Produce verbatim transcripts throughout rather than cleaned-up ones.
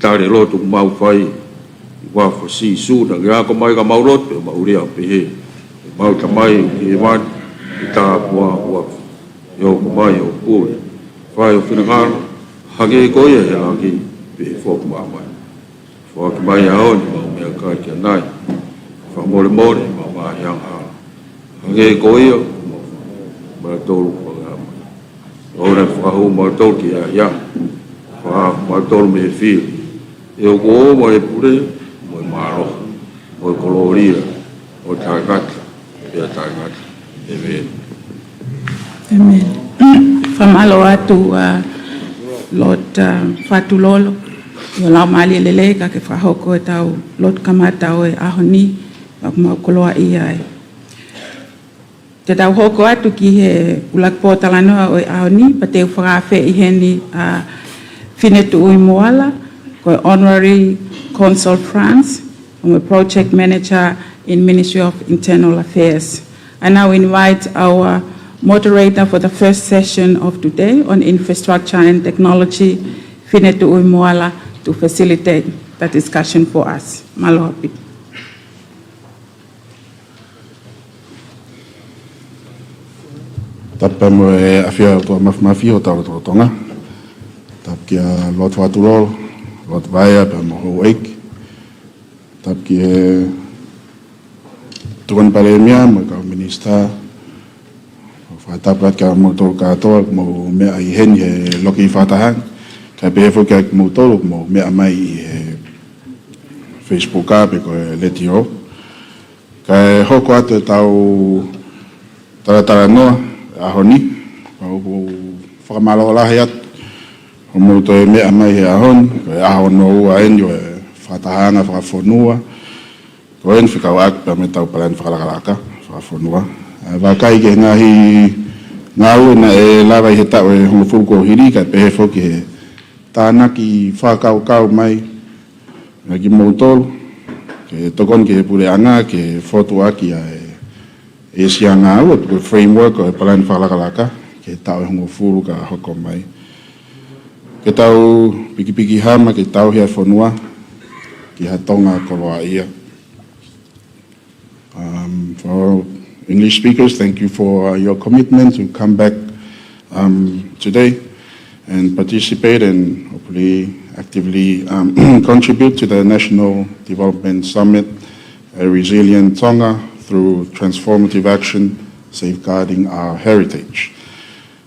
tali e lotu ʻoku mau fai ʻi he huafa ʻo Sīsū, naʻa ke ako mai ka mau lotu, ʻe mau lea pehē: ʻE mau Tamai ʻoku ʻi hēvani, ʻe tāpuhā ho huafa. ʻE hoko mai hoʻo pule. Fai ho finangalo, hangē ko ia ʻi he langi, pehē foki ʻi māmani. Foaki mai he ʻaho ni ʻemau meʻakai ki ʻanai. Fakamolemole ʻemau ngaahi angahala, hangē ko ia ʻoku mau fakamafola kimautolu ki he ngaahi angahala. ʻOua naʻa fakahū kimautolu ki he ʻahiʻahi, ka ke fakahaofi kimautolu mei he fili. He ʻoku ʻoʻou ʻa e pule, mo e mālohi, mo e kolōlia, ʻo taʻengata pea taʻengata. ʻĒmeni. ʻĒmeni. Fakamālō atu, ʻa, Lord, ʻa, Fatulolo, ʻi hoʻo laumālie lelei ka ke fakahoko ʻetau lotu kamata ʻo e ʻaho ni, ʻoku mau koloaʻia ai. Te tau hoko atu ki he ʻuluaki pōtalanoa ʻo e ʻaho ni, pea te u fakaafeʻi heni ʻa Finetuʻui Moala, ko e Honorary Consul France, mo e Project Manager in Ministry of Internal Affairs. I now invite our moderator for the first session of today on infrastructure and technology, Finetuʻui Moala, to facilitate the discussion for us. Mālō ʻaupito. Tapu mo e ʻafio ʻa e ʻOtua Māfimafi ʻi hotau lotolotonga. Tapu kia Lord Fatulolo, Lord Vaea pea mo houʻeiki. Tapu ki he Tokoni Palēmia mo e kau minisitā. Fakatapu atu kia moutolu kātoa ʻoku mou meʻa ʻi heni he loki fakatahaʻanga. Kae pehē foki kia moutolu ʻoku mou meʻa mai ʻi he Facebook pe ko e letiō. Kae hoko atu ʻetau talatalanoa ʻaho ni, ʻoku ou fakamālō lahi atu hoʻomou toe meʻa mai he ʻaho ni, ko e ʻaho hono ua eni ʻo e fakatahaʻanga fakafonua ko eni fekauʻaki pea mo ʻetau palani fakalakalaka fakafonua. ʻA, vakai ki he ngaahi ngāue naʻe lava ʻi he taʻu ʻe hongofulu kuo hili, kae pehē foki he tānaki fakakaukau mai ʻa kimoutolu ke tokoni ki he puleʻanga ke fokotuʻuaki ʻa e ʻēsia ngāue, pe ko e framework ʻo e palani fakalakalaka ki he taʻu ʻe hongofulu ka hoko mai. Ke tau pikipiki hama ke tauhi ʻa e fonua ki ha Tonga koloaʻia. Um, for English speakers, thank you for, uh, your commitment to come back, um, today and participate and hopefully actively, um, contribute to the National Development Summit, A Resilient Tonga Through Transformative Action, Safeguarding Our Heritage.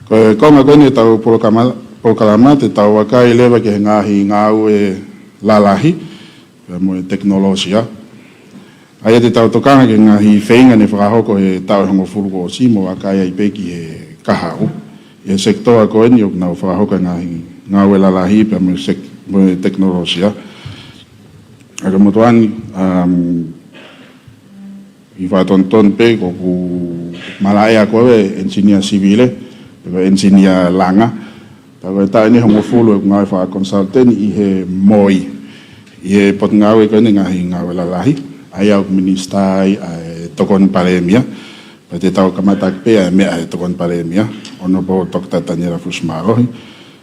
Ko e konga ko eni ʻetau polokalama, polokalama te tau vakai leva ki he ngaahi ngāue lalahi pea mo e tekinolosia. ʻA ia te tau tokanga ki he ngaahi feinga ne fakahoko he taʻu ʻe hongofulu kuo ʻosi mo vakai ai pē ki he kahaʻu ʻi he sekitoa ko eni ʻoku nau fakahoko e ngaahi ngāue lalahi pea mo e sek-, mo e tekinolosia. ʻA ia ko e motuʻa ni, um, ʻi he fakatonutonu pē, ʻoku ou malaʻe ʻa koe ʻenisinia sivile, pe ko e ʻenisinia langa. Pea ko e taʻu ʻeni ʻe hongofulu ʻeku ngāue fakakonsulteni ʻi he MOI, ʻi he potungāue ko eni ngaahi ngāue lalahi, ʻa ia ʻoku minisitā ai ʻa e Tokoni Palēmia. Pea te tau kamata pē ʻa e meʻa ʻa e Tokoni Palēmia, Honourable Doctor Taniela Fusimālohi.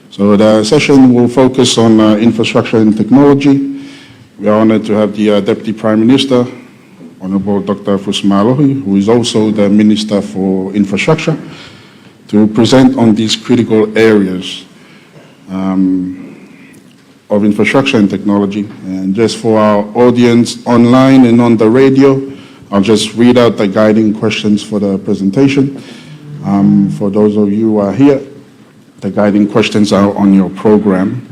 So the session will focus on, uh, infrastructure and technology. We are honored to have the, uh, Deputy Prime Minister, Honourable Doctor Fusimālohi, who is also the Minister for Infrastructure, to present on these critical areas, um, of infrastructure and technology. And just for our audience online and on the radio, I'll just read out the guiding questions for the presentation. Um, for those of you who are here, the guiding questions are on your program.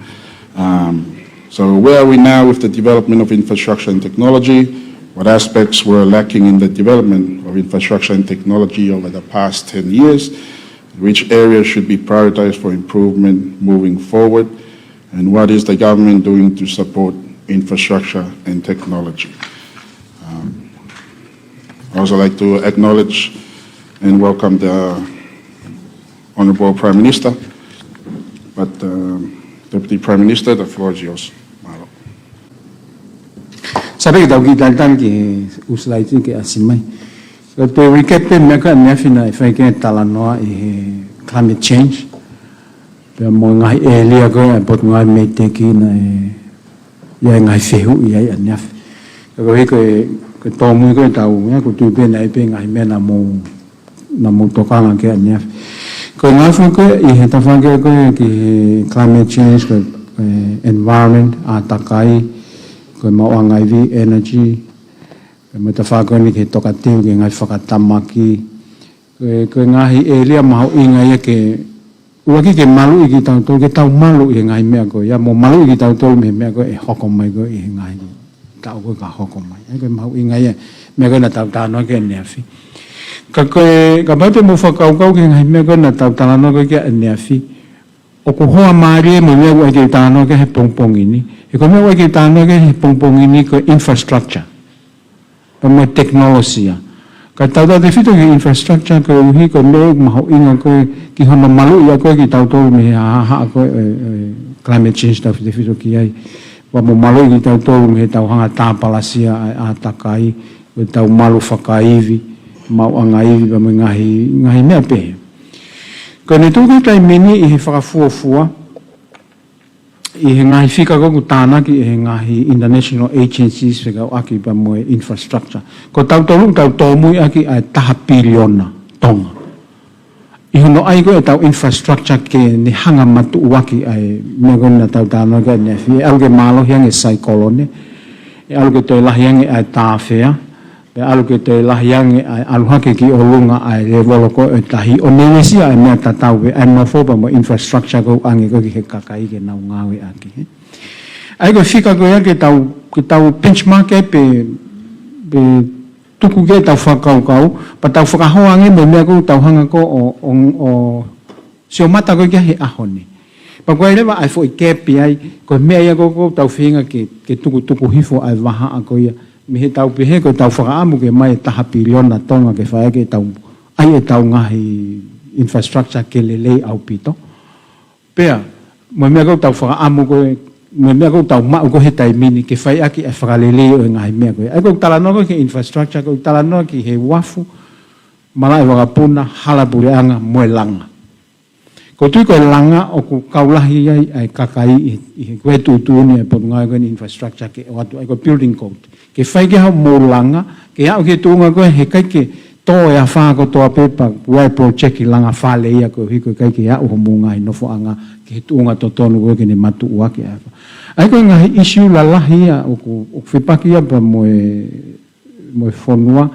Um, so where are we now with the development of infrastructure and technology? What aspects were lacking in the development of infrastructure and technology over the past ten years? Which areas should be prioritized for improvement moving forward? And what is the government doing to support infrastructure and technology? Um, I also like to acknowledge and welcome the Honourable Prime Minister, but, um, Deputy Prime Minister, the floor is yours. Mālō. Sai pē ke tau kiʻi talitali ki he ʻū slides ke ʻasi mai. Ka te recap pē meʻa ko ē ʻaneafi naʻe fai ki ai e talanoa ʻi he climate change. Pea mo e ngaahi ʻēlia ko ē ʻa e Potungāue Meiteki naʻe ʻi ai e ngaahi fehuʻi ai ʻaneafi. Ka ko e, ko e, ko e tōmui ko ē ʻetau, ia, ʻoku ou tui pē naʻe ʻi ai pē ngaahi meʻa naʻa mou, naʻa mou tokanga ki ai ʻaneafi. Ko e ngaahi fehuʻi ko ē ʻi he tafaʻaki ko ē ki he climate change, ko e, ko e environment, ʻātakai, ko e maʻuʻanga ivi, energy, ko e meʻa tafaʻaki ko eni ki he tokateu, ki he ngaahi fakatamaki, ko e, ko e ngaahi ʻēlia mahuʻinga ia ke, ʻuluaki ke maluʻi kitautolu, ke tau malu ʻi he ngaahi meʻa ko ia, mo maluʻi kitautolu mei he meʻa ko ē ʻe hoko mai ko ē ʻi he ngaahi taʻu ko ē ka hoko mai. ʻA ia ko e mahuʻinga ia, meʻa ko ē naʻa tau talanoa ki ai ʻaneafi. Ka ko e, kapau te mou fakakaukau ki he ngaahi meʻa ko ē naʻa tau talanoa ko ē ki ai ʻaneafi, ʻoku hoa mālie mo e meʻa ʻoku ʻai ke talanoa ki ai he pongipongi ni. He ko e meʻa ʻoku ʻai ke talanoa ki ai he pongipongi ni ko e infrastructure pea mo e tekinolosia. Ka tautautefito ki he infrastructure koeʻuhi ko e meʻa ʻoku mahuʻinga ko ē ki hono maluʻi ʻa ko ē kitautolu mei he haʻahaʻa ko ē, ē, ē, climate change tautefito ki ai. Pea mo maluʻi kitautolu mei heʻetau hanga ʻo tāpalasia ʻa e ʻātakai, ko ʻetau malu fakaivi, maʻuʻanga ivi, pea mo e ngaahi, ngaahi meʻa pehē. Ko ʻene tuʻu ki he taimi ni ʻi he fakafuofua, ʻi he ngaahi fika ko ē ʻoku tānaki ʻe he ngaahi international agencies fekauʻaki pea mo e infrastructure. Ko tautolu ʻoku tau tōmui ʻaki ʻa e taha piliona Tonga. ʻI hono ʻai ko ē ʻetau infrastructure ke ne hanga ʻo matuʻuaki ʻa e meʻa ko ē naʻa tau talanoa ki ai ʻaneafi, ʻe ʻalu ke mālohi ange e saikolone, ʻe ʻalu ke toe lahi ange ʻa e tāfea, pea ʻalu ke toe lahi ange ʻa e ʻalu hake ki ʻolunga ʻa e lēvolo ko ē ʻo e tahi, ʻo ne uesia ʻa e meʻa tatau pē, ʻa e nofo pea mo e infrastructure ko ē ʻoange ko ē ki he kakai ke nau ngāueʻaki. ʻA ia ko e fika ko ia ke tau, ke tau benchmark ai pē, pē tuku ki ai ʻetau fakakaukau, pea tau fakahoa ange mo e meʻa ko ē ʻoku tau hanga ko ē ʻo, ʻo, ʻo sio mata ko ē ki ai he ʻaho ni. Pea ko e leva ʻa e foʻi gap ai, ko e meʻa ia ko ē ʻoku tau feinga ke, ke tukutuku hifo ʻa e vahaʻa ko ia. Mei heʻetau pehē ko ʻetau fakaʻamu ke ʻomai e taha piliona Tonga ke fai ʻaki ʻetau, ʻai ʻetau ngaahi infrastructure ke lelei ʻaupito. Pea, mo e meʻa ko ē ʻoku tau fakaʻamu ko ē, mo e meʻa ko ē ʻoku tau maʻu ko ē he taimi ni ke fai ʻaki ʻa e fakalelei ʻo e ngaahi meʻa ko ē. ʻA ia ko ʻeku talanoa ko ē ki he infrastructure, ko ʻeku talanoa ki he uafu, malaʻe vakapuna, hala puleʻanga, mo e langa. ʻOku ou tui ko e langa ʻoku kau lahi ai ʻa e kakai ʻi, ʻi he ko e tuʻutuʻuni ʻa e Potungāue ko eni infrastructure ke ʻoatu ʻa e ko e building code. Ke fai ki ai hoʻomou langa, ke aʻu ki he tuʻunga ko ē he ʻikai ke tō e afā kotoa pē pea ʻoku ʻi ai e project langa fale ia koeʻuhi ko e ʻikai ke aʻu hoʻomou ngaahi nofoʻanga ki he tuʻunga totonu ko ē ke ne matuʻuaki ʻa e afā. ʻA ia ko e ngaahi issue lalahi ia ʻoku, ʻoku fepaki ia pea mo e, mo e fonua.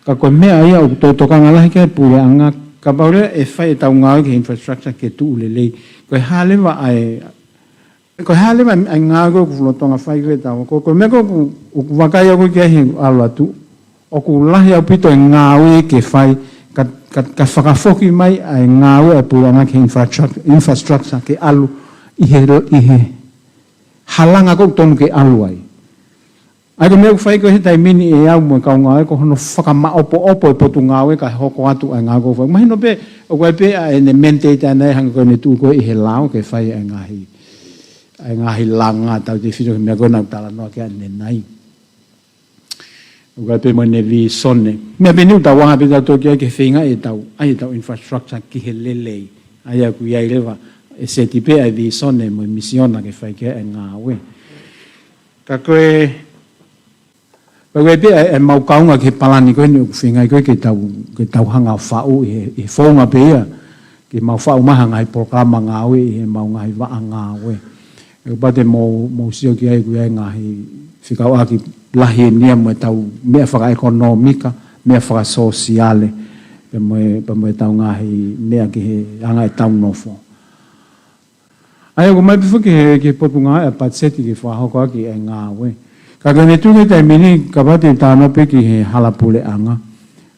Ka ko e meʻa ia ʻoku toe tokanga lahi ki ai e puleʻanga, kapau leva ʻe fai ʻetau ngāue ki he infrastructure ke tuʻu lelei. Ko e hā leva ʻa e, ko e hā leva ʻa e ngāue ko ē ʻoku lolotonga fai ko ē ʻe tautolu. Ko, ko e meʻa ko ē ʻoku, ʻoku vakai au ko ē ki ai he ʻalu atu, ʻoku lahi ʻaupito e ngāue ke fai, ka, ka, ka fakafoki mai ʻa e ngāue ʻa e puleʻanga ki he infrastruct-, infrastructure ke ʻalu ʻi he, ʻi he halanga ko ē ʻoku tonu ke ʻalu ai. ʻA ia ko e meʻa ʻoku fai ko ē he taimi ni ʻe au mo e kau ngāue ko hono fakamaʻopoʻopo e Potungāue kae hoko atu ʻa e ngāue ko ē ʻoku fai. Mahino pē, ʻoku ʻi ai pē ʻa ʻene mandate ʻaʻana ia hangē ko ʻene tuʻu ko ē ʻi he lao ke fai ʻa e ngaahi, ʻa e ngaahi langa tautefito ki he meʻa ko ē naʻa ku talanoa ki ai ʻanenai. ʻOku ʻi ai pē mo ʻene vīsone. Meʻa pē eni ʻoku tau anga pē tautolu ki ai ke feinga ʻetau, ʻai ʻetau infrastructure ki he lelei. ʻA ia ʻoku ʻi ai leva, ʻe seti pē ʻa e vīsone mo e misiona ke fai ki ai e ngāue. Ka ko e, ka ko e pē ʻa e, ʻa e mau kaunga ki he palani ko eni ʻoku feinga ai ko ē ke tau, ke tau hanga ʻo faʻu ʻi he, ʻi he founga pē ia, ke mau faʻu mai ha ngaahi polokalama ngāue ʻi he mau ngaahi vaʻa ngāue. ʻOku pau te mou, mou sio ki ai ʻoku ʻi ai e ngaahi fekauʻaki lahi eni ia mo ʻetau meʻa fakaʻekonōmika, meʻa fakasōsiale, pea mo e, pea mo ʻetau ngaahi meʻa ki he anga ʻetau nofo. ʻA ia, ʻoku ʻomai pē foki ki he, ki he Potungāue ʻa e patiseti ke fakahoko ʻaki e ngāue. Ka ko ʻene tuʻu ki he taimi ni, kapau te u talanoa pē ki he hala puleʻanga.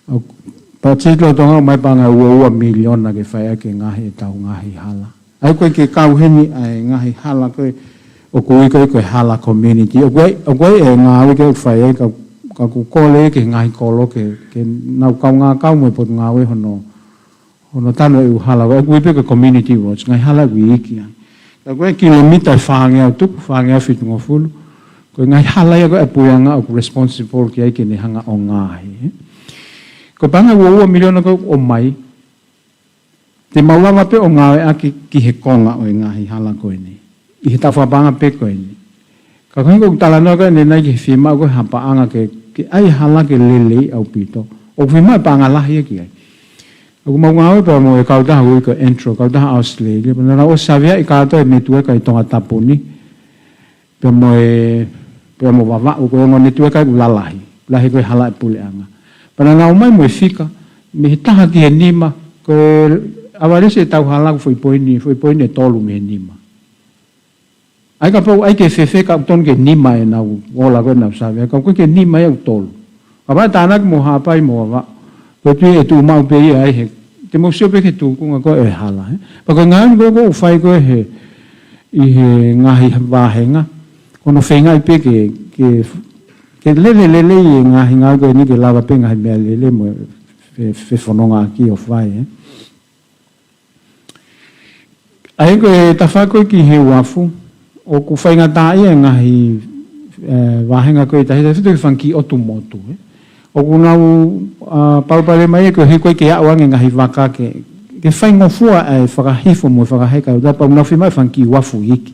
ʻOku patiseti lolotonga ʻomai paʻanga ʻe ua ua miliona ke fai ʻaki e ngaahi ʻetau ngaahi hala. ʻA ia ko e ke kau heni ʻa e ngaahi hala ko ē, ʻoku ui ko ē ko e hala community. ʻOku ʻi ai, ʻoku ʻi ai e ngāue ke fai ai ka, ka ʻoku kole ki he ngaahi kolo ke, ke nau kaungā kau mo e Potungāue hono, hono tanu e ʻū hala, ʻoku ui pē ko e community roads, ngaahi hala ʻoku iiki ai. Ka ko e kilomita ʻe fāngeau tupu, fāngeau fitungofulu. Ko e ngaahi hala ia ko ē ʻa e puleʻanga ʻoku responsible ki ai ke ne hanga ʻo ngaahi. Ko e paʻanga ʻe ua ua miliona ko ē ʻoku ʻomai, te mau lava pē ʻo ngāueʻaki ki he konga ʻo e ngaahi hala ko eni. ʻI he taʻu fakapaʻanga pē ko eni. Ka ko e ʻuhinga ʻoku talanoa ko eni ʻa e fiemaʻu ko ē ha paʻanga ke, ke ʻai hala ke lelei ʻaupito. ʻOku fiemaʻu paʻanga lahi ia ki ai. ʻOku mau ngāue pea mo e kautaha ʻoku ui ko e Entro, kautaha ʻAositelēlia. Pea naʻa nau ʻosi saveaʻi kātoa e netiueka ʻi Tongatapu ni. Pea mo e, pea mo Vavaʻu, ko e ongo netiueka ʻoku lalahi. Lahi ko e hala ʻa e puleʻanga. Pea naʻa nau ʻomai mo e fika, mei he taha ki he nima, ko e ʻavalesi ʻetau hala ʻoku foʻi poini, foʻi poini ʻe tolu mei he nima. ʻAi kapau ʻai ke fefeka ʻoku tonu ke nima ʻenau ola ko ē ʻenau savea, ka ʻoku ʻikai ke nima ia, ʻoku tolu. Kapau ʻe tānaki mo Haʻapai mo Vavaʻu, ko e tui ʻe tuʻu maʻu pē ia ai he, te mou sio pē ki he tūkunga ko ē ʻo e hala, ē. Pea ko e ngāue ko ē ʻoku fai ko ē he, ʻi he ngaahi vāhenga, ko hono feingaʻi pē ke, ke, ke lele lelei e ngaahi ngāue ko eni ke lava pē ngaahi meʻalele mo e fe-, fefonongaʻaki ʻo fai, ē. ʻA ia ko e tafaʻaki ko ē ki he uafu, ʻoku faingataʻaʻia e ngaahi, ē, vāhenga ko ē ʻi tahi, tautefito ki he fanga kiʻi ʻotu motu, ē. ʻOku nau, ā, palopalema ia koeʻuhi ko ē ke aʻu ange ngaahi vaka ke, ke faingofua ʻa e fakahifo mo e fakaheka, ʻo kapau ʻoku nau fiemaʻu e fanga kiʻi uafu iiki.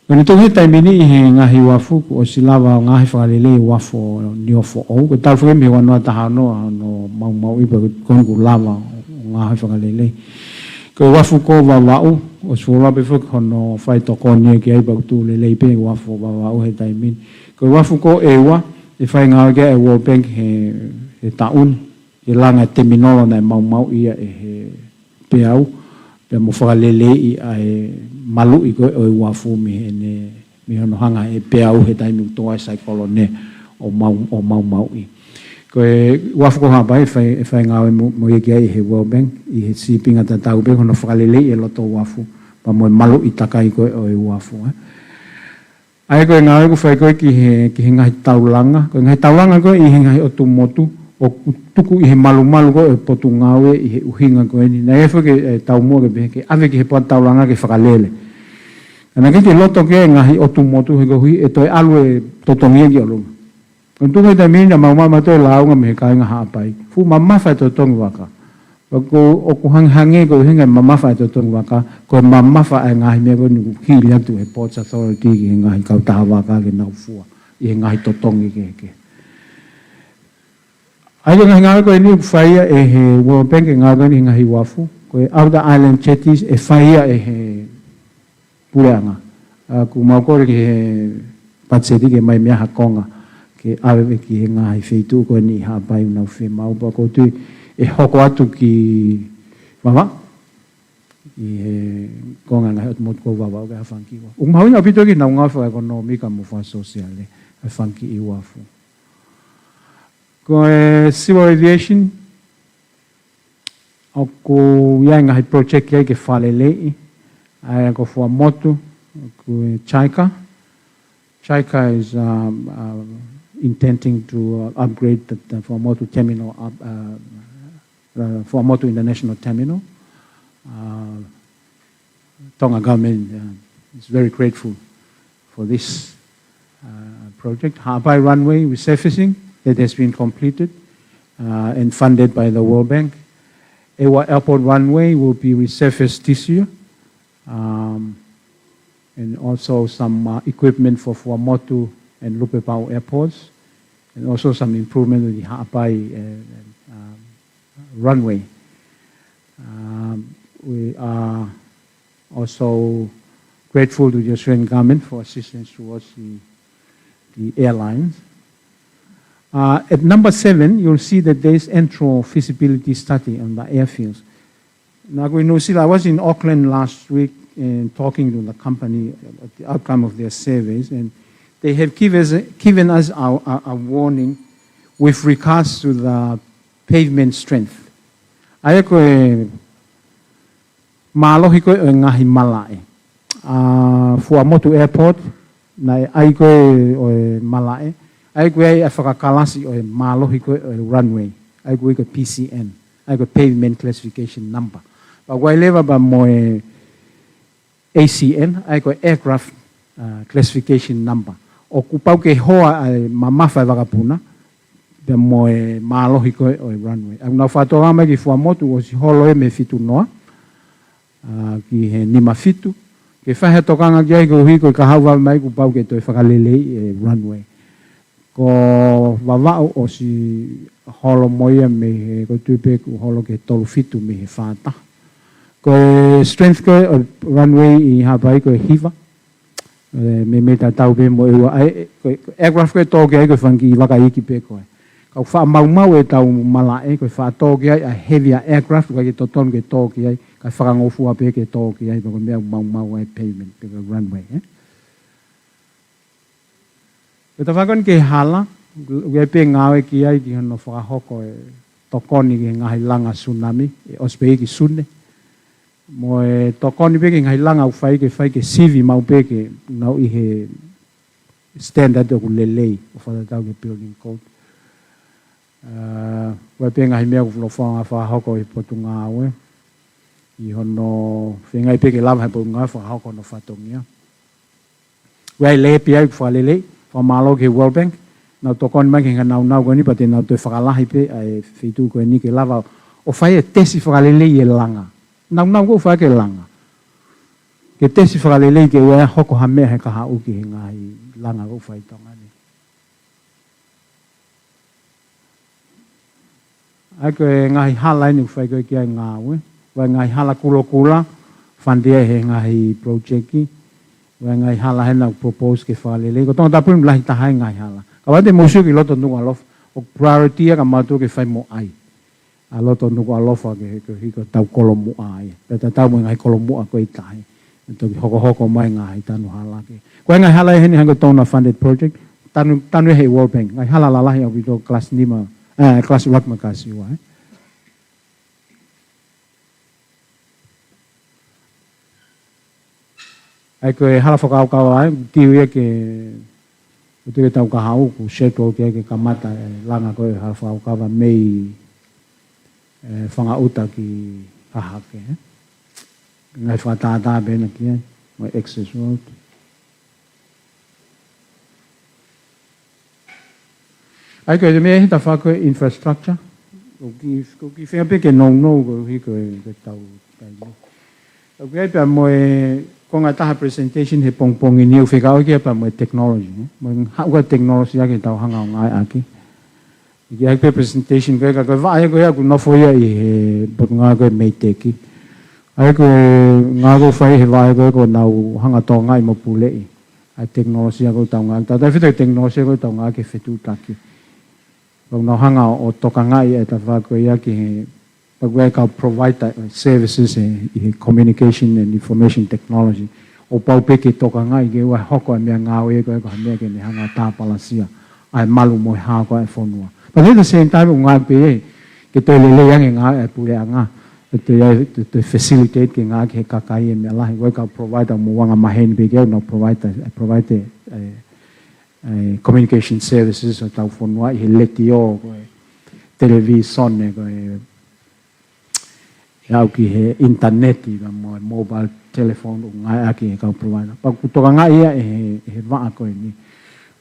Ko eni tau he taimi ni ʻi he ngaahi uafu, kuo ʻosi lava ʻo ngaahi fakalelei uafu ʻo Niuafoʻou. Ko e talu foki mei he ua noa taha ono ʻa hono maumauʻi pea ko eni kuo lava ʻo ngaahi fakalelei. Ko e uafu ko Vavaʻu, ʻosi fuoloa pē foki hono fai tokoni ia ki ai pea ʻoku tuʻu lelei pē uafu Vavaʻu he taimi ni. Ko e uafu ko ʻEua, ʻe fai ngāue ki ai e World Bank he, he taʻu ni. Ke langa e teminolo naʻe maumauʻi ia ʻe he peau, pea mo fakaleleiʻi ʻa e maluʻi ko ē ʻo e uafu mei heʻene, mei hono hanga ʻe he peau he taimi ʻoku tō ai e saikolone ʻo mau-, ʻo maumauʻi. Ko e uafu ko Haʻapai ʻe fai, ʻe fai ngāue mo, mo ia ki ai ʻe he World Bank, ʻi he sīpinga tatau pē ko hono fakaleleiʻi e loto uafu, pea mo e maluʻi takai ko ē ʻo e uafu, ē. ʻA ia ko e ngāue ʻoku fai ko ē ki he, ki he ngaahi taulanga, ko e ngaahi taulanga ko ē ʻi he ngaahi ʻotu motu, ʻoku tuku ʻi he malumalu ko ē ʻo e Potungāue ʻi he ʻuhinga ko eni. Naʻe ʻi ai foki e taumuʻa ke pehē ke ʻave ki he potu taulanga ke fakalele. Ka naʻe ʻikai ke loto ki ai e ngaahi ʻotu motu he koeʻuhi ʻe toe ʻalu e totongi ia ki ʻolunga. Ko e tuku he taimi ni naʻa mau maʻu mautolu e lāunga mei he kāinga Haʻapai. Fuʻu mamafa e totongi vaka. Pea ko, ʻoku hangehangē ko e ʻuhinga e mamafa e totongi vaka, ko e mamafa e ngaahi meʻa ko eni ʻoku hili atu he Ports Authority ki he ngaahi kautaha vaka ke nau fua ʻi he ngaahi totongi kehekehe. ʻA ia ko e ngaahi ngāue ko eni ʻoku fai ia ʻe he World Bank e ngāue ko eni he ngaahi uafu, ko e Outer Island Jetties ʻe fai ia ʻe he puleʻanga. ʻA, ʻoku mau kole ki he patiseti ke ʻomai mei ai ha konga ke ʻave ki he ngaahi feituʻu ko eni ʻi Haʻapai ʻoku nau fiemaʻu, pea ʻoku ou tui ʻe hoko atu ki Vavaʻu, ʻi he konga ngaahi ʻotu motu ko Vavaʻu ke ʻave fanga kiʻi uafu. ʻOku mahuʻinga ʻaupito ki heʻenau ngāue fakaʻekonōmika mo fakasōsiale, ʻave fanga kiʻi uafu. Ko e Civil Aviation, ʻoku ʻi ai e ngaahi project ia ke fakaleleiʻi, ʻa ia ko Fuaʻamotu, ko e JICA. JICA is, um, uh, intending to, uh, upgrade the, the Fuaʻamotu terminal, up, uh, uh, Fuaʻamotu International Terminal. Uh, Tonga government, uh, is very grateful for this, uh, project. Haʻapai runway resurfacing that has been completed, uh, and funded by the World Bank. ʻEua Airport runway will be resurfaced this year. Um, and also some, uh, equipment for Fuaʻamotu and Lupepauʻu airports, and also some improvement in the Haʻapai, uh, um, runway. Um, we are also grateful to the Australian government for assistance towards the, the airlines. Uh, at number seven, you'll see that there is Entro feasibility study on the airfields. Naʻá ku ʻi New Zealand, I was in Auckland last week and talking to the company at the outcome of their surveys, and they have given us, given us a, a, a warning with regards to the pavement strength. ʻA ia ko e mālohi ko ē ʻo e ngaahi malaʻe. ʻA Fuaʻamotu Airport, naʻe ʻai ko ē ʻo e malaʻe, ʻa ia ko e ʻai ʻa e fakakalasi ʻo e mālohi ko ē ʻo e runway, ʻa ia ko e ko e P C N, ʻa ia ko e pavement classification number. Pea ʻoku ʻi ai leva pea mo e A C N, ʻa ia ko e aircraft, uh, classification number. ʻOku pau ke hoa ʻa e mamafa e vakapuna, pea mo e mālohi ko ē ʻo e runway. ʻOku nau fakatokanga mai ki Fuaʻamotu ʻosi holo ia mei he fitu noa, uh, ki he nima fitu, Ke fai ha tokanga ki ai koeʻuhi ko e kahaʻu vave mai kuo pau ke toe fakaleleiʻi e runway. Ko Vavaʻu ʻosi holo mo ia mei he, ʻoku ou tui pē kuo holo ki he tolu fitu mei he fā taha. Ko e strength ko ē ʻo e runway ʻi Haʻapai ko e hiva. ʻE, meimei tatau pē mo e ua. ʻAi, ʻe, ko e, ko e aircraft ko ē tō ki ai ko e fanga kiʻi vaka iiki pē ko ē. Ka ʻoku faʻa maumau ʻetau malaʻe, ko e faʻa tō ki ai ʻa e heavier aircraft, ʻoku ʻikai ke totonu ke tō ki ai, kae fakangofua pē ke tō ki ai, pea ko e meʻa ʻoku maumau ai e pavement, pe ko e runway, ē. Ko e tafaʻaki ko eni ki he hala, ʻoku ʻi ai pē ngāue ki ai ki hono fakahoko e tokoni ki he ngaahi langa tsunami, ʻe ʻosi pē ia ki Sune. Mo e tokoni pē ki he ngaahi langa ʻoku fai ke fai ke sivi maʻu pē ke nau ʻi he standard ʻoku lelei, ʻo fakatatau ki he building code. ʻA, ʻoku ʻi ai pē ngaahi meʻa ʻoku fuʻu lolotonga fakahoko ʻe he Potungāue. ʻI hono feingaʻi pē ke lava he Potungāue fakahoko hono fatongia. ʻOku ʻi ai e lēpi ia ʻoku fakalelei, fakamālō ki he World Bank, nau tokoni mai ki he ngaahi naunau ko eni, pea te nau toe fakalahi pē ʻa e feituʻu ko eni ke lava ʻo fai e tesi fakalelei e langa. Naunau ʻoku fai ki he langa. Ke tesi fakalelei ke ʻoua ʻe hoko ha meʻa he kahaʻu ki he ngaahi langa ʻoku fai ʻi Tonga ni. ʻA ia ko e ngaahi hala eni ʻoku fai ko ē ki ai e ngāue. Ko e ngaahi hala kulokula, fund ia ʻe he ngaahi project. Ko e ngaahi hala heni ʻoku propose ke fakalelei. Ko Tongatapu eni lahi taha e ngaahi hala. Ka ʻoua te mou sio ki loto Nukuʻalofa, ʻoku priority ia kia mautolu ke fai mo ʻai. ʻA loto Nukuʻalofa ke, ke hiko tau kolomuʻa ia. Pea tatau mo e ngaahi kolomuʻa ko ē ʻi tahi. ʻE toki hokohoko mai ngaahi tanu hala ke. Ko e ngaahi hala ʻe heni hangē ko e donor funded project. Tanu, tanu ʻe he World Bank. Ngaahi hala lalahi ʻaupito class nima, eh, class ʻuluaki mo e class ua, ē. ʻA ia ko e hala fakakaukau ʻa e, tiu ia ke, ʻoku tau kahaʻu, ʻoku schedule ki ai ke kamata e langa ko ē hala fakakaukau mei, eh, Fangaʻuta ki Hahake, ē. Ngaahi fakatātā pē ena ki ai, mo e access road. ʻA ia ko e meʻa he tafaʻaki ko e infrastructure, ʻoku kiʻi, ʻoku kiʻi feinga pē ke nounou koeʻuhi ko e, ko e tau, tau. ʻOku ʻi ai pē mo e konga ʻe taha presentation he pongipongi ni ʻoku fekauʻaki pē mo e technology, ē. Mo e haʻu ko ē technology ʻa ia ke tau hanga ʻo ngāueʻaki. ʻOku ʻi ai pē presentation ko ē ka ko e vaʻa ia ko ē ʻoku nofo ia ʻi he potungāue ko ē MEIDECC. ʻA ia ko e ngāue ʻoku fai he vaʻa ia ko ē ʻoku nau hanga ʻo tokangaʻi mo puleʻi ʻa e tekinolosia ʻoku tau ngāueʻaki. Tautautefito ki he tekinolosia ʻoku tau ngāueʻaki he fetuʻutaki. ʻOku nau hanga ʻo tokangaʻi e tafaʻaki ko ia ki he, pea ko e kau provider services ʻi he communication and information technology. ʻOku pau pē ke tokangaʻi ke ʻoua ʻe hoko e meʻangāue ko ē ko ha meʻa ke ne hanga ʻo tāpalasia ʻa e malu mo e hā ko ē ʻa e fonua. But at the same time, ʻoku ngāueʻaki pē ia ke toe lelei ange ngāue ʻa e puleʻanga. ʻE toe, ʻe toe, toe facilitate ke ngāueʻaki he kakai e meʻa lahi. Ko e kau provider mo e anga maheni pē ke ʻoku nau provide, provide e, e communication services ʻo hotau fonua ʻi he letiō, ko e televīsone, ko e, ʻe aʻu ki he ʻinitaneti, pea mo e mobile telephone ʻoku ngāueʻaki ʻe he kau provider. Pea ʻoku tokangaʻi ia ʻe he, ʻe he vaʻa ko eni.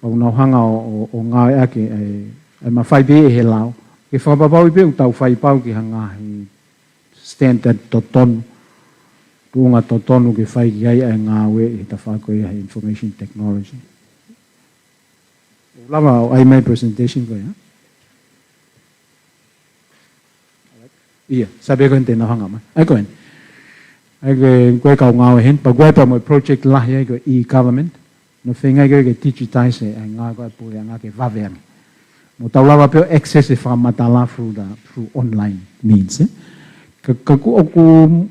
Pea ʻoku nau hanga ʻo, ʻo, ʻo ngāueʻaki e, e mafai pē ʻe he lao. Ke fakapapauʻi pē ʻoku tau fai pau ki ha ngaahi standard totonu, tuʻunga totonu ke fai ki ai ʻa e ngāue ʻi he tafaʻaki ko ia he information technology. ʻOku lava ʻo ʻai mai presentation ko ia? ʻIa, sai pē ko eni te nau hanga mai. ʻA ia ko eni. ʻA ia ko e, ko e kau ngāue heni, pea ko e pea mo e project lahi ʻa ia ko e e-government. Nau feinga ko ē ke digitize e ngāue ko ē ʻa e puleʻanga ke vave ange. Mo tau lava pē ʻo access e fakamatala through the, through online means, ē. Ka, ka ʻoku, ʻoku,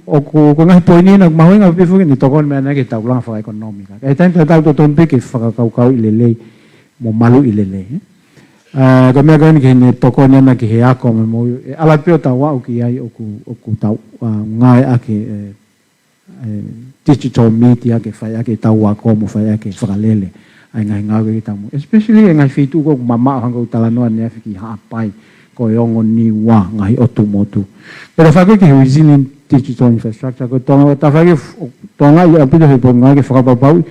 ʻoku, ko e ngaahi poini ena ʻoku mahuʻinga pē foki ke ne tokoni mai ʻana ki he taulanga fakaʻekonōmika. Ka ʻi he taimi tatau totonu pē ke fakakaukauʻi lelei, mo maluʻi lelei, ē. ʻA, ko e meʻa ko eni ke ne tokoni ʻana ki he ako mo e moʻui. ʻE ala pē ʻo tau aʻu ki ai ʻoku, ʻoku tau, ʻa, ngāueʻaki e, e digital media ke fai ʻaki ʻetau ako mo fai ʻaki e fakalele ʻa e ngaahi ngāue ke tau mo. Especially e ngaahi feituʻu ko ē ʻoku mamaʻo hangē ko e talanoa ʻaneafi ki Haʻapai, ko e ongo Niua, ngaahi ʻotu motu. Pea tafaʻaki ki he resilient digital infrastructure, ko e tonga, tafaʻaki f-, tonga ia ʻaupito he ponga ke fakapapauʻi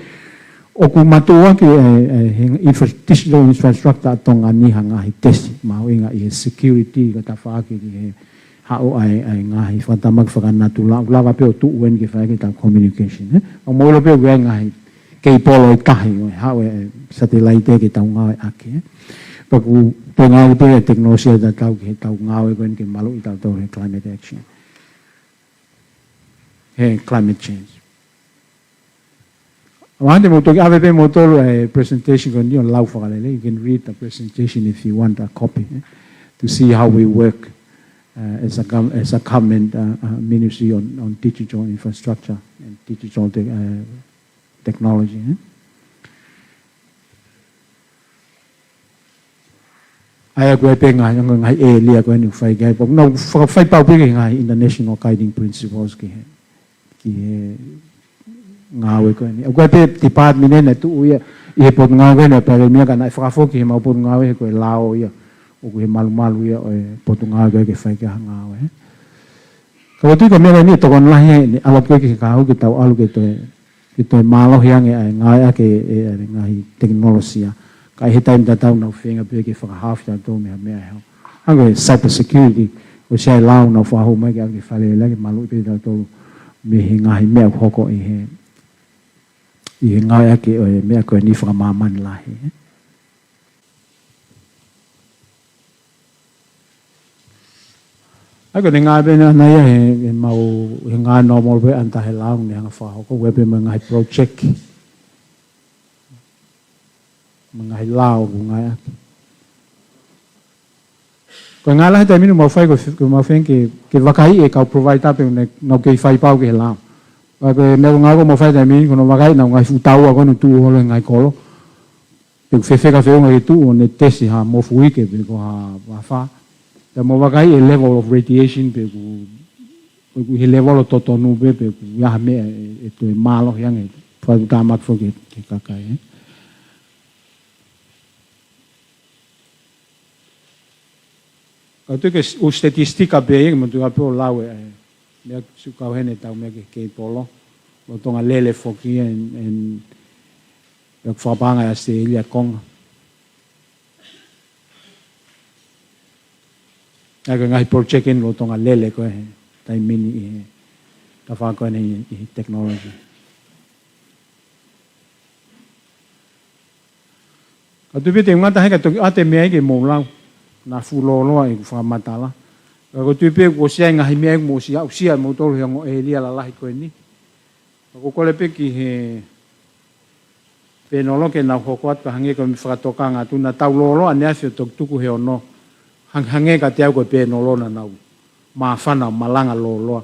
ʻoku mātuʻaki e, e, he infra-, digital infrastructure ʻa Tonga ni ha ngaahi tesi mahuʻinga ʻi he security, ko e tafaʻaki ki he haʻu ai ʻa e ngaahi fakatamaki fakanatula, ʻoku lava pē ʻo tuʻu eni ke fai ʻaki ʻetau communication, ē? ʻOku mou ʻilo pē ʻoku ʻi ai e ngaahi keipolo ʻe taha ʻoku haʻu e satelaite ke tau ngāueʻaki, ē? Pea ʻoku toe ngāue pē e tekinolosia ʻa tautolu ki heʻetau ngāue ko eni ke maluʻi tautolu he climate action. He climate change. ʻOua te mou toki ʻave pē moutolu e presentation ko eni ʻo lau fakalelei. You can read the presentation if you want a copy, eh, to see how we work, uh, as a gov-, as a government, uh, uh, ministry on, on digital infrastructure and digital te-, uh, technology, eh. ʻA ia ko e pē ngaahi, ngaahi ʻēlia ko eni ʻoku fai ki ai. Pea ʻoku nau fakafaipau pē ki he ngaahi international guiding principles ki he, ki he ngāue ko eni. ʻOku ʻi ai pē department ʻe taha ʻoku tuʻu ia ʻi he potungāue ko eni ʻa e Palēmia ka naʻe fakafoki ki heʻemau potungāue he ko e lao ia ʻoku ʻi he malumalu ia ʻo e potungāue ko ē ke fai ki ai ha ngāue. Ka ʻoku ou tui ko e meʻa ko eni ʻe tokoni lahi ai ʻene ʻalu ko ē ki he kahaʻu ke tau ʻalu ke toe ke toe mālohi ange ʻa e ngāueʻaki ʻe, ʻe, ʻa e ngaahi tekinolosia. Ka ʻi he taimi tatau nau feinga pē ke fakahaofi tautolu mei ha meʻa ʻe hoko. Hangē ko e cyber security, ʻosi ʻi ai e lao nau fakahū mai ke ʻalu ke fale ʻe laki maluʻi pē tautolu mei he ngaahi meʻa ʻoku hoko ʻi he, ʻi he ngāueʻaki ʻo e meʻa ko eni fakamāmani lahi. ʻA ia ko e ngāue pē ʻena ia he, he mau, he ngāue normal pē ʻa e taha he lao ne hanga fakahoko, ʻoku ʻi ai pē mo e ngaahi project. Mo e ngaahi lao ʻoku ngāueʻaki. Ko e ngāue lahi taimi ni ʻoku mau fai ko, ko ʻemau feinga ke, ke vakaiʻi e kau provider pē ʻoku nau kei faipau ki he lao. ʻA ia ko e meʻa ʻoku ngāue ʻoku mau fai taimi ni ko hono vakaiʻi ʻenau ngaahi fuʻu taua ko eni ʻoku tuʻu holo he ngaahi kolo. Pe ʻoku fēfē ka feʻunga ke tuʻu ʻo ne tesi ha mofuike pe ko ha, ha fā. Pea mo vakaiʻi e level of radiation pe ʻoku, pe ʻoku ʻi he level totonu pe, pe ʻoku ʻi ai ha meʻa ʻe, ʻe toe mālohi ange. Fai ʻoku tāmaki foki ki he kakai, eh. Ka ʻoku ou tui ko e s-, ʻū statistika pē ia ke mau toe ʻalu pē ʻo lau e, eh, meʻa ʻoku kau heni ʻetau meʻa ki he keipolo. Lolotonga lele foki ia ʻen, ʻen, ʻoku fakapaʻanga ʻe ʻAositelēlia e konga. ʻA ia ko e ngaahi project ʻeni lolotonga lele ko ē he taimi ni ʻi he tafaʻaki ko eni ʻi he technology. Ka ʻoku ou tui pē te u ngata hake ʻo toki ʻoatu e meʻa ia ke mou lau. Naʻa fuʻu lōloa ʻeku fakamatala. Ka ʻoku ou tui pē kuo ʻosi ʻi ai e ngaahi meʻa ia ʻoku mou ʻosi aʻusia ʻe moutolu he ongo ʻēlia lalahi ko eni. Ka ʻoku ou kole pē ki he pēnolo ke nau hoko atu ka hangē ko e meʻa fakatokanga atu naʻa tau lōloa ʻaneafi ʻo toki tuku he ono. Hang-, hangē kiate au ko e pēnolo naʻa nau māfana ʻo malanga lōloa.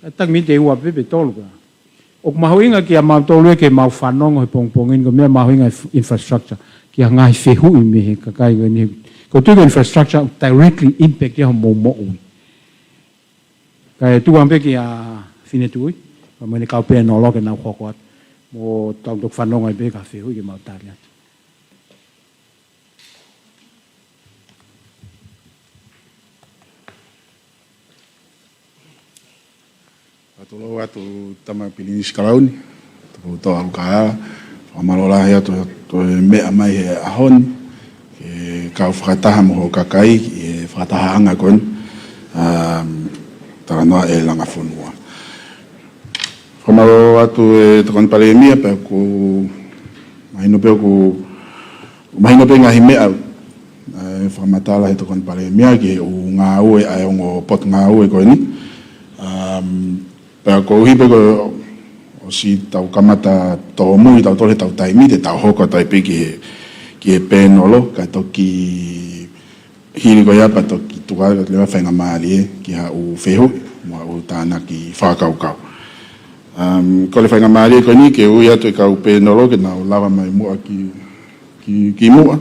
ʻA ia taki miniti ʻe ua pē pe tolu ka. ʻOku mahuʻinga kiate kimautolu ia ke mau fanongo he pongipongi ni ko e meʻa mahuʻinga e f-, infrastructure. Ki ha ngaahi fehuʻi mei he kakai ko eni. ʻOku ou tui ko e infrastructure directly impact ia hoʻomou moʻui. Kae tuku ange pē kia Finetuʻi, pea mo ʻene kau pēnolo ke nau hoko atu. Mo tau toki fanongo ai pē ki ha fehuʻi ke mau tali atu. Fakalotolahi atu Tama Pilinisi Kalauni, Tupoutoʻa ʻUlukaʻa, fakamālō lahi atu ʻa e meʻa mai he ʻaho ni, ke kau fakataha mo hoʻo kakai, ʻi he fakatahaʻanga ko eni, um, talanoa e langa fonua. Fakamālō atu e Tokoni Palēmia, pea ʻoku mahino pē ʻoku, mahino pē ngaahi meʻa, ʻa e fakamatala he Tokoni Palēmia ki he ʻū ngāue ʻa e ongo potungāue ko eni. Um, pea koeʻuhi pē ko e ʻosi tau kamata tōmui tautolu he ʻetau taimi, te tau hoko atu ai pē ki he, ki he pēnolo, kae toki hili ko ia pea toki tuku atu leva e faingamālie ki ha ʻū fehuʻi, mo ha ʻū tānaki fakakaukau. Um, ko e faingamālie ko eni ke ui atu e kau pēnolo ke nau lava mai muʻa ki, ki, ki muʻa.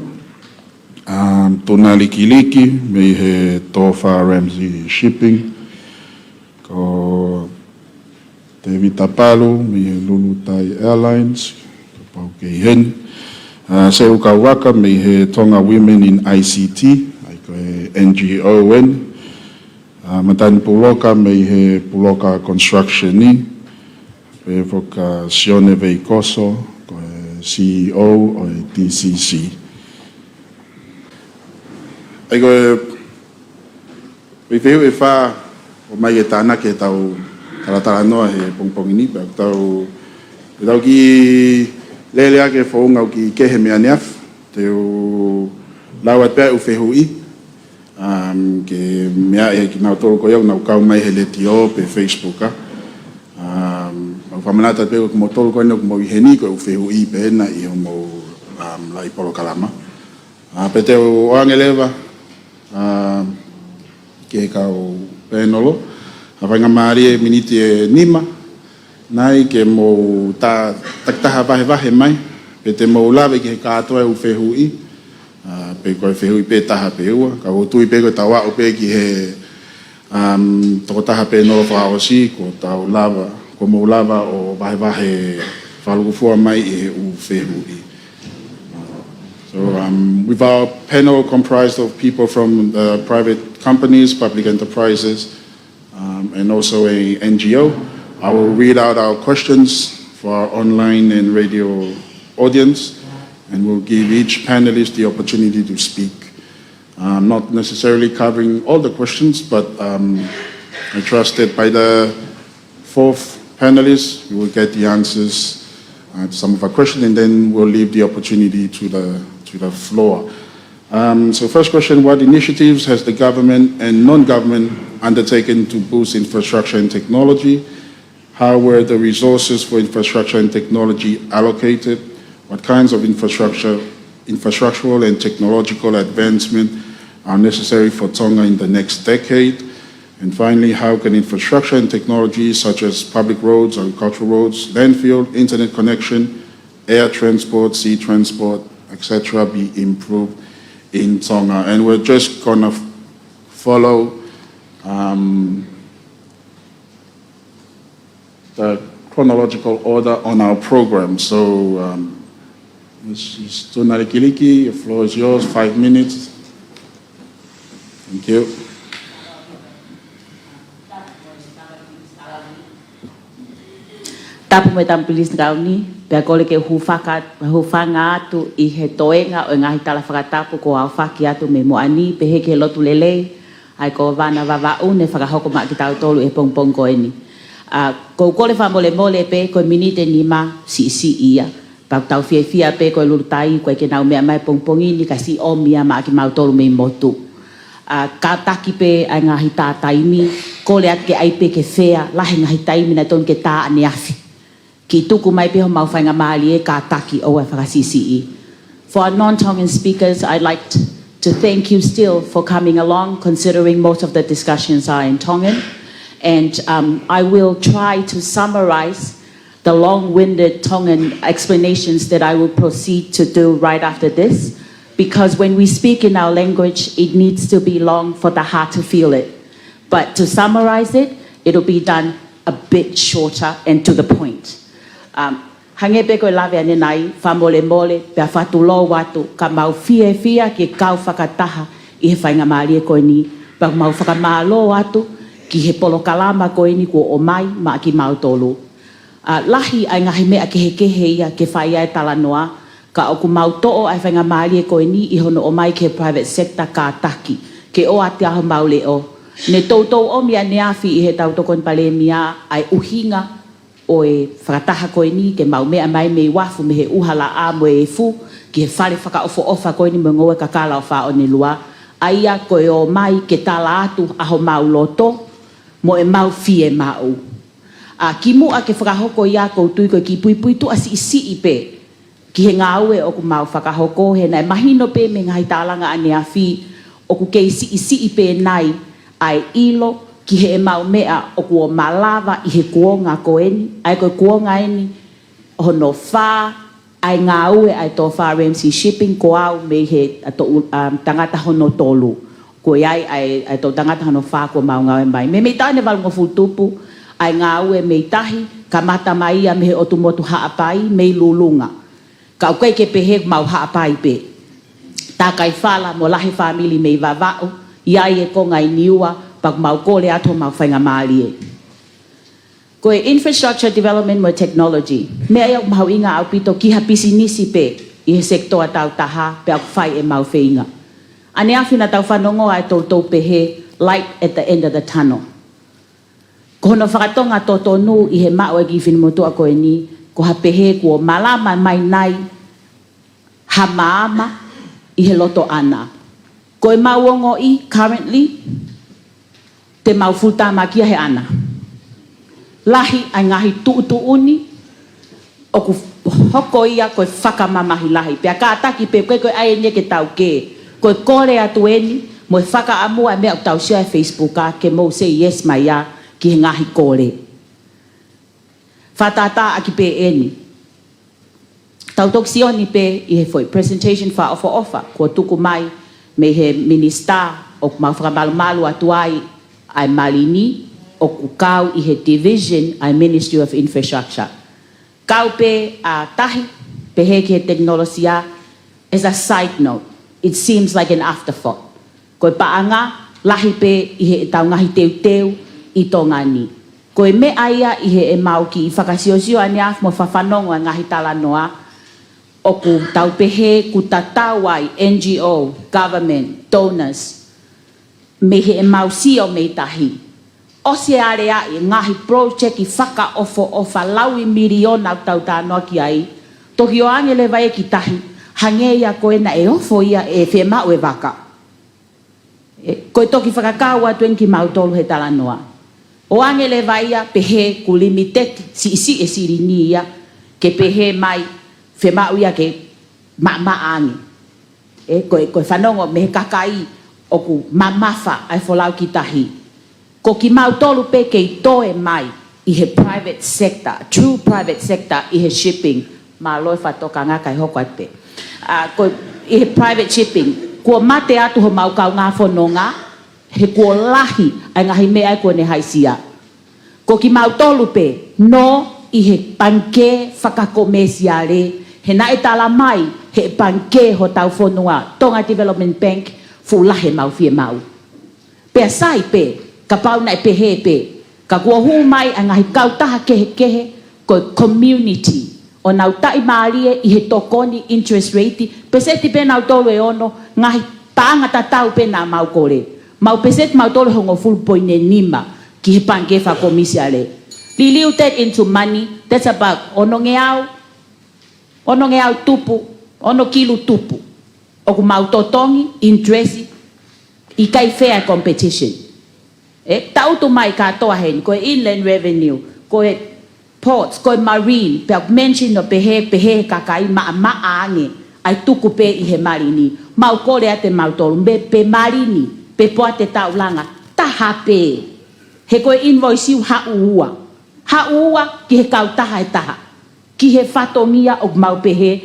Um, Tuna Likiliki, mei he Tofa Ramsey Shipping, ko Tevita Palu, mei he Lulutai Airlines, kapau ʻoku kei heni. Uh, Seu Kauaka, mei he Tonga Women in I C T, ʻa ia ko e N G O eni. Uh, Matani Puloka, mei he Puloka Construction ni. Pea foki ʻa Sione Veikoso, ko e C E O ʻo e T C C. ʻA ia ko e, ko e fehuʻi ʻe fā, ʻOmai ke tānaki ʻetau talatalanoa he pongipongi ni, pea tau, pea tau kiʻi lele ʻaki e founga ʻoku kiʻi kehe mei ʻaneafi, te u lau atu pē ʻeku fehuʻi, um, ke meaʻi ʻe kinautolu ko ia ʻoku nau kau mai he letiō pe Facebook, ā. Um, ʻoku ou fakamanatu pē ko kimoutolu ko eni ʻoku mou ʻi heni ko ʻeku fehuʻi pē ena ʻi hoʻomou, um, laʻi polokalama. Ā, pea te u ʻoange leva, ā, ki he kau pēnolo ha faingamālie miniti ʻe nima, nai ke mou tā, takitaha vahevahe mai, pe te mou lave ki he kātoa ʻeku fehuʻi, ā, pe ko e fehuʻi pē ʻe taha pe ua, ka ʻoku ou tui pē ko ʻetau aʻu pē ki he, um, tokotaha pēnolo fakaʻosi, kuo tau lava, kuo mou lava ʻo vahevahe fakalūkufua mai ʻi he ʻū fehuʻi. So, um, with our panel comprised of people from the private companies, public enterprises, um, and also a N G O, I will read out our questions for our online and radio audience, and we'll give each panelist the opportunity to speak. Uh, not necessarily covering all the questions, but, um, I trust that by the fourth panelist, you will get the answers, uh, to some of our questions, and then we'll leave the opportunity to the, to the floor. Um, so first question, what initiatives has the government and non-government undertaken to boost infrastructure and technology? How were the resources for infrastructure and technology allocated? What kinds of infrastructure, infrastructural and technological advancement are necessary for Tonga in the next decade? And finally, how can infrastructure and technologies such as public roads, agricultural roads, landfill, internet connection, air transport, sea transport, et cetera, be improved in Tonga? And we're just gonna f-, follow, um, the chronological order on our program. So, um, Miss, Miss Tuna Likiliki, the floor is yours, five minutes. Thank you. Tapu mo e Tama Pilinisi Kauni, pea kole ke u hūfaka-, hūfanga atu ʻi he toenga ʻo e ngaahi tala fakatapu kuo aofaki atu mei muʻa ni, pehē ki he lotu lelei ʻa e Kōvana Vavaʻu ne fakahoko maʻa kitautolu he pongipongi ko eni. Ā, ʻoku ou kole fakamolemole pē ko e miniti ʻe nima, siʻisiʻi ia. Pea ʻoku tau fiefia pē ko e Lulutai, ʻoku ʻikai ke nau meʻa mai he pongipongi ni, ka siʻi ʻomi ia maʻa kimautolu mei motu. Ā, kātaki pē ʻa e ngaahi tā taimi, kole atu ke ʻai pē ke fea, lahi e ngaahi taimi naʻe tonu ke tā ʻaneafi. Kiʻi tuku mai pē homau faingamālie kātaki, ʻoua ʻe fakasiʻisiʻi. For our non-Tongan speakers, I'd like t-, to thank you still for coming along, considering most of the discussions are in Tongan. And, um, I will try to summarize the long-winded Tongan explanations that I will proceed to do right after this, because when we speak in our language, it needs to be long for the heart to feel it. But to summarize it, it'll be done a bit shorter and to the point. Um, hangē pē ko e lave ʻanenai, fakamolemole, pea fakatulou atu, ka mau fiefia ke kau fakataha ʻi he faingamālie ko eni, pea mau fakamālō atu ki he polokalama ko eni kuo ʻomai maʻa kimautolu. Ā, lahi ʻa e ngaahi meʻa kehekehe ia ke fai ai e talanoa, ka ʻoku mau toʻo ʻa e faingamālie ko eni ʻi hono ʻomai ki he private sector kātaki, ke ʻoatu ʻa homau leʻo. Ne toutou ʻomi ʻaneafi ʻe heʻetau Tokoni Palēmia ʻa e ʻuhinga ʻo e fakataha ko eni ke mau meʻa mai mei uafu mei he ʻuha laʻā mo e efu ki he fale fakaʻofoʻofa ko eni mo e ngoue kakala ʻo Fāʻone Lua, ʻa ia ko e ō mai ke tala atu ʻa homau loto mo ʻemau fiemaʻu. Ā, kimuʻa ke fakahoko ia, ʻoku ou tui ko e kiʻi puipuituʻa siʻisiʻi pē ki he ngāue ʻoku mau fakahoko, he naʻe mahino pē mei he ngaahi tālanga ʻaneafi, ʻoku kei siʻisiʻi pē nai ʻa e ʻilo ki heʻemau meʻa ʻoku ō malava ʻi he kuonga ko eni, ʻa ia ko e kuonga eni hono fā ʻa e ngāue ʻa e Tōfā Ramsay Shipping, ko au mei he, ʻa, toʻu, um, tangata hono tolu. Ko e ʻi ai ʻa e, ʻa e toʻu tangata hono fā kuo mau ngāue mai. Meimei taʻu ʻe valungofulu tupu ʻa e ngāue mei tahi, kamata mai ia mei he ʻotu motu Haʻapai, mei Lulunga. Ka ʻoku ʻikai ke pehē ʻoku mau Haʻapai pē. Takai Fala mo e lahi e fāmili mei Vavaʻu, ʻi ai e konga ʻi Niua, pea ʻoku mau kole atu homau faingamālie. Ko e infrastructure development mo e technology, meʻa ia ʻoku mahuʻinga ʻaupito ki ha pisinisi pē ʻi he sekitoa taautaha pea ʻoku fai ʻemau feinga. ʻAneafi naʻa tau fanongo ai toutou pehē, light at the end of the tunnel. Ko hono fakatonga totonu ʻi he maʻu ʻa e kiʻi finemotuʻa ko eni, ko ha pehē kuo malama mai nai ha maama ʻi he loto ʻana. Ko e mau ongoʻi currently, te mau full time ʻaki ia he ʻana. Lahi ʻa e ngaahi tuʻutuʻuni ʻoku hoko ia ko e fakamamahi lahi. Pea kātaki pē ko e, ko e ʻai eni ke tau kē. Ko e kole atu eni, mo e fakaʻamu ʻa e meʻa ʻoku tau sio he Facebook ʻa ke mou say yes mai ia ki he ngaahi kole. Fakatātā ʻaki pē eni. Tau toki sio ni pē ʻi he foʻi presentation fakaʻofoʻofa kuo tuku mai mei he minisitā ʻoku mau fakamalumalu atu ai ʻa e mali ni ʻoku kau ʻi he division ʻa e Ministry of Infrastructure. Kau pē ʻa tahi, pehē ki he tekinolosia, as a side note, it seems like an afterthought. Ko e paʻanga lahi pē ʻi heʻetau ngaahi teuteu ʻi Tonga ni. Ko e meʻa ia ʻi heʻemau kiʻi fakasiosio ʻaneafi mo fafanongo ʻa e ngaahi talanoa ʻoku tau pehē ʻoku tatau ai N G O, government, donors, mei heʻemau sio mei tahi. ʻOsi e aleaʻi e ngaahi project fakaʻofoʻofa laui miliona ʻoku tau talanoa ki ai. Toki ʻoange leva ia ki tahi, hangē ia ko ena ʻe ofo ia ʻe fiemaʻu e vaka. ʻE, ko e toki fakakau atu eni kimautolu he talanoa. ʻOange leva ia pehē ʻoku limited, siʻisiʻi e silini ia, ke pehē mai, fiemaʻu ia ke maʻamaʻa ange. ʻE, ko e, ko e fanongo mei he kakai ʻoku mamafa ʻa e folau ki tahi. Ko kimautolu pē kei toe mai ʻi he private sector, true private sector ʻi he shipping. Mālō e fakatokanga kae hoko atu pē. ʻA, ko ʻi he private shipping, kuo mate atu homau kaungā fononga, he kuo lahi ʻa e ngaahi meʻa ʻe kuo ne haʻisia. Ko kimautolu pē, nō ʻi he pangikē fakakomēsiale, he naʻe tala mai he pangikē hotau fonua, Tonga Development Bank, fuʻu lahi ʻemau fiemaʻu. Pea sai pē, kapau naʻe pehē pē, ka kuo hū mai ʻa e ngaahi kautaha kehekehe, ko e community, ʻo nau taʻimālie ʻi he tokoni interest rate, peseti pē nautolu ʻe ono, ngaahi paʻanga tatau pē naʻa mau kole. Mau peseti mautolu ʻe hongofulu poini nima ki he pangikē fakakomēsiale. Liliu that into money, that's about onongeau, onongeau tupu, ono kilu tupu. ʻOku mau totongi interest, ʻikai fair competition. ʻE, tangutu mai kātoa heni, ko e Inland Revenue, ko e Ports, ko e Marine, pea mention ʻo pehē, pehē he kakai maʻamaʻa ange, ʻai tuku pē ʻi he mali ni. Mau kole atu ʻe mautolu, mei pe mali ni, pe poate taulanga, taha pē. He ko e invoice ʻoku haʻu ua. Haʻu ua ki he kautaha ʻe taha. Ki he fatongia ʻoku mau pehē,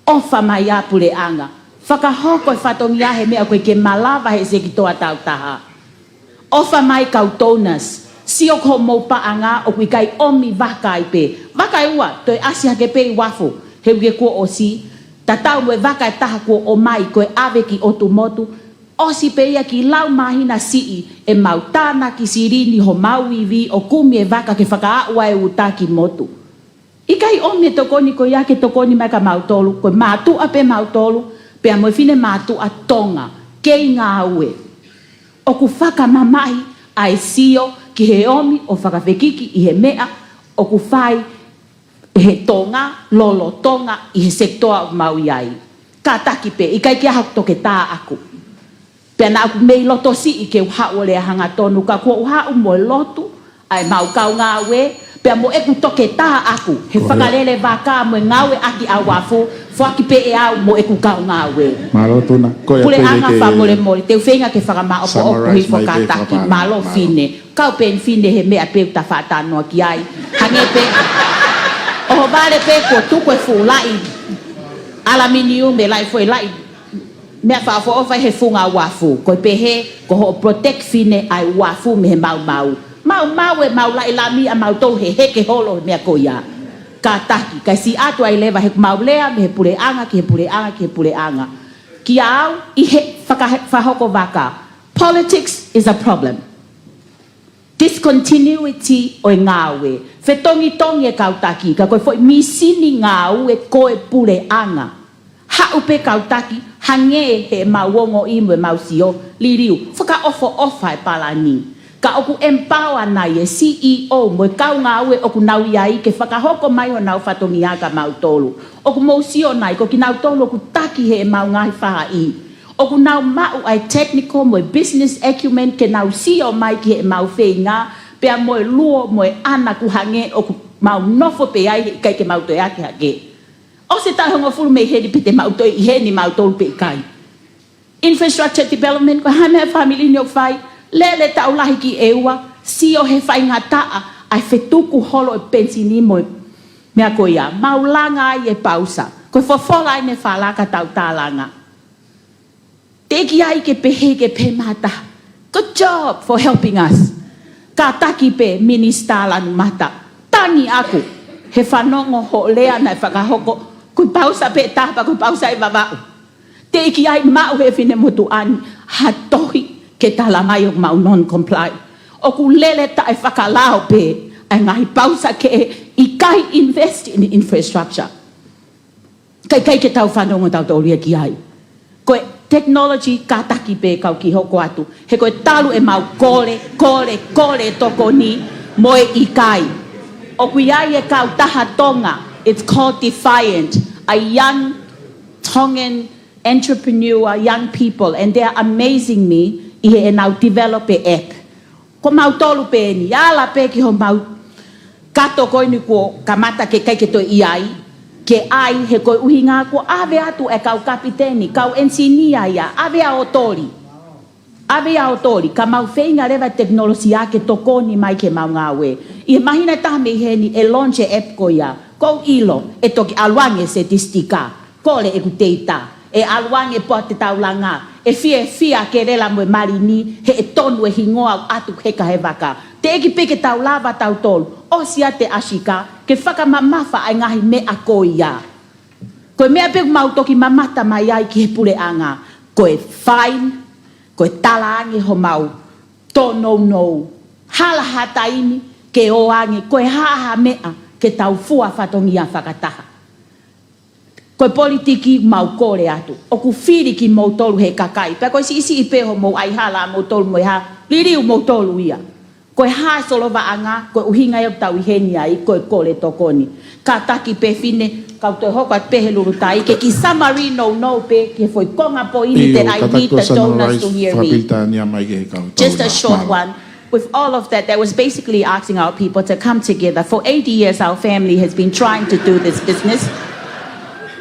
ʻofa mai ā puleʻanga. Fakahoko e fatongia he meʻa ʻoku ʻikai ke malava he sekitoa tautaha. ʻOfa mai kau donors, sio ko hoʻomou paʻanga ʻoku ʻikai ʻomi vaka ai pē. Vaka ʻe ua, toe ʻasi hake pē ʻi uafu, he uike kuo ʻosi, tatau mo e vaka ʻe taha kuo ʻomai ko e ʻave ki ʻOtu Motu, ʻosi pē ia ki lau māhina siʻi ʻemau tānaki silini homau ivi ʻo kumi e vaka ke fakaaʻu ai e uta ki motu. ʻIkai ʻomi e tokoni ko ia ke tokoni mai kia mautolu, ko e mātuʻa pē mautolu, pea mo e finemātuʻa Tonga, kei ngāue. ʻOku fakamamahi ʻa e sio ki he ʻomi ʻo fakafekiki ʻi he meʻa ʻoku fai he Tonga, lolotonga ʻi he sekitoa ʻoku mau ʻi ai. Kātaki pē, ʻikai ke ʻi ai haku toketā ʻaku. Pea naʻa ku mei loto siʻi ke u haʻu ʻo lea hangatonu ka kuo u haʻu mo e lotu ʻa ʻemau kaungāue, pea mo ʻeku toketā ʻaku, he fakalele vaka mo e ngāue ʻaki ʻa uafu, foaki pē ʻe au mo ʻeku kaungāue. Mālō Tuna, ko ia pē. Puleʻanga, fakamolemole, te u feinga ke fakamaʻopoʻopo hifo, kātaki, mālō fine. Kau pē eni fine he meʻa pē ʻoku ta faʻa talanoa ki ai. Hangē pē, ʻohovale pē kuo tuku e fuʻu laʻi ʻalaminiu mo e laʻi foʻi laʻi meʻa fakaʻofoʻofa he funga uafu. Ko e pehē, ko hoʻo protect fine ʻa e uafu mei he maumau. Maumau ʻemau laʻi lami ʻamautolu he heke holo he meʻa ko ia. Kātaki, kae siʻi atu ai leva he mau lea mei he puleʻanga ki he puleʻanga ki he puleʻanga. Kia au, ʻi he faka-, fakahoko vaka. Politics is a problem. Discontinuity ʻo e ngāue. Fetongitongi e kau taki, ka ko e foʻi mīsini ngāue ko e puleʻanga. Haʻu pē kau taki, hangē he mau ongoʻi mo e mau sio, liliu, fakaʻofoʻofa e palani. Ka ʻoku empower nai e C E O mo e kau ngāue ʻoku nau ʻi ai ke fakahoko mai honau fatongia kia mautolu? ʻOku mou sio nai ko kinautolu ʻoku taki heʻemau ngaahi faʻahi? ʻOku nau maʻu ʻa e technical mo e business acumen ke nau sio mai ki heʻemau feinga, pea mo e luo mo e ʻana ʻoku hangē ʻoku mau nofo pē ai, heʻikai ke mau toe hake hake? ʻOsi e taʻu hongofulu mei heni, pe te mau toe ʻi heni mautolu pe ʻikai? Infrastructure development, ko e hā e meʻa e fāmili ni ʻoku fai? Lele taʻu lahi ki ʻEua, sio he faingataʻa ʻa e fetuku holo e penisini mo e meʻa ko ia. Mau langa ai e pausa. Ko e fofola ʻene fala ka tau tālanga. Teʻeki ai ke pehē ke pehē mata, "Good job for helping us." Kātaki pē Minisitā Lanumata. Tangi ʻaku he fanongo hoʻo lea naʻe fakahoko, ko e pausa pē taha pea ko e pausa ʻi Vavaʻu. Teʻeki ai maʻu he finemotuʻa ni ha tohi ke tala mai ʻoku mau non-comply. ʻOku lele taʻefakalao pē ʻa e ngaahi pausa kehe, ʻikai invest in infrastructure. Kae ʻikai ke tau fanongo tautolu ia ki ai. Ko e technology, kātaki pē kau kiʻi hoko atu. He ko e talu ʻemau kole, kole, kole tokoni mo e ʻikai. ʻOku ʻi ai e kautaha Tonga, it's called Defiant, a young Tongan entrepreneur, young people, and they are amazing me ʻi heʻenau develop e app. Ko mautolu pē eni, ala pē ki homau kato ko eni kuo kamata ke ʻikai ke toe ʻi ai, ke ʻai, he ko e ʻuhinga kuo ʻave atu e kau kapiteni, kau enisinia ia, ʻave ʻo toli. ʻAve ia ʻo toli, ka mau feinga leva tekinolosia ke tokoni mai ki heʻemau ngāue. ʻI he māhina ʻe taha mei heni ʻe launch e app ko ia. Kou ʻilo ʻe toki ʻalu ange e statistika, kole ʻeku data, ʻe ʻalu ange e poate taulanga, ʻe fiefia Kelela mo e Malini, he ʻe tonu e hingoa ʻoku ʻatu heka he vaka. Teʻeki pē ke tau lava tautolu, ʻosi atu e ʻasi ka, ke fakamamafa ʻa e ngaahi meʻa ko ia. Ko e meʻa pē ʻoku mau toki mamata mai ai ki he puleʻanga, ko e fine, ko e tala ange homau tōnounou. Hala ha taimi ke ō ange, ko e hā ha meʻa ke tau fua fatongia fakataha. Ko e politiki mau kole atu. ʻOku fili kimoutolu he kakai. Pea ko e siʻisiʻi pē hoʻomou ʻai hala ʻamoutolu mo e hā, liliu moutolu ia. Ko e hā e solovaʻanga, ko e ʻuhinga ia ʻoku tau ʻi heni ai, ko e kole tokoni. Kātaki pē Fine, kau toe hoko atu pē he lulutai, ke kiʻi summary nounou pē, ki he foʻi konga poini that I need the donors to hear me. Just a short one. With all of that, that was basically asking our people to come together. For eighty years, our family has been trying to do this business,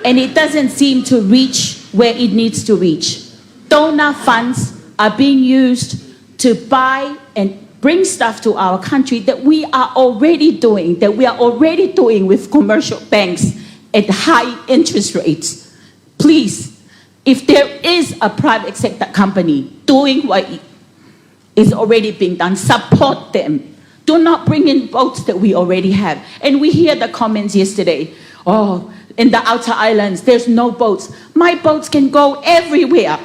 and it doesn't seem to reach where it needs to reach. Donor funds are being used to buy and bring stuff to our country that we are already doing, that we are already doing with commercial banks at high interest rates. Please, if there is a private sector company doing what is already being done, support them. Do not bring in boats that we already have. And we hear the comments yesterday, "Oh, in the outer islands, there's no boats." My boats can go everywhere.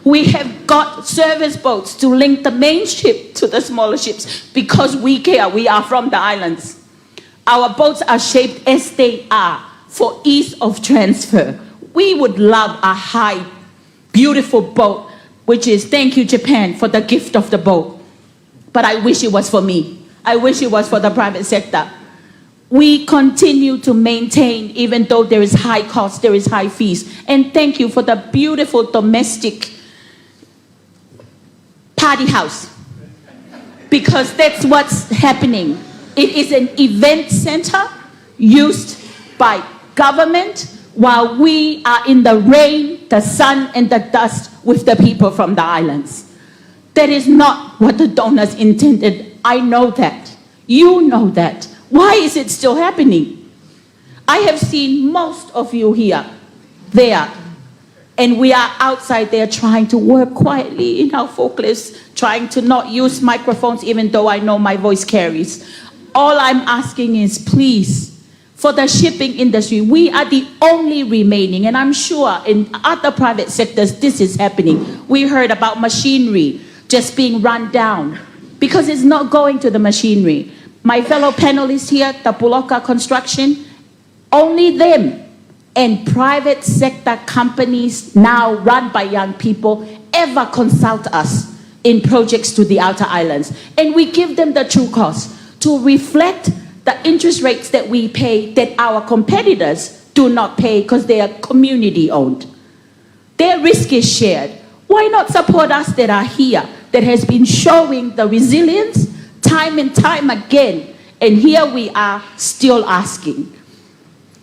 We have got service boats to link the main ship to the smaller ships because we care. We are from the islands. Our boats are shaped as they are for ease of transfer. We would love a high, beautiful boat, which is, thank you, Japan, for the gift of the boat. But I wish it was for me. I wish it was for the private sector. We continue to maintain, even though there is high cost, there is high fees. And thank you for the beautiful domestic party house. Because that's what's happening. It is an event center used by government while we are in the rain, the sun, and the dust with the people from the islands. That is not what the donors intended. I know that. You know that. Why is it still happening? I have seen most of you here, there, and we are outside there trying to work quietly in our forklifts, trying to not use microphones, even though I know my voice carries. All I'm asking is, please, for the shipping industry, we are the only remaining, and I'm sure in other private sectors this is happening. We heard about machinery just being run down because it's not going to the machinery. My fellow panelists here, the Puloka Construction, only them and private sector companies now run by young people ever consult us in projects to the outer islands. And we give them the true cost to reflect the interest rates that we pay that our competitors do not pay because they are community owned. Their risk is shared. Why not support us that are here, that has been showing the resilience time and time again? And here we are still asking.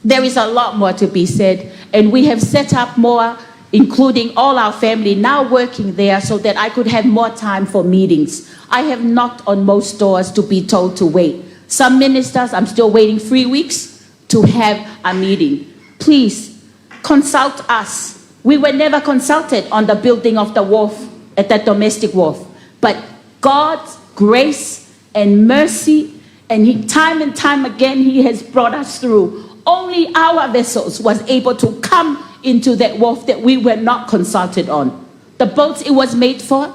There is a lot more to be said, and we have set up more, including all our family now working there, so that I could have more time for meetings. I have knocked on most doors to be told to wait. Some ministers, I'm still waiting three weeks to have a meeting. Please consult us. We were never consulted on the building of the wharf, at that domestic wharf. But God's grace and mercy, and he, time and time again, he has brought us through. Only our vessels was able to come into that wharf that we were not consulted on. The boats it was made for,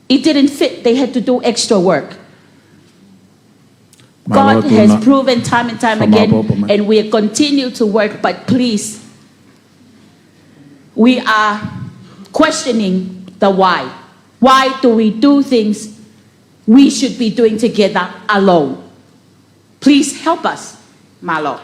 it didn't fit. They had to do extra work. God has proven time and time again, and we continue to work, but please, we are questioning the why. Why do we do things we should be doing together alone? Please help us, mālō.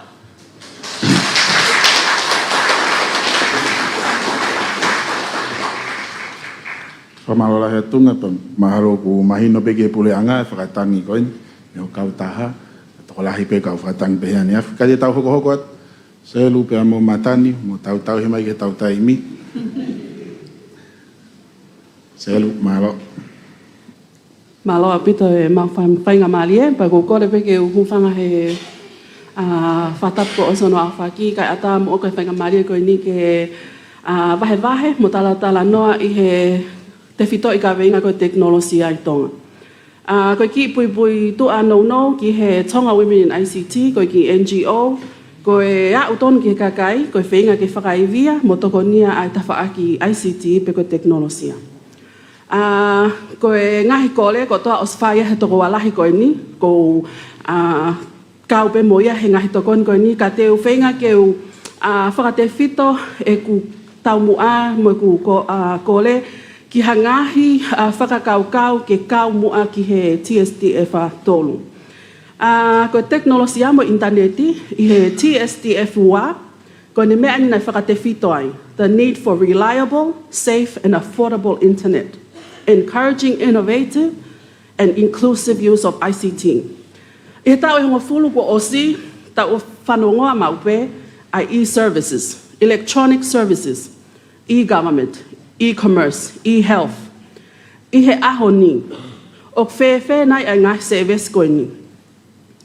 Fakamālō lahi atu Tuʻunga, pea mahalo ʻoku mahino pē ki he puleʻanga e fakatangi ko eni mei ho kautaha. Tokolahi pē kau fakatangi pē he ʻaneafi. Ka te tau hokohoko atu, Selu pea mo Matani, mo tautau he mai ki heʻetau taimi. Selu, mālō. Mālō ʻaupito e mau fai-, faingamālie, pea ʻoku ou kole pē ke u hūfanga he, ʻa, fakatapu kuo ʻosi hono aofaki, kae ʻatā moʻoku e faingamālie ko eni ke, ʻa, vahevahe mo talatalanoa ʻi he tefitoʻi kaveinga ko e tekinolosia ʻi Tonga. ʻA, ko e kiʻi puipuituʻa nounou ki he Tonga Women in I C T, ko e kiʻi N G O, ko e aʻu tonu ki he kakai, ko e feinga ke fakaivia mo tokonia ʻa e tafaʻaki I C T pe ko e tekinolosia. ʻA, ko e ngaahi kole kotoa ʻosi fai ʻe he tokoua lahi ko eni, ʻoku ou, ʻa, kau pē mo ia he ngaahi tokoni ko eni, ka te u feinga ke u, ʻa, fakatefito ʻeku taumuʻa mo ʻeku ko-, ʻa, kole ki ha ngaahi, ʻa, fakakaukau ke kau muʻa ki he T S T F ʻa tolu. ʻA, ko e tekinolosia mo e ʻinitaneti ʻi he T S T F ua, ko ʻene meʻa eni naʻe fakatefito ai, the need for reliable, safe and affordable internet, encouraging innovative and inclusive use of I C T. ʻI he taʻu ʻe hongofulu kuo ʻosi, tau fanongoa maʻu pē ʻa e e-services, electronic services, e-government, e-commerce, e-health. ʻI he ʻaho ni, ʻoku fēfē nai ʻa e ngaahi service ko eni?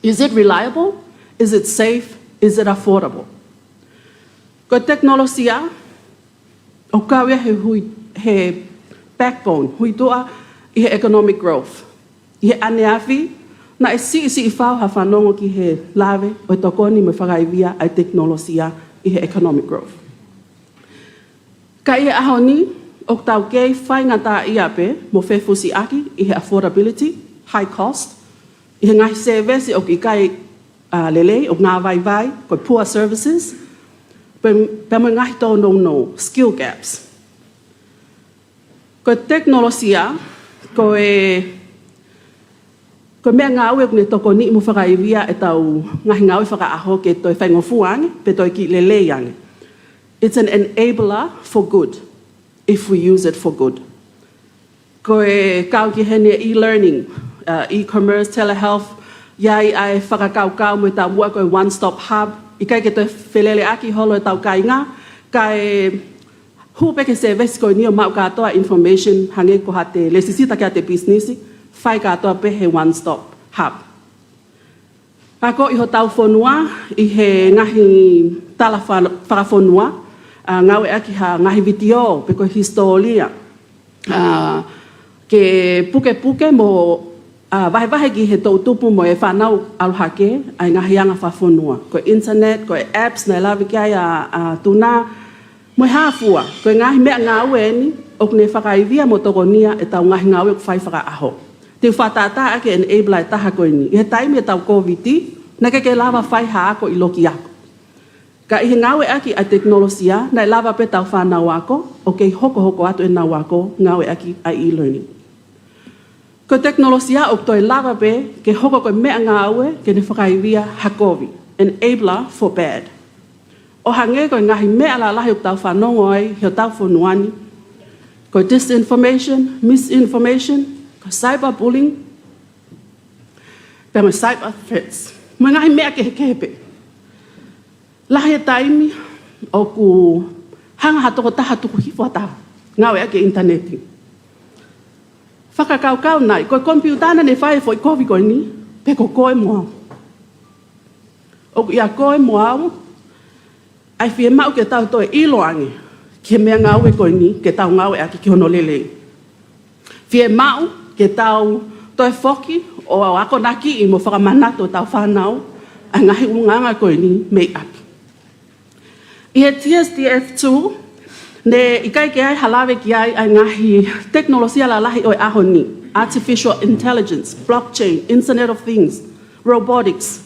Is it reliable? Is it safe? Is it affordable? Ko e tekinolosia, ʻoku kau ia he hui, he backbone, huituʻa ʻi he economic growth. ʻI he ʻaneafi, naʻe siʻisiʻi fau ha fanongo ki he lave ʻo e tokoni mo e fakaivia ʻa e tekinolosia ʻi he economic growth. Ka ʻi he ʻaho ni, ʻoku tau kei faingataʻaʻia pē mo fefusiʻaki ʻi he affordability, high cost, ʻi he ngaahi service ʻoku ʻikai, ʻa, lelei, ʻoku ngāvaivai, ko e poor services, pe-, pea mo e ngaahi tōnounou, skill gaps. Ko e tekinolosia, ko e, ko e meʻangāue ʻoku ne tokoniʻi mo fakaivia ʻetau ngaahi ngāue fakaʻaho ke toe faingofua ange, pe toe kiʻi lelei ange. It's an enabler for good, if we use it for good. Ko e kau ki heni e e-learning, ʻa, e-commerce, telehealth, ʻi ai ʻa e fakakaukau mo e taumuʻa ko e one-stop hub, ʻikai ke toe feleleʻaki holo ʻetau kāinga, kae hū pē ki he service ko eni ʻo maʻu kātoa information hangē ko haʻate lēsisita ki haʻate pisinisi, fai kātoa pē he one-stop hub. Ako ʻi hotau fonua, ʻi he ngaahi tala fa-, fakafonua, ʻa, ngāueʻaki ha ngaahi vitiō, pe ko e hisitōlia, ʻa, ke pukepuke mo, ʻa, vahevahe ki he toʻutupu mo e fānau ʻalu hake, ʻa e ngaahi anga fakafonua. Ko e internet, ko e apps, naʻe lave ki ai ʻa, ʻa Tuna, mo e hā fua, ko e ngaahi meʻangāue eni, ʻoku ne fakaivia mo tokonia ʻetau ngaahi ngāue ʻoku fai fakaʻaho. Te u fakatātā ʻaki e enabler ʻe taha ko eni. ʻI he taimi ʻetau Kōviti, naʻe ʻikai ke lava fai ha ako ʻi loki ako. Ka ʻi he ngāueʻaki ʻa e tekinolosia, naʻe lava pē ʻetau fānau ako, ʻo kei hokohoko atu ʻenau ako, ngāueʻaki ʻa e e-learning. Ko e tekinolosia ʻoku toe lava pē ke hoko ko e meʻangāue ke ne fakaivia ha kovi, enabler for bad. ʻO hangē ko e ngaahi meʻa lalahi ʻoku tau fanongo ai he ʻetau fonua ni, ko e disinformation, misinformation, ko e cyberbullying, pea mo e cyber threats. Mo e ngaahi meʻa kehekehe pē. Lahi e taimi ʻoku hanga ha tokotaha tuku hifo ha taha ngāueʻaki e ʻinitaneti. Fakakaukau nai, ko e komipiuta naʻa ne fai e foʻi kovi ko eni, pe ko koe mo au. ʻOku ʻia koe mo au ʻa e fiemaʻu ke tau toe ʻilo ange ki he meʻangāue ko eni ke tau ngāueʻaki ki hono lelei. Fiemaʻu ke tau toe foki ʻo akonakiʻi mo fakamanatu ʻetau fānau ʻa e ngaahi ʻulungaanga ko eni mei ʻapi. ʻI he T S D F two, ne ʻikai ke ʻi ai ha lave ki ai ʻa e ngaahi tekinolosia lalahi ʻo e ʻaho ni, artificial intelligence, blockchain, Internet of Things, robotics.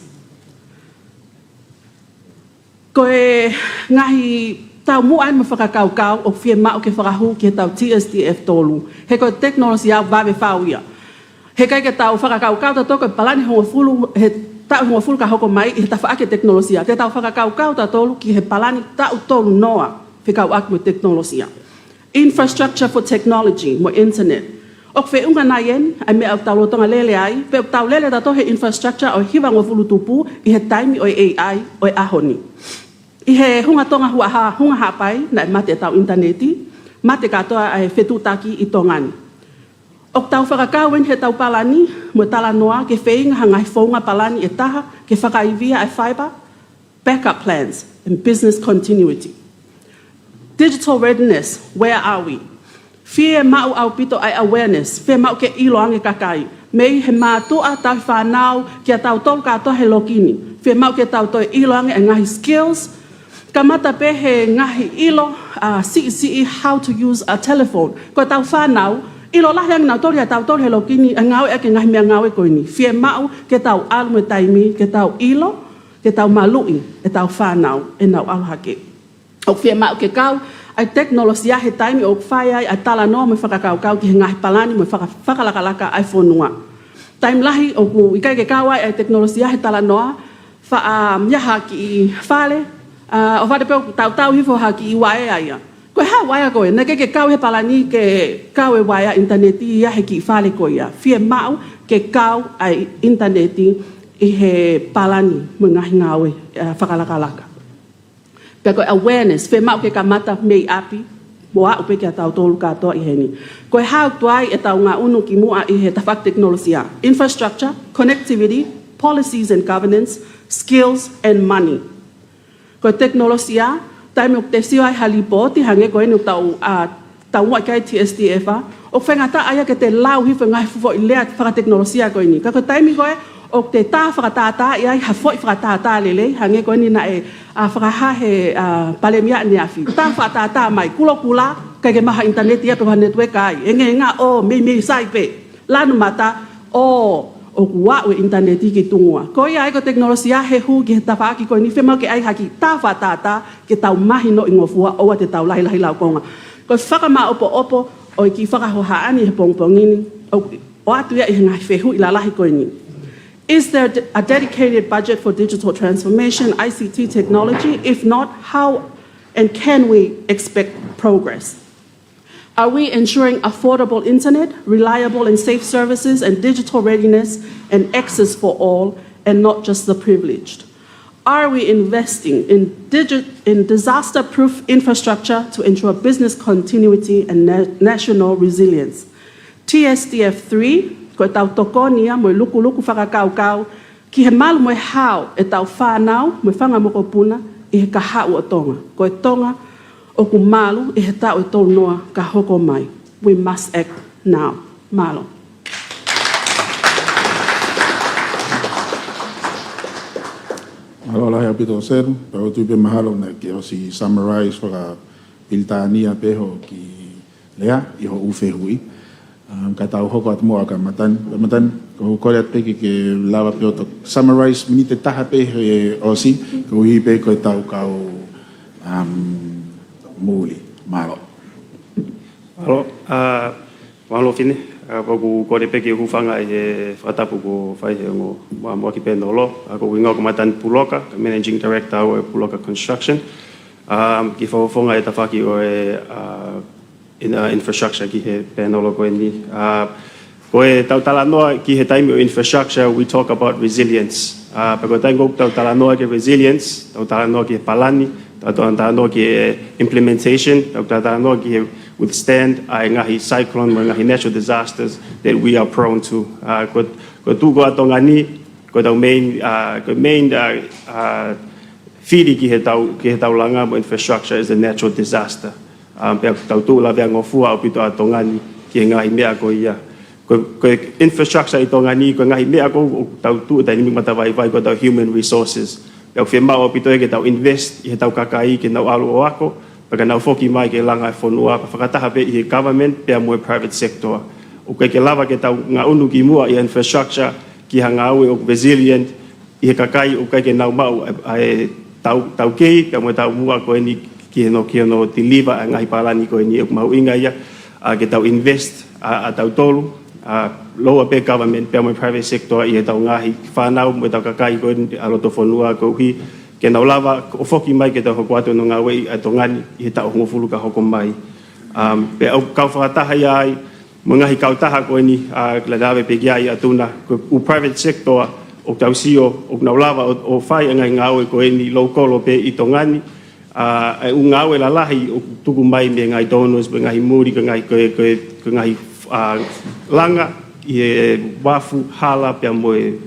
Ko e ngaahi taumuʻa mo e fakakaukau ʻoku fiemaʻu ke fakahū ki heʻetau T S D F tolu. He ko e tekinolosia vave fau ia. He ʻikai ke tau fakakaukau tautolu ko e palani hongofulu, he taʻu hongofulu ka hoko mai, ʻi he tafaʻaki e tekinolosia. Te tau fakakaukau tautolu ki he palani taʻu tolu noa fekauʻaki mo e tekinolosia. Infrastructure for technology, mo e internet. ʻOku feʻunga nai eni ʻa e meʻa ʻoku tau lolotonga lele ai, pe ʻoku tau lele tautolu he infrastructure ʻo e hivangofulu tupu ʻi he taimi ʻo e A I ʻo e ʻaho ni. ʻI he hunga Tonga Huaha, hunga Haʻapai, naʻe mate ʻetau ʻinitaneti, mate kātoa ʻa e fetuʻutaki ʻi Tonga ni. ʻOku tau fakakau eni heʻetau palani mo e talanoa ke feinga ha ngaahi founga palani ʻe taha ke fakaivia ʻa e fiber, backup plans, and business continuity. Digital readiness, where are we? Fiemaʻu ʻaupito ʻa e awareness, fiemaʻu ke ʻilo ange kakai. Mei he mātuʻa, tauhi fānau, kia tautolu kātoa he loki ni. Fiemaʻu ke tau toe ʻilo ange ʻa e ngaahi skills. Kamata pē he ngaahi ʻilo, ʻa, siʻisiʻi, how to use a telephone. Ko ʻetau fānau, ʻilo lahi ange nautolu ia tautolu he loki ni, ʻa e ngāueʻaki e ngaahi meʻangāue ko eni. Fiemaʻu ke tau ʻalu mo e taimi, ke tau ʻilo, ke tau maluʻi ʻetau fānau ʻenau ʻalu hake. ʻOku fiemaʻu ke kau ʻa e tekinolosia he taimi ʻoku fai ai ʻa e talanoa mo e fakakaukau ki he ngaahi palani mo e faka-, fakalakalaka ʻa e fonua. Taimi lahi ʻoku ʻikai ke kau ai ʻa e tekinolosia he talanoa, faʻa, ʻa, ʻi ai ha kiʻi fale, ʻa, ʻohovale pē ʻoku tautau hifo ha kiʻi uaea ia. Ko e hā e uaea ko ē, naʻe ʻikai ke kau he palani ke kau e uaea ʻinitaneti ia he kiʻi fale ko ia. Fiemaʻu ke kau ʻa e ʻinitaneti ʻi he palani mo e ngaahi ngāue, ʻa, fakalakalaka. Pea ko e awareness, fiemaʻu ke kamata mei ʻapi, mo aʻu pē kia tautolu kātoa ʻi heni. Ko e hā ʻoku tuai ʻetau ngaʻunu ki muʻa ʻi he tafaʻaki tekinolosia. Infrastructure, connectivity, policies and governance, skills and money. Ko e tekinolosia, taimi ʻoku te sio ai ha lipooti, hangē ko eni ʻoku tau, ʻa, tau ʻai ki ai T S D F, ʻoku faingataʻa ia ke te lau hifo e ngaahi foʻi lea fakatekinolosia ko eni. Ka ko e taimi ko ē ʻoku te tā fakatātā ʻi ai ha foʻi fakatātā lelei, hangē ko eni naʻe, ʻa, fakahā he, ʻa, palēmia ʻaneafi. Tā fakatātā mai, kulokula, ʻikai ke maʻu ha ʻinitaneti ia pe ko ha network ai. Engeenga ʻo meimei sai pē. Lanu mata ʻo ʻoku aʻu e ʻinitaneti ki tuʻa. Ko ia ai ko e tekinolosia he hū ki he tafaʻaki ko eni fiemaʻu ke ʻai ha kiʻi tā fakatātā ke tau mahinoʻi ngofua ʻoua te tau lahilahi laukonga. Ko e fakamaʻopoʻopo ʻo e kiʻi fakahohaʻa ni he pongipongi ni, ʻo, ʻoatu ia ʻi he ngaahi fehuʻi lalahi ko eni. Is there a dedicated budget for digital transformation, I C T technology? If not, how and can we expect progress? Are we ensuring affordable internet, reliable and safe services and digital readiness and access for all and not just the privileged? Are we investing in digi-, in disaster-proof infrastructure to ensure business continuity and na-, national resilience? T S D F three, ko ʻetau tokoni ia mo e lukuluku fakakaukau ki he malu mo e hao ʻetau fānau mo e fanga mokopuna ʻi he kahaʻu ʻo Tonga. Ko e Tonga ʻoku malu ʻi he taʻu ʻe tolu noa ka hoko mai. We must act now. Mālō. Mālō lahi ʻaupito Selu, pea ʻoku ou tui pē mahalo naʻa ke ʻosi summarize faka-Pilitānia pē hoʻo kiʻi lea ʻi hoʻo ʻū fehuʻi. Um, ka tau hoko atu muʻa kia Matani. Matani, ko e kole atu pē ke ke lava pē ʻo toki summarize miniti ʻe taha pē he ʻosi, koeʻuhi pē ko ʻetau kau, um, muli. Mālō. Mālō, ʻa, mālō Fine. ʻA, ʻoku ou kole pē ke u hūfanga ʻi he fakatapu kuo fai he ongo muʻamuʻa ki Pēnolo. ʻA, ko hoku hingoa ko Matani Puloka, ko e Managing Director ʻo e Puloka Construction. Um, ke fakafofonga e tafaʻaki ʻo e, uh, in, uh, infrastructure ki he Pēnolo ko eni. Uh, ko ʻetau talanoa ki he taimi ʻo e infrastructure, we talk about resilience. Uh, pea ko e taimi ʻoku tau talanoa ki he resilience, tau talanoa ki he palani, tau talanoa ki he implementation, tau talanoa ki he withstand ʻa e ngaahi cyclone mo e ngaahi natural disasters that we are prone to. Uh, ko, ko e tuʻu ko ē ʻa Tonga ni, ko ʻetau main, uh, ko e main, uh, uh, fili ki heʻetau, ki heʻetau langa mo infrastructure is a natural disaster. Um, pea ʻoku tau tuʻu lavea ngofua ʻaupito ʻa Tonga ni ki he ngaahi meʻa ko ia. Ko, ko e infrastructure ʻi Tonga ni, ko e ngaahi meʻa ko ē ʻoku tau tuʻu taimi matavaivai ko ʻetau human resources. Pea ʻoku fiemaʻu ʻaupito ia ke tau invest ʻi heʻetau kakai ke nau ʻalu ʻo ako, pea ke nau foki mai ke langa e fonua, pea fakataha pē ʻi he government pea mo e private sector. ʻOku ʻikai ke lava ke tau ngaʻunu ki muʻa ʻi he infrastructure ki ha ngāue ʻoku resilient, ʻi he kakai ʻoku ʻikai ke nau maʻu ʻa e, ʻa e tau, taukei, pea mo e taumuʻa ko eni ki hono, ki hono deliver ʻa e ngaahi palani ko eni ʻoku mahuʻinga ia, ʻa, ke tau invest, ʻa, ʻa tautolu, ʻa, ʻoua pē government pea mo e private sector ʻi heʻetau ngaahi fānau mo ʻetau kakai ko eni ʻa loto fonua koeʻuhi ke nau lava ʻo foki mai ke tau hoko atu hono ngāueʻi ʻa Tonga ni ʻi he taʻu hongofulu ka hoko mai. Um, pea ʻoku kau fakataha ia ai, mo e ngaahi kautaha ko eni, ʻa, ʻoku lave pē ki ai ʻa Tuna, ko e ʻū private sector ʻoku tau sio, ʻoku nau lava ʻo, ʻo fai ʻa e ngaahi ngāue ko eni local pē ʻi Tonga ni, ʻa, ʻa e ʻū ngāue lalahi ʻoku tuku mai mei he ngaahi donors, mei he ngaahi muli, ko e ngaahi, ko e, ko e, ko e ngaahi, ʻa, langa ʻi he uafu, hala, pea mo e,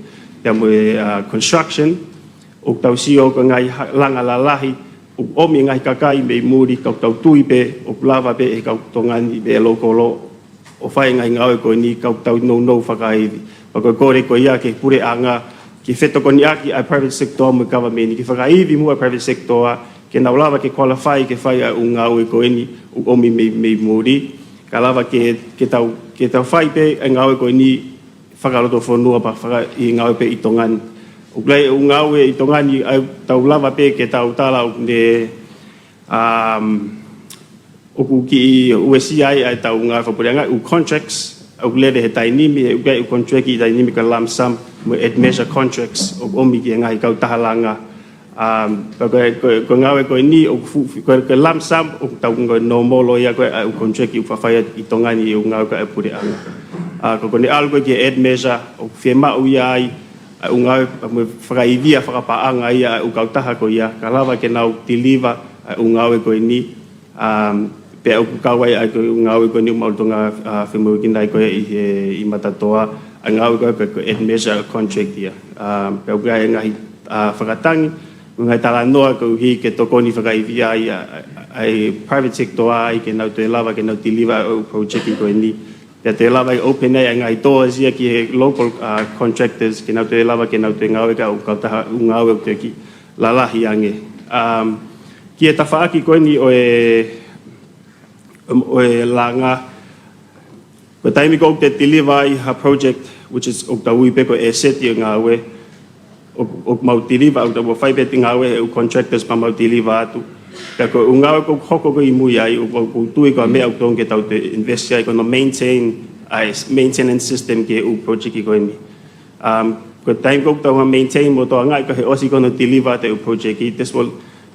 pea mo e, ʻa, construction, ʻoku tau sio ko e ngaahi ha-, langa lalahi, ʻoku ʻomi e ngaahi kakai mei muli, ka ʻoku tau tui pē, ʻoku lava pē ʻe he kau Tonga ni mei he local ʻo fai e ngaahi ngāue ko eni ka ʻoku tau nounou fakaivi. Pea ko e kole ko ia ki he puleʻanga, ke fetokoniʻaki ʻa e private sector mo e government, ke fakaivi muʻa e private sector, ke nau lava ke qualify ke fai ʻa e ʻū ngāue ko eni ʻoku ʻomi mei, mei muli. Ka lava ke, ke tau, ke tau fai pē ʻa e ngāue ko eni fakalotofonua pea faka-, ʻi he ngāue pē ʻi Tonga ni. ʻOku lahi e ʻū ngāue ʻi Tonga ni, ʻa, tau lava pē ke tau tala ʻoku ne, um, ʻoku kiʻi uesia ai ʻa ʻetau ngāue fakapuleʻanga, ʻū contracts, ʻoku lele he taimi ni, ʻoku ʻi ai e ʻū contract ʻi he taimi ni ko e lump sum, mo e ad measure contracts, ʻoku ʻomi ki he ngaahi kautaha langa. Um, ko, ko, ko, ko e ngāue ko eni, ʻoku fu-, ko, ko e lump sum, ʻoku tau ngāue normal ia ko e ʻū contract ʻoku faʻa fai ʻi Tonga ni ʻi he ʻū ngāue ko ē ʻa e puleʻanga. ʻA, ka ko ʻene ʻalu ko ē ki he ad measure, ʻoku fiemaʻu ia ai, ʻa e ʻū ngāue, mo e fakaivia fakapaʻanga ia ʻa e ʻū kautaha ko ia, ka lava ke nau deliver ʻa e ʻū ngāue ko eni, um, pea ʻoku kau ai ʻa e ʻū ngāue ko eni ʻoku mau Tonga, ʻa, femoʻuekina ai ko ē ʻi he, ʻi Matatoa, ʻa e ngāue ko ē ko e, ko e ad measure contract ia. Um, pea ʻoku ʻi ai e ngaahi, ʻa, fakatangi, mo e ngaahi talanoa koeʻuhi ke tokoni fakaivia ai ʻa, ʻa, ʻa e private sector ai ke nau toe lava, ke nau deliver ʻa e ʻū project ko eni. Pea toe lava ʻo open ai ʻa e ngaahi doors ia ki he local, ʻa, contractors, ke nau toe lava, ke nau toe ngāue ki he ʻū kautaha, ʻū ngāue ʻoku teʻeki lalahi ange. Um, ki he tafaʻaki ko eni ʻo e, ʻo e langa, ko e taimi ko ē ʻoku te deliver ai ha project, which is ʻoku tau ui pē ko e asset ʻi he ngāue, ʻo, ʻoku mau deliver, ʻoku tau fai pē ʻa e ngāue he ʻū contractors pea mau deliver atu. Pea ko e ʻū ngāue ʻoku hoko ko ē ʻi mui ai, ʻoku, ʻoku tui ko e meʻa ʻoku totonu ke tau toe invest ai ko hono maintain, ʻa e maintenance system ki he ʻū project ko eni. Um, ko e taimi ko ē ʻoku tau maintain mo tokangaʻi ko ē he ʻosi ko hono deliver ʻa e ʻū project, this will,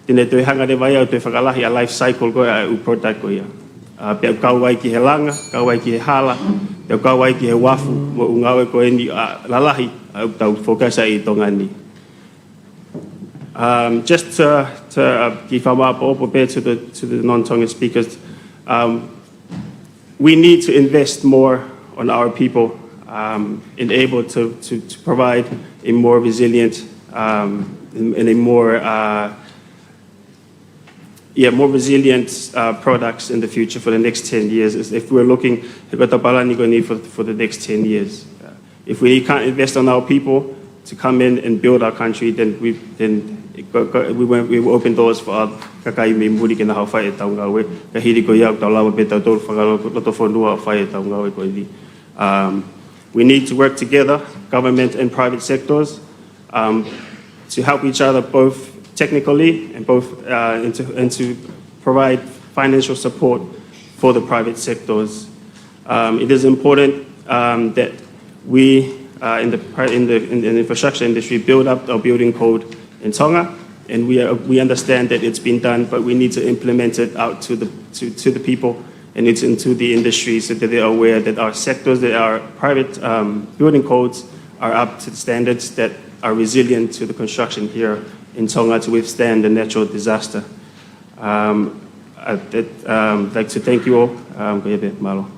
te ne toe hanga leva ia ʻo toe fakalahi ʻa e life cycle ko ē ʻa e ʻū product ko ia. ʻA, pea ʻoku kau ai ki he langa, kau ai ki he hala, pea ʻoku kau ai ki he uafu, mo e ʻū ngāue ko eni, ʻa, lalahi, ʻa, ʻoku tau focus ai ʻi Tonga ni. Um, just to, to, uh, kiʻi fakamāʻopoʻopo pē to the, to the non-Tongan speakers. Um, we need to invest more on our people, um, and able to, to, to provide a more resilient, um, and, and a more, uh, yeah, more resilient, uh, products in the future for the next ten years. Is if we're looking, he ko ʻetau palani ko eni for, for the next ten years. Uh, if we can't invest on our people to come in and build our country, then we, then it go, go, we won't, we will open doors for our kakai mei muli ke nau hao fai ʻetau ngāue. Ka hili ko ia ʻoku tau lava pē tautolu fakalotofonua ʻo fai ʻetau ngāue ko eni. Um, we need to work together, government and private sectors, um, to help each other both technically and both, uh, and to, and to provide financial support for the private sectors. Um, it is important um, that we, uh, in the pri- in the in the infrastructure industry, build up our building code in Tonga, and we are, we understand that it's been done, but we need to implement it out to the to, to the people, and it's into the industry so that they are aware that our sectors, that our private, um, building codes are up to the standards that are resilient to the construction here in Tonga to withstand the natural disaster. Um, I, that, um, like to thank you all. Um, ko ia pē, mālō.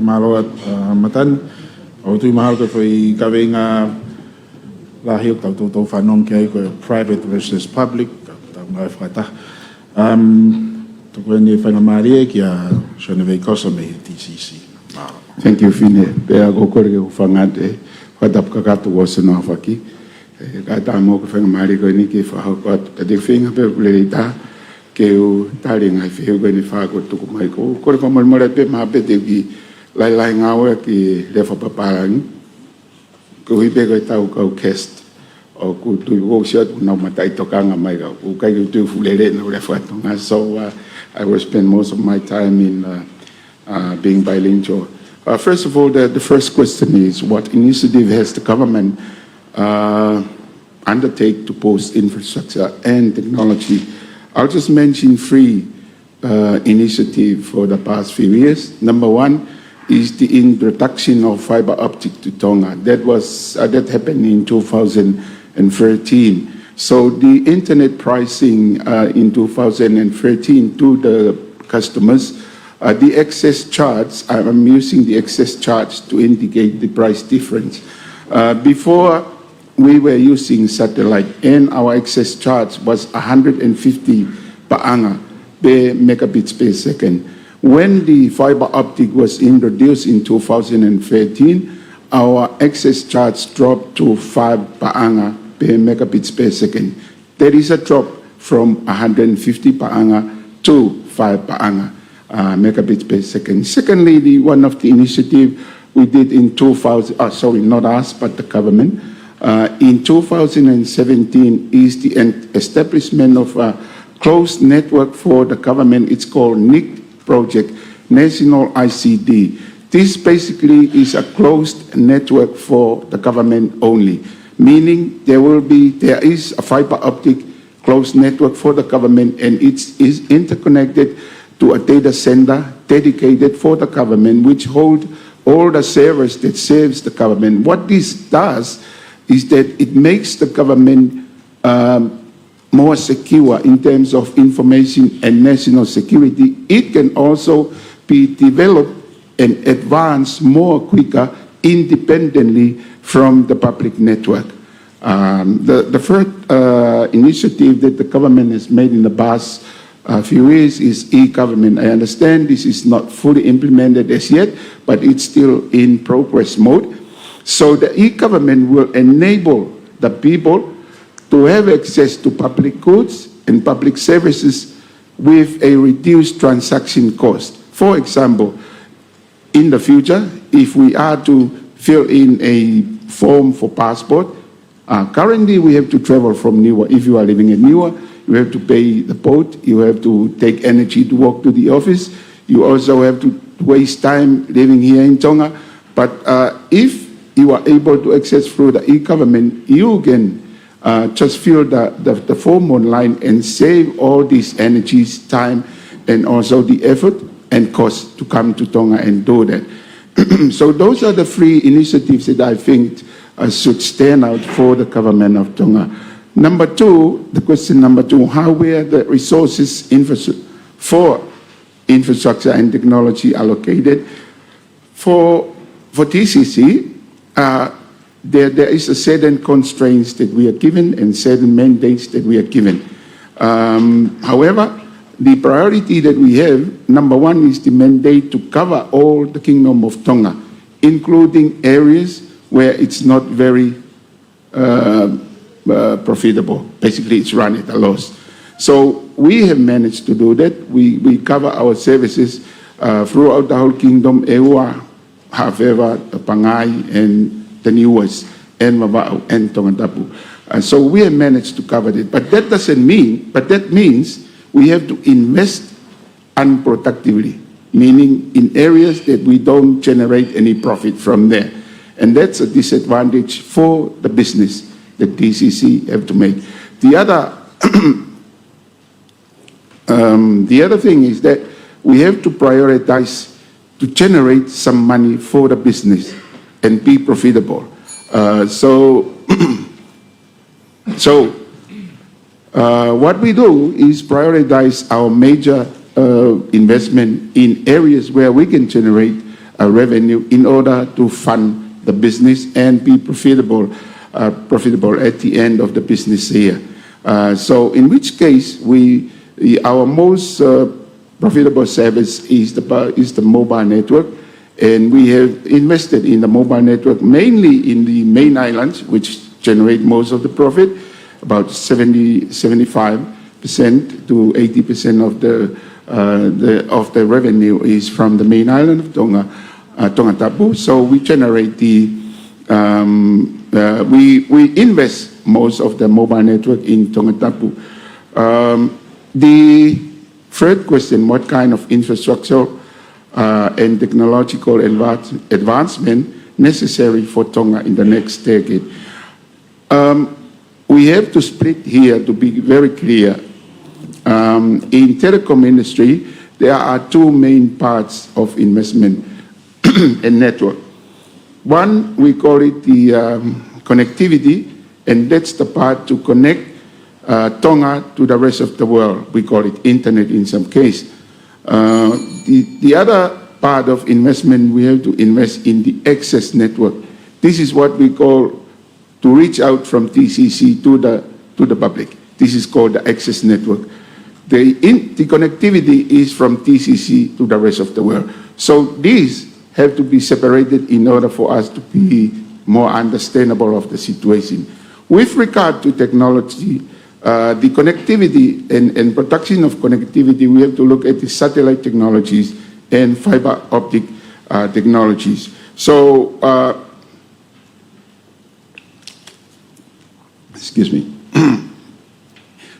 Mālō, uh, Matani. ʻOku ou tui mahalo ko e foʻi kaveinga lahi ʻoku tau toutou fanongo ki ai ko e private versus public, ka tau ngāue fakataha. Um, tuku eni e faingamālie kia Sione Veikoso mei he T C C. Mālō. Thank you, Fine. Pea ʻoku ou kole ke u hūfanga atu he fakatapu kakato kuo ʻosi hono aofaki. ʻE, kae ʻatā mo e faingamālie ko eni ke fakahoko atu. Ka te u feinga pē ʻo lelei taha ke u tali e ngaahi fehuʻi ko eni ʻe fā kuo tuku mai. ʻOku ou kole fakamolemole pē mahalo pē te u kiʻi lahilahi ngāue ki he lea fakapapālangi. Koeʻuhi pē ko ʻetau kau guest. ʻOku ou tui ʻoku ʻosi atu ʻenau mataʻitokanga mai ka ʻoku ʻikai ke u tui ʻoku fuʻu lelei ʻenau lea faka-Tonga. So, uh, I will spend most of my time in, uh, uh, being bilingual. Uh, first of all, the, the first question is, what initiative has the government, uh, undertake to boost infrastructure and technology? I'll just mention three, uh, initiative for the past few years. Number one is the introduction of fiber optic to Tonga. That was, uh, that happened in two thousand thirteen. So the internet pricing, uh, in two thousand thirteen to the customers, uh, the access charge, I'm using the access charge to indicate the price difference. Uh, before, we were using satellite, and our access charge was a hundred and fifty paʻanga per megabits per second. When the fiber optic was introduced in two thousand thirteen, our access charge dropped to five paʻanga per megabits per second. There is a drop from a hundred and fifty paʻanga to five paʻanga, uh, megabits per second. Secondly, the, one of the initiative we did in two thousand, uh, sorry, not us, but the government, uh, in two thousand seventeen is the en- establishment of a closed network for the government. It's called NICT project, National I C T. This basically is a closed network for the government only, meaning there will be, there is a fiber optic closed network for the government, and it's is interconnected to a data center dedicated for the government, which hold all the servers that serves the government. What this does is that it makes the government, um, more secure in terms of information and national security. It can also be developed and advanced more quicker independently from the public network. Um, the, the first, uh, initiative that the government has made in the past, uh, few years is e-government. I understand this is not fully implemented as yet, but it's still in progress mode. So the e-government will enable the people to have access to public goods and public services with a reduced transaction cost. For example, in the future, if we are to fill in a form for passport, uh, currently we have to travel from Niua. If you are living in Niua, you have to pay the boat, you have to take energy to walk to the office, you also have to waste time living here in Tonga. But, uh, if you are able to access through the e-government, you can, uh, just fill the, the, the form online and save all these energies, time, and also the effort and cost to come to Tonga and do that. So those are the three initiatives that I think, uh, should stand out for the government of Tonga. Number two, the question number two, how were the resources infras- for infrastructure and technology allocated? For, for T C C, uh, there, there is a certain constraints that we are given and certain mandates that we are given. Um, however, the priority that we have, number one, is the mandate to cover all the Kingdom of Tonga, including areas where it's not very, uh, uh, profitable. Basically, it's run at a loss. So we have managed to do that. We, we cover our services, uh, throughout the whole kingdom, ʻEua, Haʻafeva, the Pangai, and the Niuas, and Vavaʻu, and Tongatapu. Uh, so we have managed to cover it. But that doesn't mean, but that means We have to invest unproductively, meaning in areas that we don't generate any profit from there. And that's a disadvantage for the business that D C C have to make. The other, um, the other thing is that we have to prioritize to generate some money for the business and be profitable. Uh, so, so uh, what we do is prioritize our major uh, investment in areas where we can generate a revenue in order to fund the business and be profitable, uh, profitable at the end of the business year. Uh, so in which case, we, our most uh, profitable service is the, is the mobile network. And we have invested in the mobile network, mainly in the main islands, which generate most of the profit, about seventy, seventy-five percent to eighty percent of the, uh, the, of the revenue is from the main island of Tonga, uh, Tongatapu. So we generate the, um, uh, we, we invest most of the mobile network in Tongatapu. Um, the third question, what kind of infrastructure uh, and technological advance, advancement necessary for Tonga in the next decade? Um, we have to split here to be very clear. Um, in telecom industry, there are two main parts of investment and network. One, we call it the um, connectivity, and that's the part to connect uh, Tonga to the rest of the world. We call it internet in some case. Uh, the, the other part of investment, we have to invest in the access network. This is what we call to reach out from T C C to the, to the public. This is called the access network. The, in, the connectivity is from T C C to the rest of the world. So these have to be separated in order for us to be more understandable of the situation. With regard to technology, uh, the connectivity and, and production of connectivity, we have to look at the satellite technologies and fiber optic uh, technologies. So, uh, excuse me.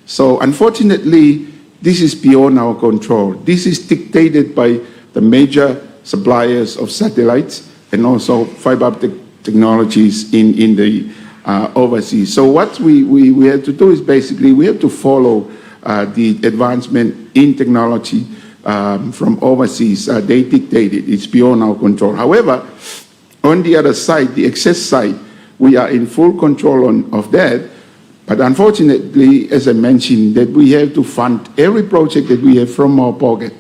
So unfortunately, this is beyond our control. This is dictated by the major suppliers of satellites and also fiber optic technologies in, in the uh, overseas. So what we, we, we have to do is basically we have to follow uh, the advancement in technology um, from overseas. Uh, they dictate it. It's beyond our control. However, on the other side, the access side, we are in full control on, of that. But unfortunately, as I mentioned, that we have to fund every project that we have from our pocket.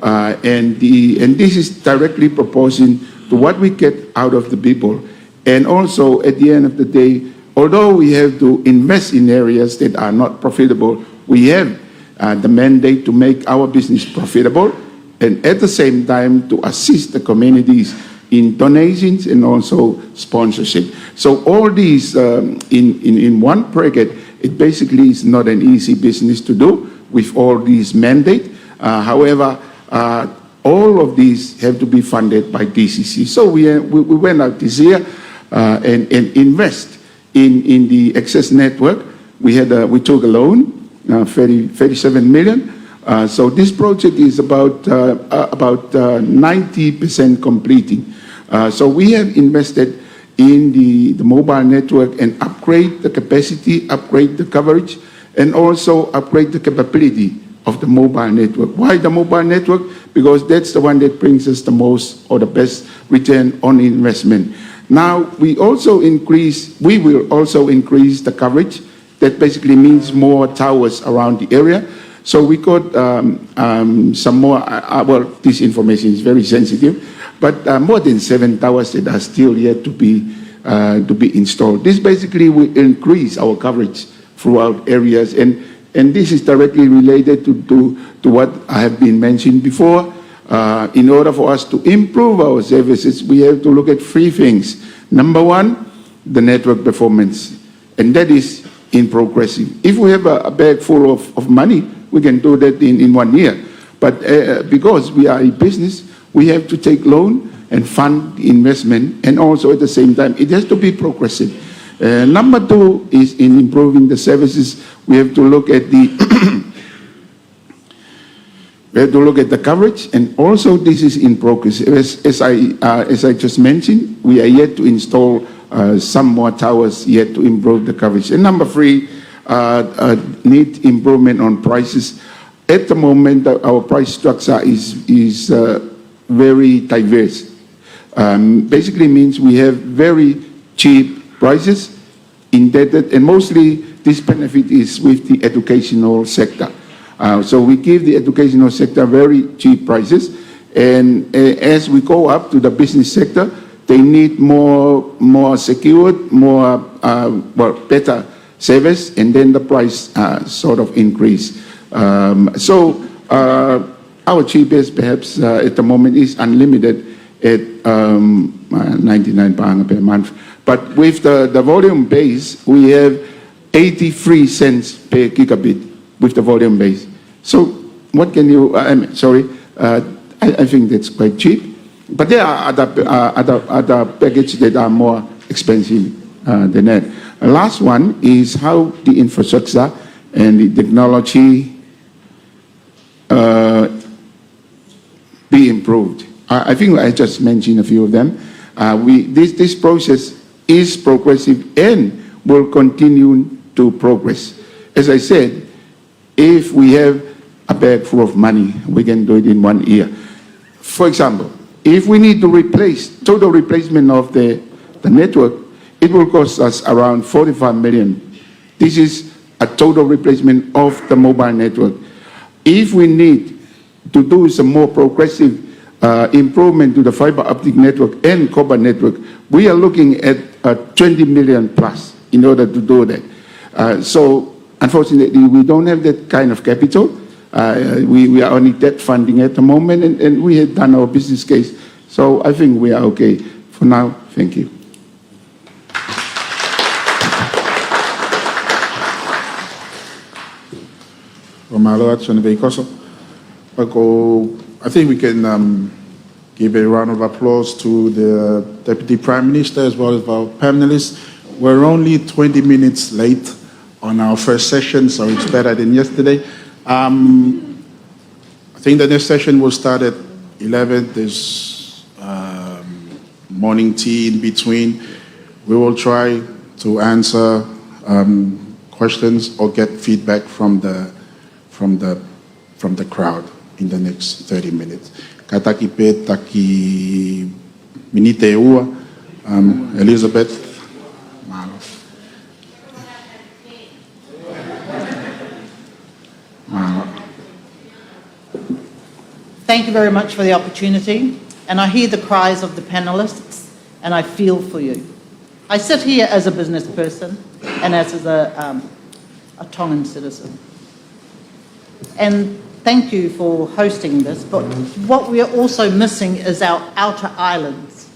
Uh, and, the, and this is directly proportion to what we get out of the people. And also, at the end of the day, although we have to invest in areas that are not profitable, we have uh, the mandate to make our business profitable and at the same time to assist the communities in donations and also sponsorship. So all these um, in, in, in one bracket, it basically is not an easy business to do with all these mandate. Uh, however, uh, all of these have to be funded by D C C. So we, we, we went out this year uh, and, and invest in, in the access network. We had a, we took a loan, uh, thirty, thirty-seven million. Uh, so this project is about, uh, uh, about uh, ninety percent completing. Uh, so we have invested in the, the mobile network and upgrade the capacity, upgrade the coverage, and also upgrade the capability of the mobile network. Why the mobile network? Because that's the one that brings us the most or the best return on investment. Now, we also increase, we will also increase the coverage. That basically means more towers around the area. So we got um, um, some more, uh, uh, well, this information is very sensitive, but uh, more than seven towers that are still yet to be, uh, to be installed. This basically will increase our coverage throughout areas, and, and this is directly related to, to, to what I have been mentioned before. Uh, in order for us to improve our services, we have to look at three things. Number one, the network performance, and that is in progressive. If we have a, a bag full of, of money, we can do that in, in one year. But uh, because we are a business, we have to take loan and fund the investment, and also at the same time, it has to be progressive. Uh, number two is in improving the services. We have to look at the We have to look at the coverage, and also this is in progress. As, as I, uh, as I just mentioned, we are yet to install, uh, some more towers, yet to improve the coverage. And number three, uh, uh, need improvement on prices. At the moment, uh, our price structure is, is, uh, very diverse. Um, basically means we have very cheap prices, indebted, and mostly this benefit is with the educational sector. Uh, so we give the educational sector very cheap prices, and, uh, as we go up to the business sector, they need more, more secured, more, uh, well, better service, and then the price, uh, sort of increase. Um, so, uh, our cheapest, perhaps, uh, at the moment is Unlimited at, um, uh, ninety-nine paʻanga per month. But with the, the volume base, we have eighty-three cents per gigabit with the volume base. So what can you, uh, I mean, sorry, uh, I, I think that's quite cheap. But there are other, uh, other, other packages that are more expensive, uh, than that. The last one is how the infrastructure and the technology, uh, be improved. I, I think I just mentioned a few of them. Uh, we, this, this process is progressive and will continue to progress. As I said, if we have a bag full of money, we can do it in one year. For example, if we need to replace, total replacement of the, the network, it will cost us around forty-five million. This is a total replacement of the mobile network. If we need to do some more progressive, uh, improvement to the fiber optic network and copper network, we are looking at, uh, twenty million plus in order to do that. Uh, so, unfortunately, we don't have that kind of capital. Uh, we, we are only debt funding at the moment, and, and we have done our business case. So I think we are okay for now. Thank you. Well, mālō atu Senator Veikoso. But go, I think we can, um, give a round of applause to the Deputy Prime Minister as well as our panelists. We're only twenty minutes late on our first session, so it's better than yesterday. Um, I think the next session will start at eleven. There's, um, morning tea in between. We will try to answer, um, questions or get feedback from the, from the, from the crowd in the next thirty minutes. Kātaki pē taki miniti ʻe ua, um, Elizabeth. Mālō. Mālō. Thank you very much for the opportunity, and I hear the cries of the panelists, and I feel for you. I sit here as a business person and as, as a, um, a Tongan citizen. And thank you for hosting this, but what we are also missing is our outer islands.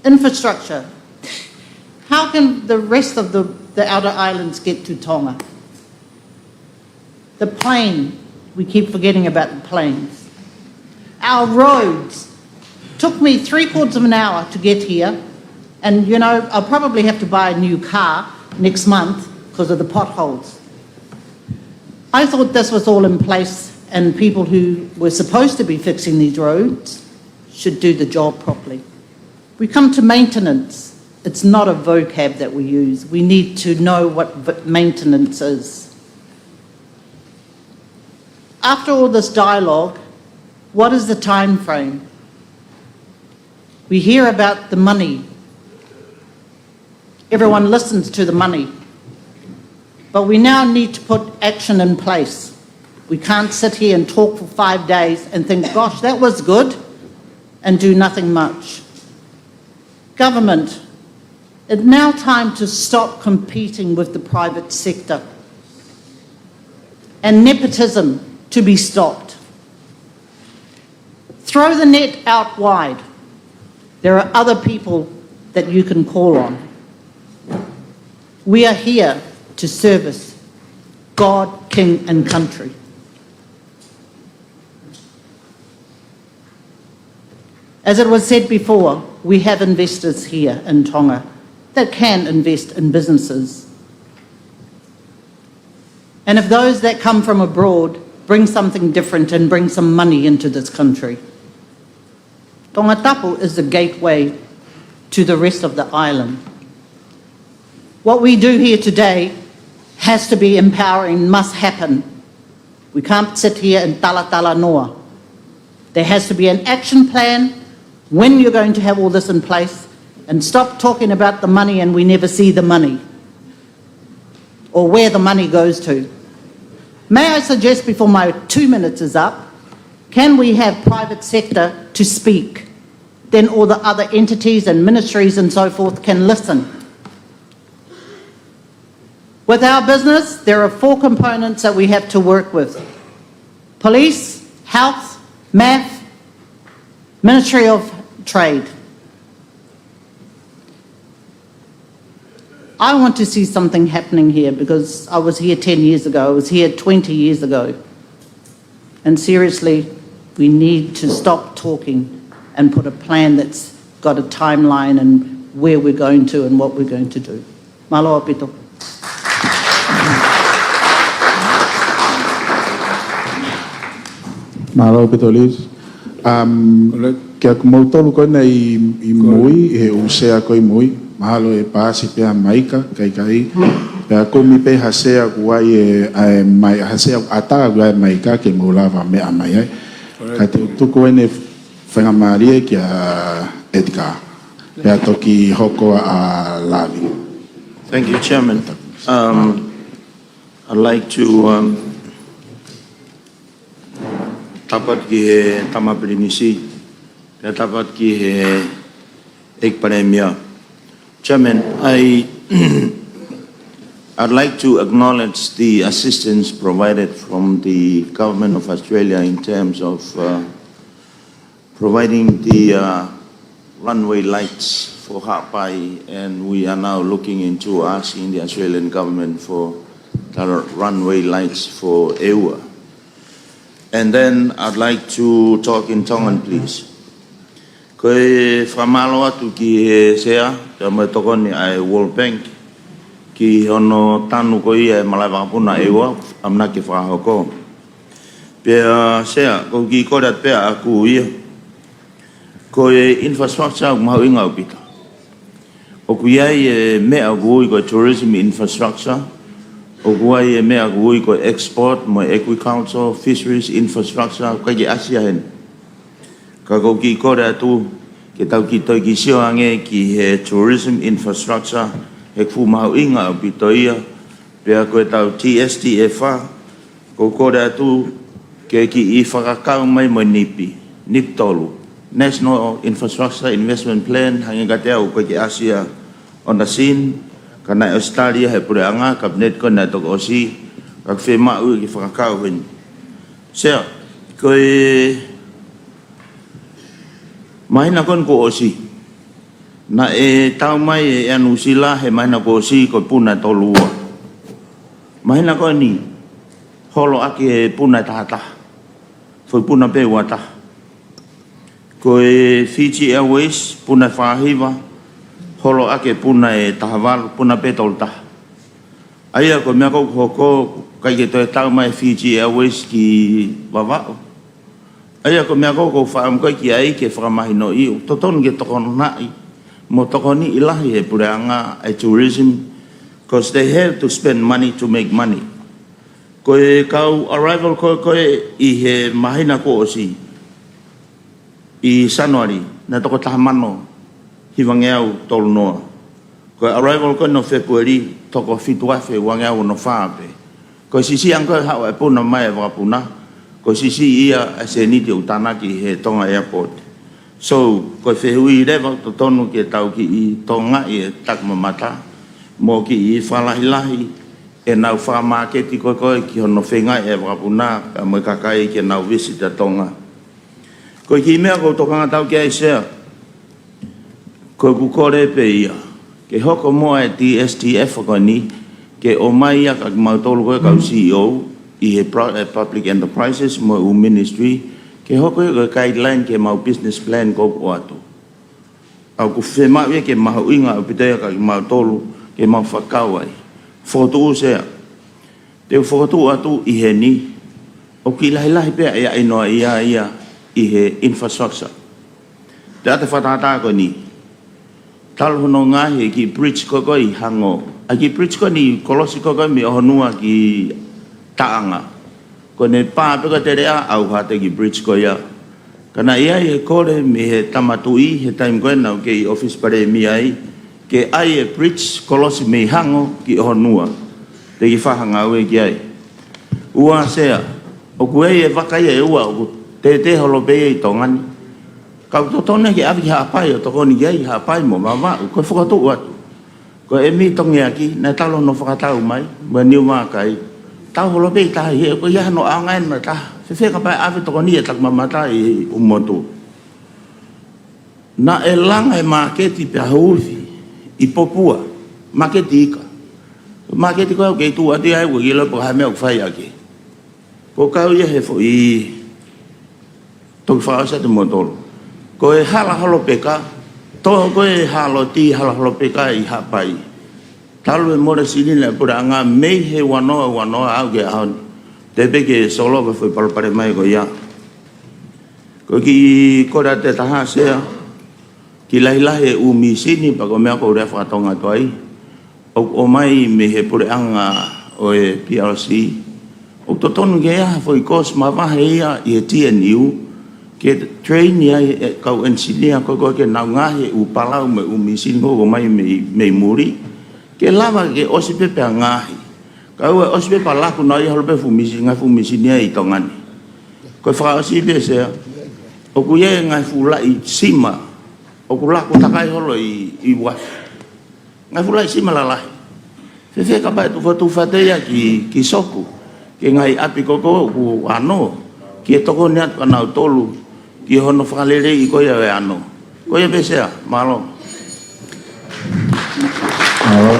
Infrastructure. How can the rest of the, the outer islands get to Tonga? The plane, we keep forgetting about the planes. Our roads. Took me three quarters of an hour to get here, and, you know, I'll probably have to buy a new car next month because of the potholes. I thought this was all in place, and people who were supposed to be fixing these roads should do the job properly. We come to maintenance. It's not a vocab that we use. We need to know what v-, maintenance is. After all this dialogue, what is the time frame? We hear about the money. Everyone listens to the money. But we now need to put action in place. We can't sit here and talk for five days and think, "Gosh, that was good," and do nothing much. Government, it's now time to stop competing with the private sector. And nepotism to be stopped. Throw the net out wide. There are other people that you can call on. We are here to service God, King, and country. As it was said before, we have investors here in Tonga that can invest in businesses. And if those that come from abroad bring something different and bring some money into this country. Tongatapu is the gateway to the rest of the island. What we do here today has to be empowering, must happen. We can't sit here and talatalanoa. There has to be an action plan when you're going to have all this in place, and stop talking about the money and we never see the money or where the money goes to. May I suggest, before my two minutes is up, can we have private sector to speak? Then all the other entities and ministries and so forth can listen. With our business, there are four components that we have to work with: police, health, MAF, Ministry of Trade. I want to see something happening here because I was here ten years ago, I was here twenty years ago. And seriously, we need to stop talking and put a plan that's got a timeline and where we're going to and what we're going to do. Mālō ʻaupito. Mālō ʻaupito, Liz. Um, kia kimoutolu ko ena ʻi, ʻi mui, he ʻū sea ko ē ʻi mui, mahalo ʻe paasi pē ʻa Maika, kaikai. Pea kumi pē ha sea ʻoku ʻi ai e, ʻa e mai, ha sea ʻoku ʻatā ʻoku ʻi ai ʻa Maika ke mou lava meʻa mai ai. Ka te u tuku ʻene faingamālie kia Edgar. Pea toki hoko ʻa Lavi. Thank you, Chairman. Um, I'd like to um, tapu atu ki he Tama Pilinisi, pea tapu atu ki he ʻEiki Palēmia. Chairman, I, I'd like to acknowledge the assistance provided from the Government of Australia in terms of uh, providing the uh, runway lights for Haʻapai, and we are now looking into asking the Australian government for the runway lights for ʻEua. And then I'd like to talk in Tongan, please. Ko e fakamālō atu ki he Sea, pea mo e tokoni ʻa e World Bank, ki hono tanu ko ia e malaʻe vakapuna ʻEua, ʻamanaki ke fakahoko. Pea Sea, ko e kiʻi kole atu pē ʻaʻaku ia. Ko e infrastructure ʻoku mahuʻinga ʻaupito. ʻOku ʻi ai e meʻa ʻoku ui ko e tourism infrastructure, ʻoku ʻi ai e meʻa ʻoku ui ko e export mo e agriculture, fisheries infrastructure, ʻoku ʻikai ke ʻasi ia heni. Ka ko e kiʻi kole atu, ke tau kiʻi toe kiʻi sio ange ki he tourism infrastructure, he ʻoku fuʻu mahuʻinga ʻaupito ia, pea ko e tau T S T F, ko e kole atu ke kiʻi fakakau mai mo e NIP, NIP tolu, National Infrastructure Investment Plan, hangē kiate au ʻoku ʻikai ke ʻasi ia ʻona sini, ka naʻe ʻosi tali ia he puleʻanga, Kapineti ko ē naʻe toki ʻosi, ka ʻoku fiemaʻu ke fakakau heni. Sea, ko e māhina ko eni kuo ʻosi, naʻe tau mai ʻe ʻAnuʻusila he māhina kuo ʻosi ko e puna ʻe tolu ua. Māhina ko eni, holo ʻaki e puna ʻe taha taha. Foʻi puna pē ua taha. Ko e Fiji Airways, puna ʻe fā hiva, holo ʻaki e puna ʻe taha valu, puna pē ʻe tolu taha. ʻA ia ko e meʻa ko ē ʻoku hoko, ʻikai ke toe tau mai Fiji Airways ki Vavaʻu. ʻA ia ko e meʻa ko ē ʻoku ou fakaʻamu ko ē ki ai ke fakamahinoʻi, ʻoku totonu ke tokonaʻi mo tokoniʻi lahi ʻe he puleʻanga e tourism, 'cause they have to spend money to make money. Ko e kau arrival ko ē ko ē ʻi he māhina kuo ʻosi, ʻi Sānuali, naʻe toko taha mano hivangeau tolu noa. Ko e arrival ko ē ʻo Fēpueli, toko fitu afe uangeau ono fā pē. Ko e siʻisiʻi ange ko ē haʻu e puna mai e vakapuna, ko e siʻisiʻi ia e sēniti ʻoku tānaki he Tonga Airport. So, ko e fehuʻi leva ʻoku totonu ke tau kiʻi tokangaʻi e takimamata, mo kiʻi fakalahilahi ʻenau fakamāketi ko ē ko ē ki hono feingaʻi e vakapuna, pea mo e kakai ke nau visit ʻa Tonga. Ko e kiʻi meʻa ʻoku ou tokanga atu ki ai Sea, ko ʻeku kole pē ia, ke hoko muʻa e T S T F ko eni, ke ʻomai ia kia kimautolu ko ē kau C E O, ʻi he pro-, eh, public enterprises mo e ʻū ministry, ke hoko ia ko e guideline ki heʻemau business plan ko ē ʻoku ʻoatu. ʻOku fiemaʻu ia ke mahuʻinga ʻaupito ia kia kimautolu, ke mau fakakau ai. Fokotuʻu Sea, te u fokotuʻu atu ʻi heni, ʻOku kiʻi lahilahi pē ʻa e ʻai noa ia ia ʻi he infrastructure. Te ʻata fakatātā ko eni. Talu hono ngaohi e kiʻi bridge ko ē ʻi Hango. ʻA e kiʻi bridge ko eni kolosi ko ē mei ʻOhonua ki Taʻanga. Ko ʻene pā pē ko ē teleʻa ʻauha atu e kiʻi bridge ko ia. Ka naʻe ʻi ai e kole mei he tama tuʻi he taimi ko ē naʻa ku kei ʻi he ʻōfisi palēmia ai, ke ʻai e bridge kolosi mei Hango ki ʻOhonua. Te u kiʻi fakahā atu ki ai. Ua Sea, ʻoku ʻi ai e vaka ia ʻe ua ʻoku tētē holo pē ia ʻi Tonga ni. Ka ʻoku totonu ke ʻave ki Haʻapai ʻo tokoni ki ai, Haʻapai mo Vavaʻu, ko e fokotuʻu atu. Ko e mītongeaki, naʻe talu hono fakatau mai, mo e niu makai. Tau holo pē ʻi tahi he, ko ia hono ʻaonga ʻe taha. Fēfē kapau ʻe ʻave tokoni ʻe taku mamata ʻi ʻUmumotu. Naʻe langa e māketi pea huufi ʻi Popua, māketi ika. Māketi ko ē ʻoku kei tuʻu atu ai, ʻoku ʻikai ke ʻilo pe ko e hā e meʻa ʻoku fai ʻaki. Ko e kau ia he foʻi toki fakaʻosi atu moutolu. Ko e hala holopeka, tō ko ē hala tī, hala holopeka ʻi Haʻapai. Talu e mole silini e puleʻanga mei he ua noa ua noa aʻu ki he ʻaho ni. Te u pehē ke solova e foʻi palopalema ko ia. Ko e kiʻi kole atu ʻe taha Sea, kiʻi lahilahi e ʻū mīsini pea ko e meʻa ʻoku ou lea faka-Tonga atu ai. ʻOku ʻomai mei he puleʻanga ʻo e P L C. ʻOku totonu ke ʻi ai ha foʻi course mavahe ia ʻi he T N U. Ke train ai e kau engineer ko ē ke nau ngaohi e ʻū palau mo e ʻū mīsini ko ē ʻoku ʻomai mei, mei muli. Ke lava ke ʻosi pē pea ngaohi. Ka ʻoua ʻe ʻosi pē pea laku naʻa ʻi ai holo pē fuʻu mīsini, ngaahi fuʻu mīsini ia ʻi Tonga ni. Ko e fakaʻosi pē Sea. ʻOku ʻi ai e ngaahi fuʻu laʻi sima. ʻOku laku takai holo ʻi, ʻi uafu. Ngaahi fuʻu laʻi sima lalahi. Fēfē kapau ʻe tufa tufa atu ia ki, ki Soku. Ki he ngaahi ʻapi ko ē ʻoku ano. Ke tokoni atu kia nautolu. Ki hono fakaleleiʻi ko ia e ano. Ko ia pē Sea, mālō. Mālō.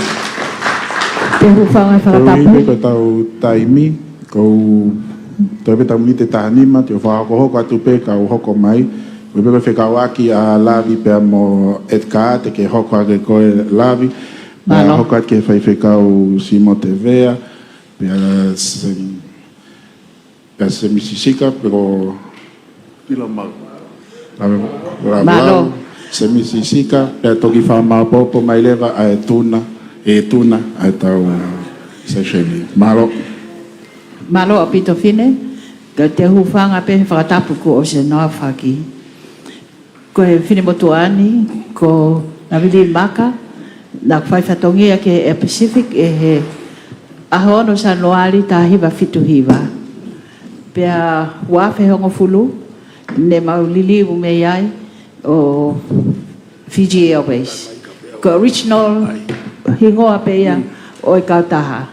Te u hūfanga he fakatapu. Ko e hā pē ko ʻetau taimi, ko e toe pē ʻetau miniti ʻe taha nima, te u fakahokohoko atu pē kau hoko mai. Ko e pē ko e fekauʻaki ʻa Lavi pea mo Edgar, te ke hoko hake koe Lavi. Mālō. Pea hoko atu ki he faifekau Simo Tevea, pea Sem-, pea Semisi Sika, pe ko Pila Mau. Lave, lave, Mālō. Lave, Semisi Sika, pea toki fakamaopoopo mai leva ʻa e tuna, e tuna, ʻa ʻetau session ni. Mālō. Mālō ʻaupito Fine, ka te u hūfanga pē he fakatapu kuo ʻosi hono aofaki. Ko e finemotuʻa ni, ko Navili Maka, naʻa ku fai fatongia ki he Air Pacific ʻi he ʻaho ono Sānuali taha hiva fitu hiva. Pea ua afe hongofulu, ne mau liliu mei ai ʻo Fiji Airways. Ko e original hingoa pē ia ʻo e kautaha.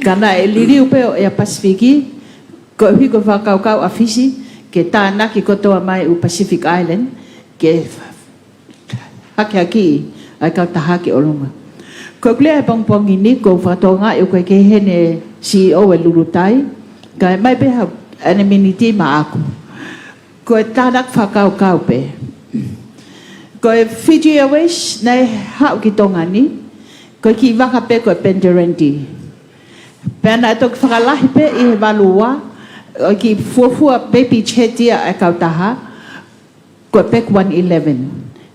Ka naʻe liliu pē ʻo Air Pacific, koeʻuhi ko e fakakaukau ʻa Fisi, ke tānaki kotoa mai ʻū Pacific Island, ke hakeakiʻi ʻa e kautaha ki ʻolunga. Ko ʻeku lea he pongipongi ni, ko e fakatokangaʻi ʻoku ʻikai ke ʻi heni e C E O e Lulutai, kae ʻomai pē haʻane miniti maʻaku. Ko e tānaki fakakaukau pē. Ko e Fiji Airways, naʻe haʻu ki Tonga ni, ko e kiʻi vaka pē ko e Penterendi. Pea naʻe toki fakalahi pē ʻi he valu ua, ʻo e kiʻi fuofua pē beachhead ia ʻa e kautaha, ko e Pac one eleven.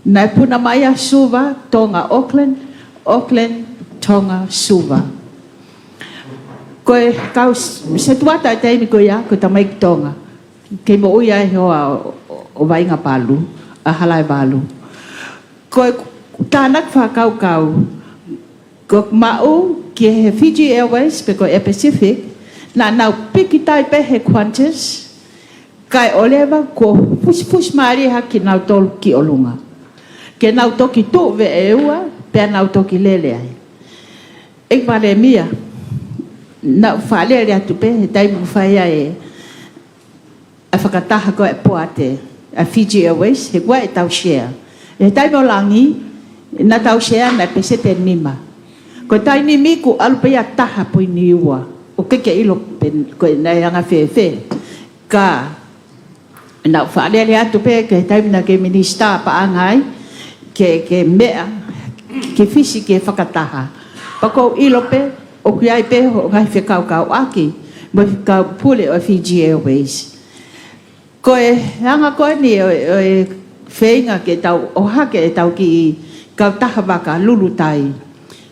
Naʻe puna mai ʻa Suva, Tonga, Auckland, Auckland, Tonga, Suva. Ko e kau s-, setuata ʻa e taimi ko ia, ko e tamaiki Tonga. Kei moʻui ai he hoa ʻo, ʻo, ʻo Vainga Palu, ʻa Halaevalu. Ko e tānaki fakakaukau, ko e maʻu ki he Fiji Airways pe ko e Air Pacific, naʻa nau piki tai pē he Qantas, kae ʻoua leva kuo fusifusi mālie hake kinautolu ki ʻolunga. Ke nau toki tuʻu veʻe ua, pea nau toki lele ai. ʻEiki Palēmia, naʻa ku fakalele atu pē, he taimi ʻoku fai ai e ʻa e fakataha ko ē ʻa e poate, ʻa Fiji Airways, he ko e ʻetau share. He taimi ʻo Langi, naʻa tau share naʻe peseti ʻe nima. Ko e taimi ni kuo ʻalu pē ia taha poini ua. ʻOku ʻikai ke ʻilo pe ko e naʻe anga fēfē. Ka, naʻa ku fakalele atu pē, ko e taimi naʻa ku minisitā paʻanga ai, ke, ke meʻa, ki Fisi ke fakataha. Pea ʻoku ou ʻilo pē, ʻoku ʻi ai pē hoʻo ngaahi fekaukauʻaki. mo e kau pule ʻo e Fiji Airways. Ko e anga ko eni ʻo, ʻo e feinga ke tau ʻohake ʻetau kiʻi kautaha vaka lulutai.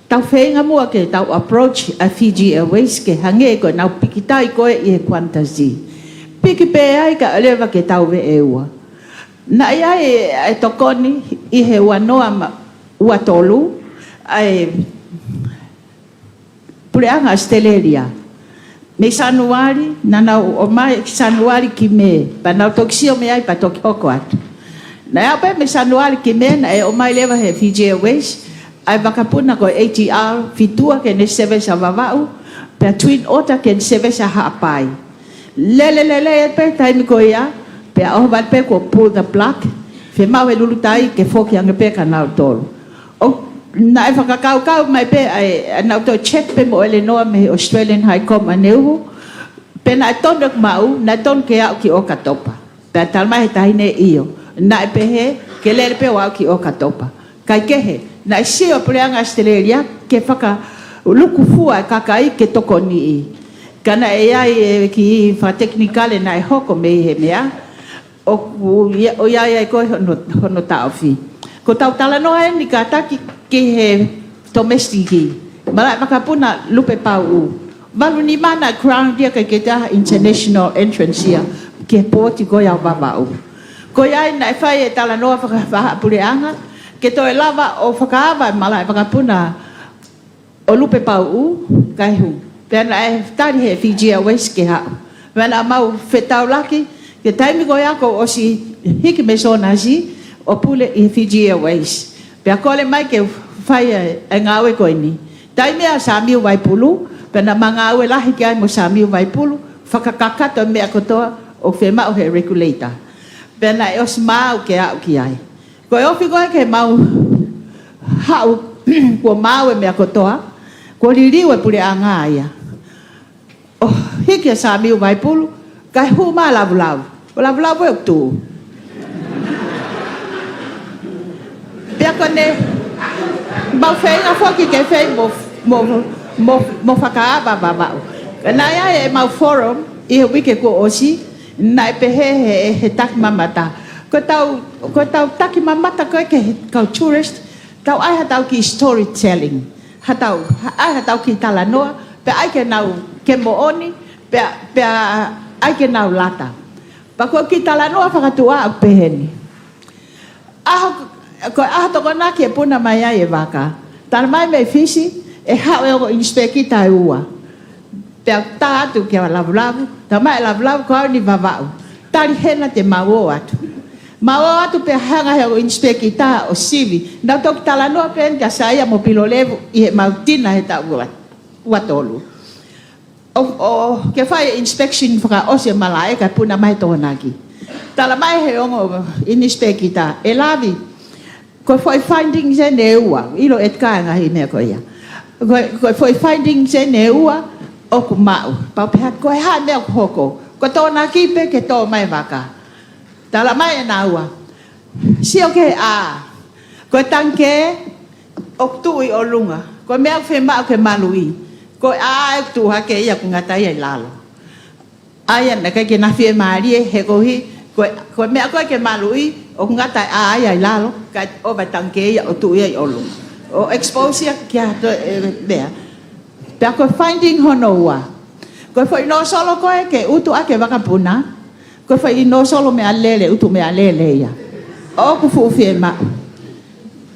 Tau feinga muʻa ke tau approach ʻa e Fiji Airways ke hangē ko ʻenau pikitai ko ē ʻi he Qantas. Piki pē ai kae ʻoua leva ke tau veʻe ua. Naʻe ʻi ai e, e tokoni ʻi he ua noa ma, ua tolu, ʻa e Puleʻanga ʻAositelēlia. Mei Sānuali, naʻa nau ʻomai Sānuali ki Mē, pea nau toki sio mei ai pea toki hoko atu. Naʻe aʻu pē mei Sānuali ki Mē, naʻe ʻomai leva ʻe he Fiji Airways ʻa e vakapuna ko e ATR fitu ʻa ʻene service ʻa Vavaʻu, pea Twin Otter ki heʻene service ʻa Haʻapai. Lele lele pē taimi ko ia, pea ʻohovale pē kuo pull the plug, fiemaʻu ʻe he lulutai ke foki ange pē kia nautolu. ʻO, naʻe fakakaukau mai pē ʻa e, ʻa nautolu check pē mo ʻElenoa mei he Australian High Comm ʻaneuhu, pe naʻe tonu ʻeku maʻu, naʻe tonu ke aʻu ki ʻOkatopa. Pea talamai ʻe he taʻahine ʻio, naʻe pehē ke lele pē ʻo aʻu ki ʻOkatopa. Kaikehe, naʻe sio ʻa e Puleʻanga ʻAositelēlia ke fakalukufua e kakai ke tokoniʻi. Ka naʻe ʻi ai e kiʻi fakatekinikale naʻe hoko mei he meʻa, ʻoku ʻi ai, ʻi ai ko ē hono, hono taʻofi. Ko ʻetau talanoa eni kātaki ki he domestic. Malaʻe vakapuna Lupepauʻu. Valu nima naʻe ground ia ʻikai ke toe ʻi ai ha international entrance ia ki he pooti ko ia ʻo Vavaʻu. Ko ia ai naʻe fai e talanoa faka, fakapuleʻanga ke toe lava ʻo fakaava e malaʻe vakapuna ʻo Lupepauʻu kae hū. Pea naʻe tali ʻe he Fiji Airways ke haʻu. Pea naʻa mau fetaulaki, ki he taimi ko ia kuo ʻosi hiki mei Sōnasi ʻo pule ʻi he Fiji Airways. Pea kole mai ke fai e, e ngāue ko eni. Taimi ʻa Samiu Vaipulu, pea naʻa ma ngāue lahi ki ai mo Samiu Vaipulu, fakakakato e meʻa kotoa ʻoku fiemaʻu ʻe he regulator. Pea naʻe ʻosi maau ke aʻu ki ai. Ko e ofi ko ē ke mau haʻu, kuo maau e meʻa kotoa, kuo liliu e puleʻanga ia. ʻO hiki ʻa Samiu Vaipulu, kae hū mai ʻa Lavulavu. Ko Lavulavu ʻoku tuʻu. Pea ko ʻene, mau feinga foki ke fai mo, mo, mo, mo fakaava Vavaʻu. Ka naʻe ʻi ai ʻemau forum ʻi he uike kuo ʻosi, naʻe pehē ʻe he, he takimamata. Ko ʻetau, ko ʻetau takimamata ko ē ki he kau tourist, tau ʻai haʻatau kiʻi storytelling. Haʻatau, ʻai haʻatau kiʻi talanoa, pea ʻai ke nau, ke moʻoni, pea, pea ʻai ke nau lata. Pea ko e kiʻi talanoa fakatuʻa ʻoku pehē ni. ʻAho, ko e ʻaho Tokonaki ʻe puna mai ai e vaka. Talamai mei Fisi, ʻe haʻu e ongo inispekita ʻe ua. Pea tā atu kia Lavulavu, talamai ʻe Lavulavu ko au eni Vavaʻu. Tali hena te mau ō atu. Mau ō atu pea hanga ʻe he ongo inispekita ʻo sivi. Nau toki talanoa pē eni kia Saia mo Pilolevu ʻi heʻemau tina he taʻu ua, ua tolu. ʻO, ʻo, ke fai e inspection fakaʻosi e malaʻe kae puna mai Tokonaki. Talamai ʻe he ongo inispekita, ʻe Lavi, ko e foʻi findings eni ʻe ua, ʻilo ʻe Tika e ngaahi meʻa ko ia. Ko e, ko e foʻi findings eni ʻe ua ʻoku maʻu. Pea u pehē atu, ko e hā e meʻa ʻoku hoko? Ko Tokonaki pē ke tō mai e vaka. Talamai ʻe naua, sio ki he ʻā. Ko e tangikē ʻoku tuʻu ʻi ʻolunga. Ko e meʻa ʻoku fiemaʻu ke maluʻi, ko e ʻā ʻoku tuʻu hake ia ʻoku ngata ia ʻi lalo. ʻA ia naʻe ʻikai ke na fiemālie he koeʻuhi ko e, ko e meʻa ko ē ke maluʻi ʻoku ngata e ʻā ia ʻi lalo, kae ʻova e tangikē ia ʻo tuʻu ia ʻi ʻolunga. ʻO expose ia ki ha toe, e, meʻa. Pea ko e finding hono ua, ko e foʻi nōsolo ko ē ke utu ʻaki e vakapuna, ko e foʻi nōsolo meʻalele, utu meʻalele ia. ʻOku fuʻu fiemaʻu.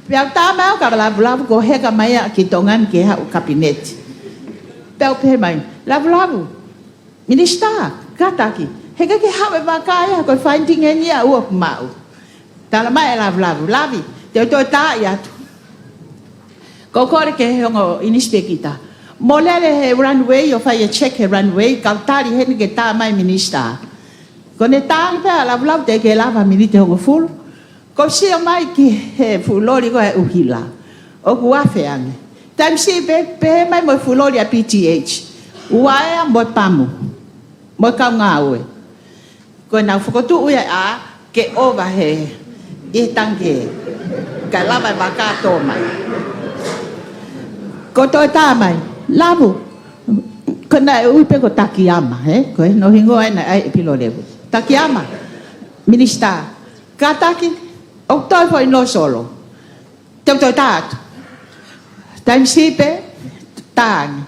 Pea u tā mai au kia Lavulavu, kuo heka mai ia ki Tonga ni ke haʻu kapineti. Pea u pehē mai, Lavulavu, Minisitā, kātaki, heʻikai ke haʻu e vaka ia, ko e finding eni ia ʻoku maʻu. Talamai ʻe Lavulavu, Lavi, te u toe tā atu. Ko u kole ki he ongo inispekita, mo lele he runway ʻo fai e check he runway, kau tali heni ke tā mai minisitā. Ko ʻene tā ange pē ʻa Lavulavu teʻeki ke lava miniti hongofulu, ko u sio mai ki he fuʻu loli ko ē ʻuhila, ʻoku afe ange. Taimi siʻi pē, pehē mai mo e fuʻu loli ʻa PTH, uaea mo e pamu, mo e kau ngāue. Ko ʻenau fokotuʻu ia e ʻā ke ʻova he, ʻi he tangikē, kae lava e vaka ʻo tō mai. Ko u toe tā mai, Lavu, Pea naʻe ui pē ko Takayama, ē? Ko hono hingoa ē naʻe ʻai ʻe Pilo Levu. Takayama, minisitā, kātaki, ʻoku toe foʻi nosolo. Te u toe tā atu. Taimi siʻi pē, tā ange.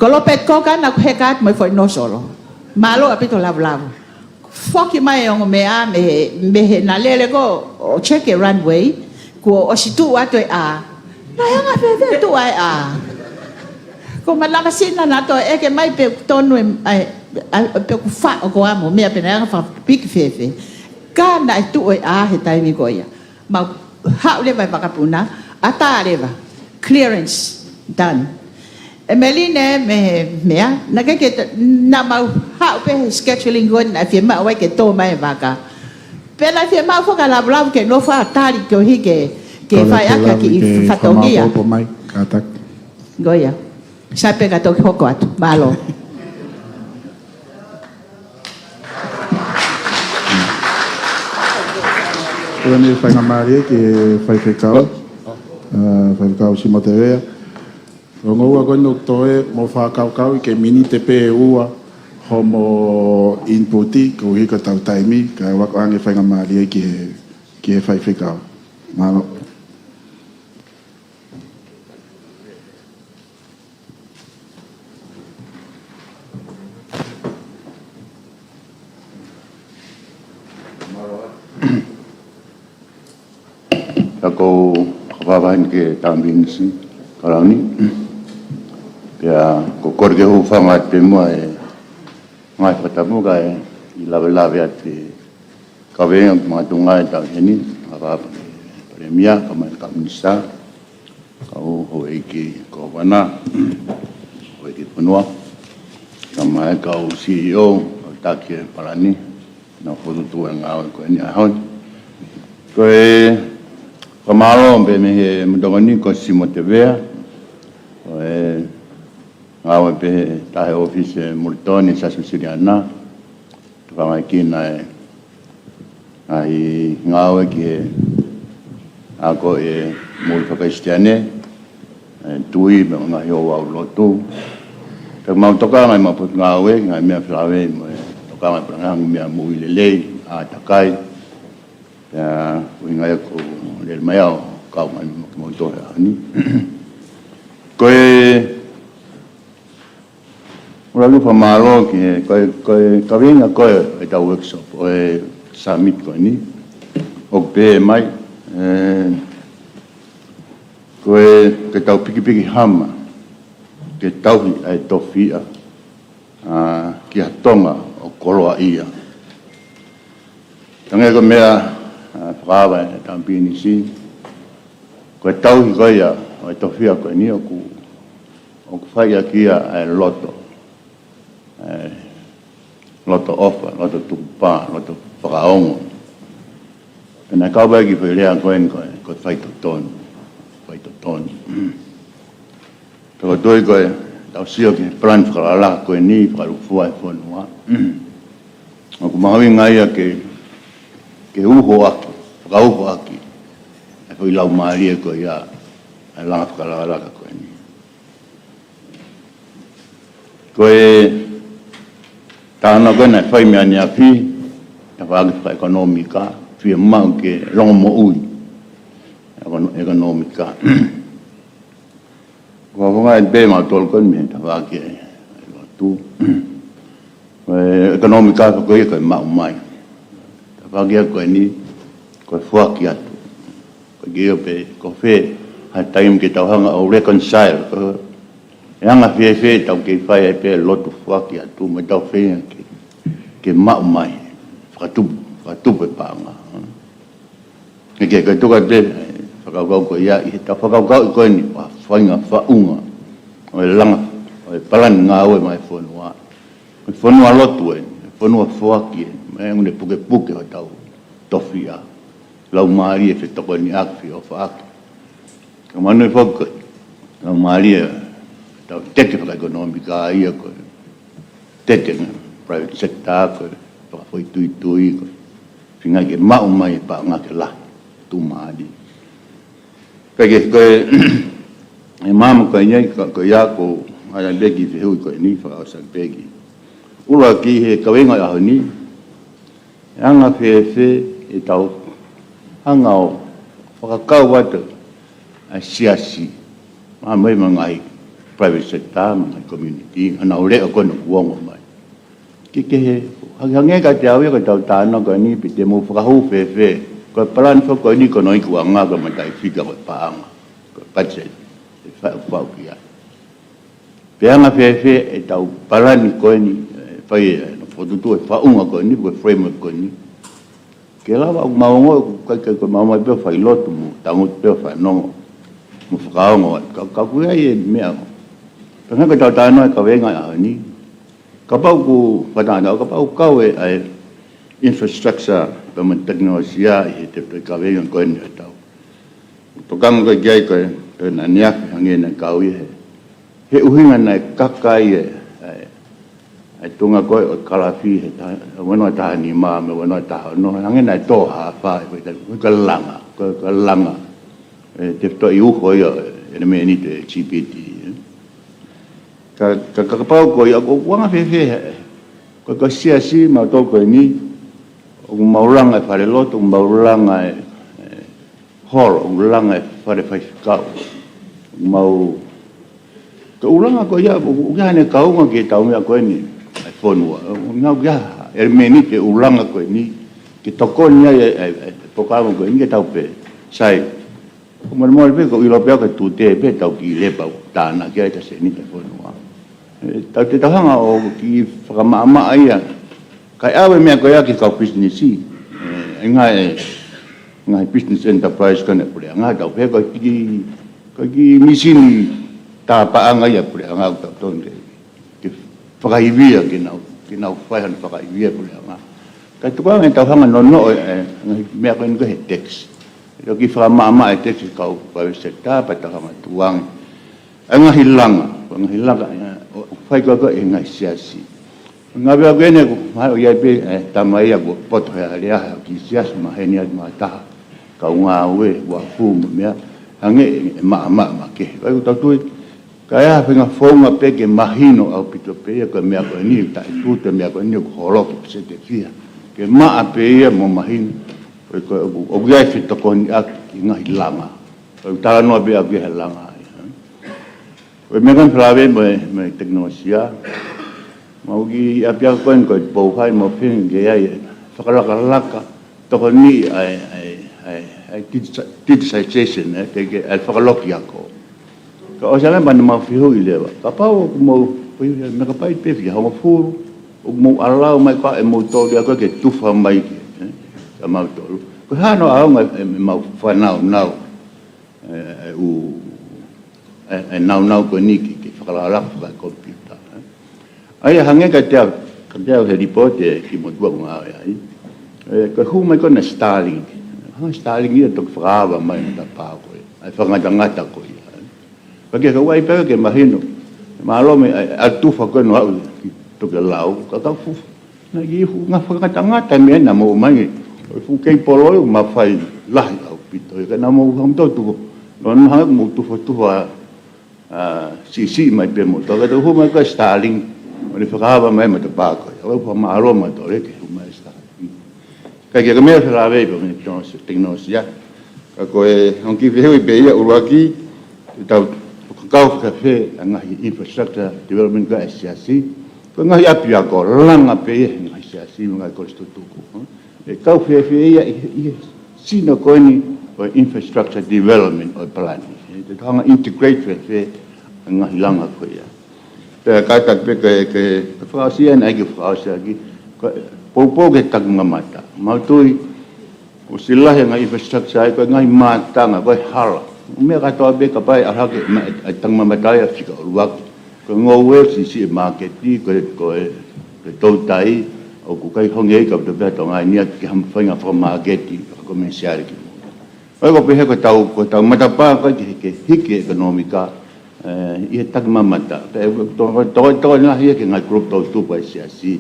Ko Lopeti Koka naʻa ku heka atu mo e foʻi nosolo. Mālō ʻaupito Lavulavu. Foki mai e ongo meʻa mei he, mei he naʻe lele ko ē ʻo check e runway, kuo ʻosi tuʻu atu e ʻā. Naʻe anga fēfē tuʻu ʻa e ʻā? Ko e malanga sina naʻa toe ʻeke mai pe ʻoku tonu e, ʻa e, ʻa e, pe ʻoku faʻo ko amo meʻa pe naʻe anga fakapiki fēfē. Ka naʻe tuʻu e ʻā he taimi ko ia. Mau haʻu leva e vakapuna, ʻatā leva, clearance, done. ʻEmeline mei he meʻa, naʻe ʻikai ke, naʻa mau haʻu pē he scheduling ko ē naʻe fiemaʻu ai ke tō mai e vaka. Pea naʻe fiemaʻu foki ʻa Lavulavu ke nofo ʻo tali koeʻuhi ke, ke Tole fai atu Lavulavu ki ke fatongia. Fakamāopoopo mai, kātaki. Ko ia. Sai pē ka toki hoko atu. Mālō. Ko ʻene faingamālie ki he faifekau, ā, faifekau Simo Tevea. Ko e ongo ua ko eni ʻoku toe mo fakakaukauʻi ke miniti pē ʻe ua hoʻomo input koeʻuhi ko ʻetau taimi, kae ʻoatu ange faingamālie ki he, ki he faifekau. Mālō. Ka ko e fakafāfāhini ki he Taimi Pisinisi, Kalauni. Pea ko e kole ke u hūfanga atu pē muʻa he ngaahi fakatapu kae ʻi he lavelave atu ki he kaveinga ʻoku makatuʻunga ai ʻetau ʻaho ni, ʻa e Palēmia, kae ʻumaʻā e kau minisitā, kau houʻeiki kōvana, houʻeiki fonua, kae ʻumaʻā e kau C E O, kau taki e palani, naʻa nau fokotuʻu e ngāue ko eni he ʻaho ni. Ko e fakamālō pē mei he mutokoni ko Simo Tevea, ko e ngāue pē he taha ʻōfisi ʻi Molitoni, Siasi Uēsiliana, tokanga ki he ngaahi, ngaahi ngāue ki he ako e moʻui faka-Kalisitiane, e tui mo e ngaahi ouau lotu. Pea mau tokanga ʻi he mau potungāue, ngaahi meʻa felāveʻi mo e tokanga pē ngaahi meʻa moʻui lelei, ʻātakai. Pea ʻuhinga ia ʻoku ou lele mai au, kau mai mo kimoutolu he ʻaho ni. Ko e ʻuluaki fakamālō ki he, ko e, ko e kaveinga ko ē ʻetau workshop, ʻo e summit ko eni, ʻoku pehē mai, ē, ko e, ke tau pikipiki hama, ke tauhi ʻa e tofiʻa, ā, ki ha Tonga ʻoku koloaʻia. Hangē ko e meʻa, ā, fakaava ʻe he Taimi Pisinisi, ko e tauhi ko ia ʻo e tofiʻa ko eni ʻoku, ʻoku fai ʻaki ia ʻa e loto, ʻa e loto ʻofa, loto tukupā, loto fakaongo. Pea naʻe kau ai e kiʻi foʻi lea ko eni ko e, ko e faitotonu, faitotonu. Tau tui ko ʻetau sio ki he palani fakalakalaka ko eni, fakalūkufua e fonua, ʻoku mahuʻinga ia ke, ke uho ʻaki, fakauho ʻaki e foʻi laumālie ko ia ʻa e langa fakalakalaka ko eni. Ko e tānaki ko ē naʻe fai mei ʻaneafi, tafaʻaki fakaʻekonōmika, fiemaʻu ke longomoʻui ʻekono-, ʻekonōmika. Ko e ʻuhinga ia pē mautolu ko eni mei he tafaʻaki ʻa e lotu. Ko e ʻekonōmika ko ia ko e maʻu mai. Tafaʻaki ko eni, ko e foaki atu. Ko e ʻio pē, ko fē ha taimi ke tau hanga ʻo reconcile, ko e anga fēfē ʻetau kei fai ai pē lotu foaki atu, mo ʻetau feinga ke, ke maʻu mai, fakatupu, fakatupu e paʻanga. ʻE ke, ke tuku atu e fakakaukau ko ia, ʻi heʻetau fakakaukau ko eni, ʻa e faʻahinga faʻunga ʻo e langa ʻo e palani ngāue maʻa e fonua. Ko e fonua lotu eni, ko e fonua foaki eni, mo e ʻuhinga ʻoku ne pukepuke hotau tofiʻa, laumālie fetokoniʻaki, feʻofaʻaki. Ka ʻoku mahuʻinga foki ko e laumālie ʻetau teke fakaʻekonōmika ia, ko e teke ʻa e private sector, ko e fakafoʻituitui, ko e feinga ke maʻu mai e paʻanga ke lahi, tuʻumālie. Ka ko e, ko e, e māmani ko eni, ko, ko ia ʻoku Hāʻele pē ki he fehuʻi ko eni, fakaʻosi pē ki. ʻUluaki, he kaveinga ʻo e ʻaho ni, ʻe anga fēfē ʻetau hanga ʻo fakakau atu ʻa e siasi, mo e ngaahi private sector, mo e ngaahi community, ʻa e ngaahi leʻo ko ena ʻoku ongo mai. Ke, ke he, hangē, hangē kiate au ia ko ʻetau talanoa ko eni, pe te mou fakahū fēfē, ko e palani foki ko eni ko hono ikuʻanga ko e mataʻifika ko e paʻanga, ko e budget, ʻe fai ʻoku pau ki ai. Pe anga fēfē ʻetau palani ko eni, ʻe fai e, ʻe fokotuʻu e faʻunga ko eni, ko e framework ko eni. Ke lava ʻo maʻu ongo, ʻoku ʻikai ke maʻu mai pē ʻo fai lotu mo tangutu pē ʻo fanongo mo fakaongo, ka, ka ʻoku ʻi ai e meʻa. Pea hangē ko ʻetau talanoa he kaveinga ʻo e ʻaho ni. Kapau ʻoku fakatātā, kapau ʻoku kau e, ʻa e infrastructure, pea mo e tekinolosia ʻi he tefitoʻi kaveinga ko eni ʻo ʻetau tokanga ko ē ki ai ko e, ko e naʻa ne afe hangē naʻe kau ia he, he ʻuhinga naʻe kaka ai e, ʻa e, ʻa e tuʻunga ko ē ʻo e kalafi he taha, ua noa taha nima mo e ua noa taha ono, hangē naʻe tō hā fā, ko e, ko e langa, ko e, ko e langa, ʻe tefitoʻi uho ia, ʻelemēniti e G B T, ē. Ka, ka, ka kapau ko ia, ʻoku anga fēfē, ko, ko e siasi mautolu ko eni, ʻoku mau langa e falelotu, ʻoku mau langa e, e holo, ʻoku langa e fale faifekau, ʻoku mau, ko e ʻulunga ko ia, ʻoku, ʻoku ʻi ai hano kaunga ki heʻetau meʻa ko eni, ʻa e fonua, ʻoku ʻi ai ha ʻelemēniti e ʻulunga ko eni, ke tokoni ai e, e, e, e polokalama ko eni ke tau pehē, sai, ʻoku molemole pē, ʻoku ou ʻilo pē au ko e tute pē ʻetau kiʻi lepa ʻoku tānaki ai ʻeta seniti ʻa e fonua. ʻE, tau te tau hanga ʻo kiʻi fakamaʻamaʻa ia. Kae ʻave e meʻa ko ia ki he kau pisinisi. ʻE, ʻi he ngaahi, ngaahi business enterprise ko ena ʻa e puleʻanga, tau pehē ko e kiʻi, ko e kiʻi mīsini tāpaʻanga ia ʻa e puleʻanga ʻoku tau tonu ke, ke fakaivia, ke nau, ke nau fai hano fakaivia ʻa e puleʻanga. Kae tuku ange ʻetau hanga ʻo nonoʻo e, e, ngaahi meʻa ko eni ko e he tax. ʻE toki fakamaʻamaʻa e tax ki he kau private sector, pea tau hanga ʻo tuku ange ʻa e ngaahi langa, ʻa e ngaahi langa, ʻe, ʻoku fai ko ē ʻe he ngaahi siasi. Ngaahi meʻa ko eni ʻoku mahalo ʻi ai pē, e, tama ia kuo poto he alea, he kiʻi siasi maheni atu mo ha taha, kau ngāue, uafu mo e meʻa, hangē ʻe maʻamaʻa makehe. Ka ʻoku tau tui, ka ʻi ai ha faʻahinga founga pē ke mahino ʻaupito pē ia, ko e meʻa ko eni, taʻetute e meʻa ko eni ʻoku holoki, peseti ʻe fiha. Ke maʻa pē ia mo mahino, ko e, ko e, ʻoku, ʻoku ʻi ai e fetokoniʻaki ki he ngaahi langa. Ko e talanoa pē ʻaku ki he langa ia. Ko e meʻa ko eni felāveʻi mo e, mo e tekinolosia. Mau kiʻi ʻapiako ko eni ko e pou hai mo fengi ke ʻi ai e fakalakalaka, tokoni ʻa e, ʻa e, ʻa e, ʻa e digitization, ē, ke, ke, ʻa e fakalokiako. Ka ʻosi ange pea ne mau fehuʻi leva. Kapau ʻoku mou, ko e meʻa ka pai pē fiha hongofulu, ʻoku mou ʻalu mai ko ē ʻe moutolu ia ko ē ke tufa mai ki, ē, kia mautolu. Ko e hā hano ʻaonga ʻe, ʻe mau fanaunau, ē, ʻe ʻū, ʻe, ʻe naunau ko eni ki, ki he fakalakalaka fakakomipiuta, ē. ʻA ia hangē kiate au, kiate au he lipooti ʻa e kiʻi motuʻa ʻoku ngāue ai. Ē, ko e hū mai ko ena ʻa e Starlink. Hanga ʻe Starlink ia ʻo toki fakaava mai e matapā ko ē, ʻa e fakangatangata ko ia. Pea ke kau ai pē ke mahino. Mālō mo e, ʻa e, ʻa e tufa ko ē ʻo aʻu ki Tokelau, ka kau fufu. Naʻe kiʻi fuʻu ngaahi fakangatangata e meʻa naʻa mou ʻomai. Ko e fuʻu kei poloi ʻoku mafai lahi ʻaupito. Ka naʻa mou hanga ʻo tufa. Naʻa mou hanga ʻo tufa, tufa, ʻa, siʻisiʻi mai pē mo tau, ka tau hū mai ko ē ʻa e Starlink, ʻo ne fakaava mai e matapā ko ē. ʻOku ou fakamālō mautolu ki he hū mai ʻa e Starlink. Ka ʻi he kiʻi meʻa felāveʻi pē mo e tekinolosia, tekinolosia. Ka ko e, ʻoku ou kiʻi fehuʻi pē ia ʻuluaki, ʻetau fakakau fakafē ʻa e ngaahi infrastructure development ko ē ʻa e siasi, ko e ngaahi ʻapiako, langa pē ia ʻe he ngaahi siasi mo e ngaahi kolisi tutuku. ʻE kau fēfē ia ʻi he, ʻi he sino ko eni ʻo e infrastructure development ʻo e palani. ʻE te tau hanga ʻo integrate fēfē ʻa e ngaahi langa ko ia. Pea kātaki pē ke, ke, ke fakaʻosi ʻeni ʻa e kiʻi fakaʻosi ʻaki, ko e poupou ki he takimamata. Mau tui, ʻosi lahi e ngaahi infrastructure ai, ko e ngaahi mātanga, ko e hala. Meʻa kātoa pē kapau ʻe ʻalu hake mai ʻa e takimamata ia ʻo fika ʻuluaki. Ko e ngoue siʻisiʻi e māketi, ko e, ko e, ko e toutai, ʻoku ʻikai honge ia ka ʻoku tau pehē ʻa Tonga ni ia ke hanga ʻo fai e ngaahi fakamāketi, fakakomēsiale ki mui. ʻOku ou pehē ko ʻetau, ko ʻetau matapā ko ē ke, ke hiki e ʻekonōmika, ē, ʻi he takimamata. Pea ʻoku tokoni, tokoni, tokoni lahi ia ki he ngaahi kulupu tau tupu ʻa e siasi,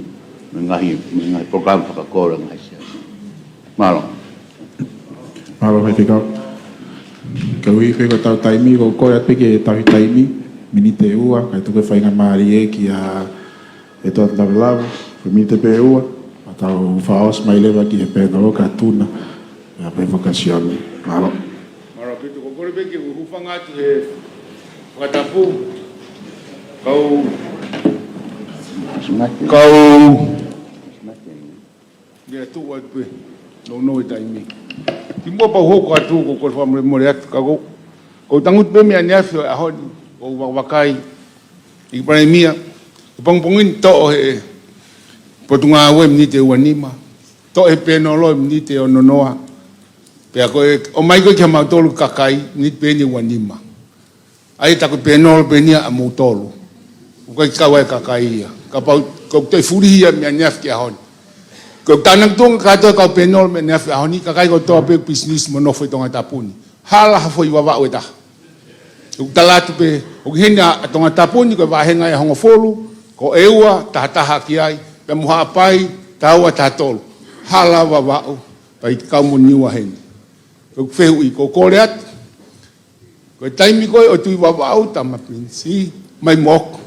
mo e ngaahi, mo e ngaahi polokalama fakakolo ʻa e ngaahi siasi. Mālō. Mālō, Faifekau. Ka ui fē ko ʻetau taimi, ʻoku ou kole atu pē ke tauhi taimi. Miniti ʻe ua, kae tuku e faingamālie kia Etoʻa Lavelave, ko e miniti pē ʻe ua, ʻo tau fakaʻosi mai leva ki he pēnolo ka tuna, ʻa e vokasione. Mālō. Mālō ʻaupito, ko e kole pē ke u hūfanga atu he fakatapu. Kau, kau Lea tuʻu atu pē, nounou e taimi. Kimuʻa pea u hoko atu, ko e kole fakamolemole atu, ka ko, ko u tangutu pē mei ʻaneafi ʻo e ʻaho ni, ko u vakavakai, ʻEiki Palēmia, ko e pongipongi ni toʻo he Potungāue miniti ʻe ua nima, toʻo he pēnolo miniti ʻe ono noa, pea ko e, ʻomai ko ē kia mautolu kakai, miniti pē eni ʻe ua nima. ʻA ia tā ko e pēnolo pē eni ia ʻamoutolu. ʻOku ʻikai kau ai e kakai ia. Kapau, ko e toe fulihi ia mei ʻaneafi ki he ʻaho ni. Ko e tānaki tuʻunga kātoa e kau pēnolo mei ʻaneafi ki he ʻaho ni, kakai kotoa pē pisinisi mo nofo ʻi Tongatapu ni. Hala ha foʻi Vavaʻu ʻe taha. ʻOku tala atu pē, ʻoku ʻi heni ʻa Tongatapu ni ko e vāhenga ʻe hongofulu, ko ʻEua, taha taha ki ai, pea mo Haʻapai, taha ua, taha tolu. Hala Vavaʻu, pea ʻikai kau mo Niua heni. Ko e fehuʻi, ko u kole atu. Ko e taimi ko ē ʻo Tuʻi Vavaʻu, Tama Pilinisi, mai mo ʻoku.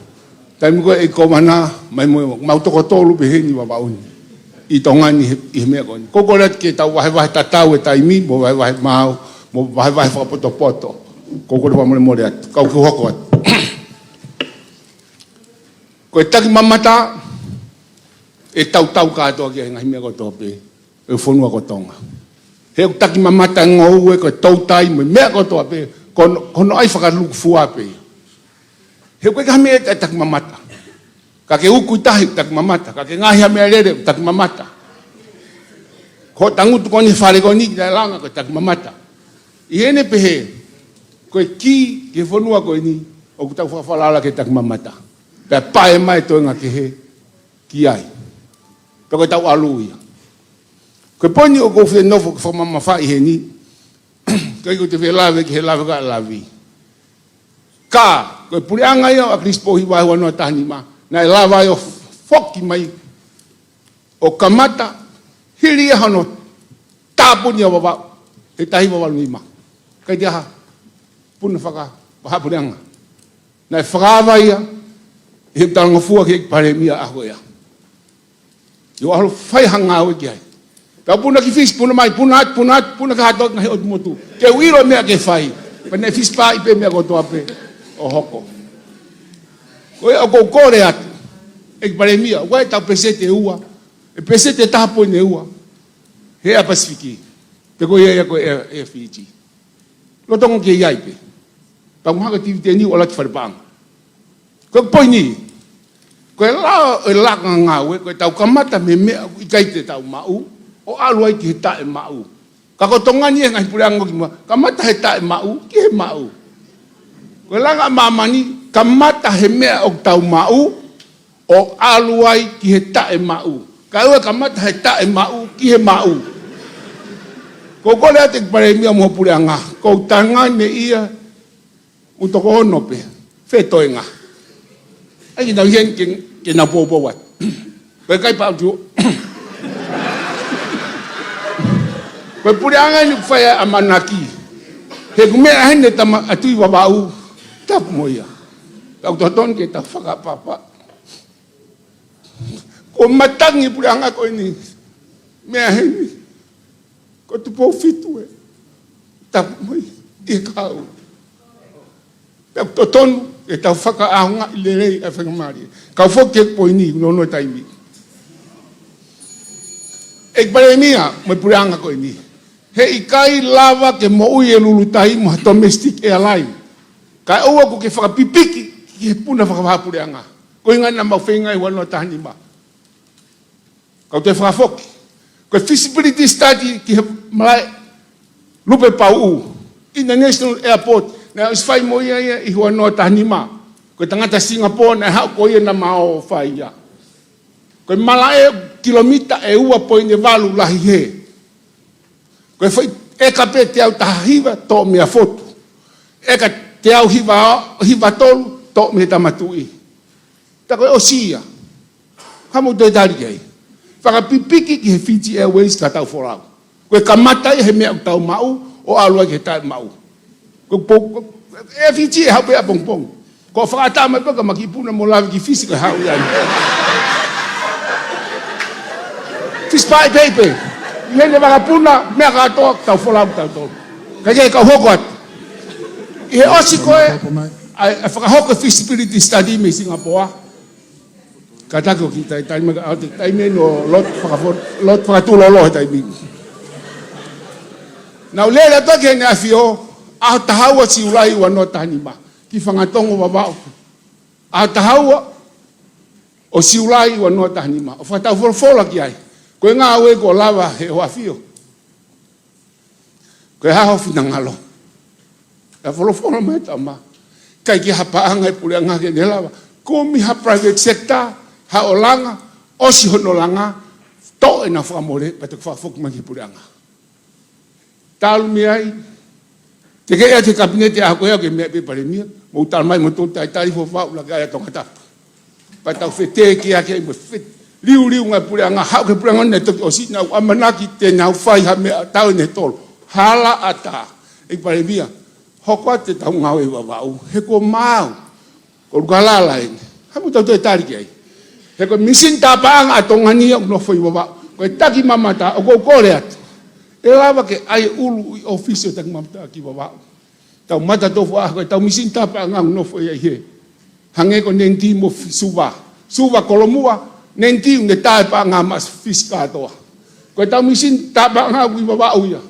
Taimi ko ē ʻEiki Kōvana, mai mo ʻoku. Mau toko tolu pē heni Vavaʻu ni. ʻI Tonga ni he, ʻi he meʻa ko eni. Ko u kole atu ke tau vahevahe tatau e taimi, mo vahevahe maau, mo vahevahe fakapotopoto. Ko u kole fakamolemole atu. Kau ke hoko atu. Ko e taki mamata, ʻe tautau kātoa ki he ngaahi meʻa kotoa pē ʻo e fonua ko Tonga. He ʻoku taki mamata e ngoue, ko e toutai mo e meʻa kotoa pē, ko hono, ko hono ʻai fakalūkufua pē ia. He ʻoku ʻikai ha meʻa ʻe taki mamata. Ka ke uku ʻi tahi ʻoku taki mamata, ka ke ngaohi ha meʻalele ʻoku taki mamata. Ko e tangutu ko eni he fale ko eni naʻe langa ko e taki mamata. ʻI heʻene pehē, ko e kī ki he fonua ko eni, ʻoku tau fakafalala ki he taki mamata. Pea pae mai e toenga kehe ki ai. Pea ko e tau ʻalu ia. Ko e poini ʻoku ou fie nofo ke fakamamafaʻi heni, ʻikai ko e te fie lave ki he lave ka lavi. Ka, ko e puleʻanga ia ʻo ʻAkilisi Pōhiva he ua noa taha nima, naʻe lava ai ʻo foki mai ʻo kamata, hili ia hono tāpuni ʻa Vavaʻu, he taha hiva valu nima. ʻIkai toe ʻi ai ha puna faka, fakapuleʻanga. Naʻe fakaava ia, ʻi he talangofua ki he ʻEiki Palēmia ʻaho ia. ʻIo ʻalu fai ha ngāue ki ai. Pea puna ki Fisi, puna mai, puna atu, puna atu, puna ki ha toki ngaahi ʻotu motu. Ke u ʻilo meʻa ke fai. Pea naʻe Fisi pā ʻi pē meʻa kotoa pē ʻo hoko. Ko ia ʻoku ou kole atu. ʻEiki Palēmia, ʻoku ʻi ai e tau peseti ʻe ua. E peseti ʻe taha poini ʻe ua. He ʻa Pasifiki. Pe ko ia ia ko e, e Fiti. Lolotonga ke ʻi ai pē. Pea mahalo ko e tiviteni ʻoku ʻalu atu ki fale paʻanga. Ko e poini. Ko e lao, e langa ngāue, ko e tau kamata mei he meʻa ʻoku ʻikai te tau maʻu, ʻo ʻalu ai ki he taʻe maʻu. Ka ko Tonga ni e ngaahi puleʻanga ʻoku kimuʻa, kamata he taʻe maʻu, ki he maʻu. Ko e langa ʻa māmani, kamata he meʻa ʻoku tau maʻu, ʻo ʻalu ai ki he taʻe maʻu. Kae ʻoua kamata he taʻe maʻu ki he maʻu. Ko u kole atu ʻEiki Palēmia mo e puleʻanga, ko u tangane ia, ʻoku toko ono pē, fē toenga. ʻAi ke nau ʻi heni ke, ke nau poupou atu. Ko e kai pau tu. Ko e puleʻanga ni ʻoku fai ʻa e ʻamanaki. He ʻoku meʻa heni e tama ʻa Tuʻi Vavaʻu, tapu mo ia. Kau totonu ke tau fakapapa. Ko e matangi puleʻanga ko eni. Meʻa heni. Ko Tupou Fitu ē. Tapu mo ia. ʻI he kau. Pea ʻoku totonu, ke tau fakaʻaongaʻi lelei ʻa e faingamālie. Kau foki ki he poini, nounou e taimi. ʻEiki Palēmia, mo e puleʻanga ko eni. He ʻikai lava ke moʻui e lulutai mo ha domestic airline. Kae ʻoua kuo ke fakapipiki ki he puna fakavahaʻapuleʻanga. Ko e ʻuhinga naʻa mau feinga ai ua noa taha nima. Kau toe fakafoki. Ko e feasibility study ki he malaʻe Lupepauʻu International Airport. Naʻe ʻosi fai mo ia ia ʻi ua noa taha nima. Ko e tangata Singapore naʻe haʻu ko ia naʻa mau fai ia. Ko e malaʻe kilomita ʻe ua poini valu lahi hē. Ko e foʻi ʻeka pē teau taha hiva toʻo mei Fotu. ʻEka teau hiva, hiva tolu toʻo mei Tama Tuʻi. Tā ko e ʻosi ia. Ka mou toe tali ki ai. Fakapipiki ki he Fiji Airways ka tau folau. Ko e kamata ia he meʻa ʻoku tau maʻu, ʻo ʻalu ai ki he taʻe maʻu. Ko, ko, ko, e Fiji ʻe haʻu pē ʻapongipongi. Ko e fakaʻatā mai pē ka ma kiʻi puna mo lave ki Fisi ko e haʻu ia. Fisi paʻi pē pē. ʻI heʻene vakapuna, meʻa kātoa, tau folau, tau tolu. Ka ke kau hoko atu. ʻI he ʻosi ko ē, ʻa e, ʻa e fakahoko e feasibility study mei Singapore. Kātaki ʻo kiʻi talitali mai ka ʻoua te taimi ʻe nau lotu fakafo-, lotu fakatūlolo he taimi. Naʻa ku lele atu ki Heʻene ʻAfio, ʻaho taha ua Siulai ua noa taha nima. Ki Fangatongo Vavaʻu. ʻAho taha ua ʻo Siulai ua noa taha nima. ʻO fakataufolofola ki ai. Ko e ngāue kuo lava ʻe Hoʻo ʻAfio. Ko e hā ho finangalo? ʻE folofola mai e tama. ʻIkai ke ʻi ai ha paʻanga ʻi he puleʻanga ke ne lava. Kumi ha private sector, haʻu ʻo langa, ʻosi hono langa, toʻo ʻenau fakamole, pea toki fakafoki mai ki he puleʻanga. Talu mei ai, tekeʻi atu he kapineti ʻaho ko ia ke meʻa pē Palēmia, mou tala mai mo tau talitali Foʻou Vavaʻu laka ia Tongatapu. Pea tau feteʻi ake ai mo e fe-, liuliu ngaahi puleʻanga, haʻu ki he puleʻanga naʻe toki ʻosi, naʻa ku ʻamanaki te nau fai ha meʻa tau ne tolo. Hala ʻatā, ʻEiki Palēmia, hoko atu ʻetau ngāue ʻi Vavaʻu, he kuo maau, ko Lukalala eni. Haʻu mo tau toe tali ki ai. He ko e misini tāpaʻanga ʻa Tonga ni ʻoku nofo ʻi Vavaʻu. Ko e taki mamata, ʻoku ou kole atu. ʻE lava ke ʻai e ʻulu ʻi he ʻōfisi ʻo e taki mamata ki Vavaʻu. Tau mata tofu ʻa ko e tau misini tāpaʻanga ʻoku nofo ʻi ai he. Hangē ko Nentī mo Fi-, Suva. Suva Kolomua, Nentī ne tā e paʻanga maʻa Fisi kātoa. Ko e tau misini tāpaʻanga ʻoku ʻi Vavaʻu ia.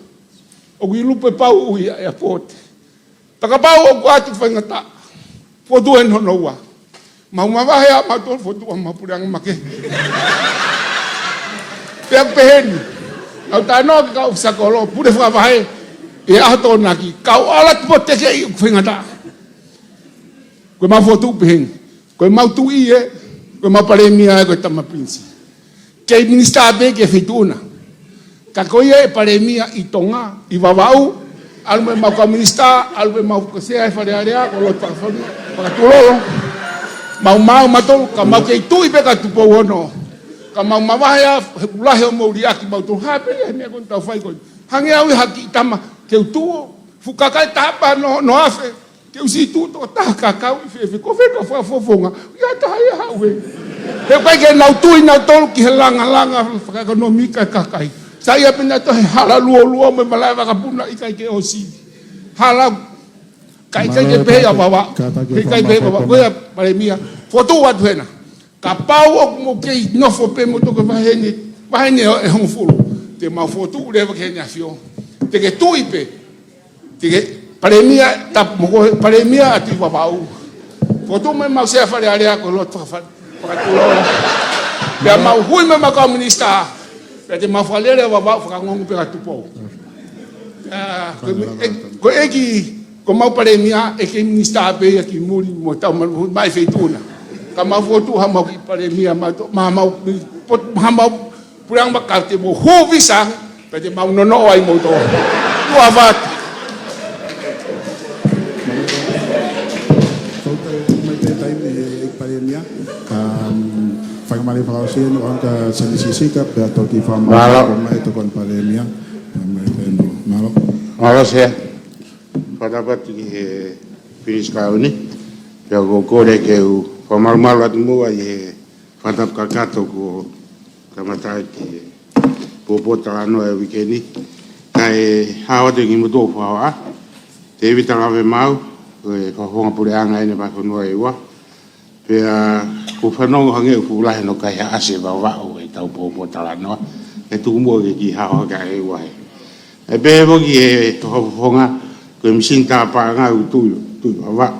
ʻOku ʻi Lupepauʻu ia ʻairport. Pea kapau ʻoku ʻoatu faingataʻa. Fotu ʻe hono ua. Mau mavahe ʻa mautolu fotu ʻa mau puleʻanga makehe. Pea peheni. Nau tano ki he kau ʻōfisa kolo, pule fakavahe. ʻI he ʻaho Tokonaki, kau ala tupo tekeʻi ʻoku faingataʻa. Ko e mau fotu peheni. Ko e mau tuʻi ē, ko e mau Palēmia ē, ko e tama pilinisi. Kei minisitā pē ki he feituʻu na. Ka ko ia e Palēmia ʻi Tonga, ʻi Vavaʻu, ʻalu mo e mau kau minisitā, ʻalu mo e mau ko e sea e Fale Alea, ko Lord Fakafonu, Fakatulolo. Mau maau mautolu, ka mau kei tuʻi pē ka Tupou Ono. Ka mau mavahe ʻa, he ʻoku lahi hoʻomou liʻaki mautolu, hā pē ia he meʻa ko eni tau fai ko eni. Hangē au ia ha kiʻi tama, ke u tuʻu, fuʻu kakai taha pē noa, noa afe. Ke u siʻi tuʻu tokotaha kakau ʻi fēfē, ko fē ka fakafofonga, ʻi ai ha taha ia haʻu ē. He ʻoku ʻikai ke nau tui nautolu ki he langalanga fakaʻekonōmika e kakai. Saiʻia pē nautolu he hala luolua mo e malaʻe vakapuna ʻikai ke ʻosi. Hala, ka ʻikai ke pehē ʻa Vavaʻu. Kātaki ʻikai ke pehē ʻa Vavaʻu. Ko ia Palēmia. Fotu atu hena. Kapau ʻoku mou kei nofo pē mo toki vaheni, vaheni ʻe hongofulu. Te mau fotu leva ki Heʻene ʻAfio. Te ke tuʻi pē. Te ke Palēmia, tapu mo koe, Palēmia ʻa e tuʻi Vavaʻu. Fotu mo e mau sea Fale Alea ko Lord Faka-, Fakatulolo. Pea mau hui mo e mau kau minisitā. Pea te mau fakalele ʻa Vavaʻu fakaongoongo pē ka Tupou. ʻA, ko e, e, ko e ʻEiki, ko e mau Palēmia, ʻe kei minisitā pē ia ki muli mo tau ma-, mai feituʻu na. Ka mau fotu ha mau kiʻi Palēmia, mau to-, ma-, mau, pot-, ha mau puleʻanga maka te mau hū visa, pea te mau nonoʻo ai mo to. Ua vat. Tau tai mai te taimi ʻEiki Palēmia. Um, fakamālō fakaʻosi eni ʻo ʻAnka Seni Sisika, pea toki fakamālō. Mālō. Ko mai tokoni Palēmia. Mālō. Mālō. Mālō, Sea. Fakatapu atu ki he Pilinisi Kauni. Pea ʻoku ou kole ke u fakamalumalu atu muʻa ʻi he fakatapu kakato kuo kamata ki he pōpōtalanoa e uike ni. Kae hao atu ki muʻa ʻo fakahoa. Tēvita Lavemaau, ko e Fakafofonga Puleʻanga ʻeni Vahefonua ʻEua. Pea ʻoku ou fanongo hangē ʻoku fuʻu lahi hono kaihaʻasi e Vavaʻu ʻi heʻetau pōpōtalanoa. ʻE tuku muʻa ke kiʻi hao hake ʻEua he. ʻE pehē foki ʻe he Fakafofonga, ko e misini tāpaʻanga ʻoku tuʻi, tuʻi Vavaʻu.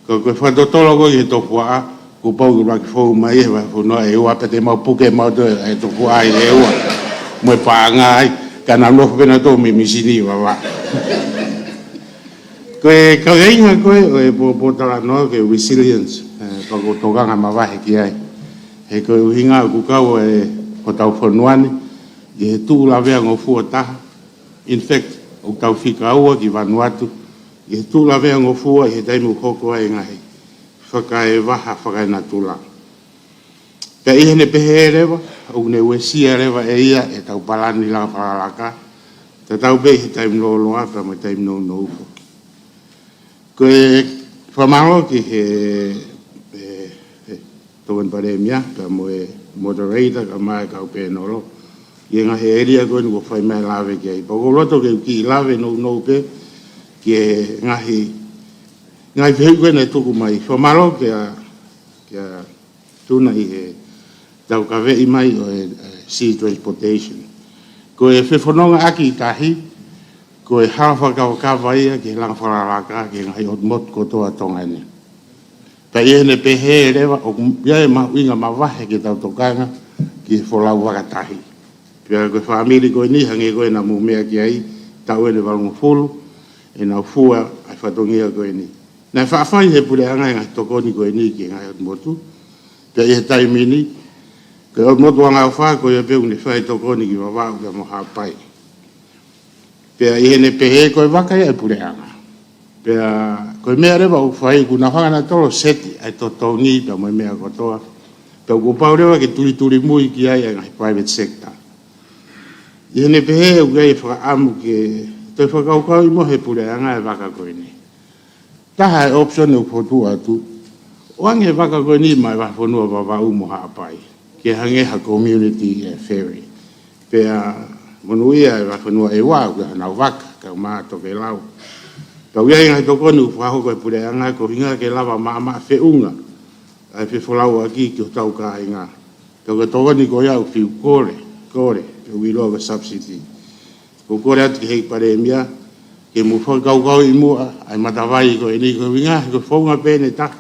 Ko, ko e fakatotolo ko ē ki he tofuaʻa, kuo pau ke ʻuluaki fou mai he Vahefonua ʻEua pea te mau puke mautolu e tofuaʻa ʻi ʻEua. Mo e paʻanga ai, ka nau nofo pē nautolu mo e misini ʻi Vavaʻu. Ko e kaveinga ko ē ʻo e pōpōtalanoa ko e resilience, ē, pea ʻoku ou tokanga mavahe ki ai. He ko e ʻuhinga ʻoku kau ai hotau fonua ni, ʻi he tuʻu lavea ngofua taha. In fact, ʻoku tau fika ua ki Vanuatu, ʻi he tuʻu lavea ngofua ʻi he taimi ʻoku hoko ai e ngaahi fakaevaha fakaenatula. Pea ʻi heʻene pehē leva, ʻoku ne uesia leva ʻe ia ʻetau palani langa palalaka, tatau pē ʻi he taimi lōloa pea mo e taimi nounou foki. Ko e Fakamālō ki he, he, he Tokoni Palēmia, kae ʻumaʻā e moderator, kae ʻumaʻā e kau pēnolo. ʻI he ngaahi ʻēlia ko eni kuo fai mai e lave ki ai. Pea ʻoku ou loto ke u kiʻi lave nounou pē ki he ngaahi, ngaahi fehuʻi ko eni naʻe tuku mai. Fakamālō kia, kia Tuna ʻi heʻetau kaveʻi mai ʻo e, e sea transportation. Ko e fefonongaʻaki tahi, ko e hala fakakavakava ia ki he langa fakalaka, ki he ngaahi ʻotu motu kotoa ʻo Tonga ni. Pea ʻi heʻene pehē leva ʻoku ʻi ai e mahuʻinga mavahe ke tau tokanga ki he folau vaka tahi. Pea ko e fāmili ko eni hangē ko ē naʻa mou meʻa ki ai, taʻu eni ʻe valungofulu ʻenau fua ʻa e fatongia ko eni. Naʻe faʻa fai ʻe he puleʻanga e ngaahi tokoni ko eni ki he ngaahi ʻotu motu. Pea ʻi he taimi ni, ko e ʻotu motu ʻe fā ko ia pē ʻoku ne fai tokoni ki Vavaʻu pea mo Haʻapai. Pea ʻi heʻene pehē ko e vaka ia ʻa e puleʻanga. Pea ko e meʻa leva ʻoku fai, kuo nau hanga nautolu ʻo seti ʻa e totongi pea mo e meʻa kotoa. Pea kuo pau leva ke tulitulimui ki ai ʻa e ngaahi private sector. ʻI heʻene pehē ʻoku ʻi ai e fakaʻamu ke toe fakakaukauʻi mo e puleʻanga e vaka ko eni. Taha e option ʻoku fotu atu, ʻoange e vaka ko eni maʻa e vahefonua Vavaʻu mo Haʻapai, ke hangē ha community, e, ferry. Pea monūʻia e vahefonua ʻEua, ʻoku ʻi ai hanau vaka, kae ʻumaʻā Tokelau. Pea ʻoku ʻi ai e ngaahi tokoni ʻoku fakahoko ʻe he puleʻanga, ko e ʻuhinga ke lava maʻamaʻa feʻunga ʻa e fefolauʻaki ki hotau kāinga. Pea ko e tokoni ko ia ʻoku fiu kole, kole, pea ʻoku ʻiloa ko e subsidy. ʻOku ou kole atu ki he ʻEiki Palēmia, ke mou fakakaukauʻi muʻa ʻa e matavai ko eni, ko e ʻuhinga, ko e founga pē ʻe taha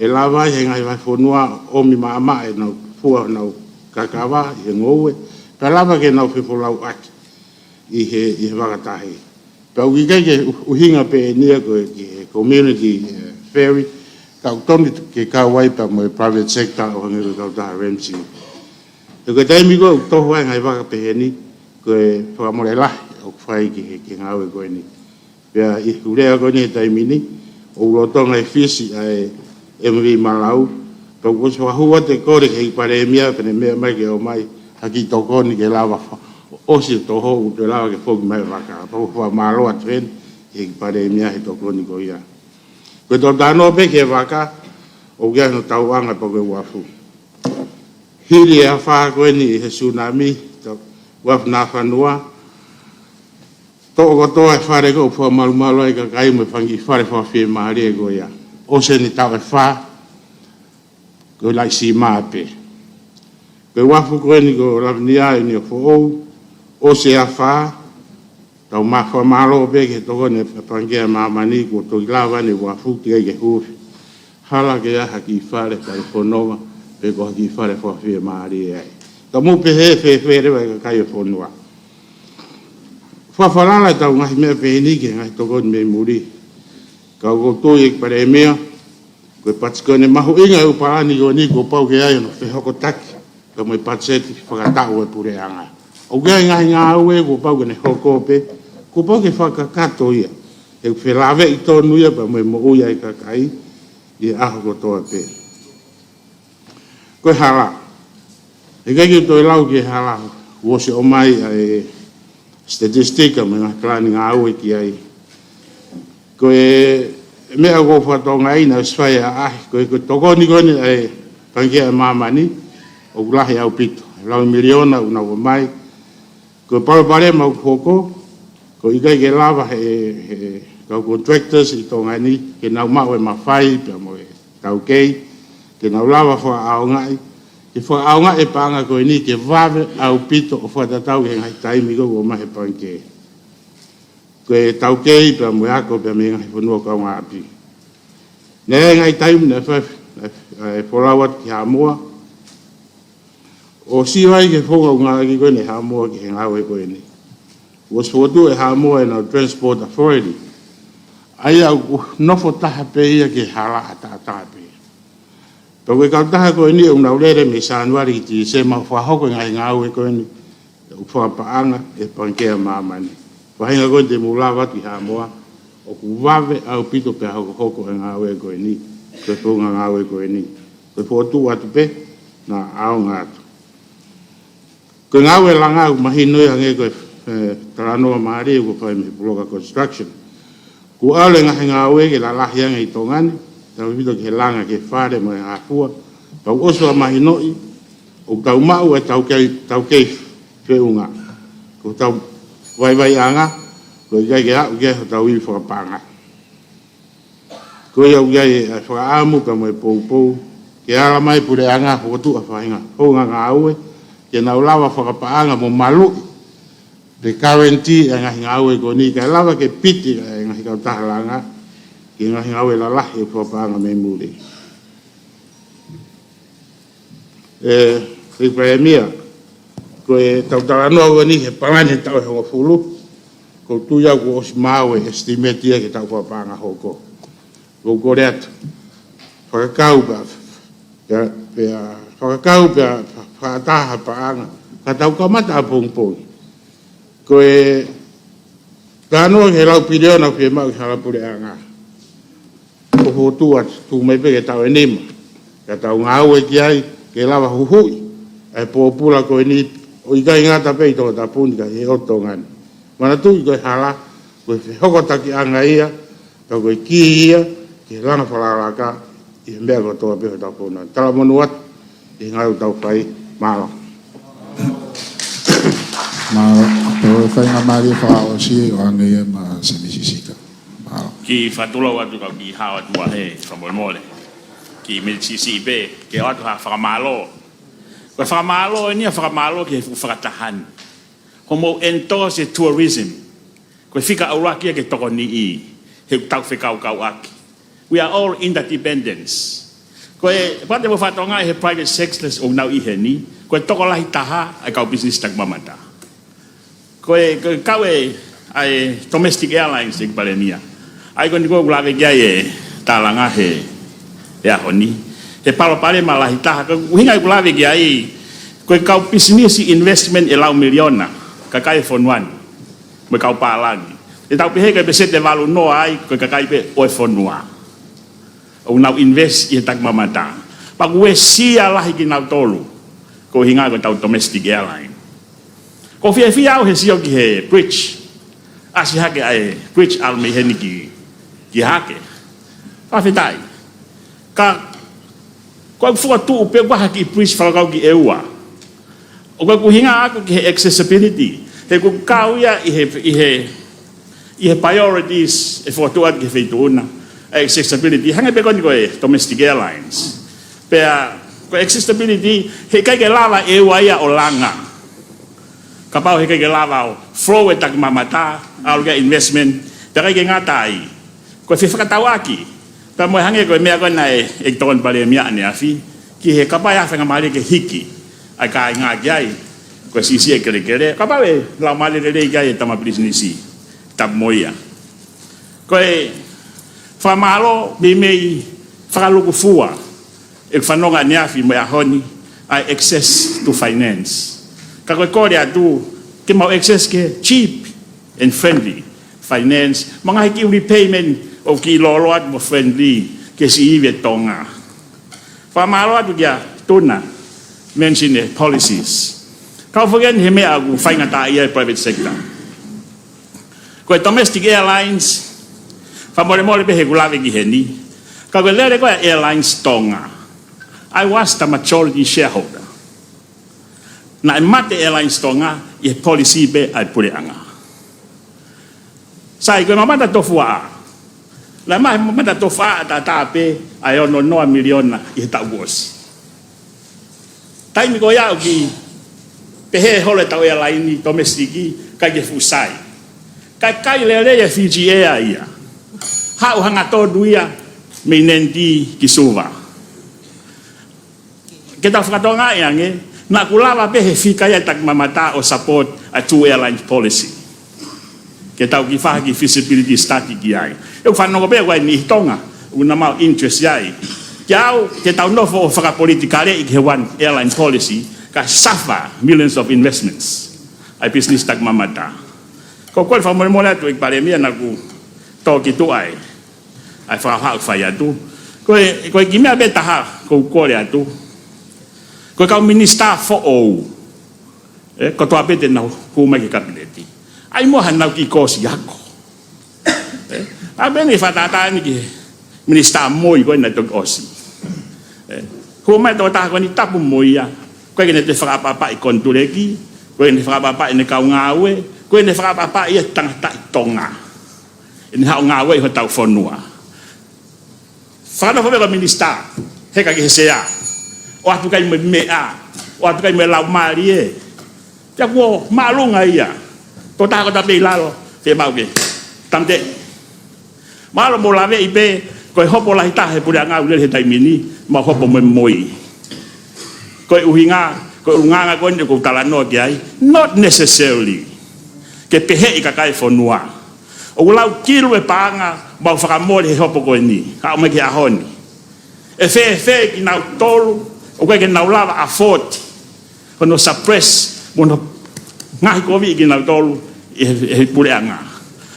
ʻe lava ai ʻe he ngaahi vahefonua ʻomi maʻamaʻa ʻenau fua ʻenau kakava ʻi he ngoue, pea lava ke nau fefolauʻaki ʻi he, ʻi he vaka tahi. Pea ʻoku ʻikai ke ʻu-, ʻuhinga pē eni ia ko e ki he community, e, ferry, ka ʻoku totonu ke kau ai pea mo e private sector ʻo hangē ko e kautaha Ramsay. He ko e taimi ko ē ʻoku toho ai e ngaahi vaka pehē ni, ko e fakamole lahi ʻoku fai ki he, ki he ngāue ko eni. Pea ʻi he lea ko eni he taimi ni, ʻoku lolotonga e fisi ʻa e M V Malau, pea kuo ʻosi fakahū atu e kole ki he ʻEiki Palēmia, pea ne meʻa mai ke ʻomai ha kiʻi tokoni ke lava fa-, ʻosi e toho ʻoku toe lava ke foki mai e vaka. Pea ʻoku ou fakamālō atu heni ki he ʻEiki Palēmia he tokoni ko ia. Ko e tau talanoa pē ki he vaka, ʻoku ʻi ai hono tauʻanga pea ko e uafu. Hili e afā ko eni ʻi he tsunami, tau, uafu Nafanua, toʻo kotoa e fale ko ē ʻoku fakamalumalu ai e kakai mo e fanga kiʻi fale fakafiemālie ko ia. ʻOsi eni taʻu ʻe fā, ko e laʻi sima pē. Ko e uafu ko eni ko Lavinia ʻi Niuafoʻou, ʻosi e afā, tau fakamālō pē ki he tokoni ʻa e Pangikē ʻa Māmani kuo toki lava eni e uafu teʻeki ai ke huufi. Hala ke ʻi ai ha kiʻi fale fai fononga, pe ko ha kiʻi fale fakafiemālie ai. Ka mou pehē fēfē leva e kakai ʻo e fonua. Fakafalala ʻetau ngaahi meʻa pehē ni ki he ngaahi tokoni mei muli. Ka ʻoku ou tui ʻEiki Palēmia, ko e pati ko eni mahuʻinga e ʻū palani ko eni kuo pau ke ʻi ai hono fehokotaki, ka mo e patiseti fakataʻu ʻa e puleʻanga. ʻOku ʻi ai e ngaahi ngāue kuo pau ke ne hoko pē, kuo pau ke fakakakato ia. He ʻoku felāveʻi tonu ia pea mo e moʻui ʻa e kakai ʻi he ʻaho kotoa pē. Ko e hala. He ʻikai ke u toe lau ki he hala, kuo ʻosi ʻomai ʻa e statistika mo e ngaahi palani ngāue ki ai. Ko e meʻa ʻoku ou fakatokangaʻi naʻe ʻosi fai ʻaʻahi, ko e, ko e tokoni ko eni ʻa e Pangikē ʻa Māmani, ʻoku lahi ʻaupito. Lau miliona ʻoku nau ʻomai. Ko e palopalema ʻoku hoko, ko e ʻikai ke lava ʻe he, he kau contractors ʻi Tonga ni, ke nau maʻu e mafai, pea mo e taukei, ke nau lava fakaʻaongaʻi, ke fakaʻaongaʻi e paʻanga ko eni, ke vave ʻaupito ʻo fakatatau ki he ngaahi taimi ko ē ʻoku ʻomai ʻe he Pangikē. Ko e taukei pea mo e ako pea mei he ngaahi fonua kaungāʻapi. Naʻe ʻi ai e ngaahi taimi naʻe fai, naʻe, naʻe folau atu ki Haʻamoa. ʻO sio ai ki he founga ʻoku ngāueʻaki ko eni ʻe Haʻamoa ki he ngāue ko eni. Kuo ʻosi fokotuʻu ʻe Haʻamoa ʻenau Transport Authority. ʻA ia ʻoku nofo taha pē ia ki he hala ʻataʻatā pē. Pea ko e kautaha ko eni ʻoku nau lele mei Sānuali ki Tīsema ʻo fakahoko e ngaahi ngāue ko eni ʻoku fakapaʻanga ʻe he Pangikē ʻa Māmani. Faʻahinga ko eni te mou lava atu ki Haʻamoa, ʻoku vave ʻaupito pea hokohoko e ngāue ko eni, ko e founga ngāue ko eni. Ko e fokotuʻu atu pē, naʻa ʻaonga atu. Ko e ngāue langa ʻoku mahino ia hangē ko e, e, talanoa mālie kuo fai mei he Puloka Construction. Kuo ʻalu e ngaahi ngāue ke lalahi ange ʻi Tonga ni, tautefito ki he langa ki he fale mo e hafua, tau ʻosi ʻa mahinoʻi, ʻoku tau maʻu e taukei, taukei feʻunga. Ko hotau vaivaiʻanga, ko e ʻikai ke aʻu ki ai hotau ivi fakapaʻanga. Ko ia ʻoku ʻi ai e fakaʻamu pea mo e poupou, ke ala mai puleʻanga fokotuʻu ha faʻahinga hounga ngāue, ke nau lava fakapaʻanga mo maluʻi, pe guarantee e ngaahi ngāue ko eni, kae lava ke piti e ngaahi kautaha langa, ki he ngaahi ngāue lalahi ʻe fakapaʻanga mei muli. ʻE, ʻEiki Palēmia, ko ʻetau talanoa ko eni he palani he taʻu ʻe hongofulu, ʻoku ou tui au kuo ʻosi maʻu e estimate ia ki he taʻu fakapaʻanga hoko. ʻOku ou kole atu, fakakau pea, pea, pea, fakakau pea, fa-, fakataha paʻanga, ka tau kamata ʻapongipongi. Ko e talanoa ki he lau piliona ʻoku fiemaʻu ki he hala puleʻanga. ʻOku fokotuʻu atu, tuku mai pē ki he taʻu ʻe nima. Ka tau ngāue ki ai, ke lava huhuʻi ʻa e pōpula ko eni, ʻo ʻikai ngata pē ʻi Tongatapu ni ka ʻi he ʻotu Tonga ni. Manatuʻi ko e hala, ko e fehokotakiʻanga ia, ka ko e kī ia, ki he langa fakalakalaka, ʻi he meʻa kotoa pē hotau fonua. Talamonū atu, ʻi he ngāue ʻoku tau fai, mālō. Mālō, ko e faingamālie fakaʻosi ʻoange ia maʻa Semisi Sika. Mālō. Kiʻi fakatulou atu kau kiʻi hao atu ʻa e fakamolemole. Kiʻi miniti siʻisiʻi pē, ke ʻoatu ha fakamālō. Ko e fakamālō eni ʻa e fakamālō ki he fuʻu fakataha ni. Hoʻomou endorse e tourism. Ko e fika ʻuluaki ia ke tokoniʻi, he ʻoku tau fekaukauʻaki. We are all interdependents. Ko e, pea te mo fakatokangaʻi he private sectors ʻoku nau ʻi heni, ko e tokolahi taha ʻa e kau pisinisi takimamata. Ko e, ko e kau e, ʻa e domestic airlines ʻEiki Palēmia. ʻA ia ko eni ʻoku lave ki ai e tālanga he, he ʻaho ni. He palopalema lahi taha, ko e ʻuhinga ʻoku lave ki ai, ko e kau pisinisi investment ʻe lau miliona, kakai e fonua ni. Mo e kau pālangi. ʻE tau pehē ko e peseti ʻe valu noa ai, ko e kakai pē ʻo e fonua. ʻOku nau invest ʻi he takimamata. Pea ʻoku uesia lahi kinautolu. Ko e ʻuhinga ko ʻetau domestic airline. ʻOku ou fiefia au he sio ki he bridge. ʻAsi hake ʻa e bridge ʻalu mei heni ki, ki hake. Fakafetaʻi. Ka, ko e fokotuʻu pē ʻoku ʻi ai ha kiʻi bridge fakakaukau ki ʻEua. ʻOku ʻuhinga ʻaku ki he accessibility. He ʻoku kau ia ʻi he, ʻi he, ʻi he priorities ʻe fokotuʻu atu ki he feituʻu na. Accessibility. Hangē pē ko eni ko e domestic airlines. Pea, ko e accessibility, heʻikai ke lava ʻEua ia ʻo langa. Kapau heʻikai ke lava ʻo flow e takimamata, ʻalu ki ai investment, pea ʻikai ke ngata ai. Ko e fefakatauʻaki, pea mo e hangē ko e meʻa ko ē naʻe, ʻEiki Tokoni Palēmia ʻaneafi, ki he kapau ʻe ʻi ai ha faingamālie ke hiki, ʻa e kāinga ki ai, ko e siʻisiʻi e kelekele, kapau ʻe laumālie lelei ki ai e tama pisinisi, tapu mo ia. Ko e fakamālō, meimei fakalūkufua, ʻeku fanongo ʻaneafi mo e ʻaho ni, ʻa e access to finance. Ka ko e kole atu, ke mau access ki he cheap and friendly finance, mo e ngaahi kiʻi repayment ʻoku kiʻi lōloa atu mo friendly, ki he siʻi ivi ʻo Tonga. Fakamālō atu kia Tuna, mention e policies. Kau foki eni he meʻa ʻoku faingataʻaʻia e private sector. Ko e domestic airlines, fakamolemole pē he ʻoku lave ki heni. Ka ko e lele ko ē ʻa e Airlines Tonga. I was the majority shareholder. Naʻe mate Airlines Tonga ʻi he policy pē ʻa e puleʻanga. Sai, ko e mamata tofuaʻa. Naʻe maʻu he mamata tofuaʻa ʻataʻatā pē ʻa e ono noa miliona ʻi he taʻu kuo ʻosi. Taimi ko ia ʻoku pehē holo ʻetau airline ni domestic ʻikai ke fuʻu sai. Kae kai lelei e Fiji Air ia. Haʻu hangatonu ia mei Nadi ki Suva. Ke tau fakatokangaʻi ange, naʻa ku lava pē he fika ia ʻa e takimamata ʻo support ʻa e two airlines policy. Ke tau kiʻi fai ha kiʻi feasibility study ki ai. ʻOku fanongo pē ʻoku ʻi ai e niʻihi Tonga, ʻoku nau maʻu interest ai. Kiate au, ke tau nofo ʻo fakapolitikaleʻi ki he one airline policy, ka suffer millions of investments ʻa e business takimamata. Ko e kole fakamolemole atu ʻEiki Palēmia naʻa ku tō ki tuʻa ai. ʻA e fakahaʻu fai atu. Ko e, ko e kiʻi meʻa pē taha, ʻoku ou kole atu. Ko e kau minisitā foʻou. ʻE, kotoa pē te nau hū mai ki he kapineti. ʻAi muʻa haʻanau kiʻi kōsi ako. ʻE, ʻA pē eni fakatātā eni ki he minisitā moi ko ē naʻe toki ʻosi. ʻE, hū mai e tokotaha ko eni tapu mo ia. ʻOku ʻikai ke ne toe fakaʻapaʻapaʻi konituleki, ʻoku ʻikai ke ne fakaʻapaʻapaʻi ʻene kau ngāue, ʻoku ʻikai ke ne fakaʻapaʻapaʻi ia e tangataʻi Tonga ʻe ne haʻu ʻo ngāue ʻi hotau fonua. Fakanofo pē ko e minisitā, heka ki he sea, ʻoatu ki ai mo e meʻa, ʻoatu ki ai mo e laumālie. Pea kuo māʻolunga ia. Tokotaha ko ē ʻi lalo, fiemaʻu ke tāmateʻi. Mālō mo laveʻi pē, ko e hopo lahi taha he puleʻanga ʻoku lele he taimi ni, mau hopo mo e moi. Ko e ʻuhinga, ko e ʻulungaanga ko eni ʻoku ou talanoa ki ai, not necessarily ke peheʻi e kakai e fonua. ʻOku lau kilu e paʻanga mau fakamole he hopo ko eni, kae ʻumaʻā ki he ʻaho ni. ʻE fēfē kinautolu ʻoku ʻikai ke nau lava ʻo afford hono suppress mo hono ngaohikoviʻi kinautolu ʻe he, ʻe he puleʻanga?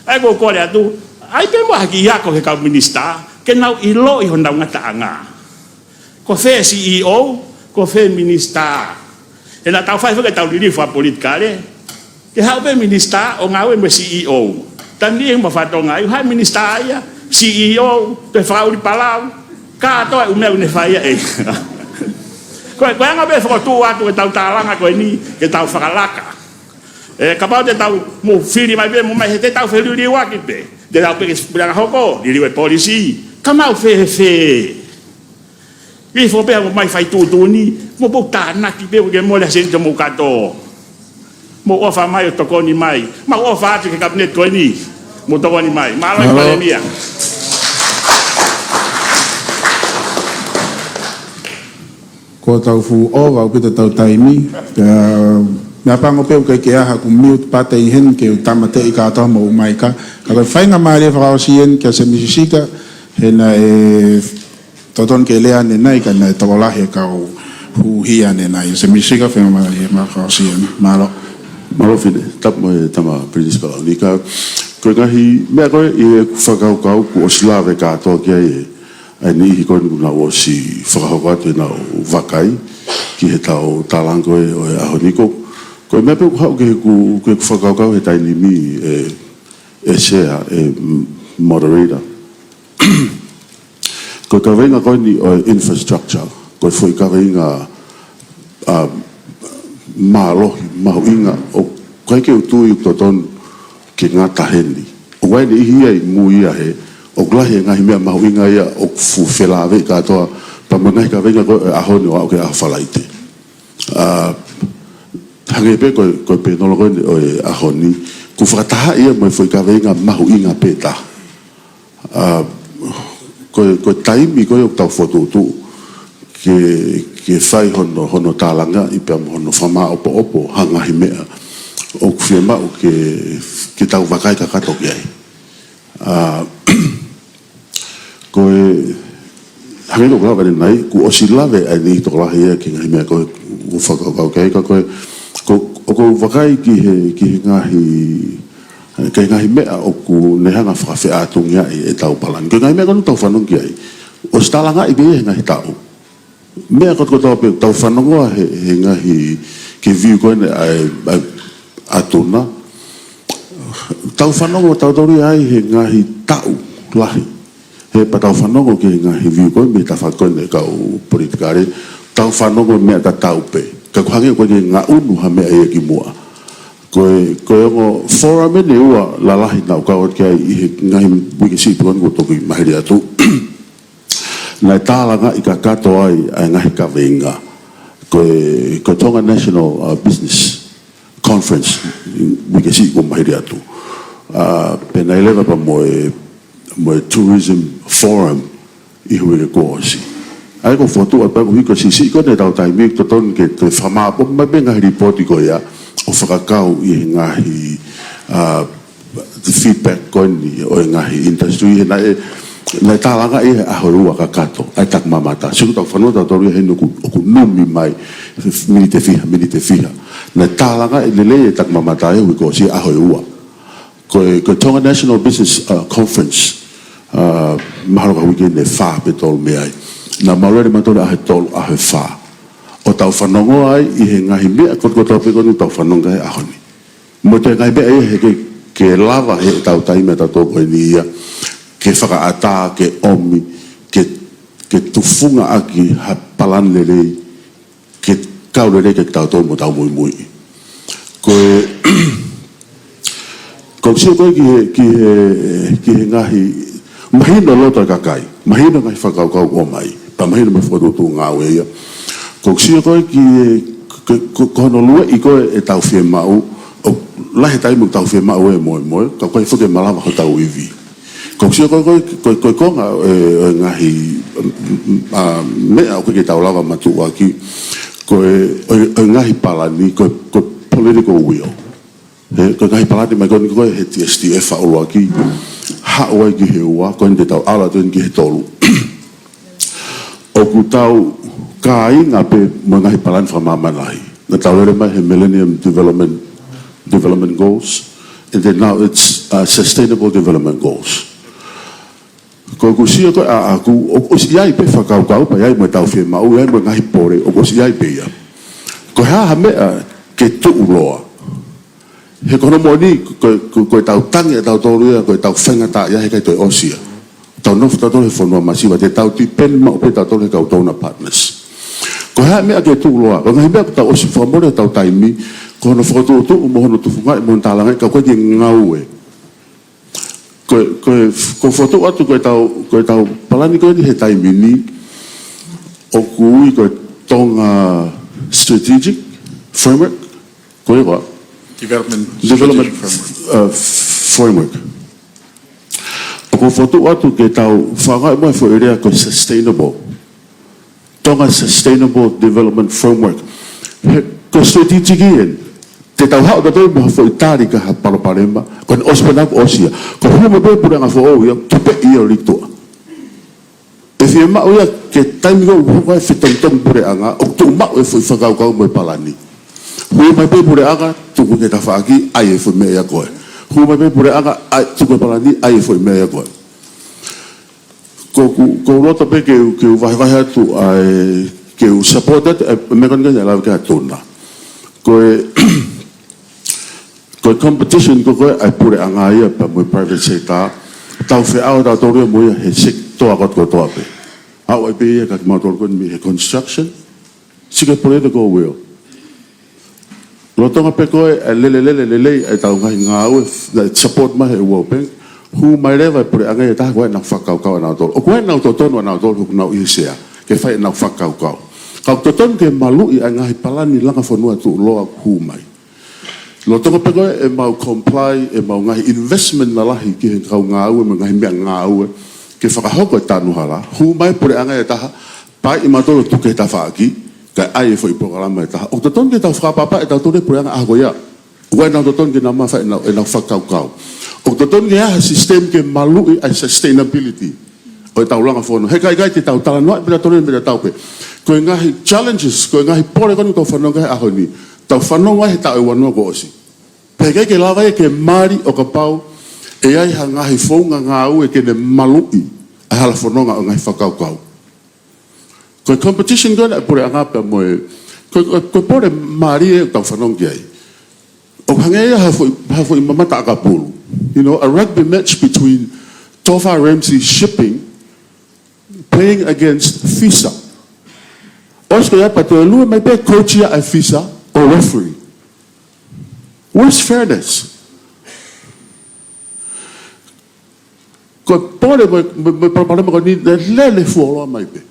ʻA ia ʻoku ou kole atu, ʻai pē muʻa ha kiʻi ako he kau minisitā ke nau ʻiloʻi honau ngataʻanga. Ko fē C E O, ko fē minisitā. He naʻa tau fai foki ʻetau liliu fakapolitikale, ke haʻu pē minisitā ʻo ngāue mo e C E O. Taimi ʻe niʻihi ʻoku ma fakatonga ai, haʻu e minisitā ia, C E O, toe fakaʻuli palau, kātoa e ʻū meʻa ʻoku ne fai ia ʻe ia. Ko e, ko e anga pē e fokotuʻu atu ʻetau tālanga ko eni, ke tau fakalaka. ʻE, kapau te tau mou fili mai pē, mou ō mai he te tau feliliuaki pē. Te tau pē ke puleʻanga hoko, liliu e polisi. Ka mau fēfē. Hifo pē ʻo mou mai fai tuʻutuʻuni, mou pau tānaki pē ʻoku ʻikai ke mole ha sēniti ʻo mou kato. Mou ʻofa mai ʻo tokoni mai. Mau ʻofa atu ki he kapineti ko eni. Mou tokoni mai. Mālō e Mālō. Palēmia. Ko e tau fuʻu ʻova ʻaupito ʻetau taimi. Pea, meʻapango pē ʻoku ʻikai ke ʻi ai haʻaku mute button ʻi heni ke u tāmateʻi kātoa mo e maika. Ka ko e faingamālie fakaʻosi eni kia Semisi Sika, he naʻe totonu ke lea ʻanenai ka naʻe tokolahi e kau huhuʻi ʻanenai. Semisi Sika, faingamālie fakaʻosi eni. Mālō. Mālō Fine, tapu mo e tama Pilinisi Kalauni. Ka ko e ngaahi meʻa ko ē ʻi heʻeku fakakaukau kuo ʻosi lave kātoa ki ai ʻa e niʻihi ko eni kuo nau ʻosi fakahoko atu ʻenau vakai ki heʻetau tālanga ko ē ʻo e ʻaho ni. Ko, ko e meʻa pē ʻoku haʻu ki heʻeku, ki heʻeku fakakaukau he taimi ni, ʻe, ʻe Sea, ʻe Moderator. Ko e kaveinga ko eni ʻo e infrastructure, ko e foʻi kaveinga, ʻa, mālohi, mahuʻinga, ʻoku ʻikai ke u tui ʻoku totonu ke ngata heni. ʻOku ʻi ai e niʻihi ia ʻi mui ia he ʻoku lahi e ngaahi meʻa mahuʻinga ia ʻoku fuʻu felāveʻi kātoa pea mo e ngaahi kaveinga ko ē ʻo e ʻaho ni ʻo aʻu ki he ʻaho Falaite. ʻA, hangē pē ko e, ko e pēnolo ko eni ʻo e ʻaho ni, kuo fakatahaʻi ia mo e foʻi kaveinga mahuʻinga pē taha. ʻA, ko e, ko e taimi ko ē ʻoku tau fokotuʻutuʻu ke, ke fai hono, hono tālangaʻi pea mo hono fakamāʻopoʻopo ha ngaahi meʻa ʻoku fiemaʻu ke, ke tau vakai kakato ki ai. ʻA, ko e, hangē ko ʻeku lave ʻanenai, kuo ʻosi lave ʻa e niʻihi tokolahi ia ki he ngaahi meʻa ko ē ʻoku ou fakakaukau ki ai, ka ko e, ko, ʻoku ou vakai ki he, ki he ngaahi, ki he ngaahi meʻa ʻoku ne hanga ʻo fakafeʻātungiaʻi ʻetau palani. Ko e ngaahi meʻa ko ē ʻoku tau fanongo ki ai, ʻosi tālangaʻi pē ia he ngaahi taʻu. Meʻa kotoa kotoa pē ʻoku tau fanongo ai he, he ngaahi, ki he view ko eni ʻa e, ʻa e ʻAtuna. Tau fanongo, tau tauria ai he ngaahi taʻu lahi. He pea tau fanongo ki he ngaahi view ko ē mei he tafaʻaki ko eni ʻa e kau politikale. Tau fanongo meʻa tatau pē. Ka ʻoku hangē ʻoku ʻikai ke ngaʻunu ha meʻa ia ki muʻa. Ko e, ko e ongo forum eni ʻe ua lalahi naʻa ku kau atu ki ai ʻi he ngaahi uike siʻi pē ko eni kuo toki maheli atu. Naʻe tālangaʻi kakato ai ʻa e ngaahi kaveinga. Ko e, ko e Tonga National, uh, Business Conference, uike siʻi kuo maheli atu. Uh, pea naʻe leva pea mo e, mo e Tourism Forum ʻi he uike kuo ʻosi. ʻA ia ʻoku ou fokotuʻu atu pē ʻoku hiko siʻisiʻi ko eni ʻetau taimi, totonu ke toe fakamāʻopoʻopo mai pē ngaahi lipooti ko ia ʻo fakakau ʻi he ngaahi, uh, feedback ko eni ʻo e ngaahi industry he naʻe, naʻe tālangaʻi he ʻaho ʻe ua kakato ʻa e takimamata. Sio ki heʻetau fanongo tautolu ia heni ʻoku, ʻoku numi mai miniti ʻe fiha, miniti ʻe fiha. Naʻe tālangaʻi lelei e takimamata ʻi he uike kuo ʻosi he ʻaho ʻe ua. Ko e, ko e Tonga National Business, uh, Conference, uh, mahalo ko e uike ʻe fā pe tolu mei ai. Naʻa mau lele mautolu he ʻaho ʻe tolu, ʻaho ʻe fā. ʻO tau fanongo ai ʻi he ngaahi meʻa kotoa kotoa pē ko eni ʻoku tau fanongo ki ai he ʻaho ni. Mo e ngaahi meʻa ia he ʻikai ke lava heʻetau taimi ʻatautolu ko eni ia ke fakaʻatā, ke ʻomi, ke, ke tufunga ʻaki ha palani lelei, ke kau lelei ke tau tō mo tau muimui. Ko e, ko e sio ko ē ki he, ki he, ki he ngaahi mahino loto ʻa e kakai, mahino ngaahi fakakaukau ʻoku ʻomai, pea mahino mo e fokotuʻutuʻu ngāue ia. Ko e sio ko ē ki he, ko, ko, ko hono lueʻi ko ē ʻetau fiemaʻu, ʻoku lahi e taimi ʻoku tau fiemaʻu e moemoe, ka ʻoku ʻikai foki ke malava hotau ivi. Ko e sio ko ē, ko e, ko e, ko e konga e, e ngaahi, mm, a, meʻa ʻoku ʻikai ke tau lava matuʻuaki, ko e, e, e ngaahi palani, ko e, ko e political will. He, ko e ngaahi palani mai ko eni ko ē he T S T F ʻuluaki, haʻu ai ki he ua, ko eni te tau ʻalu atu eni ki he tolu. ʻOku tau kāinga pē mo e ngaahi palani fakamāmani lahi. Naʻa tau lele mai he Millennium Development, Development Goals, and then now it's, uh, Sustainable Development Goals. Ko ʻeku sio ko ē ʻaʻaku, ʻoku ʻosi ʻi ai pē fakakaukau, pea ʻi ai mo ʻetau fiemaʻu, ʻi ai mo e ngaahi pole, ʻoku ʻosi ʻi ai pē ia. Ko e hā ha meʻa ke tuʻuloa? He ko hono moʻoni, ko, ko, ko ʻetau tangi ʻatautolu ia, ko ʻetau faingataʻaʻia he ʻikai toe ʻosi ia. Tau nofo tautolu he fonua masiva, te tau depend maʻu pē tautolu he kau donor partners. Ko e hā e meʻa ke tuʻuloa? Ko e ngaahi meʻa ʻoku tau ʻosi fakamole ʻetau taimi, ko hono fokotuʻutuʻu mo hono tufungaʻi mo hono tālangaʻi, ka ʻoku ʻikai ke ngāue. Ko, ko, ko e fokotuʻu atu ko ʻetau, ko ʻetau palani ko eni he taimi ni, ʻoku ui ko e Tonga Strategic Framework, ko e ua? Development Development, Strategic Framework. Uh, framework. ʻOku ou fokotuʻu atu ke tau fakaʻaongaʻi mai e foʻi lea ko e sustainable. Tonga Sustainable Development Framework. He, ko e strategic eni. Te tau haʻu tautolu mo ha foʻi tali ki ha palopalema, ko ʻene ʻosi pē ʻena ʻoku ʻosi ia. Ko e hū mai pē puleʻanga foʻou ia, tupeʻi ia ʻo lituʻa. ʻE fiemaʻu ia ke taimi ko ē ʻoku hoko ai e fetongitongi puleʻanga, ʻoku tuʻu maʻu e foʻi fakakaukau mo e palani. Hū mai pē puleʻanga, tuku ki he tafaʻaki, ʻai e foʻi meʻa ia ko ē. Hū mai pē puleʻanga, ʻai, tuku e palani, ʻai e foʻi meʻa ia ko ē. Ko ʻeku, ʻoku ou loto pē ke u, ke u vahevahe atu ʻa e, ke u support atu, ʻa e meʻa ko eni naʻe lave ki ai ʻa Tuna. Ko e, ko e competition ko ē ʻa e puleʻanga ia pea mo e private sector, tau feʻao tautolu ia mo ia he sekitoa kotokotoa pē. Aʻu ai pē ia kia kimautolu ko eni mei he construction, sika political will. Lolotonga pē ko ē, ʻa e lele, lele, lelei ʻa ʻetau ngaahi ngāue, naʻe support mai he World Bank, hū mai leva e puleʻanga ia ʻe taha ko ē ʻenau fakakaukau ʻanautolu. ʻOku ʻi ai ʻenau totonu ʻanautolu he ʻoku nau ʻi he sea, ke fai ʻenau fakakaukau. Ka ʻoku totonu ke maluʻi ʻa e ngaahi palani langa fonua tuʻuloa ʻoku hū mai. Lolotonga pē ko ē ʻemau comply, ʻemau ngaahi investment lalahi ki he kau ngāue, mo e ngaahi meʻa ngāue, ke fakahoko e tanu hala, hū mai puleʻanga ia ʻe taha, pea ʻai ʻe mautolu ʻo tuku ki he tafaʻaki, kae ʻai e foʻi polokalama ʻe taha. ʻOku totonu ke tau fakaʻapaʻapaʻi ʻe tautolu e puleʻanga ʻaho ko ia. ʻOku ʻi ai ʻenau totonu ke nau maʻu ʻenau, ʻenau fakakaukau. ʻOku totonu ke ʻi ai ha system ke maluʻi ʻa e sustainability ʻo ʻetau langa fonua. He ʻikai, ʻikai te tau talanoaʻi pē tautolu ʻi he meʻa tatau pē. Ko e ngaahi challenges, ko e ngaahi pole ko eni ʻoku tau fanongo ki ai he ʻaho ni. Tau fanongo ai he taʻu ʻe ua noa kuo ʻosi. Pea ʻikai ke lava ia ke mali ʻo kapau ʻe ʻi ai ha ngaahi founga ngāue ke ne maluʻi ʻa e hala fononga ʻo e ngaahi fakakaukau. Ko e competition ko ē ʻa e puleʻanga pea mo e, ko e, ko e, ko e pole mālie ʻoku tau fanongo ki ai. ʻOku hangē ia ha foʻi, ha foʻi mamata ʻakapulu. You know, a rugby match between Tofa Ramsey Shipping playing against FISA. ʻOsi ko ia pea toe lue mai pē coach ia ʻa e FISA ʻo referee. Where's fairness? Ko e pole mo, mo, mo e palopalema ko eni, naʻe lele fuoloa mai pē.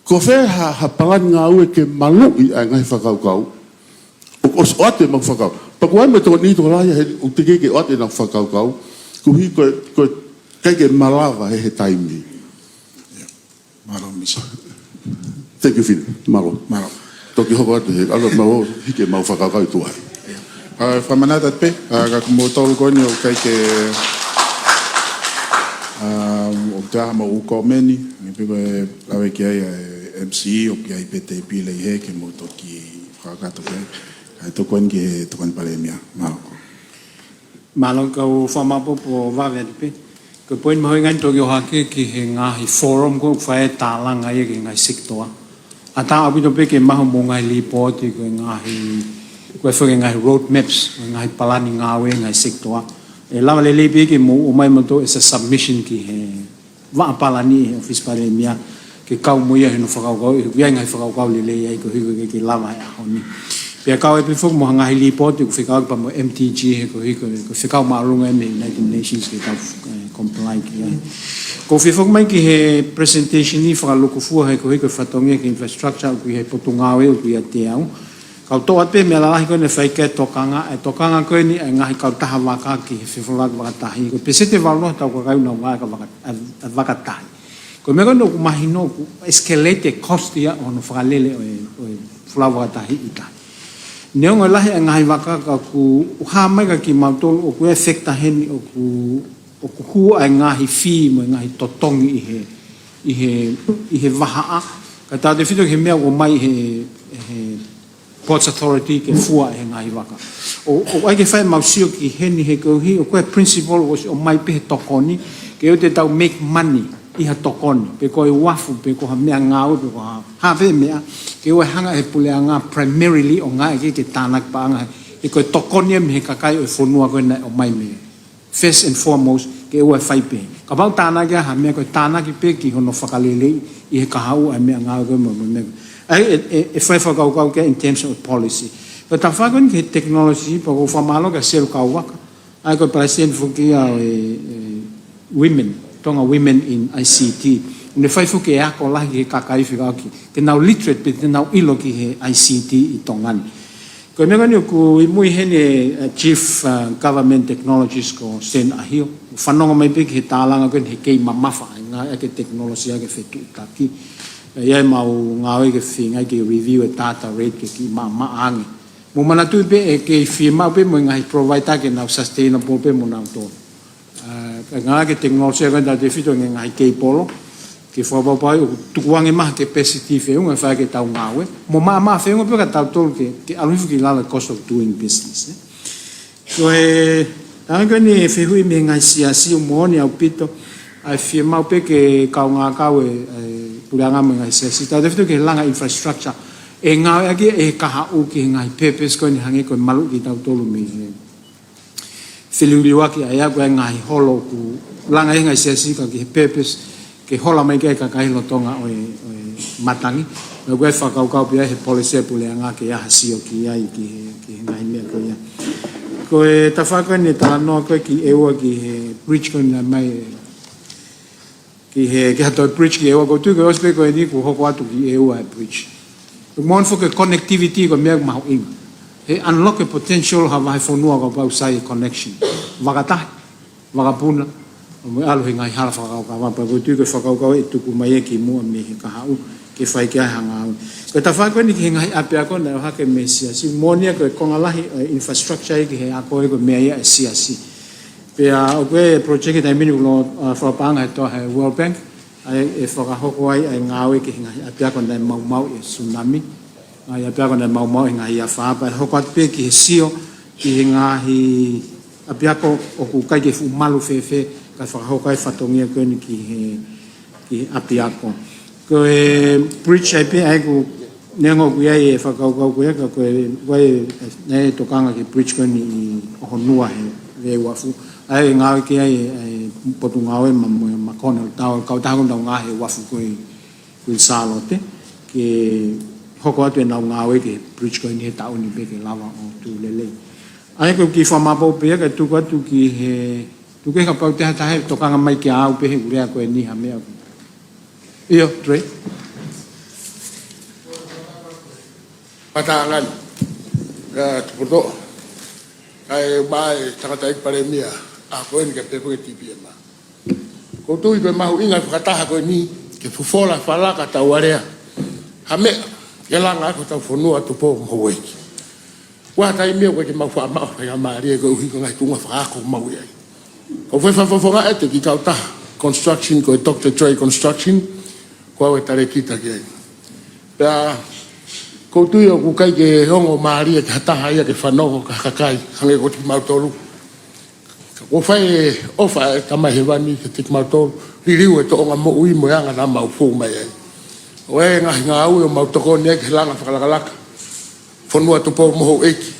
Ko fē ha, ha palani ngāue ke maluʻi ʻa e ngaahi fakakaukau? ʻOku ʻosi ʻoatu ʻemau fakakaukau. Pea ʻoku ʻi ai mo e tokoni tokolahi he ʻoku teʻeki ke ʻoatu ʻenau fakakaukau. Koeʻuhi ko e, ko e ʻikai ke malava he, he taimi. Mālō, Misa. Thank you, Fini. Mālō. Mālō. Toki hoko atu he, ʻalu ʻo hiki ʻemau fakakaukau ʻi tuʻa. ʻA, fakamanatu atu pē, ʻa, kia kimoutolu ko eni ʻoku ʻikai ke, ʻa, ʻoku ʻi ai haʻamou ʻū kōmeni, ʻi he piko ʻe lave ki ai ʻa e M C E, ʻoku ʻi ai pē tēpile ʻi hē ke mou toki fakakakato pē. ʻA, tuku eni ki he Tokoni Palēmia. Mālō. Mālō, kau fakamaʻopoʻopo vave atu pē. Ko e poini mahuʻinga eni toki ʻohake ki he ngaahi forum ko ē ʻoku fai ai e tālanga ia ki he ngaahi sekitoa. ʻAtā ʻaupito pē ke maʻu hoʻomou ngaahi lipooti, ko e ngaahi, ko e foʻi ngaahi road maps, ko e ngaahi palani ngāue ngaahi sekitoa. ʻE lava lelei pē ke mou ʻomai mautolu as a submission ki he vaʻa palani ʻi he ʻOfisi Palēmia ke kau mo ia he hono fakakaukau, ʻi he ʻoku ʻi ai e ngaahi fakakaukau lelei ai koeʻuhi ko e ke lava he ʻaho ni. Pea kau ai pē foki mo ha ngaahi lipooti ʻoku fekauʻaki pea mo e M D G he koeʻuhi ko e, ko e fekau māʻolunga ia mei he United Nations ke tau, eh, comply ki ai. ʻOku ou fie foki mai ki he presentation ni fakalūkufua he koeʻuhi ko e fatongia ki he infrastructure ʻoku ʻi he Potungāue ʻoku ʻiate au. Kau toʻo atu pē meʻa lalahi ko eni ʻe fai ki ai e tokanga, e tokanga ko eni ʻa e ngaahi kautaha vaka ki he fefolaki vakatahi. Ko e peseti ʻe valu noa hotau kakai ʻoku nau ngāueʻaki e vaka, e, e vakatahi. Ko e meʻa ko eni ʻoku mahino ʻoku escalate e cost ia ʻo hono fakalele ʻo e, ʻo e folau vakatahi ʻi tahi. Neongo e lahi e ngaahi vaka ka ʻoku hā mai kia kimautolu ʻoku ʻi ai e factor heni ʻoku, ʻoku hū ai e ngaahi fee mo e ngaahi totongi ʻi he, ʻi he, ʻi he vahaʻa. Kae tautefito ki he meʻa ʻoku ʻomai he, he Ports Authority ke fua ʻe he ngaahi vaka. ʻO, ʻoku ʻai ke fai ʻemau sio ki heni he koeʻuhi, ʻoku ʻi ai e principle ʻoku ʻosi ʻomai pē he tokoni, ke ʻoua te tau make money ʻi ha tokoni, pe ko e uafu, pe ko ha meʻangāue, pe ko ha, ha pē meʻa, ke ʻoua ʻe hanga ʻe he puleʻanga primarily ʻo ngāueʻaki ke tānaki paʻanga, he ko e tokoni ia mei he kakai ʻo e fonua ko ē naʻe ʻomai mei ai. First and foremost, ke ʻoua ʻe fai pehē. Kapau tānaki ha meʻa ko e tānaki pē ki hono fakaleleiʻi ʻe he kahaʻu ʻa e meʻangāue ko ē mo, mo e meʻa. ʻA ia, ʻe, ʻe, ʻe fai fakakaukau ki ai in terms of policy. Ko e tafaʻaki ko eni ki he technology, pea ʻoku ou fakamālō kia Selu Kauvaka, ʻa ia ko e palesiteni foki ia ʻo e, e, Women, Tonga Women in I C T. ʻOku ne fai foki e ako lahi ki he kakai fekauʻaki ke nau literate pe te nau ʻilo ki he I C T ʻi Tonga ni. Ko e meʻa ko eni ʻoku ʻi mui heni e, uh, Chief, uh, Government Technologist ko Stan ʻAhio. Fanongo mai pē ki he tālanga ko eni he kei mamafa, ʻa e ngāueʻaki e technology ʻa e fetuʻutaki. ʻA ia ʻemau ngāue ke feinga ke review e data rate ke kiʻi maʻamaʻa ange. Mou manatuʻi pē ʻe kei fiemaʻu pē mo e ngaahi provider ke nau sustainable pē mo nautolu. Uh, ka ngāueʻaki e technology ko eni tautefito ki he ngaahi keipolo, ke fakapapauʻi ʻoku tukuange mai ha capacity feʻunga ʻe fai ke tau ngāue. Mo maʻamaʻa feʻunga pē kia tautolu ke, ke ʻalu hifo ki lalo e cost of doing business, eh? Ko e, ʻa ia ko eni e fehuʻi mei he ngaahi siasi ʻoku moʻoni ʻaupito, ʻa e fiemaʻu pē ke kaungākau e, e puleʻanga mo e ngaahi siasi. Tautefito ki he langa infrastructure. ʻE ngāueʻaki ʻe he kahaʻu ki he ngaahi purpose ko eni hangē ko e maluʻi kitautolu mei he feliuliuaki ʻa ia ko e ngaahi holo ʻoku langa ʻe he ngaahi siasi ka ki he purpose ke hola mai ki ai e kakai lolotonga ʻo e, ʻo e matangi. Pea ko e fakakaukau pē ia he policy ʻa e puleʻanga ke ʻi ai ha sio ki ai ki he, ki he ngaahi meʻa ko ia. Ko e tafaʻaki ko eni e talanoa ko ē ki ʻEua ki he bridge ko eni naʻe ʻomai e ki he, ki ha toe bridge ki ʻEua, ʻoku ou tui ko e ʻosi pē ko eni kuo hoko atu ki ʻEua e bridge. ʻOku moʻoni foki e connectivity ko e meʻa ʻoku mahuʻinga. He unlock e potential ha vahefonua kapau ʻoku sai e connection. Vakatahi, vakapuna, mo e ʻalu he ngaahi hala fakakaukau, pea ʻoku ou tui ko e fakakaukau ʻe tuku mai ia ki muʻa mei he kahaʻu, ke fai ki ai ha ngāue. Ko e tafaʻaki ko eni ki he ngaahi ʻapiako naʻe ʻohake mei he siasi. Moʻoni ia ko e konga lahi e infrastructure ia ki he ako ia ko e meʻa ia ʻa e siasi. Pea ʻoku ʻi ai e project he taimi ni ʻoku lau, uh, fakapaʻanga he toʻa he World Bank, ʻa ia ʻe fakahoko ai ʻa e ngāue ki he ngaahi ʻapiako naʻe maumauʻi ʻe he tsunami, ʻa e ngaahi ʻapiako naʻe maumauʻi he ngaahi afā, pea ʻe hoko atu pē ki he sio ki he ngaahi ʻapiako ʻoku ʻikai ke fuʻu malu fēfē, kae fakahoko ai e fatongia ko eni ki he ki he ʻapiako. Ko e bridge ai pē ʻa ia ʻoku, neongo ʻoku ʻi ai e fakakaukau ko ia ka ko e, ko e, naʻe tokanga ki he bridge ko eni ʻi ʻOhonua he, he uafu. ʻA ia ʻe ngāueʻaki ai e, e Potungāue mo, mo, mo e Cornwall Tower, kautaha ʻoku nau ngāue he uafu ko ē ʻi Kuini Sālote, ke hoko atu ʻenau ngāue ki he bridge ko eni he taʻu ni pē ke lava ʻo tuʻu lelei. ʻA ia ko e kiʻi fakamaʻopoʻopo pē ia kae tuku atu ki he Tuku ē kapau te ha taha ʻe tokanga mai kiate au pē he ʻū lea ko eni ha meʻa. ʻIo, Trey. Pātangani, ʻa Tupoto, kae ʻumaʻā e tangataʻeiki palēmia, ʻa ko eni kae pehē foki e T P M. ʻOku ou tui ko e mahuʻinga e fakataha ko eni, ke fofola, falaka, taualea. Ha meʻa, ke langa ʻaki hotau fonua tupu mo houʻeiki. Ko e taimi ʻoku ʻikai ke mau faʻa maʻu ha faingamālie koeʻuhi ko e ngaahi tuʻunga fakaako ʻoku mau ʻi ai. Ko e fai fakafofonga ʻete kiʻi kautaha construction ko e Doctor Trey Construction, ko au ʻe talēkita ki ai. Pea, ʻoku ou tui ʻoku ʻikai ke ongo mālie ki ha taha ia ke fanongo ki ha kakai, hangē ko kimautolu. Ka ʻoku fai e ʻofa ʻa e Tamai Hēvani kiate kimautolu, liliu e tōʻonga moʻui mo e anga naʻa mau fou mai ai. ʻO e ngaahi ngāue ʻoku mau tokoni ai ki he langa fakalakalaka fonua tupu mo houʻeiki.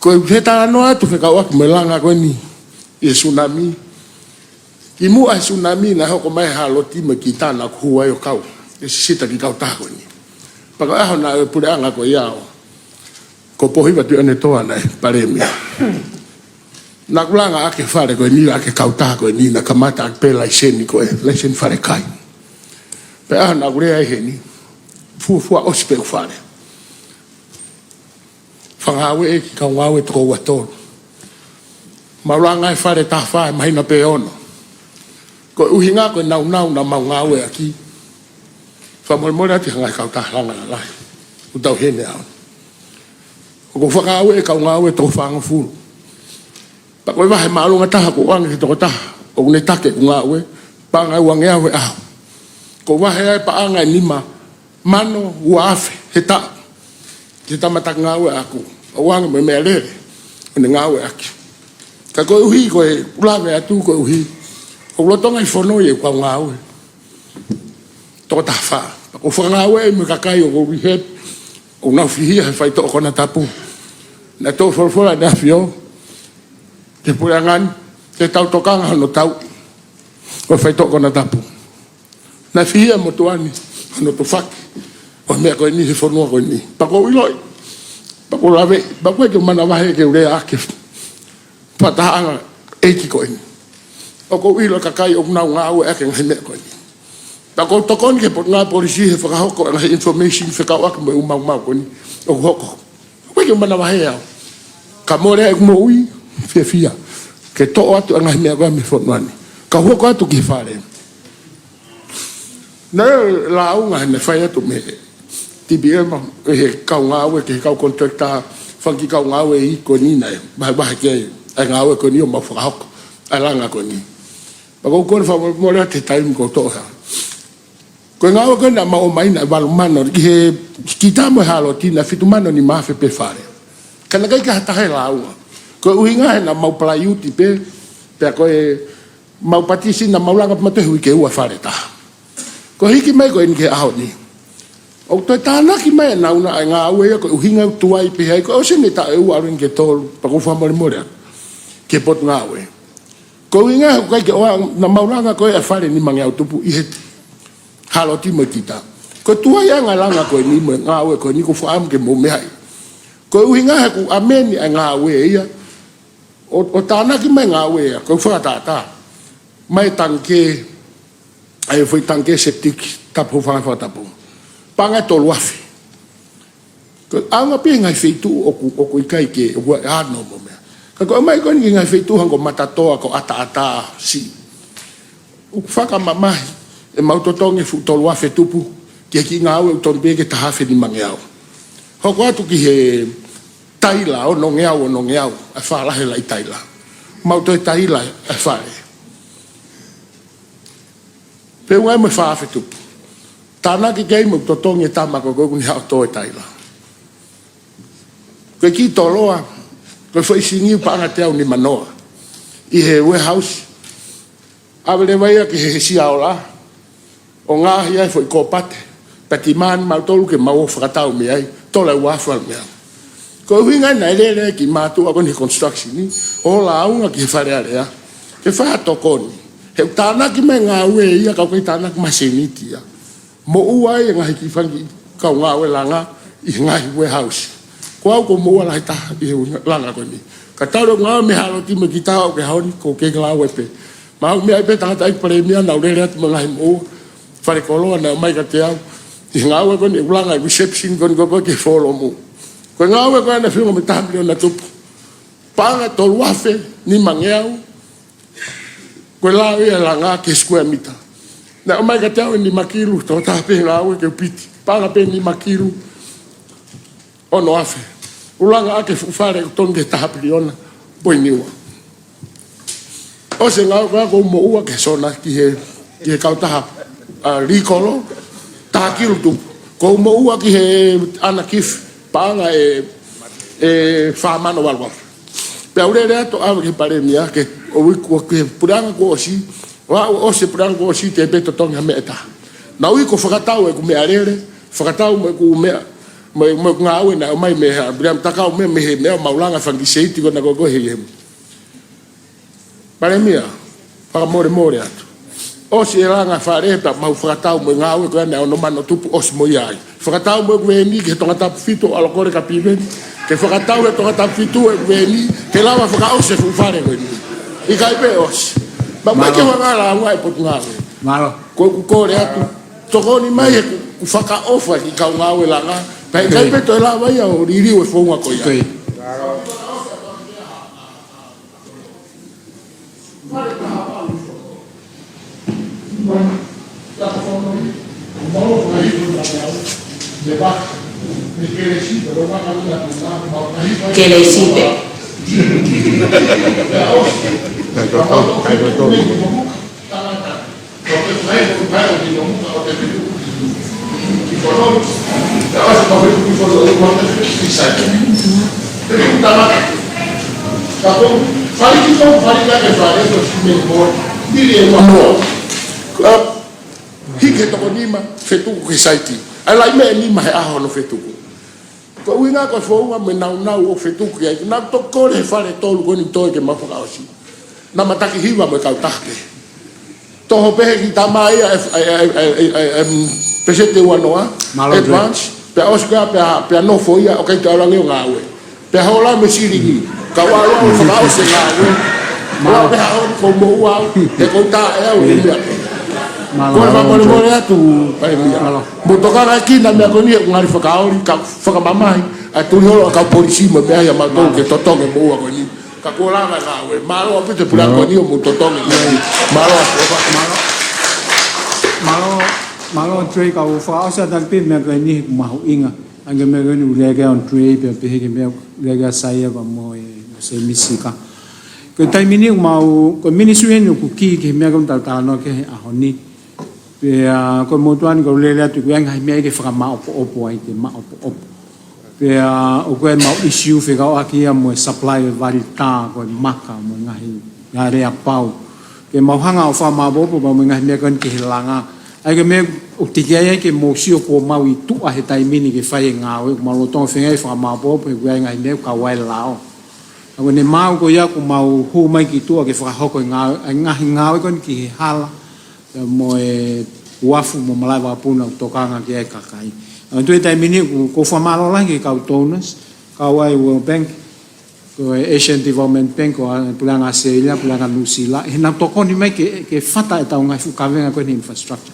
Ko e talanoa atu fekauʻaki mo e langa ko eni ʻi he sunami. Kimuʻa he sunami naʻe hoko mai ha loti mo e kita naʻa ku hū ai ʻo kau, ʻe sisita ki he kautaha ko eni. Pea ko e ʻaho naʻe puleʻanga ko ia ʻo, ko Pōhiva Tuʻiʻonetoa naʻe palēmia. Naʻa ku langa ʻaki e fale ko eni ʻaki e kautaha ko eni naʻe kamata ʻaki pē laiseni ko e, laiseni fale kai. Pea ʻaho naʻa ku lea ai heni, fuofua ʻosi pē ʻeku fale. Fakangāueʻi ʻeku kau ngāue toko ua tolu. Mau langa e fale taha fā he māhina pē ono. Ko e ʻuhinga ko e nāunau naʻa mau ngāueʻaki. Fakamolemole atu ki he ngaahi kautaha langa lalahi ʻoku tau ʻi heni ʻaho ni. ʻOku ou fakangāueʻi e kau ngāue toko fāngofulu. Pea ko e vahe māʻolunga taha ʻoku ʻoange ki he tokotaha ʻoku ne taki ʻeku ngāue, paʻanga ʻe uangeau he ʻaho. Ko e vahe ai paʻanga ʻe nima mano ua afe he taʻu ki he tama taki ngāue ʻaʻaku, ʻo ʻoange mo e meʻalele ʻo ne ngāueʻaki. Ka koeʻuhi ko e ʻuhinga atu koeʻuhi ʻoku lolotonga ʻi he fono ʻeku kau ngāue toko taha fā. Pea ʻoku ou fakangāueʻi mo e kakai ʻoku ou rehab, ʻoku nau fihia he faitoʻo konatapu. Naʻe toʻo folofola ʻa ʻEne ʻAfio ki he puleʻanga ni ke tau tokanga hono tauʻi ʻo e faitoʻo konatapu. Naʻe fihia e motuʻa ni hono tufaki ʻo e meʻa ko eni he fonua ko eni. Pea ʻoku ou ʻiloʻi, pea ʻoku ou lave, pea ʻoku ʻikai ke u manavahē ke u lea ʻaki e fakatahaʻanga ʻeiki ko eni. ʻOku ou ʻilo e kakai ʻoku nau ngāueʻaki e ngaahi meʻa ko eni. Pea ʻoku ou tokoni ki he Potungāue Polisi he fakahoko e ngaahi information fekauʻaki mo e ʻū maumau ko eni ʻoku hoko. ʻOku ʻikai ke u manavahē au. Ka mole ʻeku moʻui fiefia ke toʻo atu e ngaahi meʻa ko ia mei he fonua ni. Ka u hoko atu ki he fale. Naʻe lāunga he naʻe fai atu mei he T P M, ʻe he kau ngāue, ki he kau contractor, fanga kiʻi kau ngāue ʻi ko eni naʻe vahevahe ki ai e ngāue ko eni ʻo mau fakahoko ʻa e langa ko eni. Pea ʻoku ou kole fakamolemole atu he taimi kuo toʻo ai. Ko e ngāue ko ē naʻa mau ʻomai naʻe valu mano, ki he kita mo e ha loti naʻe fitu mano nima afe pē fale. Ka naʻe ʻikai ke ha taha ʻe lāunga. Ko e ʻuhinga he naʻa mau palaiuti pē, pea ko e mau patisi naʻa mau langa pē mautolu he uike ʻe ua fale taha. Ko e hiki mai ko eni ki he ʻaho ni, ʻoku toe tānaki mai e nāunau e ngāue ia, ko e ʻuhinga ʻoku tuai pē ai, ko e ʻosi eni e taʻu ʻe ua ʻalu eni ki he tolu, pea ʻoku ou fakamolemole atu ki he Potungāue. Ko e ʻuhinga he ʻoku ʻikai ke ʻoange, naʻa mau langa ko ē e fale nimangeau tupu ʻi he ha loti mo e kita. Ko e tuaiʻanga e langa ko eni mo e ngāue ko eni ʻoku ou fakaʻamu ke mou meaʻi. Ko e ʻuhinga he ʻoku ʻameni ʻa e ngāue ia, ʻo, ʻo tānaki mai e ngāue ia, ko e fakatātā mai e tangikē, ʻa e foʻi tangikē septic, tapu fanga fakatapu. Paʻanga ʻe tolu afe. Ko e ʻaonga pē ngaahi feituʻu ʻoku, ʻoku ʻikai ke, ʻoku ʻi ai hano mo e meʻa. Ka ko e ʻomai ko eni ki he ngaahi feituʻu hangē ko Matatoa, ko ʻAtaʻatā, si. ʻOku fakamamahi ʻemau totongi e fuʻu tolu afe tupu ki he kiʻi ngāue ʻoku tonu pē ki he taha afe nimangeau. Hoko atu ki he taila, onongeau, onongeau, ʻa e fālahi e laʻi taila. Mau toe taila e fale. Pea ʻoku ʻi ai mo e fā afe tupu. Tānaki ki ai mo e totongi e tama ko ē ʻoku ne haʻu ʻo tō e taila. Ko e kiʻi toloa, ko e foʻi singiu paʻanga ʻe teau nimanoa. ʻI he warehouse, ʻave leva ia ki he Siaola, ʻo ngaohi ai e foʻi kōpate, pea tīmani mautolu ke mau ō ʻo fakatau mei ai, tola ua afe ʻalu mei ai. Ko e ʻuhinga ia naʻe lele ai e kiʻi mātuʻa ko eni he construction ni, ʻo lāunga ki he Fale Alea ke fai ha tokoni. He ʻoku tānaki mai e ngāue ia, ka ʻoku ʻikai tānaki mai e sēniti ia. Moʻua ai e ngaahi kiʻi fanga kiʻi kau ngāue langa ʻi he ngaahi warehouse. Ko au ʻoku ou moʻua lahi taha ʻi he langa ko eni. Ka talu e ngāue mei he ha loti mo e kita ʻo aʻu ki he ʻaho ni ʻoku ou kei ngāue pē. Mahalo ʻoku meaʻi pē tangataʻeiki palēmia naʻa ku lele atu mo e ngaahi moʻua falekoloa naʻe ʻomai kiate au ʻi he ngāue ko eni ʻeku langa e reception ko eni ko ē ki he folomu. Ko e ngāue ko ē naʻe feʻunga mo e taha miliona tupu. Paʻanga ʻe tolu afe nimangeau. Ko e lao ia e langa ki he square meter. Naʻe ʻomai kiate au e nima kilu, tokotaha pē ngāue ke u piti. Paʻanga pē nima kilu, ono afe. ʻOku langa ʻaki e fuʻu fale ʻoku tonu ki he taha piliona poini ua. ʻOsi e ngāue ko ē ʻoku ou moʻua ki he sona ki he, ki he kautaha, ʻa, Likolo, taha kilu tupu. ʻOku ou moʻua ki he Anna Keith, paʻanga ʻe, ʻe fā mano valu afe. Pea u lele atu ʻo ʻave ki he palēmia, ke ʻoua kuo, ki he puleʻanga kuo ʻosi, ʻo aʻu ʻo ʻosi e puleʻanga kuo ʻosi, te u pehē totongi ha meʻa ʻe taha. Naʻa ku ui ko e fakatau ʻeku meʻalele, fakatau mo ʻeku meʻa, Mo e, mo e ngāue naʻe ʻomai mei he, Abraham Takau mei, mei he, mei he maʻulanga fanga kiʻi seiti ko ena ko ē he, he. Palēmia, fakamolemole atu. ʻOsi e langa fale pea mau fakatau mo e ngāue ko ena ʻe ono mano tupu ʻosi mo ia ai. Fakatau mo ʻeku veni ki he Tongatapu fitu ʻo ʻAlokole kia Piveni. Ke fakatau ʻe Tongatapu fitu ʻeku veni, ke lava fakaʻosi e fuʻu fale ko eni. ʻIkai pē ʻosi. Pea mai ke Mālō. Hanga ʻo langa e potungāue. Mālō. Ko ʻeku kole atu. Tokoni mai he ʻoku fakaʻofa ki he kau ngāue langa. Pea ʻikai Tui. Pē toe lava ia ʻo liliu e founga ko ia. Tui. Kelesipe. Hiki he toko nima, fetuku ki he saiti. ʻAi laʻi meʻa ʻe nima he ʻaho hono fetuku. Ko e ʻuhinga ko e founga mo e nāunau ʻoku fetuku ai. Naʻa ku toki kole he fale tolu ko eni toe ke mau fakaʻosi. Naʻa ma taki hiva mo e kau taki. Toho pē he kiʻi tama ia e, e, e, e, e, em, Peseti Uanoa, Mālō, Dre. Advance, pea ʻosi ko ia, pea, pea nofo ia, ʻo ʻikai toe ʻalu ange ʻo ngāue. Pea hola mo e silingi, kau ʻalu ʻo fakaʻosi e ngāue. Mālō. Pea haʻu ko moʻua, he ko tā e au e meʻa. Mālō. Ko e fakamolemole atu, Palēmia. Mālō. Mou tokangaʻi e kiʻi meʻa ko eni ʻoku ngali fakaoli, ka fakamamahi, ʻa e tuli holo ʻa e kau polisi mo e meʻa ia mautolu Mālō. Ke totongi e moʻua ko eni. Ka kuo langa e ngāue. Mālō ʻaupito e puleako Mālō. Ni ʻoku mou totongi. Mālō. Mālō. Mālō, mālō Trey, kau fakaʻosi atu pē meʻa ko eni he ʻoku mahuʻinga. Ange meʻa ko eni ʻoku lea ki ai ʻa Trey, pea pehē ki he meʻa ʻoku lea ki ai ʻa Saia pea mo e, mo Semisika. Ko e taimi ni ʻoku mau, ko e ministry eni ʻoku kī ki he meʻa ko eni ʻoku tau talanoa ki ai he ʻaho ni. Pea ko e motuʻa ni ʻoku lele atu ko e ngaahi meʻa ke fakamāʻopoʻopo ai, ke māʻopoʻopo. Pea ʻoku ʻi ai e mau issue fekauʻaki ia mo e supply e vali tā, ko e maka, mo e ngaahi, ngaahi aleapau. Ke mau hanga ʻo fakamāʻopoʻopo pea mo e ngaahi meʻa ko eni ki he langa. ʻAi ke meʻa ʻoku teʻeki ai ke mou sio kuo mau ʻi tuʻa he taimi ni ke fai e ngāue, ʻoku mau lolotonga feinga ke fakamāʻopoʻopo, he ʻoku ʻi ai e ngaahi meʻa ʻoku kau ai e lao. ʻA ia ko e mau ko ia ʻoku mau hū mai ki tuʻa ke fakahoko e ngāue, ʻa e ngaahi ngāue ko eni ki he hala, pea mo e uafu mo e malaʻe vakapuna ʻoku tokanga ki ai e kakai. ʻA ia ko e taimi ni ʻoku, ʻoku ou fakamālō lahi ki he kau donors, kau ai World Bank, ko e Asian Development Bank, ko e Puleʻanga ʻAositelēlia, Puleʻanga Nuʻusila, he naʻa nau tokoni mai ke, ke fata ʻetau ngaahi fuʻu kavenga ko eni infrastructure.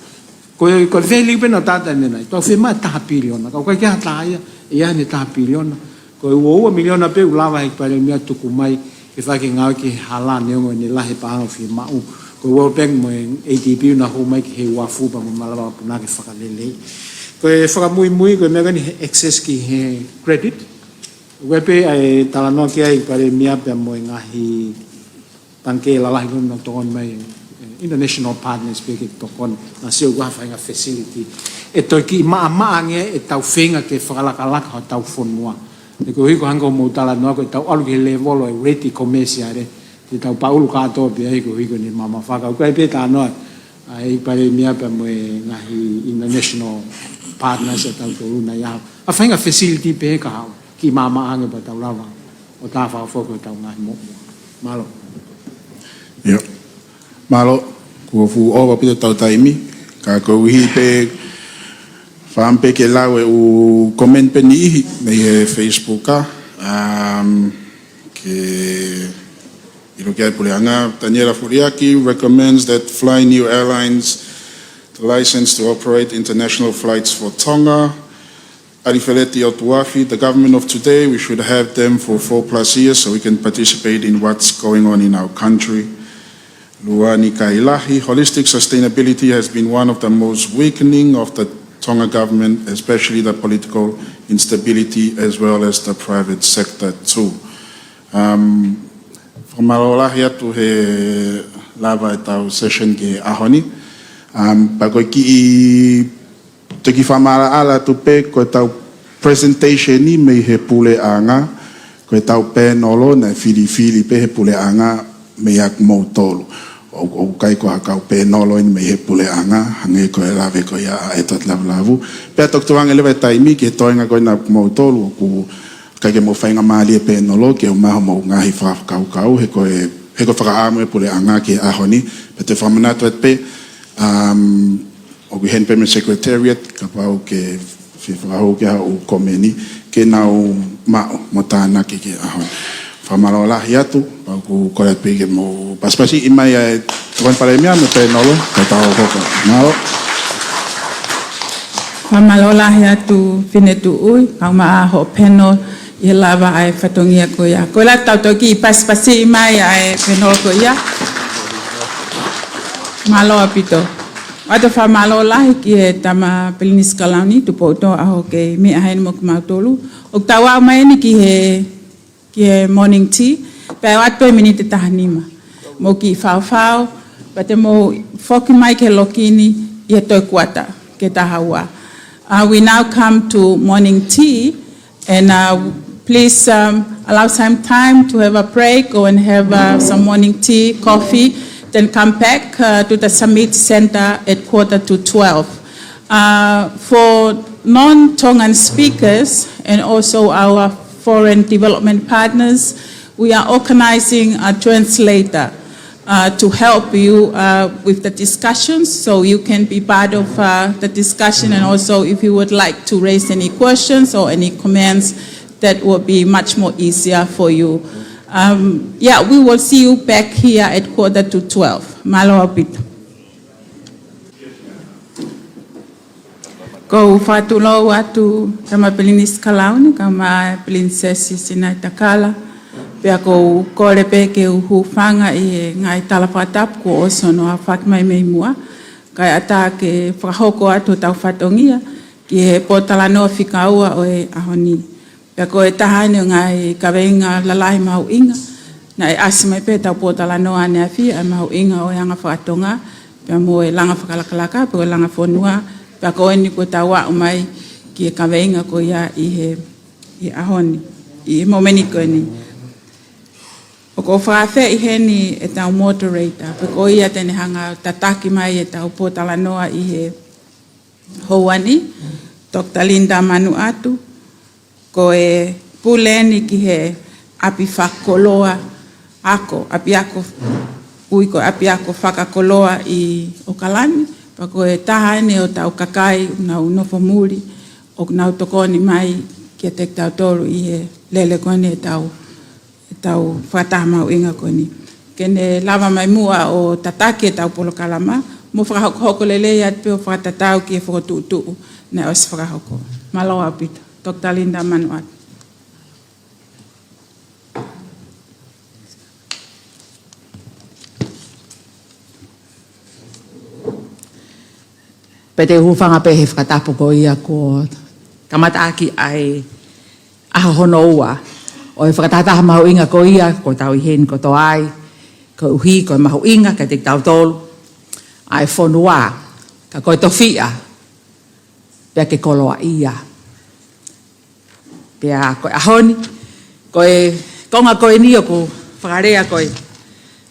Ko e, ko e value pē naʻa nau tala ʻanenai, tau fiemaʻu e taha piliona, ka ʻoku ʻikai ke ʻi ai ha taha ia, ʻi ai haʻane taha piliona. Ko e ua ua miliona pē ʻoku lava ʻe he Palēmia ʻo tuku mai ke fai e ngāue ki he hala neongo ʻene lahi e paʻanga ʻoku fiemaʻu. Ko e World Bank mo e A D B ʻoku nau hū mai ki he uafu pea mo e malaʻe vakapuna ke fakaleleiʻi. Ko e fakamuimui, ko e meʻa ko eni he access ki he credit. ʻOku ʻi ai pē ʻa e talanoa ki ai ʻa e Palēmia pea mo e ngaahi pangikē lalahi ko eni naʻa nau tokoni mai, e, international partners pē ke tokoni, naʻa sio ʻoku ʻi ai ha faʻahinga facility. ʻE toe kiʻi maʻamaʻa ange ʻetau feinga ke fakalakalaka hotau fonua. He koeʻuhi ko e hangē ko hoʻomou talanoa ko ʻetau ʻalu ki he lēvolo e reti komēsiale, te tau paʻulu kātoa pē ai koeʻuhi ko ʻene mamafa. Ka ʻoku ʻi ai pē talanoa ʻa e Palēmia pea mo e ngaahi international partners ʻa tautolu naʻa ʻi ai ha faʻahinga facility pē ka haʻu kiʻi maʻamaʻa ange pea tau lava ʻo tā fakafoki hotau ngaahi moʻua. Mālō. ʻIo. Mālō, kuo fuʻu ʻova ʻaupito ʻetau taimi, ka koeʻuhi pē fakaʻamu pē ke lau e ʻū comment pē ʻe niʻihi mei he Facebook, ā, um, ke ʻilo ki ai e Puleʻanga. Taniela Furiaki recommends that Fly Niu Airlines the license to operate international flights for Tonga. ʻAlifeleti ʻOtuafi, the government of today, we should have them for four plus years so we can participate in what's going on in our country. Luani Kailahi, holistic sustainability has been one of the most weakening of the Tonga government, especially the political instability as well as the private sector too. Um, fakamālō lahi atu he lava ʻetau session ki he ʻaho ni. Um, pea ko e kiʻi toki fakamaʻalaʻala atu pē ko ʻetau presentation ni mei he Puleʻanga, ko ʻetau panel naʻe filifili pē he Puleʻanga meiate kimoutolu. ʻOku, ʻoku ʻikai ko ha kau pēnolo eni mei he puleʻanga, hangē ko e lave ko ia ʻa ʻEtuate Lavulavu. Pea toki tukuange leva e taimi ki he toenga ko ena ʻa kimoutolu, ʻoku ʻikai ke mou faingamālie pēnolo ke ʻomai homou ngaahi fakakaukau, he ko e, he ko e fakaʻamu e puleʻanga ki he ʻaho ni. Pea te u fakamanatu atu pē, um, ʻoku ʻi heni pē mo e Secretariat, kapau ʻoku ke fie fakahū ki ai haʻo komeni, ke nau maʻu mo tānaki ki he ʻaho ni. Fakamālō lahi atu, pea ʻoku ou kole atu pē ke mou pasipasiʻi mai ʻa e Tokoni Palēmia mo e pēnolo, kae tau hoko. Mālō. Fakamālō lahi atu Finetuʻui, kae ʻumaʻā hoʻo pēnolo ʻi he lava ʻa e fatongia ko ia. Ko e lata tau toki pasipasiʻi mai ʻa e pēnolo ko ia. Mālō ʻaupito. ʻOatu e fakamālō lahi ki he Tama Pilinisi Kalauni Tupoutoʻa ʻoku kei meʻa heni mo kimautolu. ʻOku tau aʻu mai eni ki he, ki he morning tea, pea ʻoatu pē miniti ʻe taha nima. Mou kiʻi faofao, pea te mou foki mai ki he loki ni ʻi he toe kuata ke taha ua. Uh, we now come to morning tea. And, uh, please, um, allow some time to have a break, go and have, uh, some morning tea, coffee, then come back, uh, to the Summit Center at quarter to twelve. Uh, for non-Tongan speakers and also our foreign development partners, we are organizing a translator uh, to help you, uh, with the discussions, so you can be part of, uh, the discussion, and also if you would like to raise any questions or any comments, that will be much more easier for you. Um, yeah, we will see you back here at quarter to twelve. Mālō ʻaupito. ʻOku ou fakatulou atu Tama Pilinisi Kalauni, kae ʻumaʻā e Pilinisesi Sinaitakala. Pea ʻoku ou kole pē ke u hūfanga ʻi he ngaahi tala fakatapu kuo ʻosi hono aofaki mai mei muʻa. Kae ʻatā ke fakahoko atu hotau fatongia ki he pōtalanoa fika ua ʻo e ʻaho ni. Pea ko e taha eni ʻo e ngaahi kaveinga lalahi mahuʻinga. Naʻe ʻasi mai pē ʻetau pōtalanoa ʻaneafi, ʻa e mahuʻinga ʻo e anga fakatonga, pea mo e langa fakalakalaka, pea ko e langa fonua, pea ko eni kuo tau aʻu mai ki he kaveinga ko ia ʻi he, ʻi he ʻaho ni, ʻi he momeni ko eni. ʻOku ou fakaafeʻi heni ʻetau moderator, pea ko ia te ne hanga tataki mai ʻetau pōtalanoa ʻi he houa ni, Doctor Linda Manuʻatu, ko e pule eni ki he ʻapi fakakoloa ako, ʻapiako, ui ko e ʻapiako fakakoloa ʻi ʻOkalani, pea ko e taha eni ʻo ʻetau kakai ʻoku nau nofo muli, ʻoku nau tokoni mai kiate kitautolu ʻi he lele ko eni ʻetau ʻetau fakataha mahuʻinga ko eni. Ke ne lava mai muʻa ʻo tataki ʻetau polokalama, mo fakahokohoko lelei atu pē ʻo fakatatau ki he fokotuʻutuʻu naʻe ʻosi fakahoko. Mālō ʻaupito. Doctor Linda Manuʻatu. Pea te u hūfanga pē he fakatapu ko ia kuo kamataʻaki ʻa e ʻaho hono ua ʻo e fakatahataha mahuʻinga ko ia, kuo tau ʻi heni kotoa ai, koeʻuhi ko e mahuʻinga kiate kitautolu ʻa e fonua, ka ko e tofiʻa, pea ke koloaʻia. Pea ko e ʻaho ni, ko e konga ko eni ʻoku fakalea ko e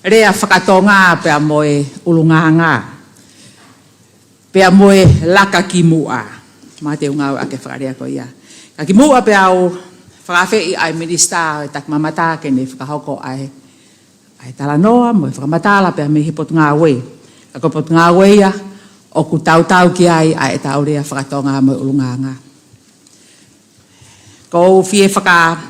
lea fakatonga pea mo e ʻulungaanga. Pea mo e laka ki muʻa. Ma te u ngāueʻaki e fakalea ko ia. Ka ki muʻa pea u fakaafeʻi ʻa e Minisitā ʻo e Takimamata ke ne fakahoko ʻa e, ʻa e talanoa mo e fakamatala pea mei he Potungāue. Ka ko e Potungāue ia ʻoku tautau ki ai ʻa ʻetau lea fakatonga mo e ʻulungaanga. ʻOku ou fie faka-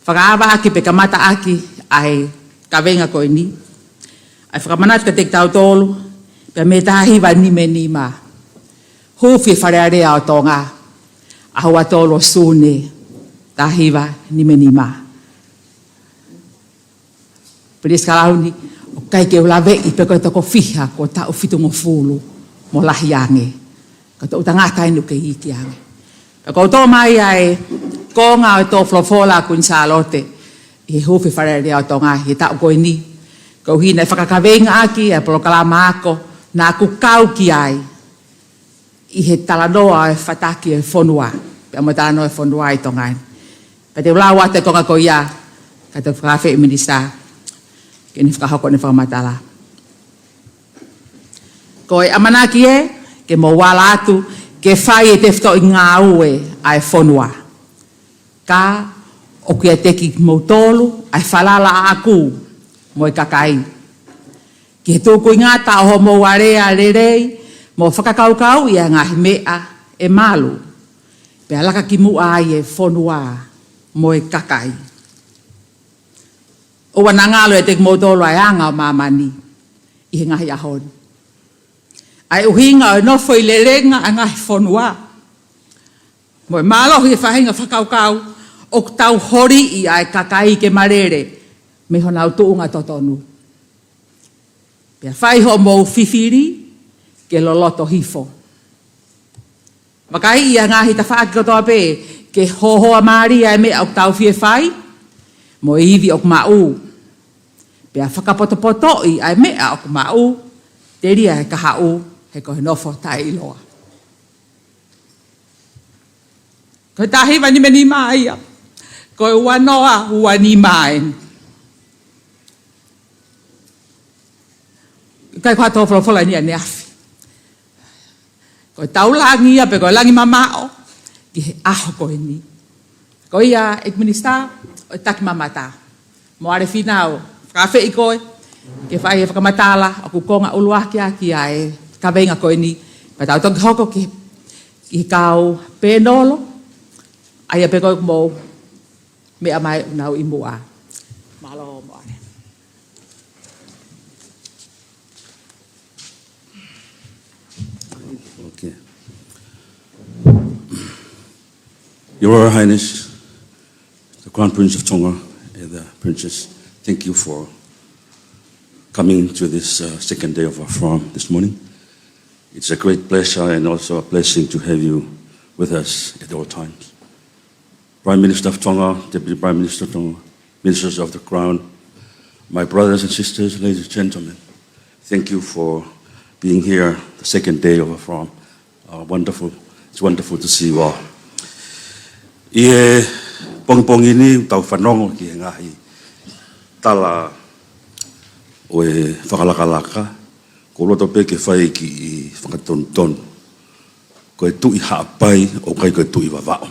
fakaava ʻaki pe kamata ʻaki ʻa e kaveinga ko eni. ʻA e fakamanatu kiate kitautolu, pea mei he taha hiva nima nima, huufi e Fale Alea ʻo Tonga, ʻaho ua tolu ʻo Sune, taha hiva nima nima. Pilinisi Kalauni, ʻoku ʻikai ke u laveʻi pe ko e toko fiha, ko e taʻu fitungofulu mo lahi ange. Ko e toʻu tangata eni ʻoku kei iiki ange. Pea ʻoku ou toʻo mai ʻa e konga ʻo e tō folofola ʻa Kuini Sālote ʻi he huufi e Fale Alea ʻo Tonga ʻi he taʻu ko eni, koeʻuhi naʻe fakakaveinga ʻaki ʻa e polokalama ako naʻa ku kau ki ai ʻi he talanoa ʻo e fataki ʻo e fonua, pea mo e talanoa ʻo e fonua ʻi Tonga ni. Pea te u lau atu e konga ko ia, ka te u fakaafeʻi Minisitā. ʻEne fakahoko ʻene fakamatala. Ko e ʻamanaki ē ke mou ala atu ke fai e tefitoʻi ngāue ʻa e fonua. Ka ʻoku ʻiate kimoutolu ʻa e falala ʻaʻaku mo e kakai. Ki he tukuingata ʻo hoʻomou alea lelei mo fakakaukauʻi ʻa e ngaahi meʻa ʻe malu, pea laka ki muʻa ai e fonua mo e kakai. ʻOua naʻa ngalo ʻiate kimoutolu ʻa e anga ʻo māmani ʻi he ngaahi ʻaho ni. ʻA e ʻuhinga ʻo e nofo ʻi lelenga ʻa e ngaahi fonua mo e mālohi e faʻahinga fakakaukau ʻoku tau holiʻi ʻa e kakai ke malele mei honau tuʻunga totonu. Pea fai hoʻomou fifili ke loloto hifo. Vakaiʻi ʻa e ngaahi tafaʻaki kotoa pē ke hohoa mālie ʻa e meʻa ʻoku tau fie fai mo e ivi ʻoku maʻu. Pea fakapotopotoʻi ʻa e meʻa ʻoku maʻu, telia e kahaʻu, he ko e nofo taʻeʻiloa. Ko e taha hiva nima nima ia. Ko e ua noa ua nima eni. ʻIkai ko ha tō folofola eni ʻaneafi. Ko e tau langi ia pe ko e langi mamaʻo ki he ʻaho ko eni. Ko ia ʻEiki Minisitā ʻo e Takimamata, mo Ale Finau, fakaafeʻi koe ke fai e fakamatala ʻoku konga ʻuluaki ʻaki ʻa e kaveinga ko eni. Pea tau toki hoko ki, ki he kau pēnolo, ʻa ia pē ko ē ʻoku mou meʻa mai ʻo nau ʻi muʻa. Mālō mo Ale. Okay. Your Royal Highness, the Crown Prince of Tonga and the Princess, thank you for coming to this, uh, second day of our forum this morning. It's a great pleasure and also a blessing to have you with us at all times. Prime Minister of Tonga, Deputy Prime Minister of Tonga, Ministers of the Crown, my brothers and sisters, ladies and gentlemen, thank you for being here the second day of our forum. Uh, wonderful. It's wonderful to see you all. ʻI he pongipongi ni tau fanongo ki he ngaahi tala ʻo e fakalakalaka, ko loto pē ke fai kiʻi fakatonutonu. Ko e Tuʻi Haʻapai, ʻoku ʻikai ko e Tuʻi Vavaʻu.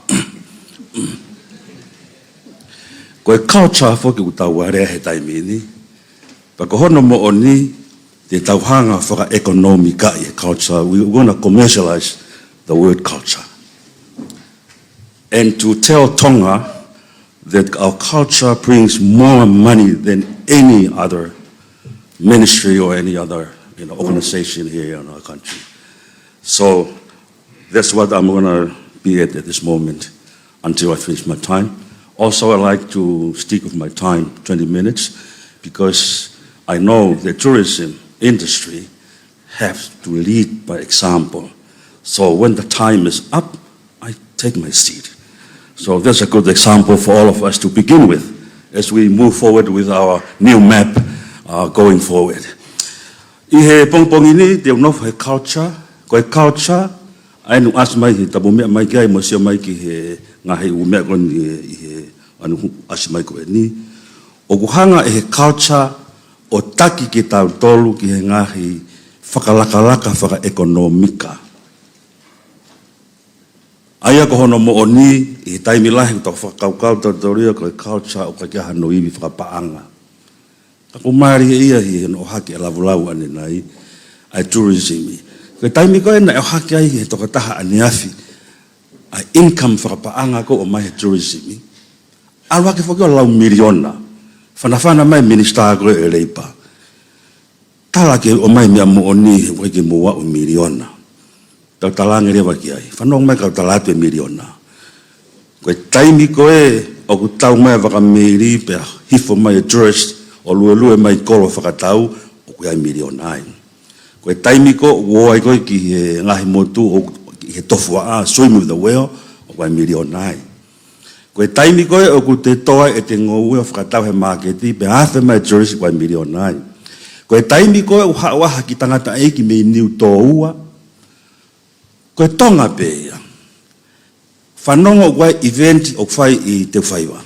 Ko e culture foki ʻoku tau alea he taimi ni. Pea ko hono moʻoni, te tau hanga fakaʻekonōmikaʻi e culture. We wanna commercialize the word culture. And to tell Tonga that our culture brings more money than any other ministry or any other, you know, organization here in our country. So that's what I'm gonna be at, at this moment until I finish my time. Also, I like to stick with my time, twenty minutes, because I know the tourism industry have to lead by example. So when the time is up, I take my seat. So that's a good example for all of us to begin with as we move forward with our new map, uh, going forward. ʻI he pongipongi ni, te u nofo he culture, ko e culture, ʻa eni ʻoku ʻasi mai he tapu meʻa mai ki ai, mo sio mai ki he ngaahi ʻū meʻa ko eni ʻi he ʻaho ni ʻoku ʻasi mai ko eni. ʻOku hanga ʻe he culture ʻo taki kitautolu ki he ngaahi fakalakalaka fakaʻekonōmika. ʻA ia ko hono moʻoni, ʻi he taimi lahi ʻoku tau fakakaukau tautolu ia ko e culture ʻoku ʻikai ke ʻi ai hano ivi fakapaʻanga. Ka ʻoku mālie ia ʻi hono ʻohake e lavulau ʻanenai, ʻa e tourism. Ko e taimi ko ē naʻe ʻohake ai he tokotaha ʻaneafi ʻa e income fakapaʻanga ko ē ʻoku ʻomai he tourism, ʻalu hake foki ʻo lau miliona. Fanafana mai minisitā ko ē ʻo e Labour. Tala ke ʻomai meʻa moʻoni he ʻoku ʻikai ke mou aʻu miliona. Tau talaange leva ki ai. Fanongo mai kau tala atu e miliona. Ko e taimi ko ē ʻoku tau mai ʻa e vaka meili pea hifo mai e tourist ʻo luelue mai kolo fakatau, ʻoku ʻi ai miliona ai. Ko e taimi ko ē ʻoku ō ai ko ē ki he ngaahi motu ʻoku ʻi he tofuaʻa, swim with the whale, ʻoku ʻi ai miliona ai. Ko e taimi ko ē ʻoku te tō ai ʻete ngoue ʻo fakatau he māketi, pea afe mai e tourist, ʻoku ʻi ai miliona ai. Ko e taimi ko ē ʻoku haʻu ai ha kiʻi tangataʻeiki mei Niutōua, ko e Tonga pē ia. Fanongo ʻoku ʻi ai e event ʻoku fai ʻi Teufaiva.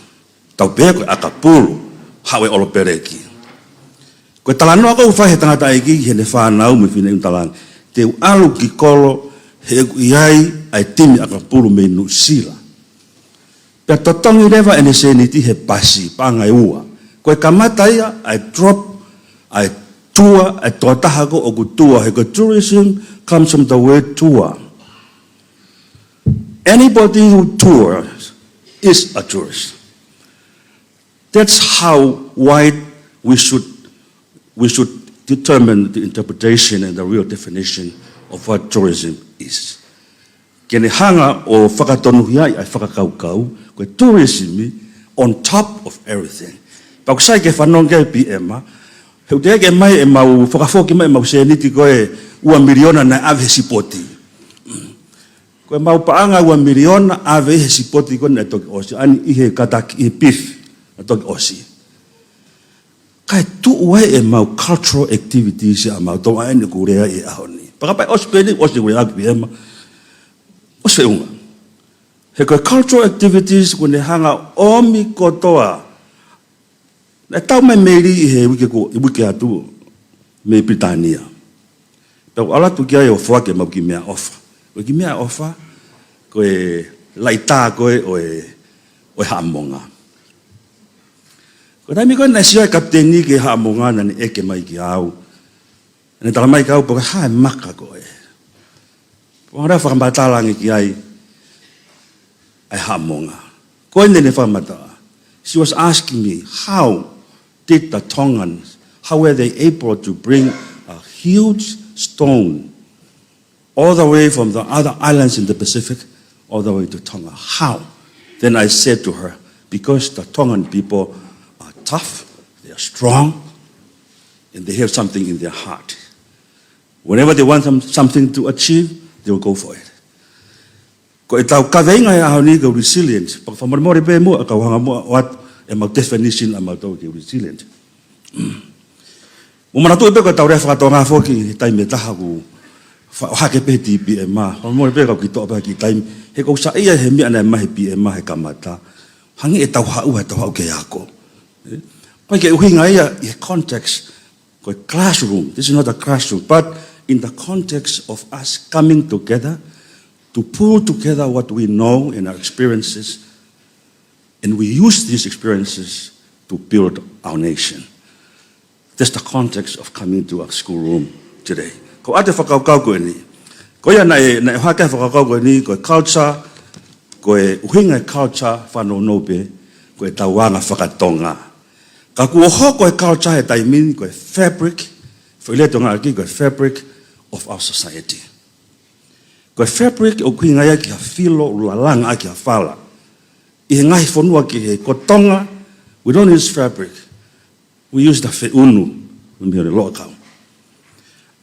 Tau pehē ko e ʻakapulu, haʻu e ʻolopeleki. Ko e talanoa ʻoku fai he tangataʻeiki heʻene fānau mei Fineʻeikini Talaange. Te u ʻalu ki kolo he ʻoku ʻi ai ʻa e timi ʻakapulu mei Nuʻusila. Pea totongi leva ʻene sēniti he pasi, paʻanga ʻe ua. Ko e kamata ia ʻa e drop, ʻa e tour, ʻa e tokotaha ko ē ʻoku tour, he ko e tourism comes from the word tour. Anybody who tours is a tourist. That's how wide we should, we should determine the interpretation and the real definition of what tourism is. Ke ne hanga ʻo fakatonuhiaʻi ʻa e fakakaukau, ko e tourism on top of everything. Pea ʻoku sai ke fanongo ki ai P M, he ʻoku teʻeki ke ʻomai ʻemau fakafoki mai ʻemau sēniti ko e ua miliona naʻe ʻave he sipoti. Ko ʻemau paʻanga ua miliona ʻave he sipoti ko ē naʻe toki ʻosi, ʻa eni ʻi he kātaki, ʻi he beef naʻe toki ʻosi. Kae tuʻu ai ʻemau cultural activities ʻa mautolu ʻa eni ʻoku lea ai he ʻaho ni. Pea kapau ʻe ʻosi pē eni, ʻosi ʻeku lea ʻaku P M, ʻosi feʻunga. He ko e cultural activities ʻoku ne hanga ʻo ʻomi kotoa. Naʻe tau mai Mele ʻi he uike ko, ʻi he uike atu mei Pilitānia. Pea ʻoku ʻalu atu ki ai ʻo foaki ʻemau kiʻi meʻaʻofa. Ko e kiʻi meʻaʻofa, ko e laʻitā ko ē ʻo e, ʻo e Haʻamonga. Ko e taimi ko ē naʻe sio ai e kapiteni ki he Haʻamonga naʻa ne ʻeke mai kiate au. Naʻa ne tala mai kiate au pe ko e hā e maka ko ē. Pea u hanga ʻo fakamatala ange ki ai ʻa e Haʻamonga. Ko ʻene fakamatala. She was asking me, how did the Tongans, how were they able to bring a huge stone all the way from the other islands in the Pacific, all the way to Tonga? How? Then I said to her, because the Tongan people are tough, they are strong, and they have something in their heart. Whenever they want some, something to achieve, they will go for it. Ko ʻetau kaveinga he ʻaho ni ko e resilient. Pea fakamolemole pē muʻa, kau hanga muʻa ʻo ʻoatu ʻemau definition ʻamautolu ki he resilient. Mou manatuʻi pē ko ʻetau lea faka-Tonga foki he taimi ʻe taha ʻoku fa-, ʻohake pē he T P M. Fakamolemole pē kau kiʻi toʻo pē ha kiʻi taimi. He ʻoku ou saiʻia he meʻa naʻe ʻomai he P M he kamata. Hangē ʻetau haʻu, ʻetau haʻu ke ako. ʻE? Ko e ʻuhinga ia ʻi he context, ko e classroom. This is not a classroom, but in the context of us coming together to pull together what we know and our experiences, and we use these experiences to build our nation. That's the context of coming to our schoolroom today. Ko e ʻoatu e fakakaukau ko eni. Ko ia naʻe, naʻe ʻohake e fakakaukau ko eni, ko e culture, ko e ʻuhinga e culture, fanongo pē, ko ʻetau anga faka-Tonga. Ka kuo hoko e culture he taimi ni, ko e fabric, foʻi lea Tonga ʻaki, ko e fabric of our society. Ko e fabric ʻoku ʻuhinga ia ki ha filo ʻoku lalanga ʻaki ha fala. ʻI he ngaahi fonua kehe ko Tonga, we don't use fabric. We use the feʻunu, mei he loʻakau.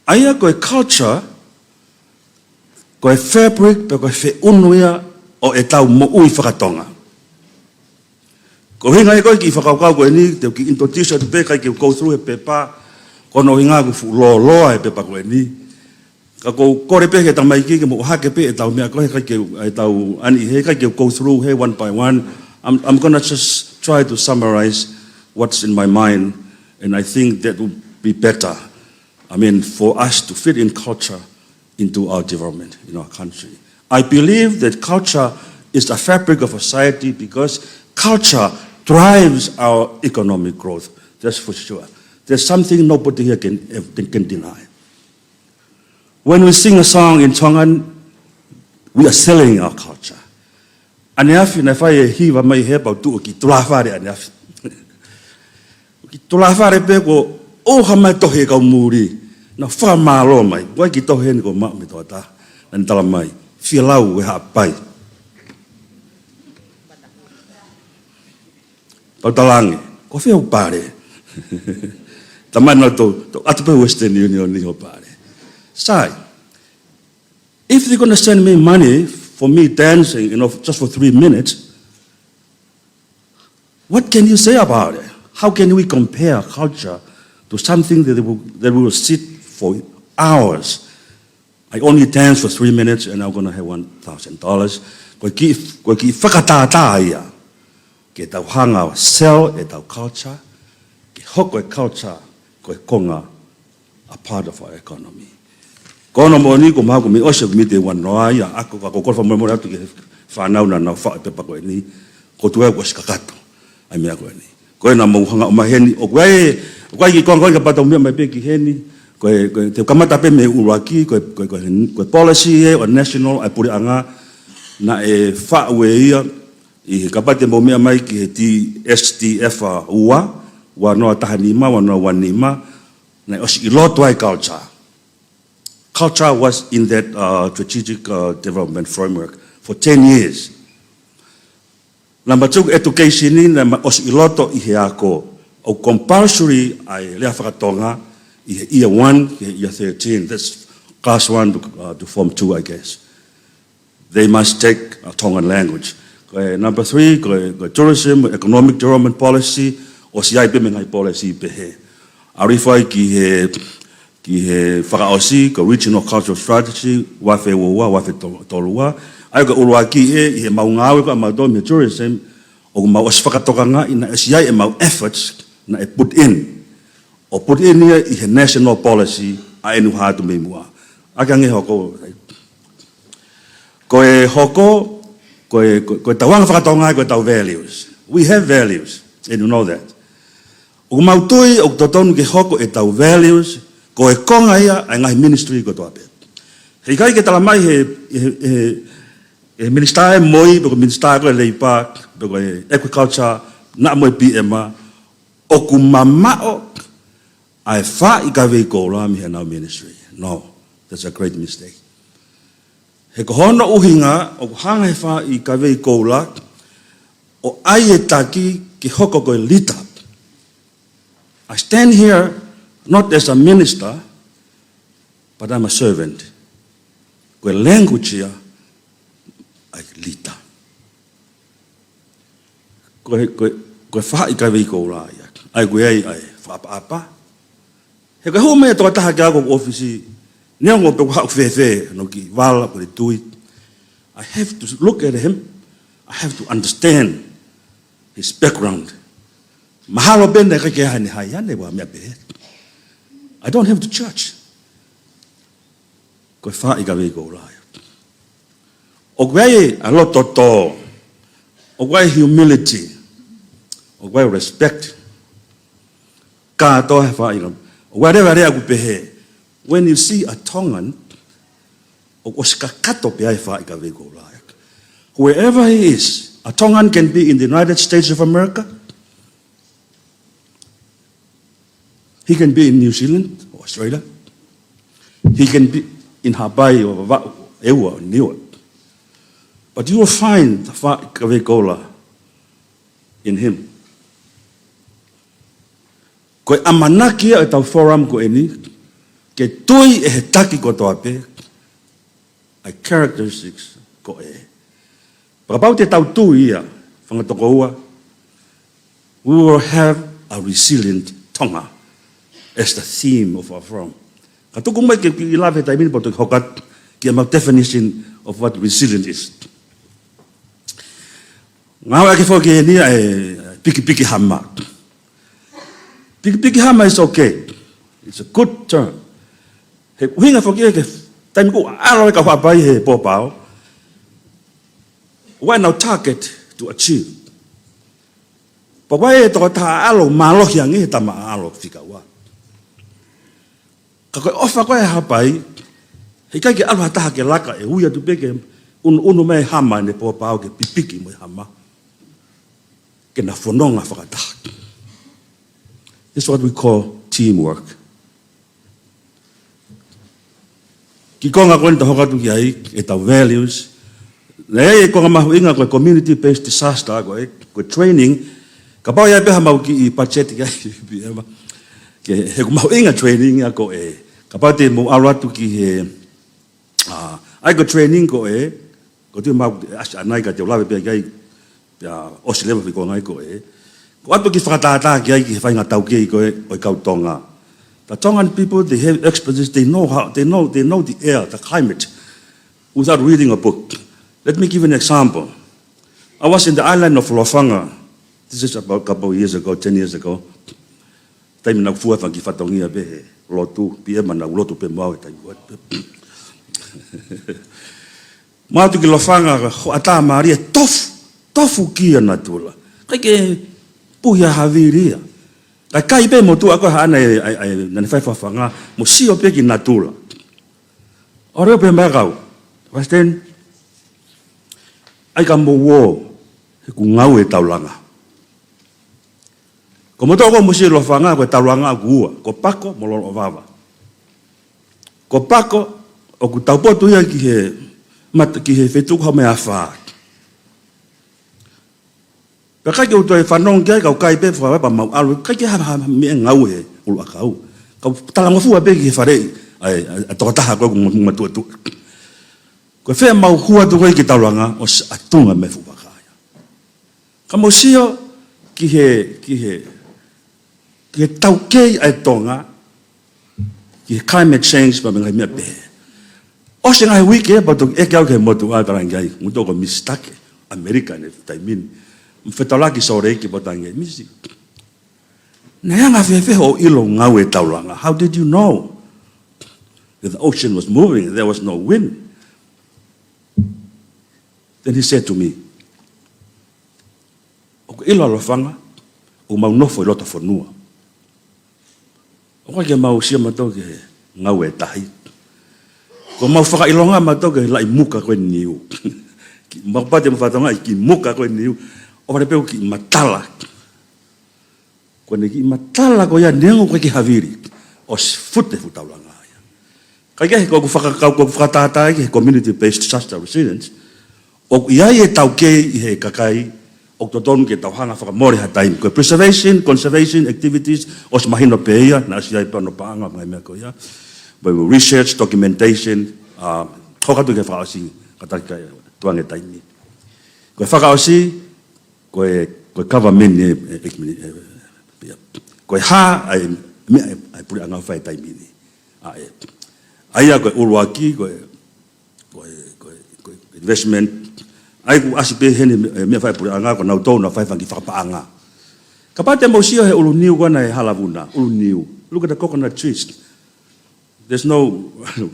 ʻA ia ko e culture, ko e fabric, pe ko e feʻunu ia ʻo ʻetau moʻui faka-Tonga. Ko e ʻuhinga ia ko e kiʻi fakakaukau ko eni, te u kiʻi introduce atu pē, ʻikai ke u go through e pepa, ko hono ʻuhinga ʻoku fuʻu lōloa e pepa ko eni. Ka ʻoku ou kole pē ki he tamaiki ke mou ʻohake pē ʻetau meʻa ko ē, ʻikai ke u, ʻetau ʻani he, ʻikai ke u go through he one by one. I'm, I'm gonna just try to summarize what's in my mind, and I think that would be better. I mean, for us to fit in culture into our development in our country. I believe that culture is the fabric of society because culture drives our economic growth. That's for sure. There's something nobody here can, can, can deny. When we sing a song in Tongan, we are selling our culture. ʻAneafi naʻe fai e hiva mai he pau tuʻu ki tulafare ʻaneafi. Ki tulafare pē kuo ʻohake mai tohi e kau muli. Naʻa fakamālō mai. Ko e kiʻi tohi eni kuo maʻu mei he tokotaha. Naʻa ne tala mai. Fia lau e Haʻapai. Pau talaange. Ko fē hoʻo pale? Tamai na to, to atu pē Western Union ni hoʻo pale. Sai. If they're gonna send me money for me dancing, you know, just for three minutes, what can you say about it? How can we compare culture to something that will, that will sit for hours? I only dance for three minutes and I'm gonna have one thousand dollars. Ko e kiʻi, ko e kiʻi fakatātā ia. Ke tau hanga ʻo sell ʻetau culture, ke hoko e culture ko ko e konga a part of our economy. Ko hono moʻoni, ko maku mi ose mi te wan noa ia, ako ka ko kol fa mo mo atu ke fānau na na fa pe pa ko eni, ko tu e ko si kakato ai meʻa ko eni. Ko e na mo hanga ʻo mai heni, ʻoku ʻi ai, ʻoku ʻi ai ki konga ko e ka pata meʻa mai pē ki heni, ko e, ko e, te kamata pē mei ʻuluaki, ko e, ko e, ko e, ko e policy ē ʻo national ʻa e puleʻanga, naʻe faʻu ʻe ia, ʻi he kapau te mou meʻa mai ki he T S T F ua, ua noa taha nima, ua noa ua nima, naʻe ʻosi ʻi loto ai culture. Culture was in that, uh, strategic, uh, development framework for ten years. Number two, education ē naʻe ʻosi ʻi loto ʻi he ako ʻoku compulsory ʻa e lea fakatonga ʻi he year one, ki he year thirteen. That's class one to, uh, to form two, I guess. They must take a Tongan language. Ko e number three, ko e, ko e tourism, economic development policy, ʻosi ʻi ai pē mei he ngaahi policy pehē. ʻA refer ki he, ki he fakaʻosi, ko e Regional Cultural Strategy, ua afe ua ua, ua afe tolu ua. ʻA ia ko e ʻuluaki ē, ʻi he mau ngāue ko ē ʻa mautolu mei he tourism, ʻoku mau ʻosi fakatokangaʻi naʻe ʻosi ʻi ai e mau efforts naʻe put in. ʻO put in ia ʻi he national policy ʻa ʻene hā atu mei muʻa. ʻA ia ko e hoko. Ko e hoko, ko e, ko e, ko e tau anga fakatonga, ko e tau values. We have values, and you know that. ʻOku mau tui, ʻoku totonu ke hoko e tau values, ko e konga ia ʻa e ngaahi ministry kotoa pē. He ʻikai ke tala mai he, he, he, he minister ʻe moi, pe ko e minister ko e labour, pe ko e agriculture, naʻa mo e P M, ʻoku mamaʻo ʻa e faaʻi kavei koula mei heʻenau ministry. No, that's a great mistake. He ko hono ʻuhinga ʻoku hanga he faaʻi kavei koula ʻo ʻai e taki ke hoko ko e leader. I stand here not as a minister, but I'm a servant. Ko e language ia ʻa e leader. Ko e, ko e, ko e faaʻi kavei koula ia. ʻA ia ko e ʻai, ʻai, fakaʻapaʻapa. He ko e hū mai e tokotaha ki heʻeku ʻōfisi, neongo pe ʻoku haʻu fēfē, no ki vala, ko e tui. I have to look at him. I have to understand his background. Mahalo pē naʻe ʻikai ke ʻi ai haʻane haiane, ʻa e meʻa pehē. I don't have to judge. Ko e faaʻi kavei koula ia. ʻOku ʻi ai ʻa e loto tō. ʻOku ʻi ai humility. ʻOku ʻi ai respect. Kātoa he faaʻi kavei. ʻOku ʻi ai e lea ʻoku pehē. When you see a Tongan, ʻoku ʻosi kakato pē ʻa e faaʻi kavei koula ia. Wherever he is, a Tongan can be in the United States of America. He can be in New Zealand or Australia. He can be in Hawaii or Va-, ʻEua or Niua. But you will find the faaʻi kavei koula in him. Ko e ʻamanaki ia ʻetau forum ko eni, ke tui ʻe he taki kotoa pē, ʻa e characteristics ko ē. Pea kapau te tau tui ia, fanga tokoua, we will have a resilient Tonga as the theme of our forum. Ka tuku mai ke u kiʻi lave he taimi ni pea u toki hoko atu ki heʻemau definition of what resilient is. Ngāueʻaki ʻe he foki eni ʻa e pikipiki hama. Pikipiki hama is okay. It's a good term. He ʻuhinga foki ia ki he taimi ʻoku ʻalu ai e kau Haʻapai he pōpao. What is our target to achieve? Pea ʻoku ʻi ai e tokotaha ʻaʻalo mālohi ange he tama ʻaʻalo fika ua. Ka ko e ʻofa ko ē ʻa e Haʻapai, heʻikai ke ʻalu ha taha ke laka ʻe ui atu pē ke ʻunuʻunu mai e hama ʻene pōpao ke pipiki mo e hama. Ke na fononga fakataha. This is what we call teamwork. Ki he konga ko eni te u hoko atu ki ai, ʻetau values. Naʻe ʻi ai e konga mahuʻinga ko e community-based disaster, ko e, ko e training. Kapau ʻe ʻi ai pē haʻamau kiʻi budget ki ai, P M, ke, he ʻoku mahuʻinga training ia ko ē. Kapau te mou ʻalu atu ki he, ʻa, ʻa ia ko e training ko ē, ko e tui mau ʻasi ʻanai ka te u lave pē ki ai, pea ʻosi leva foʻi konga ko ē. Ko e ʻatu kiʻi fakatātā ki ai ki he faʻahinga taukei ko ē ʻo e kau Tonga. The Tongan people, they have expertise, they know how, they know, they know the air, the climate, without reading a book. Let me give you an example. I was in the island of Lofanga. This is about a couple of years ago, ten years ago. Taimi naʻa ku fua fanga kiʻi fatongia pē he lotu, P M naʻa ku lotu pē mo au he taimi ko ē. Mau ō atu ki Lofanga, hoʻatā mālie, tofu, tofu ki he natula. ʻIkai ke puhi ha havili ia. Kae kai pē motuʻa ko ē haʻane, ʻai, ʻai, naʻa ne fai fafanga, mo sio pē ki natula. ʻO lea pē mai kau, Weston, ʻai ka mou ō, he ʻoku ngāue e taulanga. Ko motuʻa ko ē mo sio Lofanga, ko e taulanga ʻoku ua, ko Pako mo Loloʻovava. Ko Pako, ʻoku taupotu ia ki he, mat-, ki he feituʻu ko Haʻu mai afā. Pea ʻikai ke u toe fanongo ki ai, kau kai pē fua pea mau ʻalu, ʻikai ke ha, ha, ha meʻa ngāue he ʻuluʻakau. Kau talangofua pē ki he faleʻi, ʻa e, ʻa e, ʻa e tokotaha ko ē ʻoku ma-, matuʻotuʻa. Ko e fē mau hū atu ko ē ki taulanga, ʻosi ʻatunga mei he fuʻu vaka ia. Ka mou sio ki he, ki he, ki he taukei ʻa e Tonga, ki he climate change pea mo e ngaahi meʻa pehē. ʻOsi e ngaahi uike, pea toki ʻeke au ki he motuʻa, talange ai, motuʻa ko Misi Take, ʻAmelika ʻi he taimi ni. Mo fetaulaki Salt Lake, pea talange ai, Misi, naʻe anga fēfē hoʻo ʻilo ngāue e taulanga? How did you know that the ocean was moving, there was no wind? Then he said to me, ʻoku ke ʻilo ʻa Lofanga, ʻoku mau nofo ʻi loto fonua. ʻOku ʻikai ke mau sio mautolu ki he ngāue e tahi. Ko ʻemau fakaʻilonga mautolu ki he laʻi muka ko ē ʻi niu. Kiʻi, mau pate mo fatonga ʻi he kiʻi muka ko ē ʻi niu. ʻOku vale pē ʻoku kiʻi matala. Ko ʻene kiʻi matala ko ia neongo ʻoku ʻikai ke havili, ʻosi fute e fuʻu taulanga ia. Kae kehe, ko ʻeku faka-, ko ʻeku fakatātā ki he community-based disaster resilience, ʻoku ʻi ai e taukei ʻi he kakai ʻoku totonu ke tau hanga fakamole ha taimi. Ko e preservation, conservation activities, ʻosi mahino pē ia, naʻe ʻosi ʻi ai pē hono paʻanga mo e ngaahi meʻa ko ia. Mo e research, documentation, ʻa, hoko atu ki he fakaʻosi, kātaki kae tuku ange taimi. Ko e fakaʻosi, ko e, ko e government ē, ē, ē, ē, ē, ko e hā ʻa e meʻa ʻa e, ʻa e puleʻanga ʻoku fai he taimi ni. ʻA ē. ʻA ia ko e ʻuluaki, ko e, ko e, ko e, ko e investment. ʻA ia ʻoku ʻasi pē heni e meʻa, e meʻa fai puleʻanga, ko nautolu naʻa fai fanga kiʻi fakapaʻanga. Kapau te mou sio he ʻulu niu ko ena ʻi Halavuna, ʻulu niu. Look at the coconut trees. There's no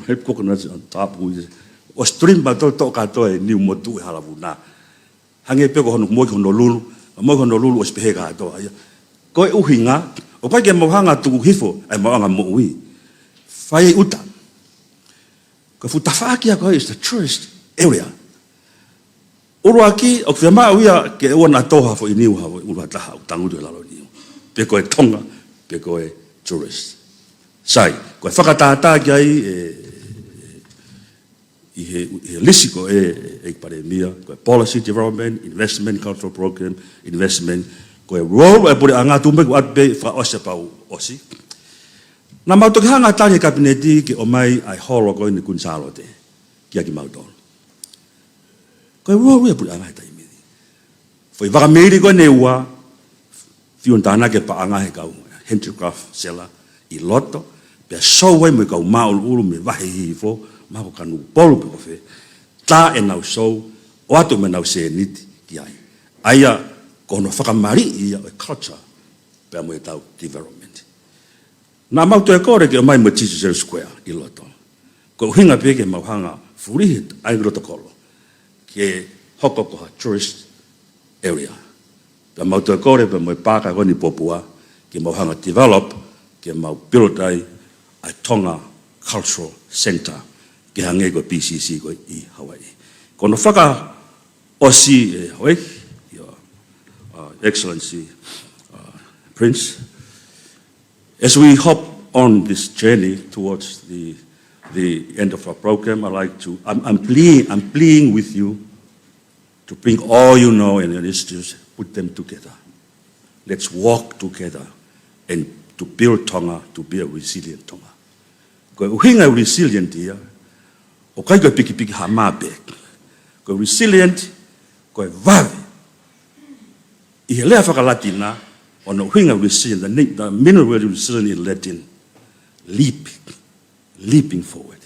ripe coconuts on top. ʻOsi trim mautolu toʻo kātoa e niu motuʻa ʻi Halavuna. Hangē pē ko hono moʻui ki Honolulu, moʻui ki Honolulu ʻosi pehē kātoa ia. Ko e ʻuhinga, ʻoku ʻikai ke mau hanga tuku hifo ʻa e maʻuʻanga moʻui. Fai ʻuta. Ko e fuʻu tafaʻaki ia ko ē is the tourist area. ʻUluaki, ʻoku fiemaʻu ia ke ʻoua naʻa tō ha foʻi niu, ha foʻi ʻulu ʻe taha ʻoku tangutu he lalo niu. Pe ko e Tonga, pe ko e tourist. Sai, ko e fakatātā ki ai, ē, ʻi he, ʻi he lisi ko ē, ʻEiki Palēmia, ko e policy development, investment, cultural program, investment, ko e role ʻa e puleʻanga, tuku mai ʻoku ʻoatu pē fakaʻosi pea ʻosi. Naʻa mau toki hanga tali he Kapineti ke ʻomai ʻa e holo ko eni Kuini Sālote kia kimautolu. Ko e role ia ʻa e puleʻanga he taimi ni. Foʻi vaka meili ko eni ʻe ua, fiu hono tānaki e paʻanga he kau handicraft seller ʻi loto, pea sou ai mo e kau māʻuluʻulu mei he vahe hihifo, mahalo ko Kanokupolu pe ko fē, tā ʻenau sou, ʻoatu mo ʻenau sēniti ki ai. ʻA ia ko hono fakamaliʻi ia ʻo e culture, pea mo ʻetau development. Naʻa mau toe kole ke ʻomai mo e Digital Square ʻi loto. Ko e ʻuhinga pē ke mau hanga fulihi ʻa e loto kolo ke hoko ko ha tourist area. Pea mau toe kole pē mo e paaka ko eni Popua ke mau hanga develop, ke mau build ai ʻa e Tonga Cultural Centre ke hangē ko e P C C ko ē ʻi Hawaii. Ko hono fakaʻosi, ē, Hawaiʻi, Your, uh, Excellency, uh, Prince, as we hop on this journey towards the, the end of our program, I'd like to, I'm, I'm pleading, I'm pleading with you to bring all you know and your initiatives, put them together. Let's work together and to build Tonga, to be a resilient Tonga. Ko e ʻuhinga e resilient ia, ʻoku ʻikai ko e pikipiki hama pē. Ko e resilient, ko e vave. ʻI he lea faka-Latina, ʻo hono ʻuhinga resilient, the na-, the meaning of resilient in Latin, leap, leaping forward.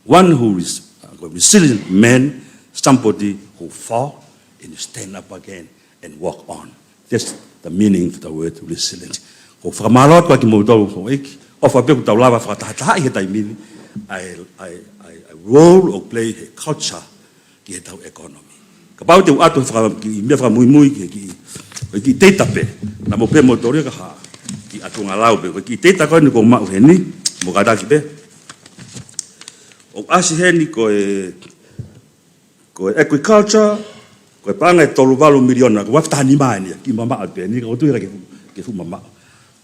One who is, uh, a resilient man, somebody who fall and stand up again and walk on. That's the meaning of the word resilient. ʻOku fakamālō atu ʻa kimoutolu houʻeiki, ʻofa pē kuo tau lava fakatahatahaʻi he taimi ni ʻa e, ʻa e, ʻa e, ʻa e role ʻoku play he culture ki heʻetau economy. Kapau te u ʻoatu faka-, kiʻi meʻa fakamuimui ki, ki, ki he data pē, naʻa mou pehē moutolu ia ka ha, kiʻi ʻatu ngalau pē, ko e kiʻi data ko eni ʻoku ou maʻu heni, mo kātaki pē. ʻOku ʻasi heni ko e, ko e agriculture, ko e paʻanga ʻe tolu valu miliona, ko e valu taha nima eni, kiʻi mamaʻo pē eni, ka ʻoku ou tui hake ke fuʻu mamaʻo.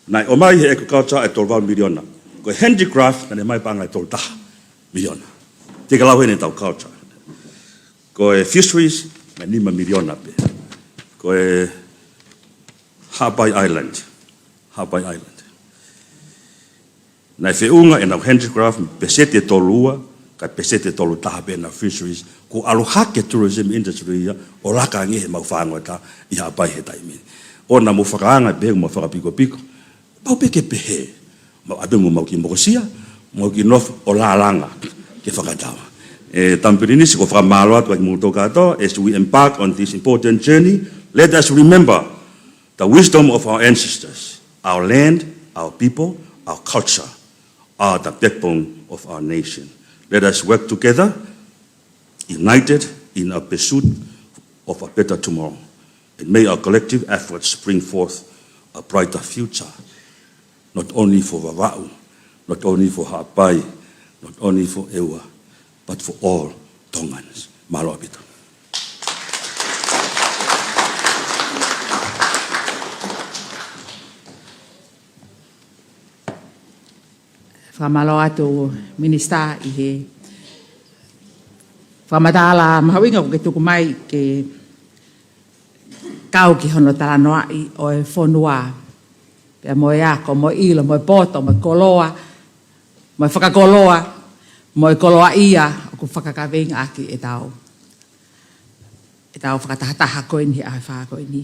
Naʻe ʻomai he agriculture ʻe tolu valu miliona. Ko e handicraft, naʻa ne ʻomai paʻanga ʻe tolu taha miliona. Te ke lau heni ʻetau culture. Ko e fisheries, naʻe nima miliona pē. Ko e Haʻapai Island. Haʻapai Island. Naʻe feʻunga ʻenau handicraft, peseti ʻe tolu ua, kae peseti ʻe tolu taha pē ʻenau fisheries, kuo ʻalu hake tourism industry ia, ʻo laka ange he mau fāngota ʻi Haʻapai he taimi ni. ʻOua naʻa mou fakaanga pē, mau fakapikopiko, mau pē ke pehē, mau ʻave mo mau kiʻi mokosia, mau kiʻi nofo ʻo lālanga ke fakatau. ʻE, Tama Pilinisi, ʻoku ou fakamālō atu ʻa kimoutolu kātoa, as we embark on this important journey, let us remember the wisdom of our ancestors. Our land, our people, our culture are the backbone of our nation. Let us work together, united in our pursuit of a better tomorrow. And may our collective efforts bring forth a brighter future, not only for Vavaʻu, not only for Haʻapai, not only for ʻEua, but for all Tongans. Mālō ʻaupito. Fakamālō atu Minisitā ʻi he fakamatala mahuʻinga kuo ke tuku mai ke kau ki hono talanoaʻi ʻo e fonua, pea mo e ako, mo e ʻilo, mo e poto, mo e koloa, mo e fakakoloa, mo e koloaʻia ʻoku fakakaveinga ʻaki ʻetau, ʻetau fakatahataha ko eni he ʻaho ʻe fā ko eni.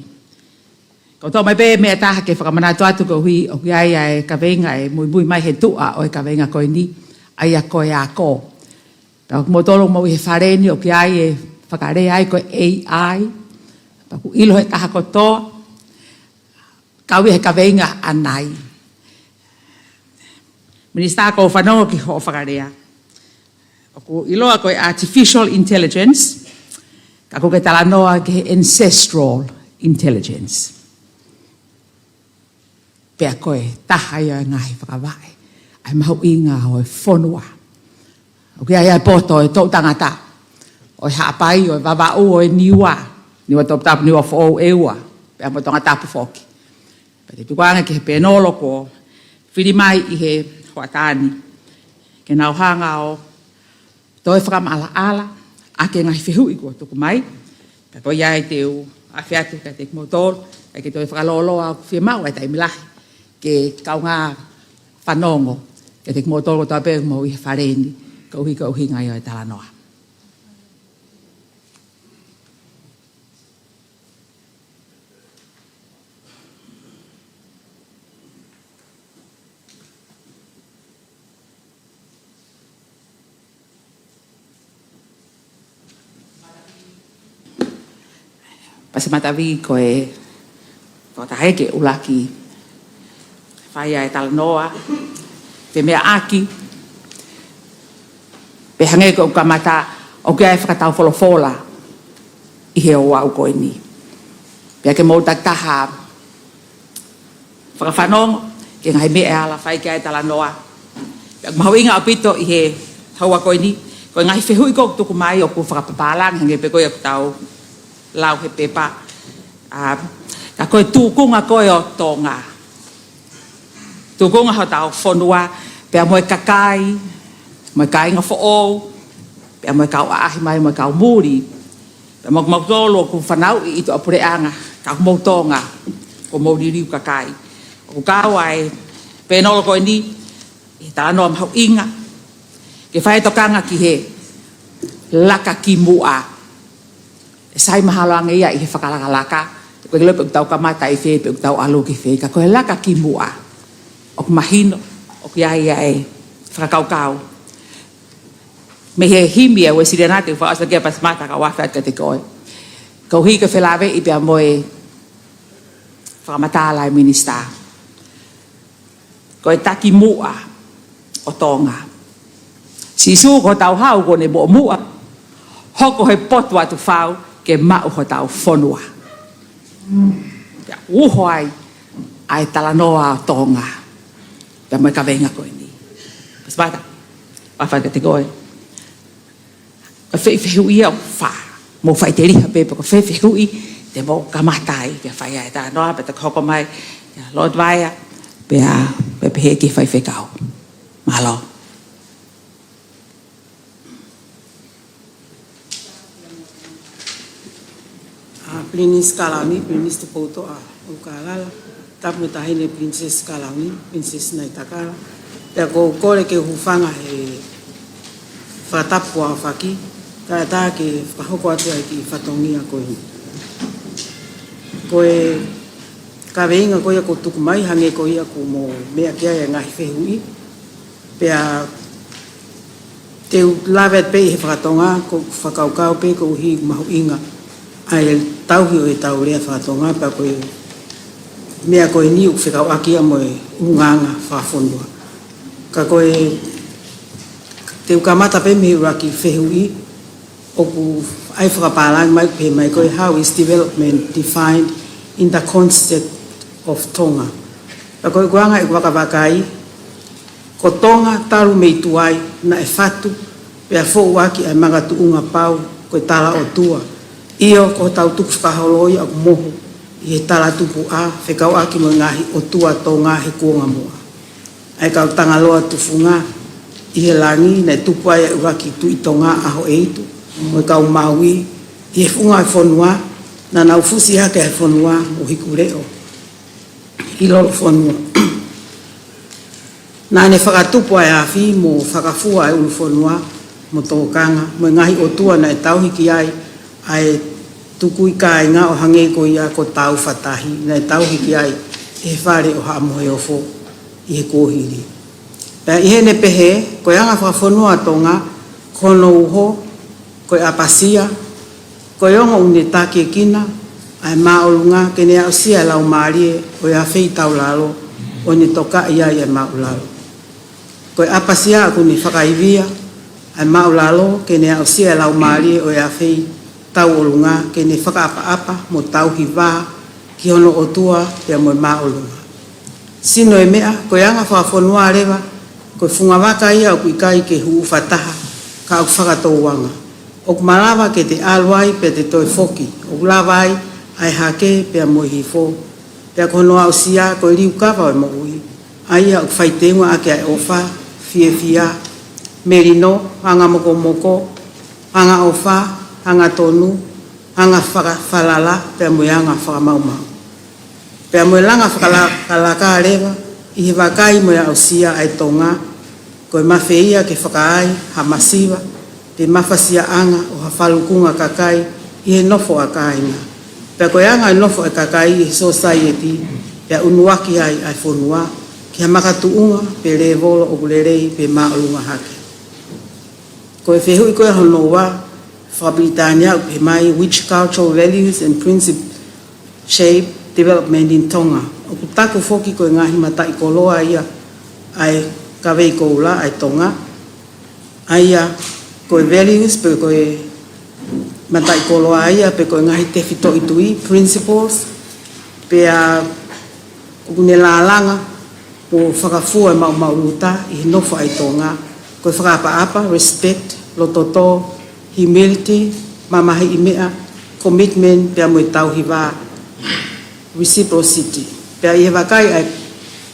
Ko e toʻo mai pē meʻa ʻe taha ke fakamanatu atu koeʻuhi ʻoku ʻi ai ʻa e kaveinga ʻe muimui mai he tuʻa ʻo e kaveinga ko eni, ʻa ia ko e ako. Pea ʻoku mou tolo mou ʻi he fale ni ʻoku ʻi ai e fakalea ai ko e A I. Pea ʻoku ʻilo he taha kotoa, kau ia he kaveinga ʻanai. Minisitā, ʻoku ou fanongo ki hoʻo fakalea. ʻOku ʻiloa ko e artificial intelligence, ka ʻoku ke talanoa ki he ancestral intelligence. Pea ko e taha ia ʻo e ngaahi fakavaʻe ʻa e mahuʻinga ʻo e fonua. ʻOku ʻi ai ʻa e poto ʻo e toʻu tangata, ʻo e Haʻapai, ʻo e Vavaʻu, ʻo e Niua, Niuatoputapu, Niuafoʻou, ʻEua, pea mo Tongatapu foki. Pea te u tukuange ki he pēnolo kuo fili mai ʻi he hoʻatā ni, ke nau hanga ʻo toe fakamaʻalaʻala ʻaki e ngaahi fehuʻi kuo tuku mai. Pea ko ia ai te u afe atu kiate kimoutolu, ʻai ke toe fakalōloa, ʻoku fiemaʻu ʻa e taimi lahi ke kaungā fanongo kiate kimoutolu kotoa pē ʻoku mou ʻi he fale ni, koeʻuhi, koeʻuhi ngaahi ʻo e talanoa. Pasi Matavi, ko e tokotaha ia ke ʻuluaki fai ʻa e talanoa, femeʻaʻaki, pea hangē ko ʻeku kamata, ʻoku ʻi ai e fakataufolofola ʻi he ouau ko eni. Pea ke mou takitaha fakafanongo ki he ngaahi meʻa ʻe ala fai ki ai e talanoa. Pea ʻoku mahuʻinga ʻaupito ʻi he houa ko eni, ko e ngaahi fehuʻi ʻoku tuku mai ʻoku fakapapālangi, hangē pē ko ia ʻoku tau lau he pepa. ʻA, ka ko e tūkunga ko ē ʻo Tonga, tūkunga hotau fonua, pea mo e kakai, mo e kāinga foʻou, pea mo e kau ʻaʻahi mai, mo e kau muli, pea mo kimoutolu ʻoku fanauʻi ʻi tuʻapuleʻanga, ka ko homou Tonga, ko homou liliu kakai. ʻOku kau ai e pēnolo ko eni ʻi he talanoa mahuʻinga, ke fai e tokanga ki he laka ki muʻa. ʻE sai mahalo ange ia ʻi he fakalakalaka, ʻoku ʻikai ke ʻilo pe ʻoku tau kamata ʻi fē, pe ʻoku tau ʻalu ki fē, ka ko e laka ki muʻa, ʻoku mahino, ʻoku ʻi ai ʻa e fakakaukau. Mei he himi ʻa e Uēsiliana te u fakaʻosi ʻaki ia Pasi Mata, ka ʻoku ou afe atu kiate koe. Koeʻuhi ko e felāveʻi pea mo e fakamatala ʻa e Minisitā. Ko e taki muʻa ʻo Tonga. Sīsū ko hotau hau kuo ne moʻomuʻa. Hoko he potu atu fau ke maʻu hotau fonua. Pea uho ai ʻa e talanoa ʻo Tonga. Pea mo e kaveinga ko eni. Pasipata, ʻofa kiate koe. Ko e fehuʻi ia ʻoku fai. Mou faʻiteliha pē pe ko e fē fehuʻi te mou kamata ai, pea fai ai e talanoa, pea te u hoko mai kia Lord Vaea, pea, pea pehē ki he faifekau. Mālō. ʻA Pilinisi Kalauni, Pilinisi Tupoutoʻa ʻo ʻUlukālala, Tapu mo e Taʻahine Pilinisesi Kalauni, Pilinisesi Naitakala. Pea ʻoku ou kole ke u hūfanga he fakatapu ʻaofaki, kae ʻatā ke fakahoko atu ai e kiʻi fatongia ko eni. Ko e kaveinga ko ia kuo tuku mai, hangē ko ia kuo mou meʻa ki ai e ngaahi fehuʻi. Pea te u lave atu pē ʻi he fakatonga, ko e fakakaukau pē koeʻuhi ʻoku mahuʻinga ʻa e tauhi ʻo ʻetau lea fakatonga, pea ko e meʻa ko eni ʻoku fekauʻaki ia mo e ʻulungaanga fakafonua. Ka ko e, te u kamata pē mei he ʻuluaki fehuʻi, ʻoku ʻai fakapālangi mai, pehē mai ko e, "How is development defined in the concept of Tonga?" Pea ko e ʻuhinga ʻeku vakavakai, ko Tonga talu mei tuai naʻe fatu, pea foʻu ʻaki ʻa e makatuʻunga pau ko e tala ʻotua. ʻIo, ko hotau tukufakaholo ia ʻoku mohu ʻi he talatupuʻa fekauʻaki mo e ngaahi ʻotua Tonga he kuonga muʻa. ʻA e kau Tangaloa tufunga ʻi he langi, naʻe tupu ai e ʻuluaki Tuʻi Tonga ʻAhoʻeitu, mo e kau Maui, ʻi he funga e fonua, naʻa nau fusi hake e fonua mo Hikuleʻo ʻi Lolofonua. Naʻa ne fakatupu ʻa e afi mo fakafua e ʻulufonua mo Tokanga, mo e ngaahi ʻotua naʻe tauhi ki ai ʻa e tukui kāinga, ʻo hangē ko ia ko Tāufa Tahi, naʻe tauhi ki ai ʻe he fale ʻo Haʻa Moheofo ʻi he kuohili. Pea ʻi heʻene pehē, ko e anga fakafonua ʻa Tonga, ko hono uho, ko e ʻapasia, ko e ongo ʻoku ne takiekina ʻa e māʻolunga, ke ne aʻusia e laumālie ʻo e afeitaulalo, ʻo ne tokaʻi ai e māʻulalo. Ko e ʻapasia ʻoku ne fakaivia ʻa e māʻulalo, ke ne aʻusia e laumālie ʻo e afeitauʻolunga, ke ne fakaʻapaʻapa mo tauhi vā ki hono ʻotua pea mo e māʻolunga. Sino e meʻa, ko e anga fakafonua leva, ko e fungavaka ia ʻoku ʻikai ke huʻufa taha, ka ʻoku fakatouanga. ʻOku malava ke te ʻalu ai pea te toe foki, ʻoku lava ai ʻa e hake pea mo e hifo. Pea ko hono aʻusia, ko e liukava ʻo e moʻui, ʻa ia ʻoku fai teunga ʻaki ʻa e ʻofa, fiefia, melino, anga mokomoko, anga ʻofa, anga tonu, anga faka-, falala, pea mo e anga fakamaumau. Pea mo e langa fakalakalaka leva, ʻi he vakai mo e aʻusia ʻa e Tonga, ko e mafeia ke fakaai ha masiva, pe mafasiaʻanga ʻo ha falukunga kakai ʻi he nofo ʻa kāinga. Pea ko e anga e nofo ʻa e kakai ʻi he sosaieti, pea ʻunuaki ai ʻa e fonua ki ha makatuʻunga pe lēvolo ʻoku lelei pe māʻolunga hake. Ko e fehuʻi ko ia hono ua, fakapilitānia ʻoku pehē mai, "Which cultural values and principles shape development in Tonga?" ʻOku taku foki ko e ngaahi mataʻikoloa ia ʻa e kavei koula ʻa e Tonga. ʻA ia ko e values pe ko e mataʻikoloa ia pe ko e ngaahi tefitoʻi tui, principles, pea ʻoku ne lālanga mo fakafua e maʻumaʻuluta ʻi he nofo ʻa e Tonga, ko e fakaʻapaʻapa, respect, loto tō, humility, mamahiʻi meʻa, commitment, pea mo e tauhi vā, reciprocity. Pea ʻi he vakai ʻa e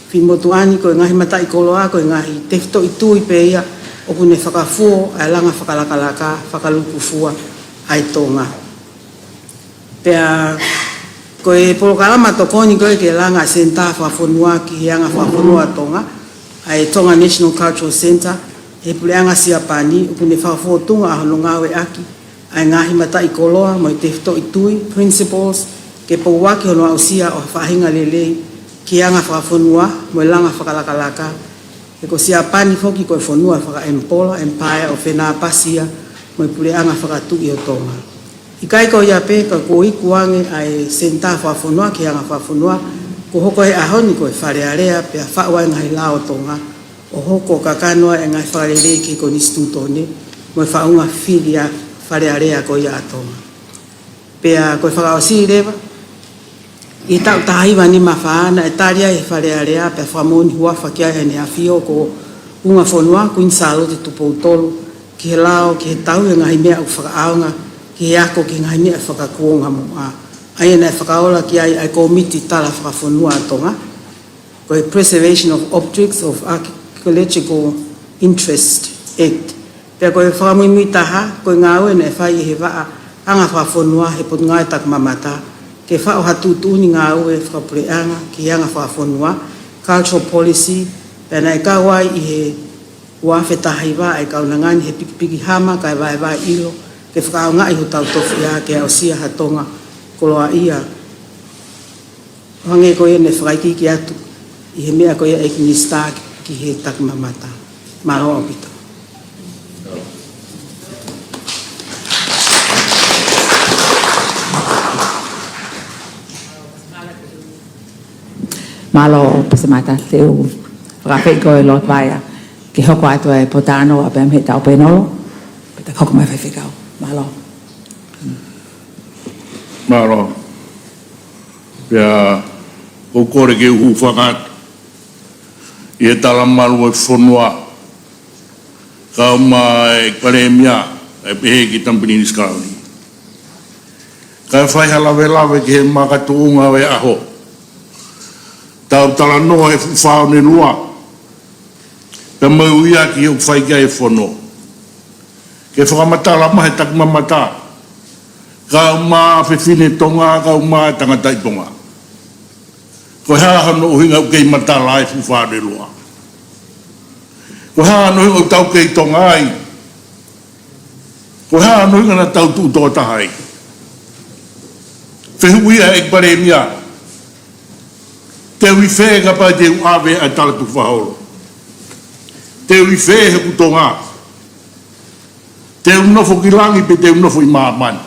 finemotuʻa ni, ko e ngaahi mataʻikoloa, ko e ngaahi tefitoʻi tui pē ia ʻoku ne fakafua ʻa e langa fakalakalaka, fakalūkufua ʻa e Tonga. Pea ko e polokalama tokoni ko ē ke langa e Senitā Fakafonua ki he anga fakafonua ʻa Tonga, ʻa e Tonga National Cultural Centre, ʻe he puleʻanga Siapani, ʻoku ne fakafōtunga ʻa hono ngāueʻaki ʻa e ngaahi mataʻikoloa mo e tefitoʻi tui, principles, ke pouaki hono aʻusia ʻo ha faʻahinga lelei ki he anga fakafonua mo e langa fakalakalaka. He ko Siapani foki ko e fonua fakaʻemipola, empire ʻo Fenāpasia mo e puleʻanga fakatuʻi ʻo Tonga. ʻIkai ko ia pē, ka kuo iku ange ʻa e Senitā Fakafonua ki he anga fakafonua, Kuo hoko he ʻaho ni ko e Fale Alea pea faʻu ai e ngaahi lao ʻo Tonga, ʻo hoko ʻo kakano ai e ngaahi fakalelei ki he Konisitūtone mo e faʻunga fili ʻa e Fale Alea ko ia ʻa Tonga. Pea ko e fakaʻosi leva, ʻi he taʻu taha hiva nima fā naʻe tali ai ʻe he Fale Alea pea fakamoʻoni huafa ki ai ʻEne ʻAfio ko Kuini Sālote Tupou Tolu ki he lao, ki he tauhi e ngaahi meʻa ʻoku fakaʻaonga ki he ako ki he ngaahi meʻa fakakuonga muʻa. ʻA ia naʻe fakaola ki ai ʻa e Kōmiti Tala Fakafonua ʻa Tonga, ko e Preservation of Objects of Archaeological Interest Act. Pea ko e fakamuimui taha, ko e ngāue naʻe fai ʻe he Vaʻa Anga Fakafonua he Potungāue Takimamata ke faʻu ha tuʻutuʻuni ngāue fakapuleʻanga ki he anga fakafonua, cultural policy, pea naʻe kau ai ʻi he ua afe taha hiva ʻa e kaunanga ni he pikipiki hama kae vaevae ʻilo ke fakaʻaongaʻi hotau tofiʻa ke aʻusia ha Tonga koloaʻia. ʻO hangē ko ia naʻe fakaikiiki atu ʻi he meʻa ko ia ʻa e ʻEiki Minisitā ki he takimamata. Mālō ʻaupito. Mālō Pusemata, te u fakaafeʻi koe Lord Vaea ke hoko atu e pōtalanoa pea mei he taʻu pē nolo, pea te hoko mai Faifekau. Mālō. Mālō. Pea ʻoku ou kole ke u hūfanga atu ʻi he talamalu ʻo e fonua, kau mo e Palēmia, ʻa e pehē ki Tamupini Sikaoni. Kae fai ha lavelave ki he makatuʻunga ʻo e ʻaho. Tau talanoa he fuʻu fā one lua, pea mo e ui ʻaki ʻoku fai ki ai e fono. Ke fakamatala mai he takimamata, kau mo e fefine Tonga, kau mo e tangataʻi Tonga. Ko e hā hono ʻuhinga ʻoku kei matala ai e fuʻu fā one lua? Ko e hā hono ʻuhinga ʻoku tau kei Tonga ai? Ko e hā hono ʻuhinga naʻa tau tuʻu tō taha ai? Fehuʻi ʻa e ʻEiki Palēmia, te u ʻi fē kapau te u ʻave ʻa e tala tukufakaholo? Te u ʻi fē he ʻoku Tonga? Te u nofo ki langi pe te u nofo ʻi māmani?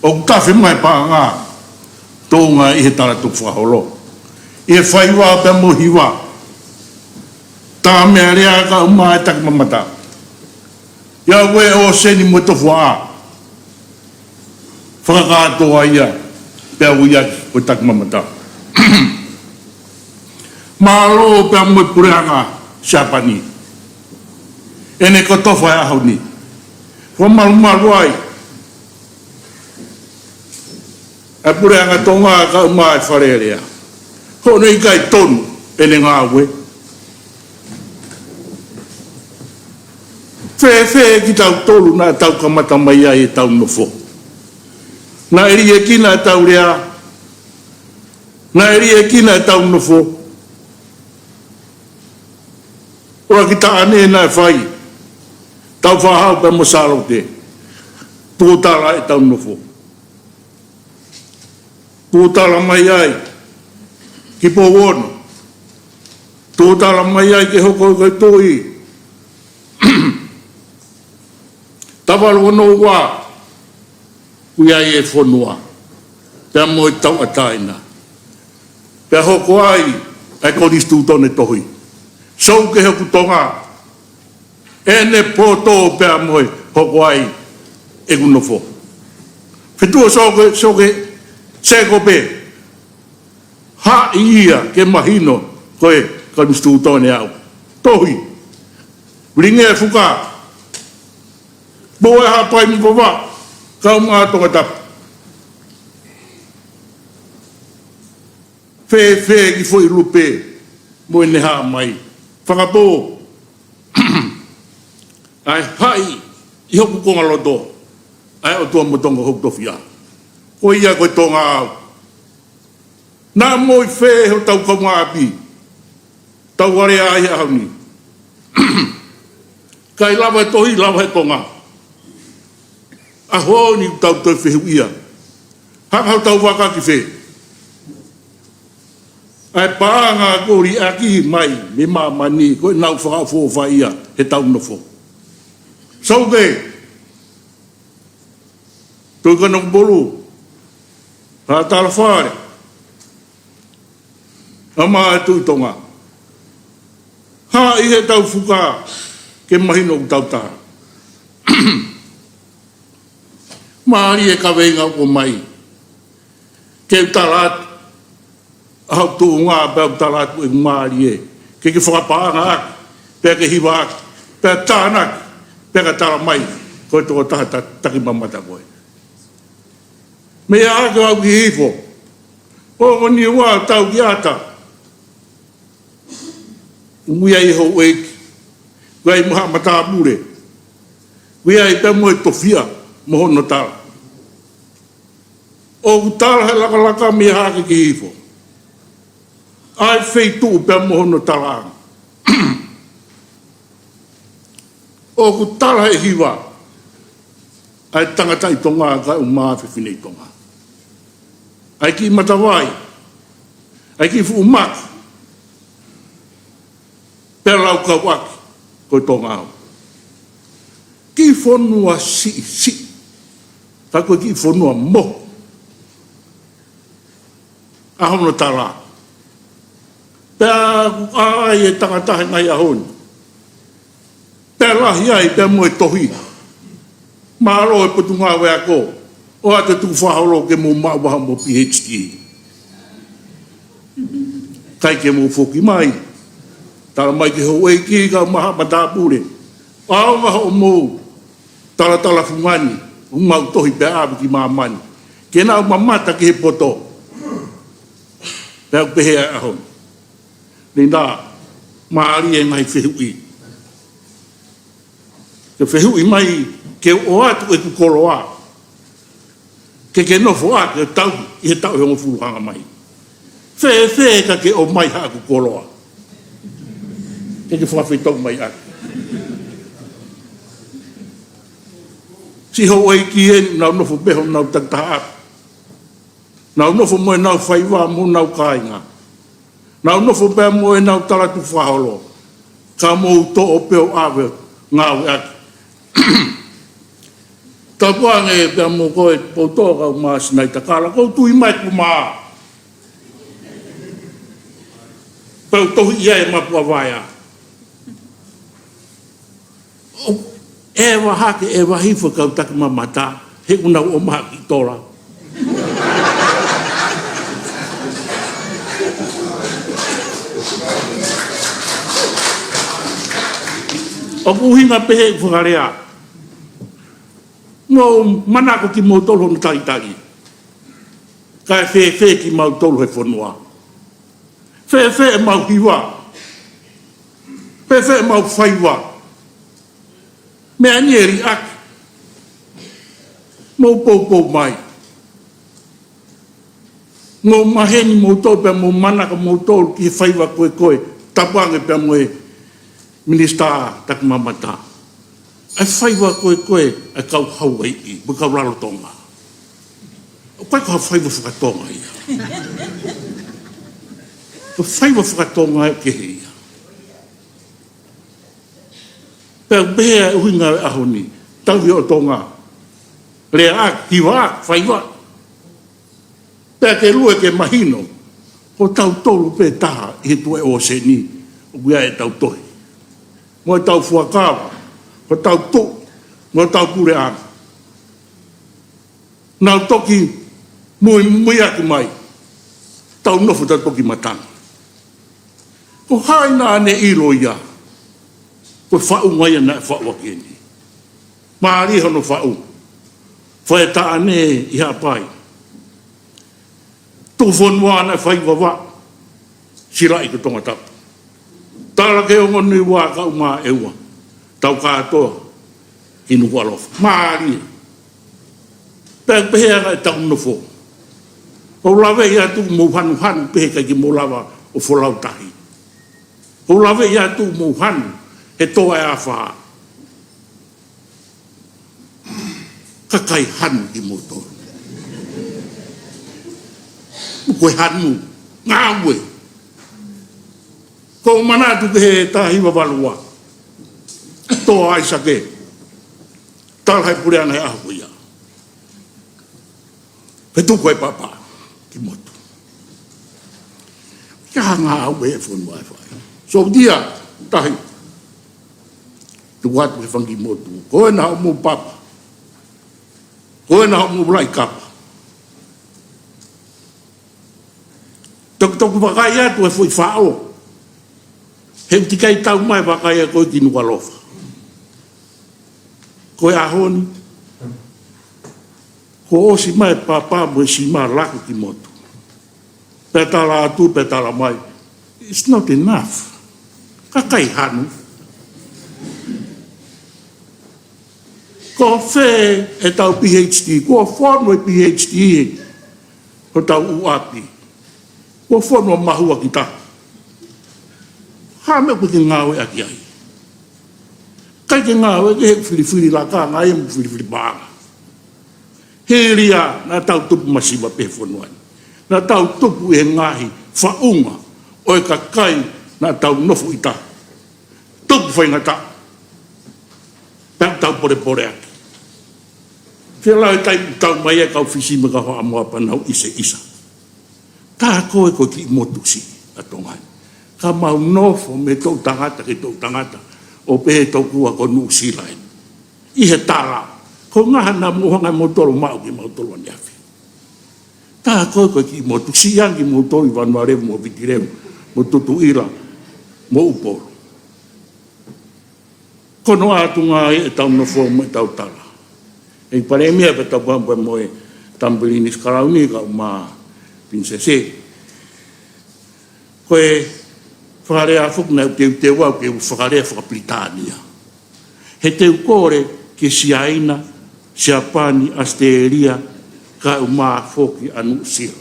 ʻOku tafe mai e paʻanga ʻo Tonga ʻi he tala tukufakaholo, ʻi he faiva pea mo e hiva. Tā meʻalea kau mo e takimamata. ʻIo, ko e ʻōseni mo e tofuaʻa, fakakātoa ia, pea ui ʻaki ko e takimamata. Mālō pea mo e puleʻanga Siapani ʻene kotofa he ʻaho ni. Fakamalumalu ai ʻa e puleʻanga Tonga kau mo e Fale Alea. Hono ʻikai tonu ʻene ngāue. Fēfē kitautolu naʻa tau kamata mai ai ʻetau nofo? Naʻe liʻekina ʻetau lea, naʻe liʻekina ʻetau nofo. ʻUluaki taʻane naʻe fai, Tāufaʻāhau pea mo Sālote, tōtala ʻetau nofo. Tōtala mai ai ki Pouono. Tōtala mai ai ke hoko ko e tuʻi. Tavalu ono ua, ui ai e fonua pea mo e tauʻatāina. Pea hoko ai ʻa e Konisitūtone tohi. Sou ke hoku Tonga, ʻene poto pea mo e hoko ai ʻeku nofo. Fetuʻu Sōkope, Sōkope, haʻi ia ke mahino ko e Konisitūtone au. Tohi. Vilingia e fuka. Pō e Haʻapai mo Vavaʻu, kau mo Tongatapu. Fēfē ki Foʻi Lupe mo ʻene hā mai? Fakapō. ʻA e haʻi ʻi hoku konga loto ʻa e ʻOtua mo Tonga hoku tofiʻa. Ko ia ko e Tonga au. Naʻa mo ʻi fē hotau kaungāʻapi? Tau alea ai he ʻaho ni. ʻIkai lava he tohi, lava he konga. ʻAho ni tau toe fehuʻia. Hanga hotau vaka ki fē? ʻA e paʻanga kuo liʻaki mai mei māmani, ko ʻenau fakaʻofoʻofa ia heʻetau nofo. Sōkope, Tuʻi Kanokupolu, Haʻa Talafale, ʻAmā atu ʻi Tonga. Haʻi he tau fuka ke mahino ʻoku tau tā. Mālie e kaveinga ʻoku ʻomai. Ke u tala atu ʻa hoʻo tuʻunga pea u tala atu ʻeku mālie. Ke ke fakapaʻanga ʻaki, pea ke hiva ʻaki, pea tānaki, pea ka tala mai ko e tokotaha ta-, takimamata koe. Meʻa ake au ki hifo. ʻO ko Niua tau ki ʻata. Ui ai houʻeiki. Ui ai mo haʻa matāpule. Ui ai pea mo e tofiʻa mo hono tala. ʻOku tala he lakalaka meʻa ake ki hifo. ʻA e feituʻu pea mo hono tala. ʻOku tala he hiva. ʻA e tangata ʻi Tonga ka ʻumaʻā fefine ʻi Tonga. ʻA e kiʻi matavai. ʻA e kiʻi fuʻu maka. Pea laukau ʻaki ko e Tonga au. Kiʻi fonua siʻisiʻi. Ka ko e kiʻi fonua mohu. ʻA hono tala. Pea ʻoku ʻai e tangata he ngaahi ʻaho ni. Pea lahi ai, pea mo e tohi. Mālō e Potungāue Ako. ʻOatu e tukufakaholo ke mou maʻu ʻa hoʻomou P H D. ʻIkai ke mou foki mai. Tala mai ki houʻeiki kae ʻumaʻā haʻa matāpule. ʻAonga hoʻomou talatala fungani, ʻoku mau tohi pea ʻave ki māmani. Ke nau mamata ki he poto. Pea u pehē ʻa e ʻaho ni. Linda, mālie e ngaahi fehuʻi. Ke fehuʻi mai ke ʻoatu ʻeku koloa. Ke ke nofo ʻa ke tau ʻi he taʻu ʻe hongofulu hanga mai. Fēfē ka ke ʻomai haʻaku koloa. Ke ke fakafeʻiloaki mai ʻaki. Siʻi houʻeiki eni, nau nofo pē honau takitaha ʻapi. Nau nofo mo ʻenau faiva mo ʻenau kāinga. Nau nofo pea mo ʻenau tala tukufakaholo. Ka mou toʻo pē ʻo ʻave ngāueʻaki. Tapu ange pea mo koe Poutoa kae ʻumaʻā Sinaitakala, ʻoku ou tui mai ʻoku mā. Pea u tohi ia e mapu a vaea. ʻE vaha ke ʻe vahi fo kau takimamata, he ʻoku nau ʻomai haʻaku tola. ʻOku ʻuhinga pehē ʻeku fakalea. Mou manako kimoutolu hono talitali. Kae fēfē kimautolu he fonua. Fēfē ʻemau hiva. Fēfē ʻemau faiva. Meʻa ni ʻe liʻaki. Mou poupou mai. Mou maheni moutolu pea mou manako moutolu ki he faiva ko ē ko e tapu ange pea mo e Minisitā Takimamata. ʻA e faiva ko ē ko e ʻa e kau Hauaiʻi, mo e kau Lalotonga. ʻOku ʻikai ko ha faiva fakatonga ia. Ko e faiva fakatonga ʻe kehe ia. Pea u pehē ʻa e ʻuhinga ʻo e ʻaho ni, tauhi ʻo Tonga. Leaʻaki, hivaʻaki, faiva. Pea ke lue ke mahino, ko tautolu pē taha ʻi he tuʻa ʻōseni, ʻoku ʻi ai ʻetau tohi. Mo ʻetau fuakava, ko ʻetau tuʻi, mo ʻetau puleʻanga. Nau toki muimui ʻaki mai, tau nofo tau toki matangi. Ko hai naʻa ne ʻilo ia, ko e faʻunga ia naʻe faʻu ʻaki eni. Mālie hono faʻu. Fai e taʻane ʻi Haʻapai. Tuku fonua naʻe fai vava. Silaʻi ko Tongatapu. Tala ke ongo Niua kae ʻumaʻā ʻEua. Tau kātoa ki Nukuʻalofa. Mālie. Pea pehē ange ʻetau nofo. ʻOku ou laveʻi atu mou hanuhanu pehē ʻikai ke mou lava ʻo folau tahi. ʻOku ou laveʻi atu mou hanu he toa ʻe afā. Kakai hanu kimoutolu. Ko e hanu, ngāue. Ko u manatu ki he taha hiva valu ua. Toa ʻAisake. Tala he puleʻanga he ʻaho ko ia. Pea tuku ai papa ki motu. Ka hanga au e fonua e fai. So dia, tahi. Tuku atu he fanga kiʻi motu. Ko ena hoʻomou papa. Ko ena hoʻomou laʻi kapa. Toki toki vakai atu e foʻi faʻo. He ʻoku ʻikai tau mai vakai ʻa koe ki Nukuʻalofa. Ko e ʻaho ni. Kuo ʻosi mai papa mo e sima laku ki motu. Pea tala atu, pea tala mai. It's not enough. Kakai hanu. Ko fē ʻetau PhD, kuo fonu e PhD, ko tau uapi. Kuo fonu ʻa mahua kita. Hā meʻa ʻoku ke ngāueʻaki ai. ʻIkai ke ngāueʻaki he filifili laka, ngāue mo filifili paʻanga. Hili ia, naʻa tau tupu masiva pē fonua ni. Naʻa tau tupu ʻi he ngaahi faʻunga ʻo e kakai naʻa tau nofo ʻi tahi. Tupu faingataʻa. Pea tau polepole ake. Ke lau e taimi tau mai e kau Fisi mo e kau Haʻamoa pea nau ʻiseʻisa. Tā ko e ko e kiʻi motu siʻi ʻa Tonga ni. Ka mau nofo mei toʻutangata ki toʻutangata. ʻO pehē tokua ko Nuʻusila eni. ʻI he tala. Ko e ngaahi naʻa mou hanga ʻe moutolu ʻo maʻu kimautolu ʻaneafi. Tā ko e ko e kiʻi motu siʻi ange kimoutolu ʻi Vanualevu mo Vitilevu, mo Tutuila, mo Upolu. Ko hono ʻatunga ia ʻetau nofo mo ʻetau tala. ʻE Palēmia pea tau pehē mo e Tama Pilinisi Kalauni kae ʻumaʻā Pilinisesi. Ko e fakalea foki naʻe teuteu au ke u fakalea faka-Pilitānia. He te u kole ki Siaina, Siapani, ʻAositelēlia, kae ʻumaʻā foki ʻa Nuʻusila.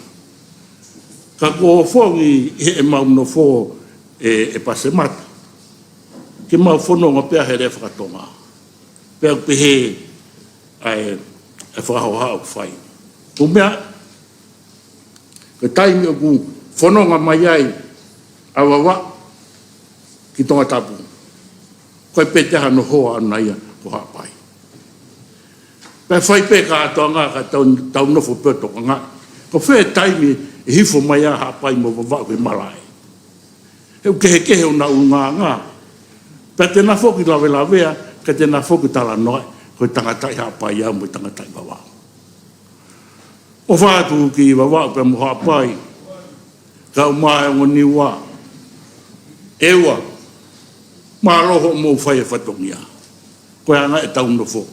Ka kuo fongi ʻemau nofo ʻe, ʻe Pasemata. Ke mau fononga pē he lea faka-Tonga. Pea pehē ʻa e, ʻa e fakahoha ʻoku fai. Ko e meʻa, ko e taimi ʻoku fononga mai ai ʻa Vavaʻu ki Tongatapu. Ko e pete hano hoa ʻana ia ko Haʻapai. Pea fai pē kātoanga ka tau, tau nofo pē ʻo tokangaʻi. Ko fē taimi ʻe hifo mai ai ʻa Haʻapai mo Vavaʻu ki he malaʻe. He ʻoku kehekehe ʻona ʻulungaanga. Pea te na foki lavelavea, ka te na foki talanoa, ko e tangataʻi Haʻapai au mo e tangataʻi Vavaʻu. ʻOfa atu ki Vavaʻu pea mo Haʻapai, kae ʻumaʻā e ongo Niua. ʻE ua, mālō hoʻomou fai e fatongia. Ko e anga ʻetau nofo.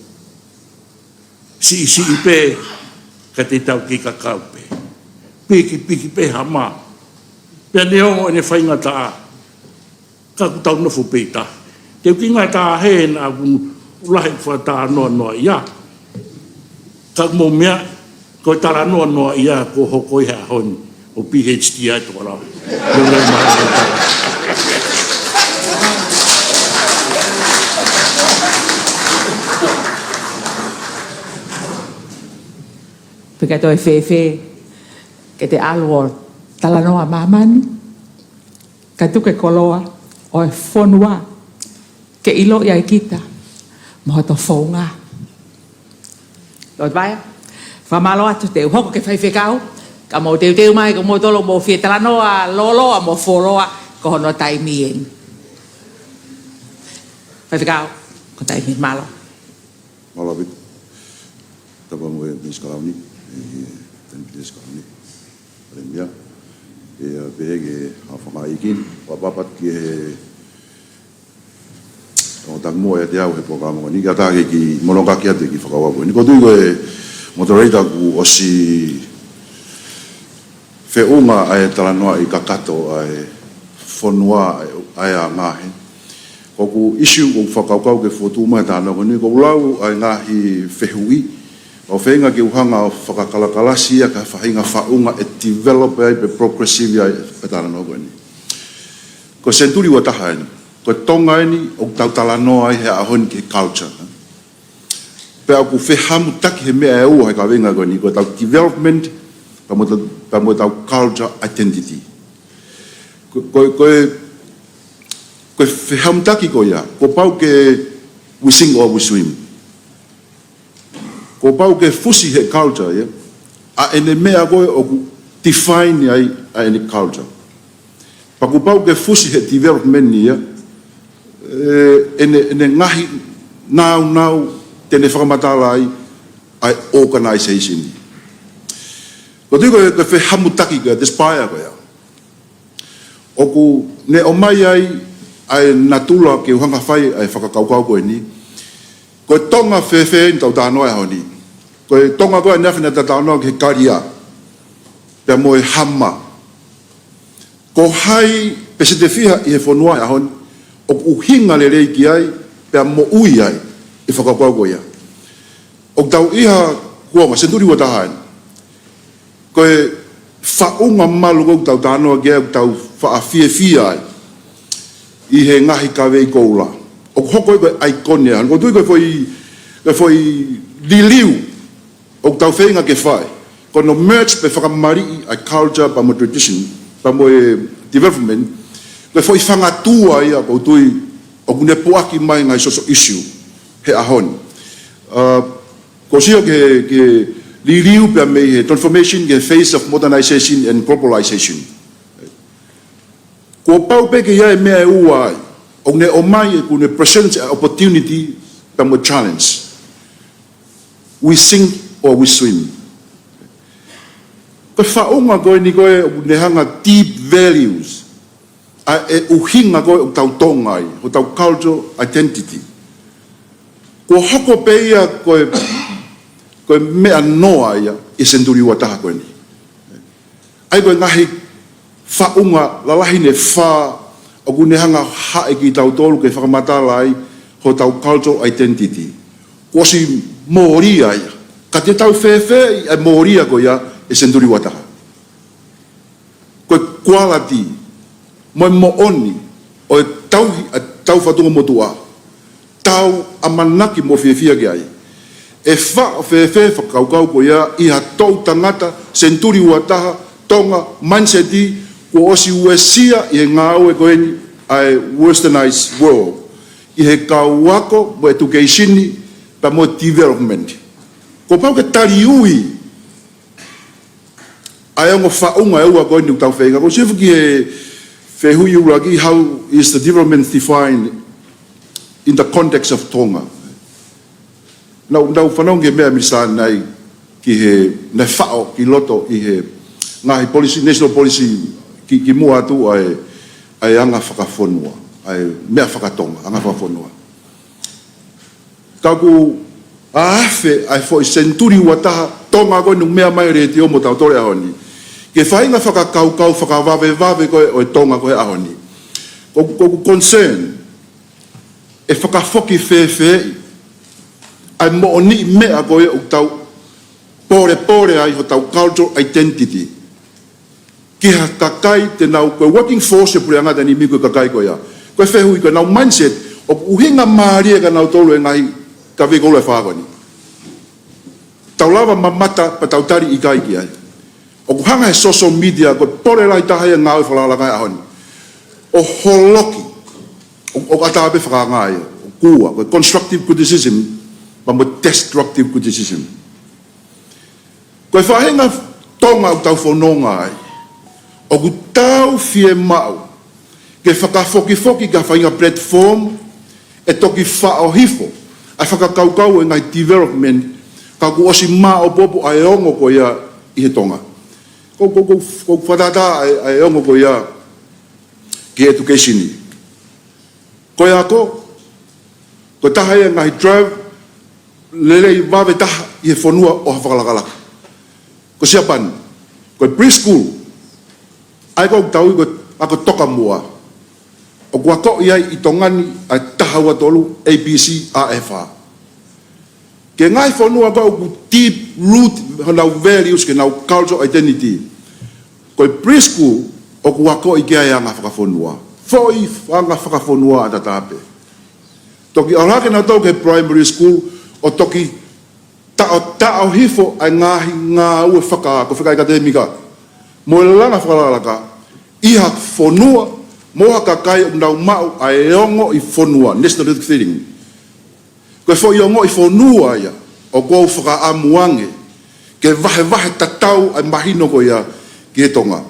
Siʻisiʻi pē, ka te tau kei kakau pē. Pikipiki pē hama. Pea neongo ʻene faingataʻa. Ka ʻoku tau nofo pē ʻi tahi. Te u kei ngata hē naʻa ku lahi fakatalanoa noa ia. Ka mou meʻa, ko e talanoa noa ia kuo hoko ʻi he ʻaho ni. ʻO PhD ai tokolahi. Lelei mai. Pea ka toe fēfē, ke te ʻalu ʻo talanoa māmani, ka tuku e koloa ʻo e fonua, ke ʻiloʻi ai kita, mo hoto founga. Lord Vaea, fakamālō atu te u hoko ki he faifekau, ka mou teuteu mai ko moutolu mou fie talanoa, lōloa mo fuoloa, ko hono taimi eni. Faifekau, ko e taimi, mālō. Mālō ʻaupito. Tapa mo e Minisitā Kalauni, e, Tama Pilinisi Kalauni. Palēmia. ʻE, ʻa, pehē ke hafanga ikin, ua papat ki he, ʻo taku mo e te au he polokalama ni, ka tā ke ki mono ka ki ate ki fakawau ni. Ko tui ko e moderator kuo ʻosi feʻunga ʻa e talanoaʻi kakato ʻa e fonua ʻa e, ʻa e anga he. Ko ʻeku ʻisiū ʻoku ou fakakaukau ke fotu mai he talanoa ko eni, ʻoku ou lau ʻa e ngaahi fehuʻi, ʻo feinga ke u hanga ʻo fakakalakalasi ia ki ha faʻahinga faʻunga ʻe develop ai pe progressive ai e talanoa ko eni. Ko e senituli ua taha eni, ko e Tonga eni ʻoku tau talanoa ai he ʻaho ni ki he culture. Pea ʻoku fehamutaki he meʻa ʻe ua he kaveinga ko eni, ko ʻetau development, pea mo ʻetau, pea mo ʻetau culture identity. Ko, ko, ko e, ko e fehamutaki ko ia, kuo pau ke we sink or we swim. Kuo pau ke fusi he culture ia, ʻa ʻene meʻa ko ē ʻoku define ai ʻa ʻene culture. Pea kuo pau ke fusi he development ia, ʻe, ʻene, ʻene ngaahi nāunau te ne fakamatala ai ʻa e organization. Ko e tui ko e, ko e fehamutaki ko e, the spire ko ia. ʻOku ne ʻomai ai ʻa e natula ke u hanga fai ʻa e fakakaukau ko eni. Ko e Tonga fēfē ʻeni ʻoku tau talanoa he ʻaho ni? Ko e Tonga ko ē ʻaneafi naʻa tau talanoa ki he kalia, pea mo e hama. Ko hai pēseti fiha ʻi he fonua he ʻaho ni ʻoku ʻuhinga lelei ki ai, pea moʻui ai, ʻi he fakakaukau ko ia? ʻOku tau ʻi ha kuonga, senituli ua taha ʻeni. Ko e faʻunga malu ko ē ʻoku tau talanoa ki ai, ʻoku tau faʻa fiefia ai ʻi he ngaahi kavei koula. ʻOku hoko ia ko e icon ia. Ko e tui ko e foʻi, ko e foʻi liliu ʻoku tau feinga ke fai. Ko hono merge pe fakamaliʻi ʻa e culture pea mo e tradition, pea mo e development. Ko e foʻi fangatua ia ʻoku ou tui ʻoku ne puʻaki mai ngaahi social issue he ʻaho ni. Uh, Ko e sio ki he, ki he liliu pea mei he transformation ki he phase of modernization and globalization. Kuo pau pē ke ʻi ai e meʻa ʻe ua ai, ʻoku ne ʻomai, ʻoku ne present e opportunity pea mo e challenge. We sink or we swim. Ko e faʻunga ko eni ko ē ʻoku ne hanga deep values, ʻa e ʻuhinga ko ē ʻoku tau Tonga ai, hotau cultural identity. Kuo hoko pē ia ko e, ko e meʻa noa ia ʻi he senituli ua taha ko eni. ʻA ia ko e ngaahi faʻunga lalahi ʻe fā ʻoku ne hanga haʻi kitautolu ke fakamatala ai hotau cultural identity. Kuo ʻosi mōlia ia. Ka te tau fēfē ʻi he mōlia ko ia ʻi he senituli ua taha? Ko e quality mo e moʻoni ʻo e tauhi ʻa e tau fatunga motuʻa, tau ʻamanaki mo fiefia ki ai. ʻE faʻo fēfē fakakaukau ko ia ʻi ha toʻu tangata senituli ua taha Tonga mindset kuo ʻosi uesia ʻi he ngāue ko eni ʻa e westernized world, ʻi he kau ako mo e education pea mo e development. Kuo pau ke tali ui ʻa e ongo faʻunga ʻe ua ko eni ʻoku tau feinga. Ko e sio ki he fehuʻi ʻuluaki, how is the development defined in the context of Tonga? Naʻa, naʻa ku fanongo ki he meʻa ʻa Minisitā Nai ki he naʻe faʻo ki loto ʻi he ngaahi policy, national policy ki, kimuʻa atu ʻa e, ʻa e anga fakafonua, ʻa e meʻa fakatonga, anga fakafonua. Ka ʻoku ʻafe ʻa e foʻi senituli ua taha Tonga ko eni ʻoku meʻa mai letiō mo tautolu he ʻaho ni ki he faʻahinga fakakaukau fakavavevave ko ē ʻo e Tonga ko ē he ʻaho ni. Ko, ko, ko e concern, ʻe fakafoki fēfē ʻa e moʻoniʻi meʻa ko ē ʻoku tau polepole ai hotau cultural identity ki ha kakai te nau, ko e working force ʻo e puleʻanga ʻanenai ko e kakai ko ia. Ko e fehuʻi ko ʻenau mindset, ʻoku ʻuhinga mālie kia nautolu e ngaahi kavei koula ʻe fā ko eni? Tau lava mamata pea tau tali ʻikai ki ai. ʻOku hanga he social media, ko e pole lahi taha ia e ngāue fakalakalaka he ʻaho ni, ʻo holoki, ʻo, ʻoku ʻatā pē fakaanga ia, ʻo kua, ko e constructive criticism pea mo e destructive criticism. Ko e faʻahinga Tonga ʻoku tau fononga ai, ʻoku tau fiemaʻu ke fakafokifoki ki ha faʻahinga platform ʻe toki faʻo hifo ʻa e fakakaukau ʻo e ngaahi development, ka kuo ʻosi māʻopoʻopo ʻa e ongo ko ia ʻi he Tonga. Ko, ko, ko, ko e fakatātā ʻa e, ʻa e ongo ko ia ki he education. Ko e ako, ko e taha ia e ngaahi drive lelei vave taha ʻi he fonua ʻo ha fakalakalaka. Ko Siapani, ko e preschool, ʻa ia ʻoku tau ui ko e ako tokamuʻa, ʻoku akoʻi ai ʻi Tonga ni ʻa e taha, ua, tolu, A B C, A F. Ki he ngaahi fonua ko ē ʻoku deep root honau values, ki honau cultural identity, ko e preschool ʻoku akoʻi ki ai e anga fakafonua. Foʻi anga fakafonua ʻataʻatā pē. Toki ʻalu hake nautolu ki he primary school ʻo toki taʻotaʻo hifo ʻa e ngaahi ngāue fakaako, fakaʻekatēmika mo e langa fakalakalaka ʻi ha fonua mo ha kakai ʻoku nau maʻu ʻa e ongoʻi fonua, nationalistic feeling. Ko e foʻi ongoʻi fonua ia ʻoku ou fakaʻamu ange ke vahevahe tatau ʻa e mahino ko ia ki he Tonga.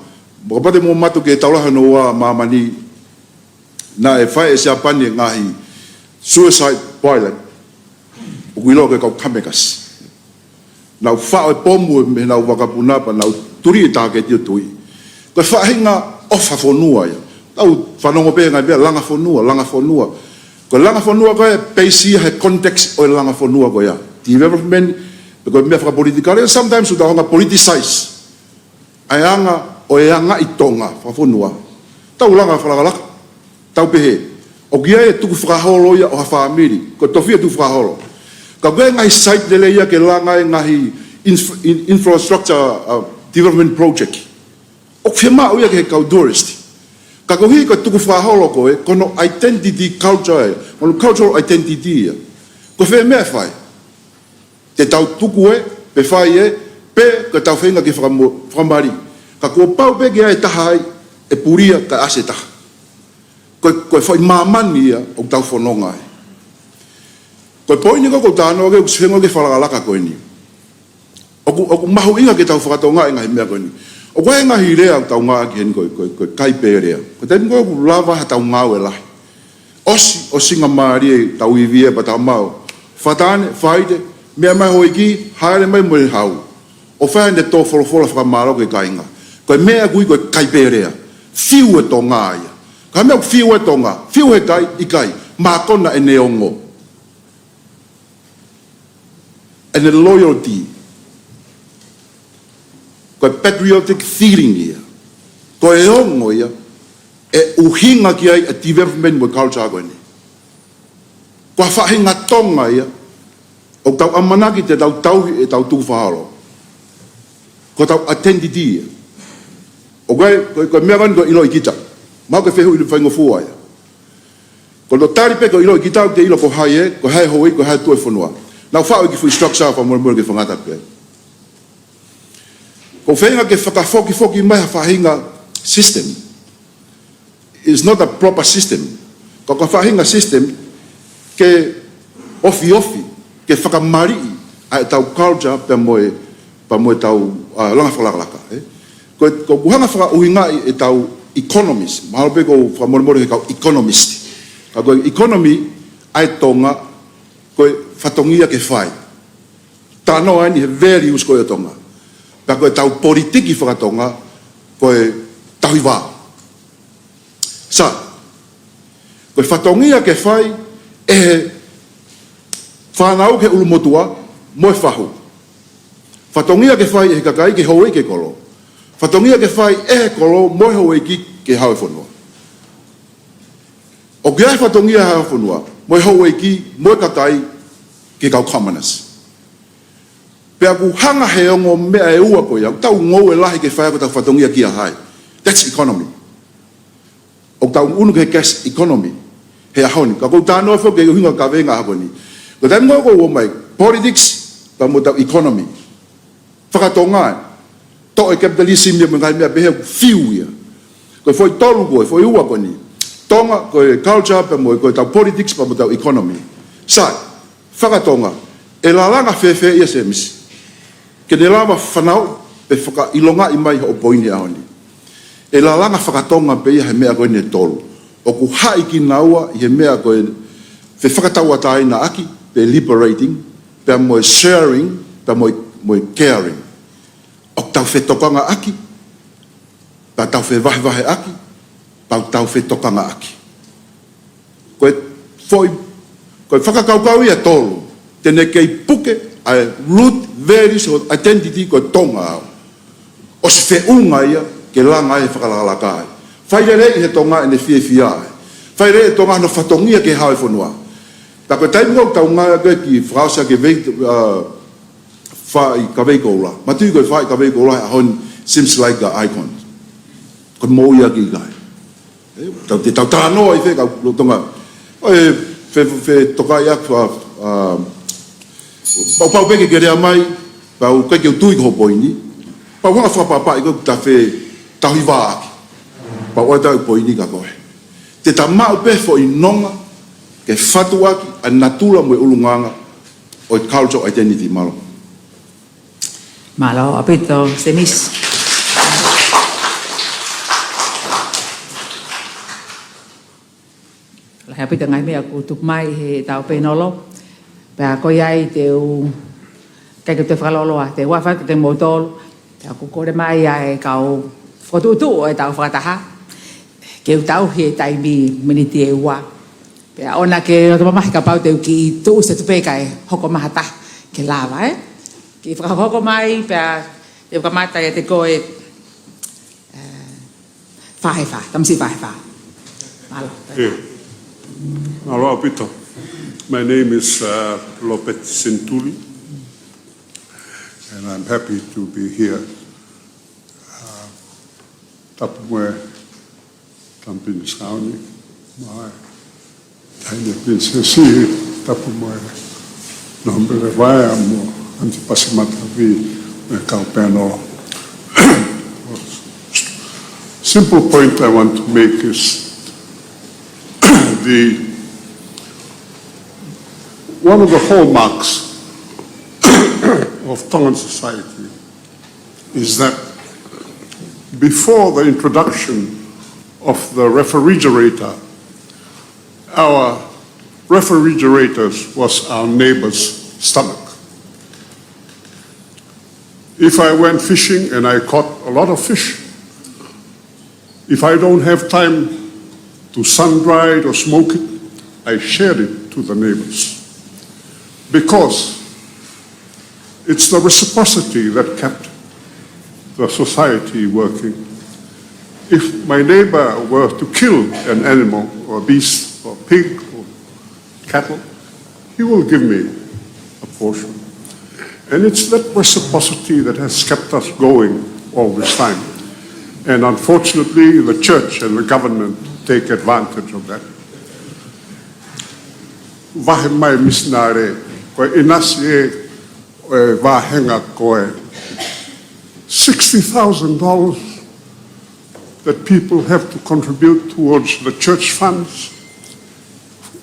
Kapau te mou mamata ki he Tau Lahi hono Ua ʻa Māmani, naʻe fai ʻe Siapani e ngaahi suicide pilot, ʻoku ʻiloa ko e kau kamikaze. Nau faʻo e pomu mei heʻenau vakapuna pea nau tuli e tāketi ʻo tui. Ko e faʻahinga ʻofa fonua ia. Tau fanongo pē ngaahi meʻa langa fonua, langa fonua. Ko e langa fonua ko ē, peisi ia he context ʻo e langa fonua ko ia. Development, pe ko e meʻa fakapolitikale, sometimes ʻoku tau hanga ʻo politicize ʻa e anga ʻo e angaʻi Tonga fakafonua. Tau langa fakalakalaka, tau pehē, ʻoku ʻi ai e tukufakaholo ia ʻo ha fāmili, ko e tofiʻa tukufakaholo. Ka ko e ngaahi site lelei ia ke langa e ngaahi inf-, in-, infrastructure, uh, development project, ʻoku fiemaʻu ia ki he kau tourist. Ka koeʻuhi ko e tukufakaholo ko ē, ko hono identity culture ē, ko hono cultural identity ia. Ko e fē meʻa ʻe fai? Te tau tuku ē, pe fai ē, pe ko ʻetau feinga ke fakamo-, fakamali. Ka kuo pau pē ke ʻi ai e taha ai ʻe pulia kae ʻasi e taha. Ko e, ko e fai māmani ia ʻoku tau fononga ai. Ko e poini ko ē ʻoku ou talanoa ki ai, ʻoku ou sio ki he fakalakalaka ko eni. ʻOku, ʻoku mahuʻinga ke tau fakatonga e ngaahi meʻa ko eni. ʻOku ʻi ai e ngaahi lea ʻoku tau ngāueʻaki heni ko e, ko e, ko e kai pē lea. Ko e taimi ko ē ʻoku lava haʻatau ngāue lahi. ʻOsi, ʻosi ngā mālie tau ivi ē pea tau maʻu. Fakataha eni, Faite, meʻa mai houʻeiki, hāʻele mai mo e hau. ʻO fai ʻene tō folofola fakamālō ki he kāinga. Ko e meʻa ʻoku ui ko e kai pē lea. Fiu e Tonga ia. Ka meʻa ʻoku fiu e Tonga, fiu he kai, ʻikai, mākona ʻene ongo. ʻEne loyalty. Ko e patriotic feeling ia. Ko e ongo ia, ʻe ʻuhinga ki ai e development mo e culture ko eni. Ko e faʻahinga Tonga ia, ʻoku tau ʻamanaki te tau tauhi ʻetau tukufakaholo. Ko ʻetau identity ia. ʻOku ʻi ai, ko, ko e meʻa ko eni ʻoku ʻiloʻi kita. Mahalo ko e fehuʻi faingofua ia. Ko hono tali pē ʻoku ʻiloʻi kita, ʻoku te ʻilo ko hai ē, ko hai e houʻeiki, ko hai e tuʻi e fonua. Naʻa ku faʻo e kiʻi foʻi structure fakamolemole ke fakaʻatā pē. ʻOku ou feinga ke fakafokifoki mai ha faʻahinga system. It's not a proper system. Ka ko e faʻahinga system ke ofiofi, ke fakamaliʻi ʻa ʻetau culture pea mo e, pea mo ʻetau, uh, langa fakalakalaka, ē? Ko, ko ʻeku hanga fakaʻuhingaʻi ʻetau economies, mahalo pē ʻoku ou fakamolemole he kau economist. Ka ko e economy ʻa e Tonga, ko e fatongia ke fai. Talanoa eni he values ko ē ʻo Tonga. Pea ko ʻetau politiki fakatonga, ko e tauhi vā. Sai, ko e fatongia ke fai ʻe he fānau ki he ʻulumotuʻa mo e fahu. Fatongia ke fai ʻe he kakai ki he houʻeiki ki he kolo. Fatongia ke fai ʻe he kolo mo e houʻeiki ki he hau e fonua. ʻOku ʻi ai e fatongia ʻa e hau e fonua, mo e houʻeiki, mo e kakai, ki he kau commoners. Pea ʻoku hanga he ongo meʻa ʻe ua ko ia, ʻoku tau ngoue lahi ke fai ʻaki ʻetau fatongia kia hai. That's economy. ʻOku tau ʻunu ki he cash economy he ʻaho ni. Ka ʻoku ou talanoa foki ki he ʻuhinga kaveinga ʻaho ni. Ko e taimi ko ē ʻoku ʻomai politics, pea mo ʻetau economy fakatonga ē. Toʻo e capitalism ia mo e ngaahi meʻa pehē, ʻoku fiu ia. Ko e foʻi tolu ko ē, foʻi ua ko eni. Tonga, ko e culture pea mo e, ko ʻetau politics pea mo ʻetau economy. Sai, fakatonga, ʻe lalanga fēfē ia Semisi? Ke ne lava fanauʻi pe fakaʻilongaʻi mai hoʻo poini he ʻaho ni. ʻE lalanga fakatonga pē ia he meʻa ko eni ʻe tolu. ʻOku haʻi kinaua ʻi he meʻa ko e fefakatauʻatāinaʻaki, pe liberating, pea mo e sharing, pea mo e, mo e caring. ʻOku tau fetokangaʻaki, pea tau fevahevaheʻaki, pea tau fetokangaʻaki. Ko e foʻi, ko e fakakaukau ia ʻe tolu, te ne kei puke ʻa e root values ʻo e identity ko e Tonga au. ʻOsi feʻunga ia ke langa ai e fakalakalaka ai. Fai lelei ʻi he Tonga ʻene fiefia ai. Fai lelei e Tonga hono fatongia ki he hau e fonua. Pea ko e taimi ʻoku tau ngāueʻaki e kiʻi fakaʻosi ʻaki e vei, uh, Faʻi Kaveikoula. Mou tui ko e Faʻi Kaveikoula he ʻaho ni seems like a icon. Ko e moʻui ʻaki ʻikai. Ē, tau, te tau talanoa ʻi fē kau lolotonga. ʻOi, fe, fe, fetokaʻi ʻaku, a, a, pau, pau pē ke ke lea mai, pau ke ke tui ki hoʻo poini. Pea u hanga fakapapaʻi koe ʻoku ta fetauhi vā ʻaki. Pea ʻoua te u poini kia koe. Te ta maʻu pē foʻi nonga ke fatu ʻaki ʻa e natula mo e ʻulungaanga ʻo e cultural identity. Mālō. Mālō ʻaupito, Semisi. ʻApē ngaahi meʻa kuo tupu mai heʻetau pēnolo. Pea ko ia ai te u, ʻikai ke te fakaloloa, te u ʻofa atu kiate kimoutolu. Pea ʻoku kole mai ʻa e kau fokotuʻutuʻu ʻo ʻetau fakataha ke u tauhi e taimi miniti ʻe ua. Pea ʻoua ke loto mamahi kapau te u kiʻi tuʻusi atu pē kae hoko mai ha taha ke lava, ē? Kiʻi fakahoko mai, pea te u kamata ʻiate koe, ē, Fā he fā, tamasiʻi fā he fā. Mālō. ʻIo. Mālō ʻaupito. My name is, uh, Lopet Sintuli, and I'm happy to be here. Uh, Tapu mo e Tamapine Sāuni, mo e Taʻahine Pilinisesi, tapu mo e Nōmipele Vaea mo ʻAnitipasi Matavi mo e kau pēnolo. Simple point I want to make is the, one of the hallmarks of Tongan society is that before the introduction of the refrigerator, our refrigerators was our neighbor's stomach. If I went fishing and I caught a lot of fish, if I don't have time to sun dry it or smoke it, I shared it to the neighbors. Because it's the reciprocity that kept the society working. If my neighbor were to kill an animal or a beast or pig or cattle, he will give me a portion. And it's that reciprocity that has kept us going all this time. And unfortunately, the church and the government take advantage of that. Vahe mai misinale, ko e ʻinasi ē, ʻo e vāhenga ko e sixty thousand dollars that people have to contribute towards the church funds.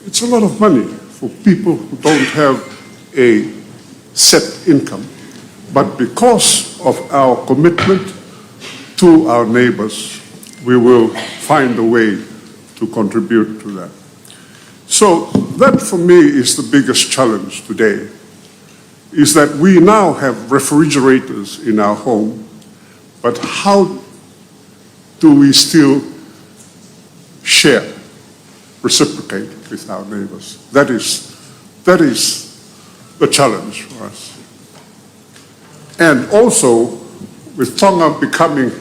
It's a lot of money for people who don't have a set income. But because of our commitment to our neighbors, we will find a way to contribute to that. So that for me is the biggest challenge today, is that we now have refrigerators in our home, but how do we still share, reciprocate with our neighbors? That is, that is the challenge for us. And also, with Tonga becoming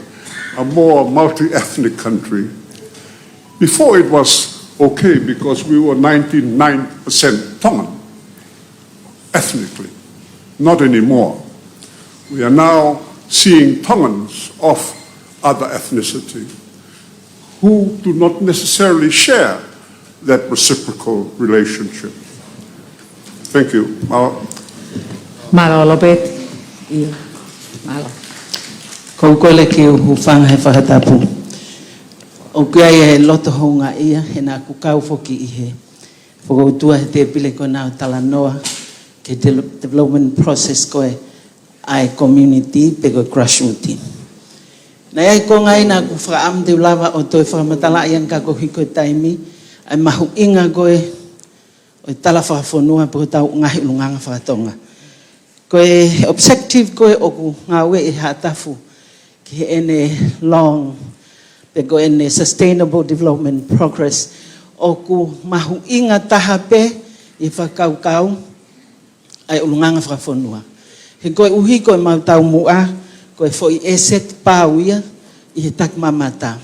a more multi-ethnic country, before it was okay because we were ninety-nine percent Tongan ethnically. Not anymore. We are now seeing Tongans of other ethnicity who do not necessarily share that reciprocal relationship. Thank you. Mālō. Mālō, Lopet. ʻIo. Mālō. Ko u kole ke u hūfanga he fakatapu. ʻOku ʻi ai e loto houngaʻia, he naʻa ku kau foki ʻi he fokoutua he tēpile ko ena ʻo talanoa ki he de-, development process ko ē ʻa e community pe ko e grassroots. Naʻe ʻi ai e konga ʻi ai naʻa ku fakaʻamu te u lava ʻo toe fakamatalaʻi ange ka ko e hiko e taimi, ʻa e mahuʻinga ko ē ʻo e tala fakafonua pe ko ʻetau ngaahi ʻulungaanga fakatonga. Ko e objective ko ē ʻoku ngāueʻi ʻe Haʻatafu ki heʻene long, pe ko ʻene sustainable development progress, ʻoku mahuʻinga taha pē ʻi he fakakaukau ʻa e ʻulungaanga fakafonua. He koeʻuhi ko ʻemau taumuʻa, ko e foʻi asset pau ia ʻi he takimamata.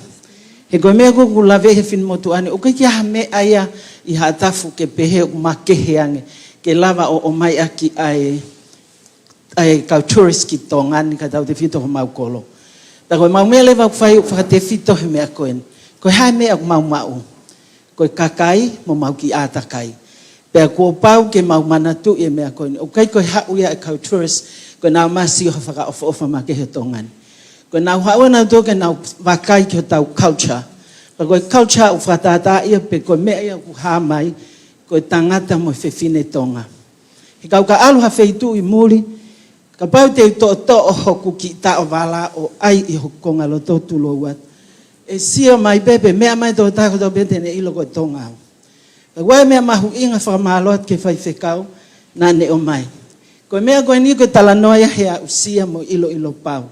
He ko e meʻa ko ē ʻoku lave he finemotuʻa ni, ʻoku ʻikai ke ʻi ai ha meʻa ia ʻi Haʻatafu ke pehē ʻoku makehe ange, ke lava ʻo ʻomai ʻaki ʻa e, ʻa e kau tourist ki Tonga ni ka tautefito ki homau kolo. Pea ko ʻemau meʻa leva ʻoku fai ʻoku fakatefito he meʻa ko eni. Ko e hā e meʻa ʻoku mau maʻu? Ko e kakai mo ʻemau kiʻi ʻātakai. Pea kuo pau ke mau manatuʻi e meʻa ko eni. ʻOku ʻikai ko e haʻu ia e kau tourist, ko ʻenau masi ʻo ha fakaʻofoʻofa makehe ʻo Tonga ni. Ko ʻenau haʻu ʻenau tō ke nau vakai ki hotau culture. Pea ko e culture ʻoku fakatātā ia pe ko e meʻa ia ʻoku hā mai, ko e tangata mo e fefine Tonga. He kau ka ʻalu ha feituʻu ʻi muli, kapau te u toʻotoʻo hoku kiʻi taʻovala ʻo ʻai ʻi hoku konga loto tulou atu, ʻe sio mai pē pe meʻa mai tō taha ko tau pē te ne ʻilo ko e Tonga au. Pea ʻoku ʻi ai e meʻa mahuʻinga fakamālō atu ki he faifekau naʻa ne ʻomai. Ko e meʻa ko eni ko e talanoa ia he aʻusia mo e ʻiloʻilo pau.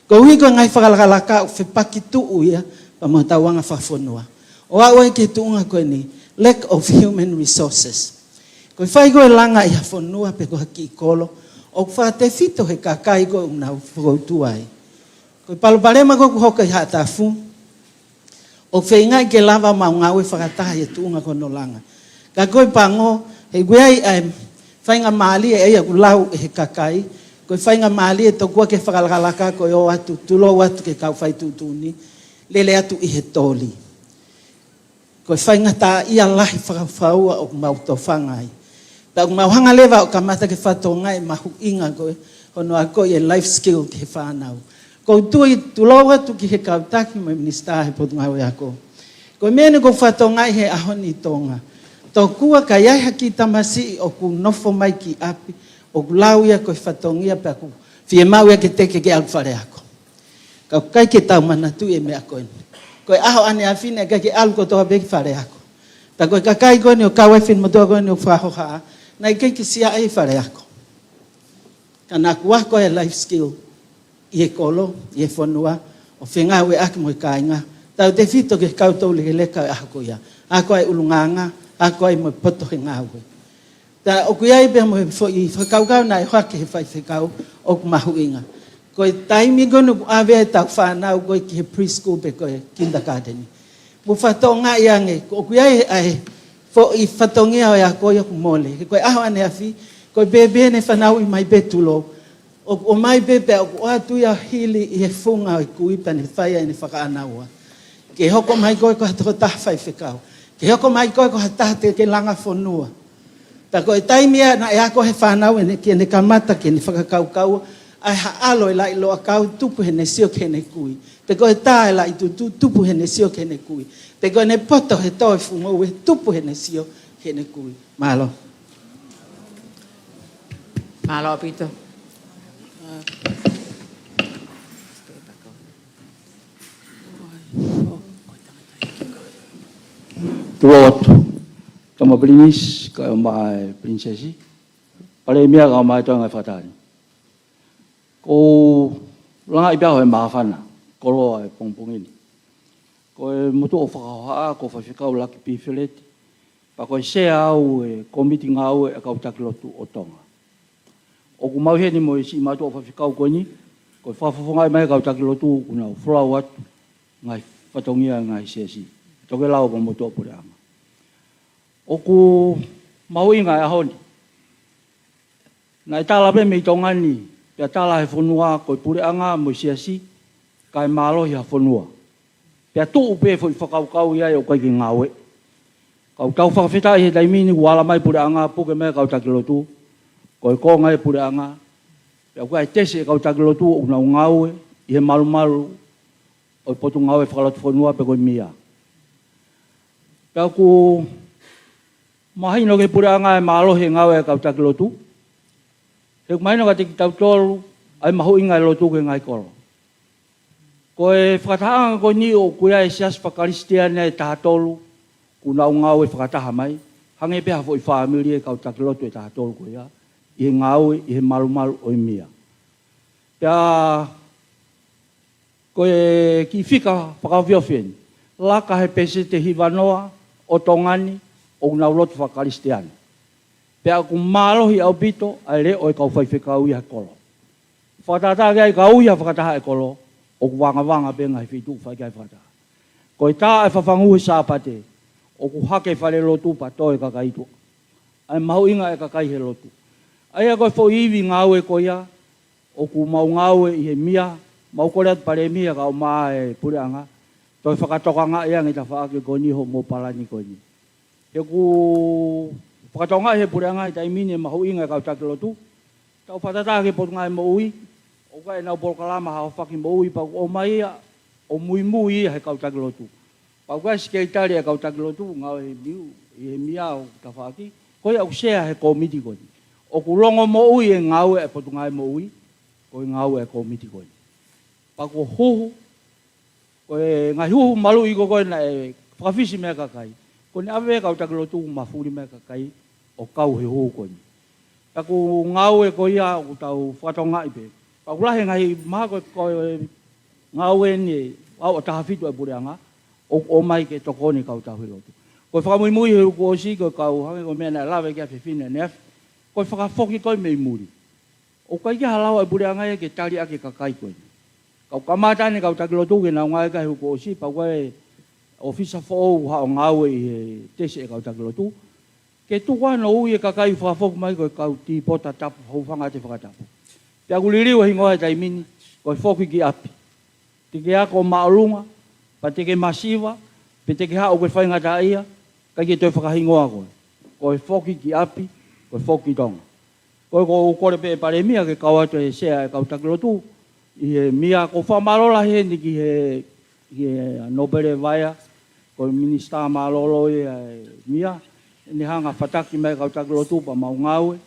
Koeʻuhi ko e ngaahi fakalakalaka ʻoku fepaki tuʻu ia pea mo hotau anga fakafonua. ʻO aʻu ai ki he tuʻunga ko eni, lack of human resources. Ko e fai ko ē langa ʻi ha fonua pe ko ha kiʻi kolo, ʻoku fakatefito he kakai ko ē ʻoku nau fokoutua ai. Ko e palopalema ko ē ʻoku hoko ʻi Haʻatafu, ʻoku feingaʻi ke lava ʻo maʻu ngāue fakataha ʻi he tuʻunga ko hono langa. Ka ko e pango, he ʻoku ʻi ai ʻa e faingamālie ʻa ia ʻoku lau ʻe he kakai, ko e faingamālie tokua ke fakalakalaka ko e ō atu, tulou atu ki he kau fai tuʻutuʻuni, lele atu ʻi he toli. Ko e faingataʻaʻia lahi fakafaua ʻoku mau tofanga ai. Pea ʻoku mau hanga leva ʻo kamata ke fakatokangaʻi e mahuʻinga ko ē hono akoʻi e life skill ki he fānau. ʻOku ou tui, tulou atu ki he kau taki mo e minisitā he Potungāue Ako. Ko e meʻa eni ʻoku ou fakatokangaʻi he ʻaho ni ʻi Tonga. Tokua ka ʻi ai ha kiʻi tamasiʻi ʻoku nofo mai ki ʻapi, ʻoku lau ia ko e fatongia pea ʻoku fiemaʻu ia ke teke ke ʻalu faleako. Ka ʻoku ʻikai ke tau manatuʻi e meʻa ko eni. Ko e ʻaho ʻaneafi naʻe ʻikai ke ʻalu kotoa pē ki faleako. Pea ko e kakai ko eni ʻoku kau ai e finemotuʻa ko eni ʻoku fakahohaʻa, naʻe ʻikai ke siʻi ʻi faleako. Ka naʻa ku ako e life skill ʻi he kolo, ʻi he fonua, ʻo fengāueʻaki mo e kāinga. Tautefito ki he kau toulekeleka ʻo e ʻaho ko ia. Ako ai e ʻulungaanga, ako ai mo e poto he ngāue. Pea ʻoku ʻi ai pē mo e foʻi fakakaukau naʻe ʻohake he faifekau ʻoku mahuʻinga. Ko e taimi ko eni ʻoku ʻave ai ʻetau fānau ko ē ki he preschool pe ko e kindergarten. Mou fakatokangaʻi ange, ʻoku ʻi ai ʻa e foʻi fatongia ʻo e ako ia ʻoku mole. He ko e ʻaho ʻaneafi, ko e pēpē ʻene fanauʻi mai pē tulou. ʻOku ʻomai pē pea ʻoku ʻoatu ia ʻo hili ʻi he funga ʻo e kui pea ne fai ai ʻene fakaʻānaua. Ke hoko mai koe ko ha tokotaha faifekau. Ke hoko mai koe ko ha taha te ke langa fonua. Pea ko e taimi ia naʻe ako he fānau ʻene, ke ne kamata ke ne fakakaukau, ʻa e haʻalo e laʻi loʻakau tupu heʻene sio ki heʻene kui. Pe ko e tā e laʻi tutu tupu heʻene sio ki heʻene kui. Pe ko ʻene poto he tō e fungou ʻe tupu heʻene sio ki heʻene kui. Mālō. Mālō ʻaupito. Tuʻa atu. Tama Pilinisi, kae ʻumaʻā e Pilinisesi. Palēmia kae ʻumaʻā e Toenga e Fakataha ni. ʻOku ou langaʻi pē au he māfana, koloa e pongipongi ni. Ko e motuʻa ʻoku fakahohaʻa, ko Faifekau Lucky Pifeleti. Pea ko e sea au e kōmiti ngāue e kau taki lotu ʻo Tonga. ʻOku mau ʻi heni mo e siʻi mātuʻa faifekau ko eni, ko e fakafofongaʻi mai e kau taki lotu ʻoku nau folau atu, ngaahi fatongia, ngaahi siasi. Tokelau mo e motuʻa puleʻanga. ʻOku mahuʻinga e ʻaho ni. Naʻe tala pē mei Tonga ni, pea tala he fonua ko e puleʻanga mo e siasi, kae mālohi ha fonua. Pea tuʻu pē foʻi fakakaukau ia ʻoku ʻikai ke ngāue. Ka ʻoku tau fakafetaʻi he taimi ni ʻoku ala mai puleʻanga puke mai e kau taki lotu. Ko e konga e puleʻanga. Pea ʻoku ʻi ai e tesi e kau taki lotu ʻoku nau ngāue ʻi he malumalu ʻo e Potungāue Fakalotofonua pe ko e mia. Pea ʻoku mahino ki he puleʻanga e mālohi e ngāue e kau taki lotu. He ʻoku mahino kiate kitautolu ʻa e mahuʻinga e lotu ki he ngaahi kolo. Ko e fakatahaʻanga ko eni ʻoku ʻi ai e siasi fakakalisitiane ʻe taha tolu, ʻoku nau ngāue fakataha mai, hangē pē ha foʻi fāmili e kau taki lotu ʻe taha tolu ko ia, ʻi he ngāue, ʻi he malumalu ʻo e mia. Pea ko e kiʻi fika fakaofiofi eni. Laka he peseti ʻe hiva noa ʻo Tonga ni ʻoku nau lotu fakakalisitiane. Pea ʻoku mālohi ʻaupito ʻa e leʻo e kau faifekau ia he kolo. Fakatātā ki ai ka ui ha fakataha e kolo, ʻoku vangavanga pē ngaahi feituʻu fai ki ai e fakataha. Ko e tā e fafangu he Sāpate, ʻoku hake e fale lotu pea toe kakai tuʻa. ʻA e mahuʻinga e kakai he lotu. ʻA ia ko e foʻi ivi ngāue ko ia, ʻoku mau ngāue ʻi he mia, mau kole atu Palēmia kae ʻumaʻā e puleʻanga, toe fakatokangaʻi ange tafaʻaki ko eni hoʻomou palani ko eni. He ʻoku fakatokangaʻi he puleʻanga he taimi ni e mahuʻinga e kau taki lotu. Tau fakatātā ki he Potungāue Moʻui, ʻoku ʻi ai ʻenau polokalama ha ʻaho faki moʻui pea ʻoku ʻomai ia ʻo muimui ia he kau taki lotu. Pea ʻoku ʻi ai e sekelitali e kau taki lotu, ngāue he miu, ʻi he mia ʻo tafaʻaki, ko ia ʻoku sea he kōmiti ko eni. ʻOku longomoʻui e ngāue e Potungāue Moʻui, ko e ngāue e kōmiti ko eni. Pea ko e huhu, ko e ngaahi huhu maluʻi ko ē naʻe fakafisi mei he kakai. Ko ʻene ʻave e kau taki lotu ʻoku mafuli mai e kakai ʻo kau he hū ko eni. Pea ko e ngāue ko ia ʻoku tau fakatokangaʻi pē. Pea ʻoku lahi e ngaahi mahalo ko e ngāue ni ʻa e taha fitu ʻa e puleʻanga ʻoku ʻomai ke tokoni e kau taki lotu. Ko e fakamuimui he uike kuo ʻosi ko e kau hangē ko e meʻa naʻe lave ki ai e fefine ʻaneafi. Ko e fakafoki ko ē mei muli. ʻOku ʻikai ke ʻi ai ha lava ʻa e puleʻanga ia ke tali ʻaki e kakai ko eni. Ka ʻoku kamata eni e kau taki lotu ke nau ngāue ki ai he uike kuo ʻosi, pea ko e ʻōfisa foʻou ʻoku haʻu ʻo ngāue ʻi he tesi e kau taki lotu. Ke tuku ʻa hono ui e kakai ʻoku fakafoki mai ko e kau tīpota tapu, hūfanga atu he fakatapu. Pea ʻoku liliu e hingoa he taimi ni, ko e foki ki ʻapi. Te ke ako māʻolunga, pea te ke masiva, pe te ke haʻu ko e faingataʻaʻia, ʻikai ke toe fakahingoa koe. Ko e foki ki ʻapi, ko e foki ki Tonga. Ko e ʻoku ou kole pē ʻe Palēmia ke kau atu e sea e kau taki lotu. ʻI he meʻa ʻoku ou fakamālō lahi heni ki he, ki he Nōpele Vaea, ko e minisitā mālōlō ia e meʻa, ʻene hanga ʻo fataki mai e kau taki lotu pea mau ngāue,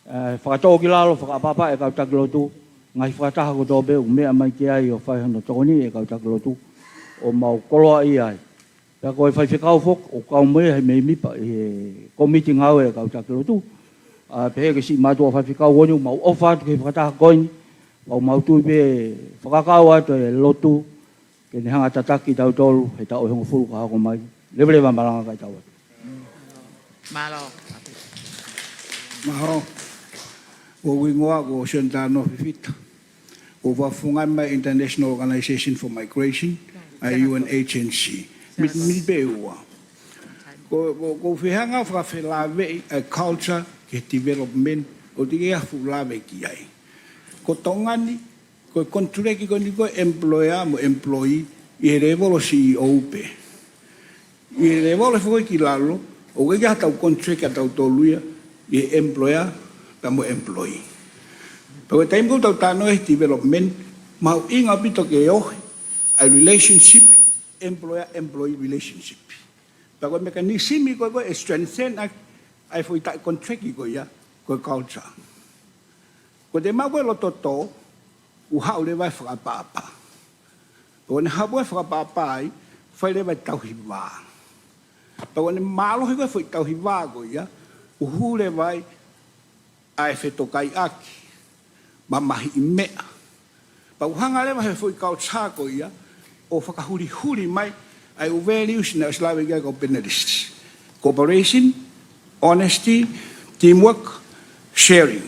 ʻe, fakatōkilalo, fakaʻapaʻapa e kau taki lotu, ngaahi fakataha kotoa pē ʻoku meʻa mai ki ai ʻo fai hono tokoni e kau taki lotu, ʻo mau koloaʻia ai. Pea ko e faifekau foki, ʻoku kau mo ia he mēmipa ʻi he kōmiti ngāue e kau taki lotu. ʻA, pehē ki he siʻi mātuʻa faifekau ko eni, mau ʻofa atu ki he fakataha ko eni, mau mau tui pē fakakau atu e lotu, ke ne hanga ʻo tataki kitautolu he taʻu ʻe hongofulu ka hoko mai. Leveleva malanga kae tau atu. Mālō. Mālō. Ko hoku hingoa ko Sionitano Fifita. ʻOku ou fakafofongaʻi mai International Organization for Migration, ʻa e U N agency. Mi-, miniti pē ʻe ua. Ko, ko, ʻoku ou fie hanga ʻo fakafelāveʻi ʻa e culture ki he development, ʻoku teʻeki ai ha fuʻu lave ki ai. Ko Tonga ni, ko e contract ko eni ko e employer mo employee ʻi he level ʻo C E O pē. ʻI he level foki ki lalo, ʻoku ʻikai ke ʻi ai haʻatau contract ʻatautolu ia, ʻi he employer pea mo employee. Pea ko e taimi ʻoku tau talanoa he development, mahuʻinga ʻaupito ke ohi ʻa e relationship, employer-employee relationship. Pea ko e mechanism ko ē ʻe strengthen ʻaki ʻa e foʻi taʻe contract ko ia, ko e culture. Ko e te mau ko e loto tō, ʻoku haʻu leva e fakaʻapaʻapa. Pea ko ʻene haʻu e fakaʻapaʻapa ai, fai leva e tauhi vā. Pea ko ʻene mālohi ko ē foʻi tauhi vā ko ia, ʻoku hū leva ai ʻa e fetokaiʻaki, mamahiʻi meʻa. Pea ʻoku hanga leva he foʻi culture ko ia, ʻo fakahulihuli mai ʻa e ʻū values naʻe ʻosi lave ki ai e kau panelists. Cooperation, honesty, teamwork, sharing.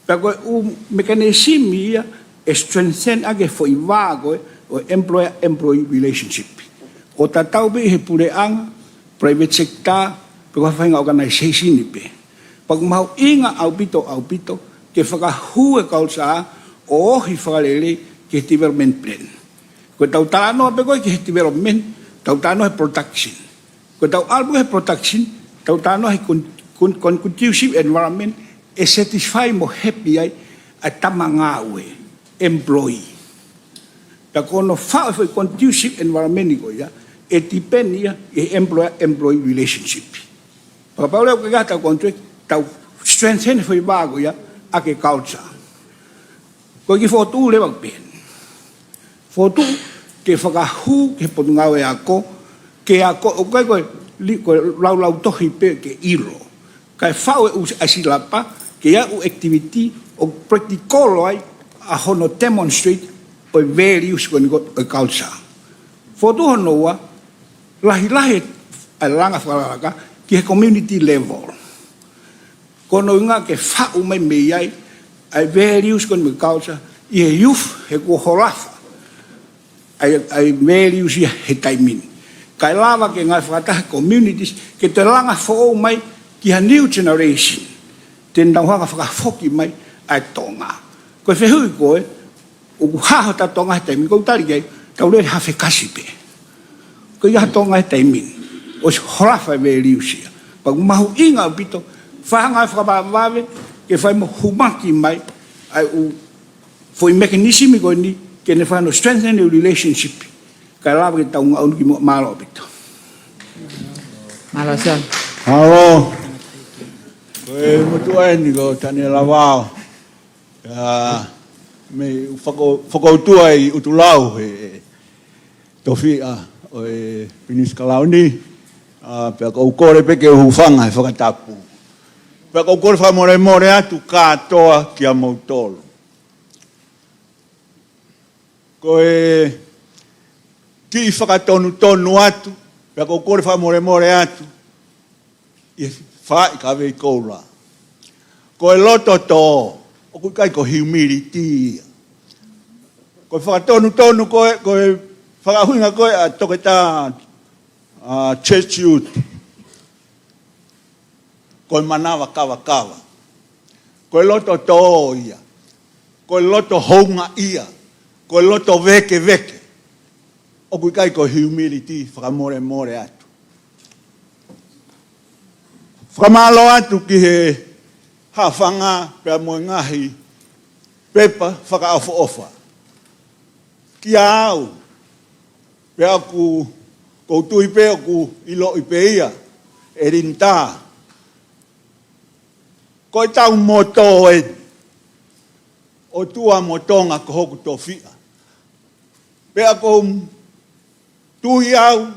Pea ko e ʻū mechanism ia ʻe strengthen ʻaki e foʻi vā ko ē ʻo e employer-employee relationship. ʻO tatau pē ʻi he puleʻanga, private sector, pe ko ha faʻahinga organization pē. Pea ʻoku mahuʻinga ʻaupito, ʻaupito, ke fakahū e culture ʻo ohi fakalelei ki he development plan. Ko ʻetau talanoa pē ko ē ki he development, tau talanoa he production. Ko ʻetau ʻalu pē he production, tau talanoa he con-, con-, conducive environment, ʻe satisfy mo happy ai ʻa e tama ngāue, employee. Pea ko hono faʻu e foʻi conducive environment ko ia, ʻe depend ia ʻi he employer-employee relationship. Pea kapau leva ʻoku ʻikai ke ʻi ai haʻatau contract, tau strengthen e foʻi vā ko ia ʻaki e culture. Ko e kiʻi fokotuʻu leva pē eni. Fokotuʻu ke fakahū ki he Potungāue Ako, ke ako, ʻoku ʻikai ko e li-, ko e laulau tohi pē ke ʻilo. Kae faʻu e ʻū ʻasi lapa, ke ʻi ai e ʻū activity ʻoku practical ai ʻa hono demonstrate ʻo e values ko eni ko e culture. Fokotuʻu hono ua, lahilahi ʻa e langa fakalakalaka ki he community level. Ko hono ʻuhinga ke faʻu mai mei ai ʻa e values ko eni mo e culture ʻi he youth he kuo holofa ʻa e, ʻa e values ia he taimi ni. Kae lava ke ngāue fakataha communities ke toe langa foʻou mai ki ha new generation. Te nau hanga ʻo fakafoki mai ʻa e Tonga. Ko e fehuʻi ko ē, ʻoku hā hotau Tonga he taimi ni, ʻoku ou tali ki ai, tau lele ha fekasi pē. ʻOku ʻikai ha Tonga he taimi ni. ʻOsi holofa e values ia. Pea ʻoku mahuʻinga ʻaupito, fai ha ngāue fakavavevave, ke fai mo humaki mai ʻa e ʻū foʻi mechanism ko eni, ke ne fai hono strengthen e relationship. Kae lava ke tau ngaʻunu ki muʻa, mālō ʻaupito. Mālō, Sion. Mālō. Ko e motuʻa eni ko Taniela Vao. ʻA, mei fako-, fakautua ʻi ʻUtulau he tofiʻa ʻo e Pilinisi Kalauni. ʻA, pea ʻoku ou kole pē ke u hūfanga he fakatapu. Pea ʻoku ou kole fakamolemole atu kātoa kiate kimoutolu. Ko e kiʻi fakatonutonu atu, pea ʻoku ou kole fakamolemole atu, ʻi he faʻahi ka vei koula. Ko e loto tō, ʻoku ʻikai ko e humility ia. Ko e fakatonutonu ko ē, ko e fakaʻuhinga ko ē ʻa Toketā, ʻa, Churchill. Ko e manava kavakava. Ko e loto tō ia. Ko e loto houngaʻia. Ko e loto vēkeveke. ʻOku ʻikai ko e humility, fakamolemole atu. Fakamālō atu ki he hafanga pea mo e ngaahi pepa fakaʻofoʻofa. Kiate au, pea ʻoku, ʻoku ou tui pē ʻoku ʻiloʻi pē ia ʻe Linitā. Ko ʻetau motto eni, ʻOtua mo Tonga ko hoku tofiʻa. Pea ʻoku ou tui au,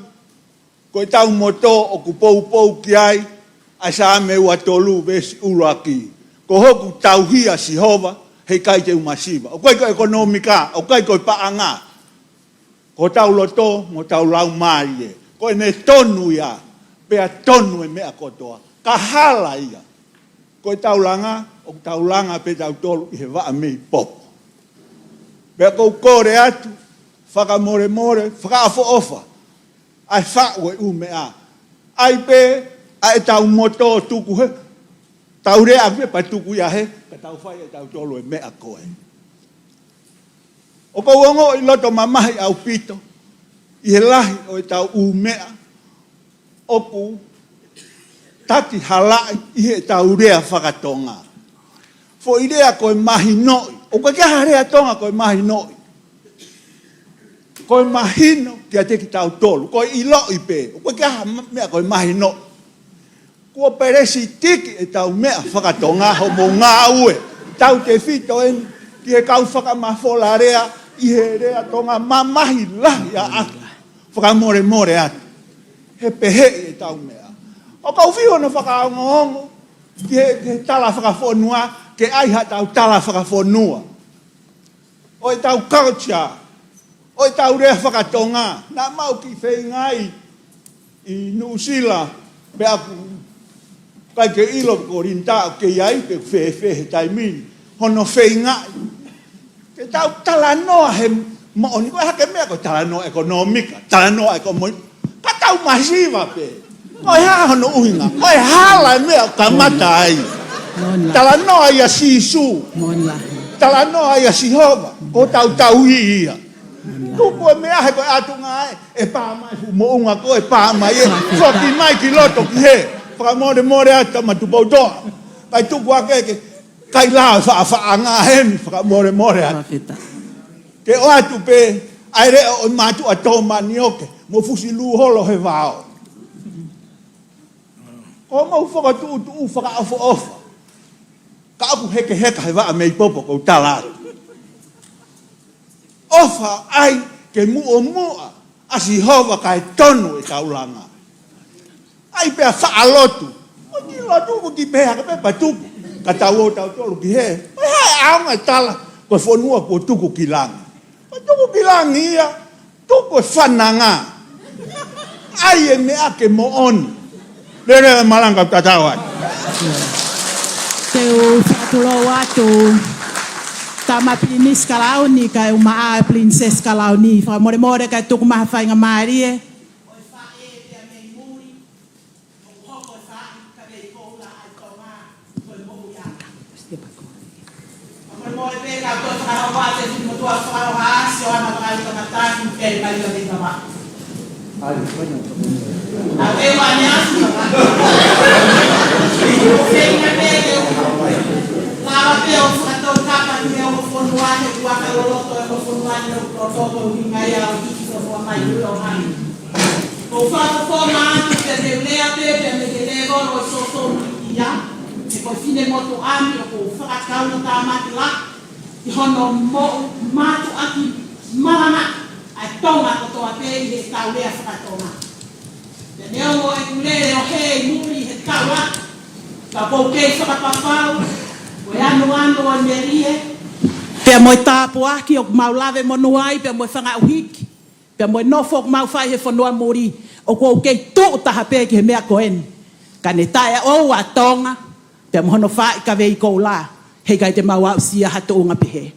ko ʻetau motto ʻoku poupou ki ai ʻa e Saame ua tolu veesi ʻuluaki. Ko hoku tauhi ʻa Sihova, heʻikai te u masiva. ʻOku ʻikai ko e ʻekonōmika, ʻoku ʻikai ko e paʻanga. Ko hotau loto, mo hotau laumālie. Ko ʻene tonu ia, pea tonu e meʻa kotoa. Ka hala ia. Ko ʻetau langa, ʻoku tau langa pē tautolu ʻi he vaʻa mei popo. Pea ʻoku ou kole atu, fakamolemole, fakaʻofoʻofa, ʻa e faʻu e ʻū meʻa. ʻAi pē, ʻa ʻetau motto tuku hē, tau lea pē pea tuku ia hē, ka tau fai ʻe tautolu e meʻa ko ē. ʻOku ou ongoʻi loto mamahi ʻaupito, ʻi he lahi ʻo ʻetau ʻū meʻa, ʻoku taki halaʻi ʻi heʻetau lea fakatonga. Foʻi lea ko e mahinoʻi. ʻOku ʻikai ha lea Tonga ko e mahinoʻi. Ko e mahino kiate kitautolu. Ko e ʻiloʻi pē. ʻOku ʻikai ha ma-, meʻa ko e mahinoʻi. Kuo pelesitiki ʻetau meʻa fakatonga hoʻomou ngāue. Tautefito eni ki he kau fakamafola lea ʻi he lea Tonga mamahi lahi ʻaʻaku. Fakamolemole atu. He peheʻi ʻetau meʻa. ʻOku ou fiu hono fakaongoongo ki he, ki he tala fakafonua, ke ʻai haʻatau tala fakafonua. ʻO ʻetau culture, ʻo ʻetau lea fakatonga, naʻa mau kiʻi feinga ai ʻi Nuʻusila, pea ʻoku ʻikai ke ʻilo ko Linitā ʻoku kei ai pe fēfē he taimi ni, hono feingaʻi ke tau talanoa he moʻoni, ko e hake meʻa ko e talanoa ʻekonōmika, talanoa ʻekonōmika, ka tau masiva pē. Ko e hā hono ʻuhinga? Ko e hala e meʻa ʻoku kamata ai. Moʻoni. Talanoa ʻia Sīsū. Moʻoni. Talanoa ʻia Sihova. Ko hotau tauhi ia. Moʻoni. Tuku e meʻa he ko e ʻatunga ē, ʻe pā mai fuʻu moʻunga ko ē, pā mai ē. Fakafetaʻi. Foki mai ki loto ki hē. Fakamolemole atu Tama Tupoutoʻa. Kae tuku ake ke kai lao e faʻafaʻanga heni, fakamolemole atu. Fakafetaʻi. Ke ʻoatu pē ʻa e leʻo ʻo e mātuʻa tō manioke, mo fusi lū holo he vao. Ko hoʻomou fokotuʻutuʻu fakaʻofoʻofa. Ka ʻoku hekeheka he vaʻa mei popo ʻoku ou tala atu. ʻOfa ai ke muʻomuʻa ʻa Sihova kae tonu ʻetau langa. ʻAi pē ʻa e faʻa lotu. ʻOku ʻikai lotu, ʻoku ʻikai pehē hake pē pea tuku. Ka tau ō tautolu ki hē. Ko e hā e ʻaonga e tala, ko e fonua kuo tuku ki langi. Kuo tuku ki langi ia, tuku e fananga. ʻAi e meʻa ke moʻoni. Lele e malanga tatau ai. Te u fakatulou atu, Tama Pilinisi Kalauni, kae ʻumaʻā e Pilinisesi Kalauni. Fakamolemole kae tuku mai ha faingamālie. ʻO e faʻē pea mei muli, ʻoku hoko e faʻahi ka mei koula ʻa e Tonga, ko e moʻui ʻa. Fakamolemole pē ka ko e fakahoa te fili motua fakahoa si o ana fakahoa ka matahi pē mai ka mei kama. ʻA pē ua ne afi. Feinga pē ke u lava pē ʻo fakatau kapa ni he ongo fonua he kua ka loloto e ongo fonua ni o loloto ko hinga ia o hiki ko fua mai ui o hani. Ko fakafofonga atu pea te u lea pē, pea mei he lēvolo ʻo e sōsō ia, he ko e finemotuʻa ni ʻoku ou fakakau no tāmaki la, ki hono moʻu mātuʻaki malanga ʻa e Tonga kotoa pē ʻi heʻetau lea fakatonga. Te Neongo ʻeku lele ʻo hē ʻi muli he taua, ka ʻoku ou kei fakapapau ko e anoano ʻo e melie pea mo e tāpuaki ʻoku mau lave monū ai, pea mo e fanga ʻuhiki, pea mo e nofo ʻoku mau fai he fonua muli, ʻoku ou kei tuʻu taha pē ki he meʻa ko eni. Ka ne taʻeʻoua ʻa Tonga pea mo hono faaʻi kavei koula, heʻikai te mau aʻusia ha tuʻunga pehē.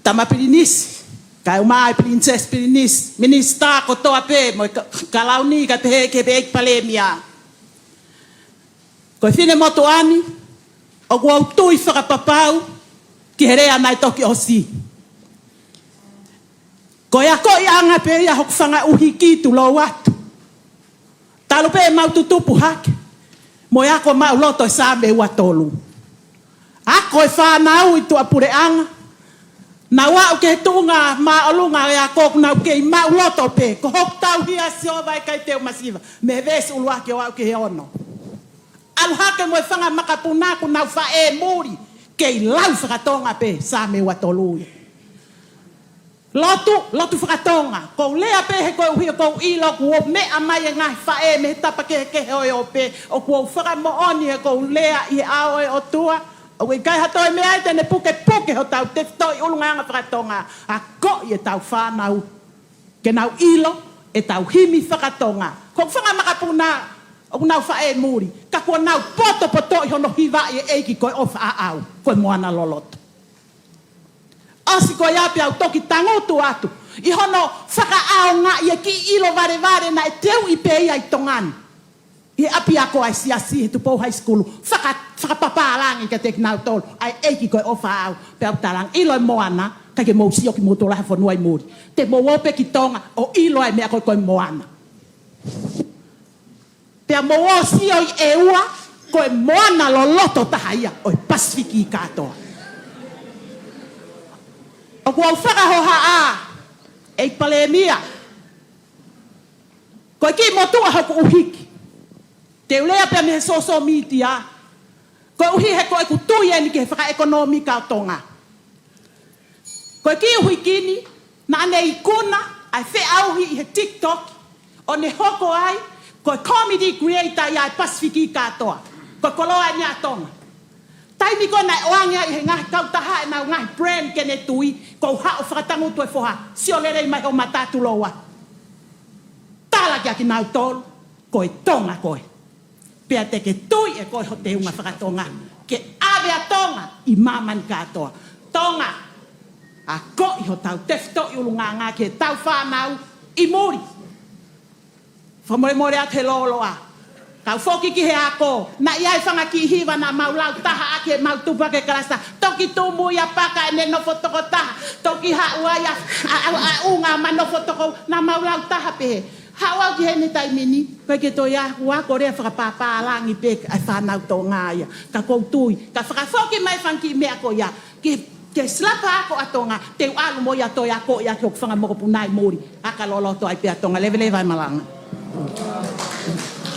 Tama Pilinisi, kaeʻumaʻā e Pilinisesi Pilinisi, minisitā kotoa pē, mo e ka-, kalauni, kae pehē ki he ʻEiki Palēmia. Ko e finemotuʻa ni, ʻoku ou tui fakapapau ki he lea naʻe toki ʻosi. Ko e akoʻiʻanga pē ia hoku fanga ʻuhiki, tulou atu. Talu pē ʻemau tutupu hake, mo e ako maʻuloto ʻi he Saame ua tolu. Ako e fānau ʻi tuʻapuleʻanga, nau aʻu ki he tuʻunga māʻolunga ʻo e ako ʻoku nau kei maʻuloto pē. Ko hoku tauhi ʻa Sihova ʻe ʻikai te u masiva, mei he veesi ʻuluaki ʻo aʻu ki he ono. ʻAlu hake mo e fanga makapuna ʻoku nau faʻē muli, kei lau faka-Tonga pē Saame ua tolu ia. Lotu, lotu faka-Tonga. Kou lea pē he koeʻuhi ʻoku ou ʻilo ʻoku meʻa mai e ngaahi faʻē mei he tapa kehekehe ʻo e ope, ʻoku ou fakamoʻoni he kou lea ʻi he ʻao ʻo e ʻOtua, ʻoku ʻikai ha toe meʻa ia te ne pukepuke hotau tefitoʻi ʻulungaanga faka-Tonga. Akoʻi ʻetau fānau ke nau ʻilo ʻetau himi faka-Tonga. Ko e fanga makapuna ʻoku nau faʻē muli, ka kuo nau potopotoʻi hono hivaʻi e ʻEiki ko e ʻofa ʻaʻau, ko e moana loloto. ʻOsi ko ia pea u toki tangutu atu ʻi hono fakaʻaongaʻi e kiʻi ʻilo valevale naʻe teuʻi pē ia ʻi Tonga ni, ʻi he ʻapiako ʻa e siasi, he Tupou High School, faka-, fakapapālangi kiate kinautolu ʻa e ʻEiki ko e ʻofa ʻaʻau. Pea u talaange, ʻilo e moana, ʻikai ke mou sio kimoutolu ʻi ha fonua ʻi muli. Te mou ō pē ki Tonga ʻo ʻilo e meʻa ko e, ko e moana. Pea mou ō ʻo sio ʻi ʻEua, ko e moana loloto taha ia ʻo e Pasifiki kātoa. ʻOku ou fakahohaʻa, ʻEiki Palēmia, ko e kiʻi motuʻa hoku ʻuhiki. Te u lea pē mei he social media, koeʻuhi he ko ʻeku tui eni ki he fakaʻekonōmika ʻo Tonga. Ko e kiʻi ʻuhiki ni, naʻa ne ikuna ʻa e feʻauhi ʻi he TikTok, ʻo ne hoko ai ko e comedy creator ia ʻo e Pasifiki kātoa. Ko e koloa eni ʻa Tonga. Taimi ko ē naʻe ʻoange ai ʻe he ngaahi kautaha ʻenau ngaahi brand ke ne tui, kou haʻu ʻo fakatangutu e foha, sio lelei mai ho mata, tulou atu. Tala kia kinautolu, ko e Tonga koe. Pea te ke tui ʻe koe ho teunga faka-Tonga ke ʻave ʻa Tonga ʻi māmani kātoa. Tonga, akoʻi hotau tefitoʻi ʻulungaanga ki heʻetau fānau ʻi muli. Fakamolemole atu he lōloa. Kau foki ki he ako, naʻe ʻi ai e fanga kiʻi hiva naʻa mau lau taha ʻaki heʻemau tupu hake he kalasi: Toki tumu ia paka ʻene nofo tokotaha, toki haʻu ai ʻa, ʻa, ʻa, ʻa ʻUnga ma nofo toko, naʻa mau lau taha pehē. Haʻu au ki heni he taimi ni, ʻikai ke toe ʻi ai ha ako, lea fakapapālangi pē ʻa e fānau Tonga ia. Ka kou tui, ka fakafoki mai e fanga kiʻi meʻa ko ia ki, ki he silapa ako ʻa Tonga, te u ʻalu mo ia ʻo toe akoʻi ʻaki hoku fanga mokopuna ʻi muli, ʻa ka loloto ai pē ʻa Tonga. Leveleva e malanga.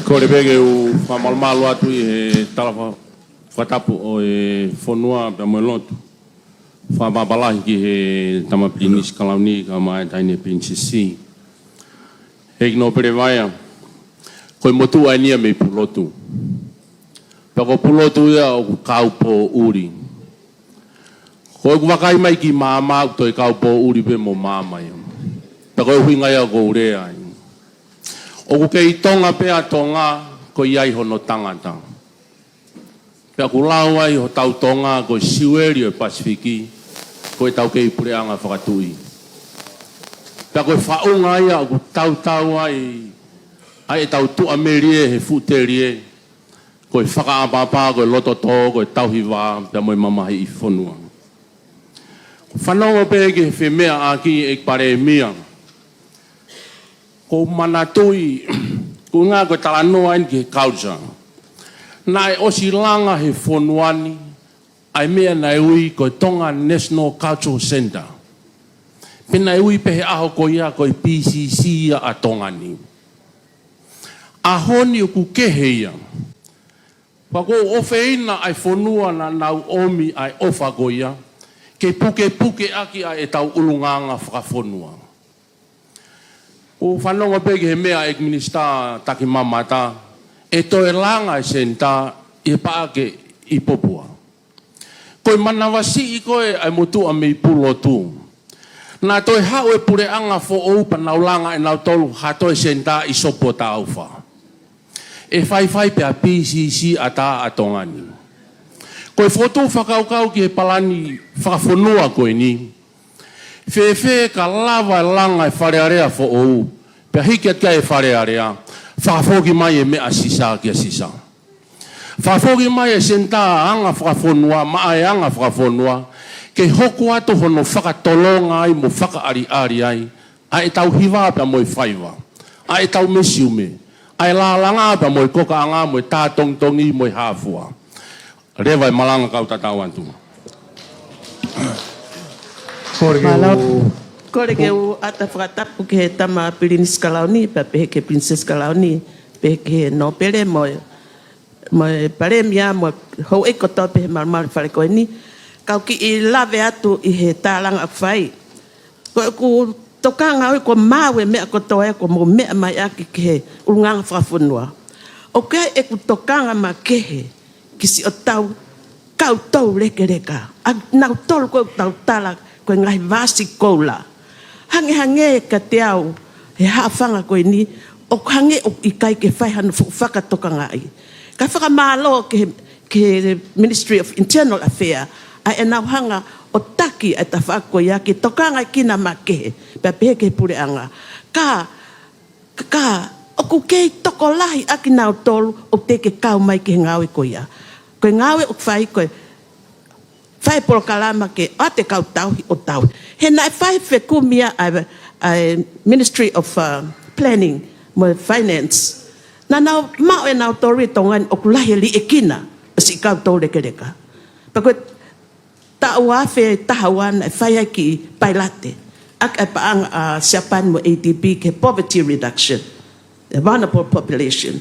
Kole pē ke u fakamalumalu atu ʻi he tala fa-, fakatapu ʻo e fonua pea mo e lotu. Fakapapālangi ki he Tama Pilinisi Kalauni kaeʻumaʻā e Taʻahine Pilinisesi. ʻEiki Nōpele Vaea, ko e motuʻa eni ia mei Pulotu. Pea ko Pulotu ia ʻoku kau pōʻuli. Ko ʻeku vakai mai ki māmani, ʻoku toe kau pōʻuli pē mo māmani ia. Pea ko e ʻuhinga ia ʻoku ou lea ai. ʻOku kei Tonga pē ʻa Tonga, ko ia ʻi hono tangata. Pea ʻoku lau ai hotau Tonga ko e siueli ʻo e Pasifiki, ko ʻetau kei puleʻanga fakatuʻi. Pea ko e faʻunga ia ʻoku tautau ai ʻa ʻetau tuʻamelie he fuʻu telie, ko e fakaʻapaʻapa, ko e loto tō, ko e tauhi vā, pea mo e mamahiʻi fonua. Fanongo pē ki he femeʻaʻaki ʻEiki Palēmia, kou manatuʻi, ko e ʻuhinga ko e talanoa eni ki he culture. Naʻe ʻosi langa he fonua ni ʻa e meʻa naʻe ui ko e Tonga National Cultural Centre. Pe naʻe ui pē he ʻaho ko ia ko e P C C ia ʻa Tonga ni. ʻAho ni ʻoku kehe ia. Pea ʻoku ou ʻofeina ʻa e fonua naʻa nau ʻomi ʻa e ʻofa ko ia, ke pukepuke ʻaki ʻa ʻetau ʻulungaanga fakafonua. ʻOku ou fanongo pē ki he meʻa ʻa e Minisitā Takimamata, ʻe toe langa e senitā ʻi he paʻake ʻi Popua. Ko e manavasiʻi ko ē ʻa e motuʻa mei Pulotu. Naʻa toe haʻu e puleʻanga foʻou pea nau langa ʻe nautolu ha toe senitā ʻi Sopu ʻo Taʻaufa. ʻE faifai pē ʻa P C C ʻa tā ʻa Tonga ni. Ko e fokotuʻu fakakaukau ki he palani fakafonua ko eni. Fēfē ka lava e langa e Fale Alea foʻou, pea hiki atu ki ai e Fale Alea, fakafoki mai e meʻa Sisa kia Sisa. Fakafoki mai e senitā anga fakafonua, maʻa e anga fakafonua, ke hoko atu hono fakatolonga ai mo fakaʻaliʻali ai ʻa ʻetau hiva pea mo e faiva, ʻa ʻetau mesiume, ʻa e lālanga pea mo e kokaʻanga mo e tā tongitongi mo e hā fua. Leva e malanga kau tatau atu. Kole ke Mālō. u- Kole ke u ʻata fakatapu ki he tama Pilinisi Kalauni, pea pehē ki he Pilinisesi Kalauni, pehē ki he Nōpele mo e, mo e Palēmia, mo e houʻeiki kotoa pē he malumalu fale ko eni. Kau kiʻi lave atu ʻi he tālanga ʻoku fai. Ko ʻeku tokanga au ko e maʻu e meʻa kotoa ē kuo mou meʻa mai ʻaki ki he ʻulungaanga fakafonua. ʻOku ʻi ai ʻeku tokanga makehe ki siʻotau kau toulekeleka. ʻA nautolu ko ʻetau tala ko e ngaahi vasi koula. Hangehangē kiate au he haʻafanga ko eni, ʻoku hangē ʻoku ʻikai ke fai hano fuʻu fakatokangaʻi. Ka fakamālō ki he, ki he Ministry of Internal Affairs, ʻa ʻenau hanga ʻo taki ʻa e tafaʻaki ko ia ke tokangaʻi kina makehe, pea pehē ki he puleʻanga. Ka, ka, ʻoku kei tokolahi ʻa kinautolu ʻoku teʻeki ke kau mai ki he ngāue ko ia. Ko e ngāue ʻoku fai ko e fai polokalama ke ʻoatu e kau tauhi ʻo tauhi. He naʻe fai fekumi ia ʻa e, ʻa e Ministry of, uh, Planning mo e Finance. Naʻa nau maʻu ʻe nautolu ʻi Tonga ni ʻoku lahi e liʻekina ʻo siʻi kau toulekeleka. Pea ko e taʻu ua afe taha ua naʻe fai ai e kiʻi pailate ʻaki ʻa e paʻanga ʻa Siapani mo ADB ki he poverty reduction, the vulnerable population.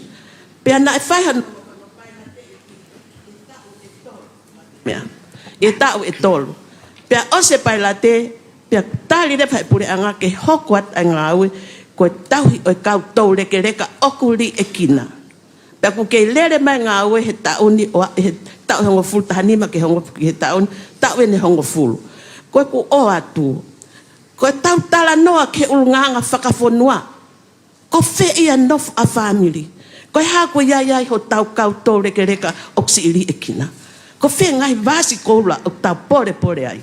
Pea naʻe fai hano meʻa ʻi he taʻu ʻe tolu. Pea ʻosi e pailate, pea tali leva ʻe he puleʻanga ke hoko atu ʻa e ngāue ko e tauhi ʻo e kau toulekeleka ʻoku liʻekina. Pea ʻoku kei lele mai e ngāue he taʻu ni ʻo aʻu he taʻu ʻe hongofulu taha nima ki he hongo-, ki he taʻu ni, taʻu ʻe hongofulu. Ko ʻeku ʻoatu, ko ʻetau talanoa ki he ʻulungaanga fakafonua. Ko fē ia e nofo ʻa fāmili? Ko e hā ʻoku ʻi ai ai hotau kau toulekeleka ʻoku siʻi liʻekina? Ko fē e ngaahi vasi koula ʻoku tau polepole ai?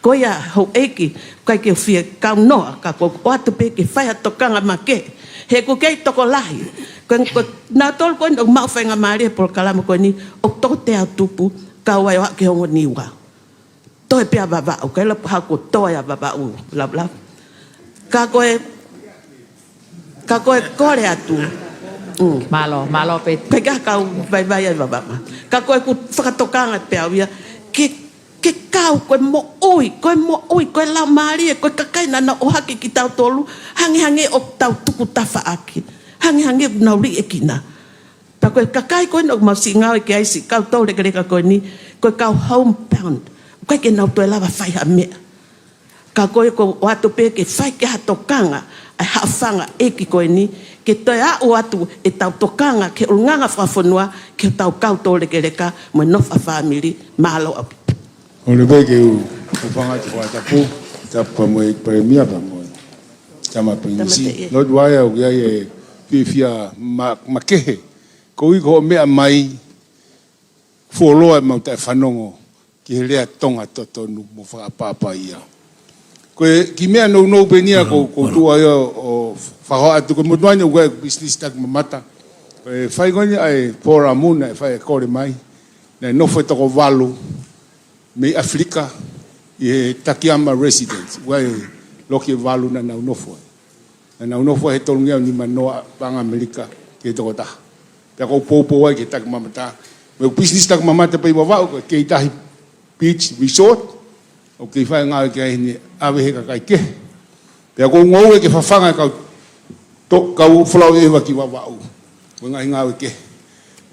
Ko ia houʻeiki, ʻikai ke u fie kaunoa, ka ʻoku ou ʻoatu pē ke fai ha tokanga makehe. He ʻoku kei tokolahi. Ko, ko nautolu ko eni ʻoku maʻu faingamālie he polokalama ko eni, ʻoku toko teau tupu, kau ai ʻo aʻu ki he ongo Niua. Toe pē ʻa Vavaʻu, ʻikai lava ha kuo toe ʻa Vavaʻu, love, love. Ka ko e, ka ko e kole atu. Mm. Mālō, mālō pē. ʻIkai ke kau vaivai ai Vavaʻu. Ka ko ʻeku fakatokanga pē au ia, ke, ke kau, ko e moʻui, ko e moʻui, ko e laumālie, ko e kakai naʻa nau ʻohake kitautolu, hangehangē ʻoku tau tuku tafaʻaki. Hangehangē ʻoku nau liʻekina. Pea ko e kakai ko eni ʻoku mau siʻi ngāue ki ai, siʻi kau toulekeleka ko eni, ko e kau homebound. ʻIkai ke nau toe lava fai ha meʻa. Ka ko ia ʻoku ou ʻoatu pē ke fai ke ha tokanga ʻa e haʻafanga ʻeiki ko eni, ke toe aʻu atu ʻetau tokanga ki he ʻulungaanga fakafonua, ki hotau kau toulekeleka mo e nofo ʻa fāmili. Mālō ʻaupito. ʻOku ou pehē ke u, u hūfanga atu he fakatapu, tapu pea mo e Palēmia pea mo e tama Pilinisi. Tama Teʻia. Lord Waea, ʻoku ʻi ai e fiefia ma-, makehe. Ko e ʻuhi ko hoʻo meʻa mai, fuoloa ʻemau taʻefanongo ki he lea Tonga totonu mo fakaʻapaʻapa ia. Ko e kiʻi meʻa nounou pē eni ia ʻoku, ʻoku ou tuʻu ai ʻo, ʻo fakahā atu, ko e motuʻa ni ʻoku ʻi ai e business takimamata. Ko e fai ko eni ʻa e forum naʻe fai e kole mai. Naʻe nofo e toko valu mei ʻAfilika ʻi he Takayama Residence. ʻOku ʻi ai e loki ʻe valu naʻa nau nofo ai. Naʻa nau nofo he tolungeau nimanoa paʻanga ʻAmelika ki he toko taha. Pea ʻoku ou poupou ai ki he takimamata. Mo e business takimamata pē ʻi Vavaʻu, ko e Keitahi Beach Resort. ʻOku kei fai e ngāue ki ai, ne ʻave he kakai kehe. Pea ʻoku ou ngoue ke fafanga e kau to-, kau folau ʻeva ki Vavaʻu. Ko e ngaahi ngāue kehe.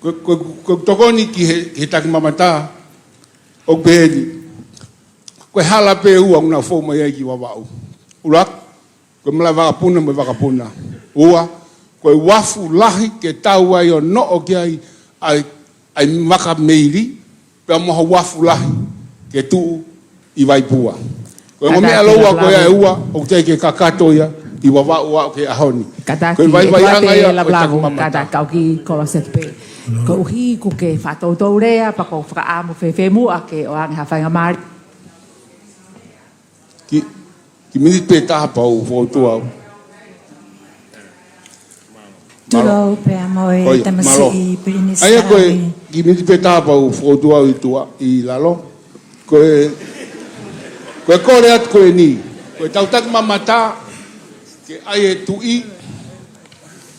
Ko, ko, ko e tokoni ki he, ki he takimamata, ʻoku pehē ni. Ko e hala pē ʻe ua ʻoku nau fou mai ai ki Vavaʻu. ʻUluaki, ko e malaʻe vakapuna mo e vakapuna. Vaipua, ko e uafu lahi ke tau ai ʻo noʻo ki ai ʻa e, ʻa e vaka meili, pea mo ha uafu lahi ke tuʻu ʻi Vaipua. Ko e ongo meʻa lōua ko ia ʻe ua, ʻoku teʻeki ke kakato ia ʻi Vavaʻu ʻo aʻu ki he ʻaho ni. Ko e vaivaiʻanga ia ʻo e Taki Mamata. Kātaki, kātaki, kau kiʻi kolosi atu pē. Koeʻuhi kuo ke fakatoutou lea, pea ʻoku ou fakaʻamu fēfē muʻa ke ʻoange ha faingamālie. Kiʻi, kiʻi miniti pē taha pea u fokotuʻu au. Tulou pea mo e tamasiʻi Pilinisi Kalauni. ʻA ia ko e kiʻi miniti pē taha pea u fokotuʻu au ʻi tuʻa, ʻi lalo. Ko e, ko e kole atu ko eni. Ko e tau Taki Mamata, ke ʻai e tuʻi,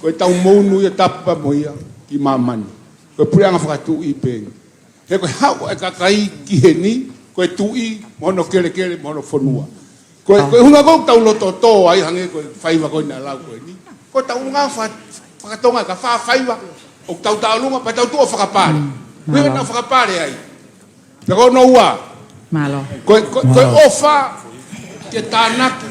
ko e tau mounu ia tapu pea mo ia ki māmani. Ko e puleʻanga fakatuʻi pē eni. He ko e haʻu e kakai ki heni, ko e tuʻi, mo hono kelekele, mo hono fonua. Ko e, ko e ʻuhinga ʻoku tau loto tō ai hangē ko e faiva ko ē naʻe lau ko eni. Ko e tau ʻuhinga fa-, fakatonga ka fā faiva, ʻoku tau tauʻolunga, pea tau tuʻu ʻo fakapale. Ko e nau fakapale ai. Pea ko hono ua. Mālō. Ko e, ko e, ko e ʻofa ke tānaki.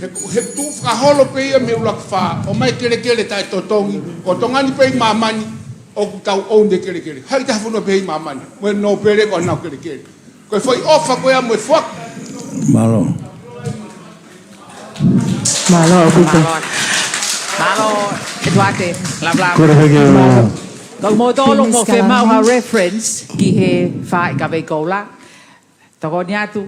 He, he tuʻu fakaholo pē ia mei he ʻuluaki fā, ʻomai kelekele taʻetotongi, ko Tonga ni pē ʻi māmani, ʻoku tau own e kelekele. Haʻi taha fonua pē ʻi māmani, mo e nōpele ko ʻenau kelekele. Ko e foʻi ʻofa ko ia mo e foaki. Mālō. Mālō ʻaupito. Mālō, ʻEtuate, love, love. Kole heke ʻo. Kau mo tolo mo Pilinisi Kalauni. Fiemaʻu ha reference ki he fā ʻi Kaveikoula. Tokoni atu.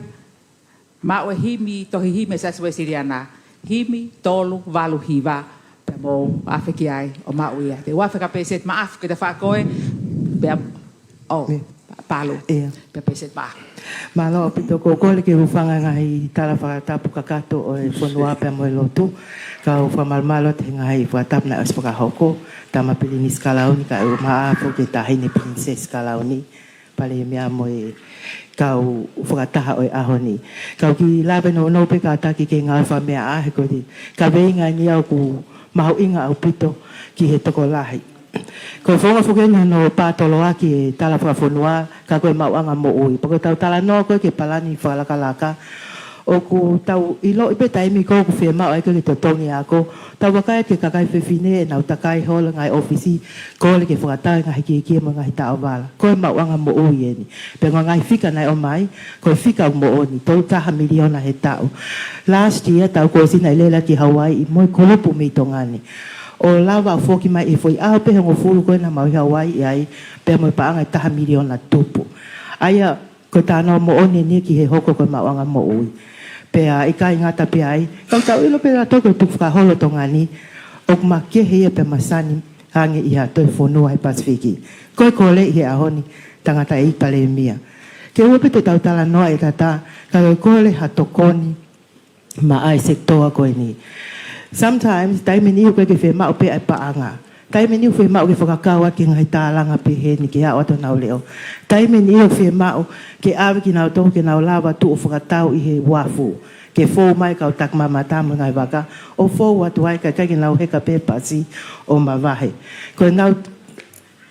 Maʻu e himi, tohi himi ʻa e Siasi Uēsiliana. Himi tolu valu hiva. Pea mou afe ki ai ʻo maʻu ia. Te u afe ka pēseti maʻafu ke ta faʻa koe. Pea, ʻo, palu. Pea pēseti maʻafu. Mālō ʻaupito, ʻoku ou kole ke u hūfanga he ngaahi tala fakatapu kakato ʻo e fonua pea mo e lotu. Kau fakamalumalu atu he ngaahi fakatapu naʻe ʻosi fakahoko. Tama Pilinisi Kalauni, kae ʻumaʻā foki e Taʻahine Pilinisesi Kalauni. Palēmia mo e kau fakataha ʻo e ʻaho ni. Kau kiʻi lave nounou pē kātaki ki he ngāue fakameaʻa he ko e kaveinga eni ia ʻoku mahuʻinga ʻaupito ki he tokolahi. Ko e founga foki eni hono pātoloaki e tala fakafonua, ka ko e maʻuʻanga moʻui. Pea ko e tau talanoa ko ē ki he palani fakalakalaka, ʻoku tau ʻiloʻi pē taimi ko ē ʻoku fiemaʻu ai ke totongi ako, tau vakai ki he kakai fefine ʻenau takai holo ngaahi ʻōfisi, kole ke fakatau e ngaahi kiekie mo e ngaahi taʻovala. Ko e maʻuʻanga moʻui eni. Pea ko e ngaahi fika naʻe ʻomai, ko e fika ʻoku moʻoni, tolu taha miliona he taʻu. Last year, taʻu kuo ʻosi naʻe lele atu ki Hawaii mo e kulupu mei Tonga ni. ʻO lava ʻo foki mai he foʻi ʻaho pē hongofulu ko ē naʻa mau ʻi Hawaii ai, pea mo e paʻanga ʻe taha miliona tupu. ʻA ia, ko e talanoa moʻoni eni ki he hoko ko e maʻuʻanga moʻui. Pea ʻikai ngata pē ai, ka tau ʻilo pē lātau ko e tukufakaholo Tonga ni, ʻoku makehe ia pea masani ange ʻi ha toe fonua he Pasifiki. Ko e kole ʻi he ʻaho ni, tangataʻeiki palēmia. Ke ʻoua pē te tau talanoa ʻe tata, ka ko e kole ha tokoni maʻa e sekitoa ko eni. Sometimes, taimi ʻe niʻihi ʻoku ʻikai ke fiemaʻu pē ʻa e paʻanga. Taimi ʻe niʻihi ʻoku fiemaʻu ke fakakau atu ki he ngaahi tālanga pehē ni ke aʻu atu honau leʻo. Taimi ʻe niʻihi ʻoku fiemaʻu ke ʻave kinautolu ke nau lava tuʻu ʻo fakatau ʻi he uafu. Ke fou mai kau Taki Mamata mo e ngaahi vaka. ʻO fou atu ai kae ʻikai ke nau heka pē pasi ʻo mavahe. Ko e ngau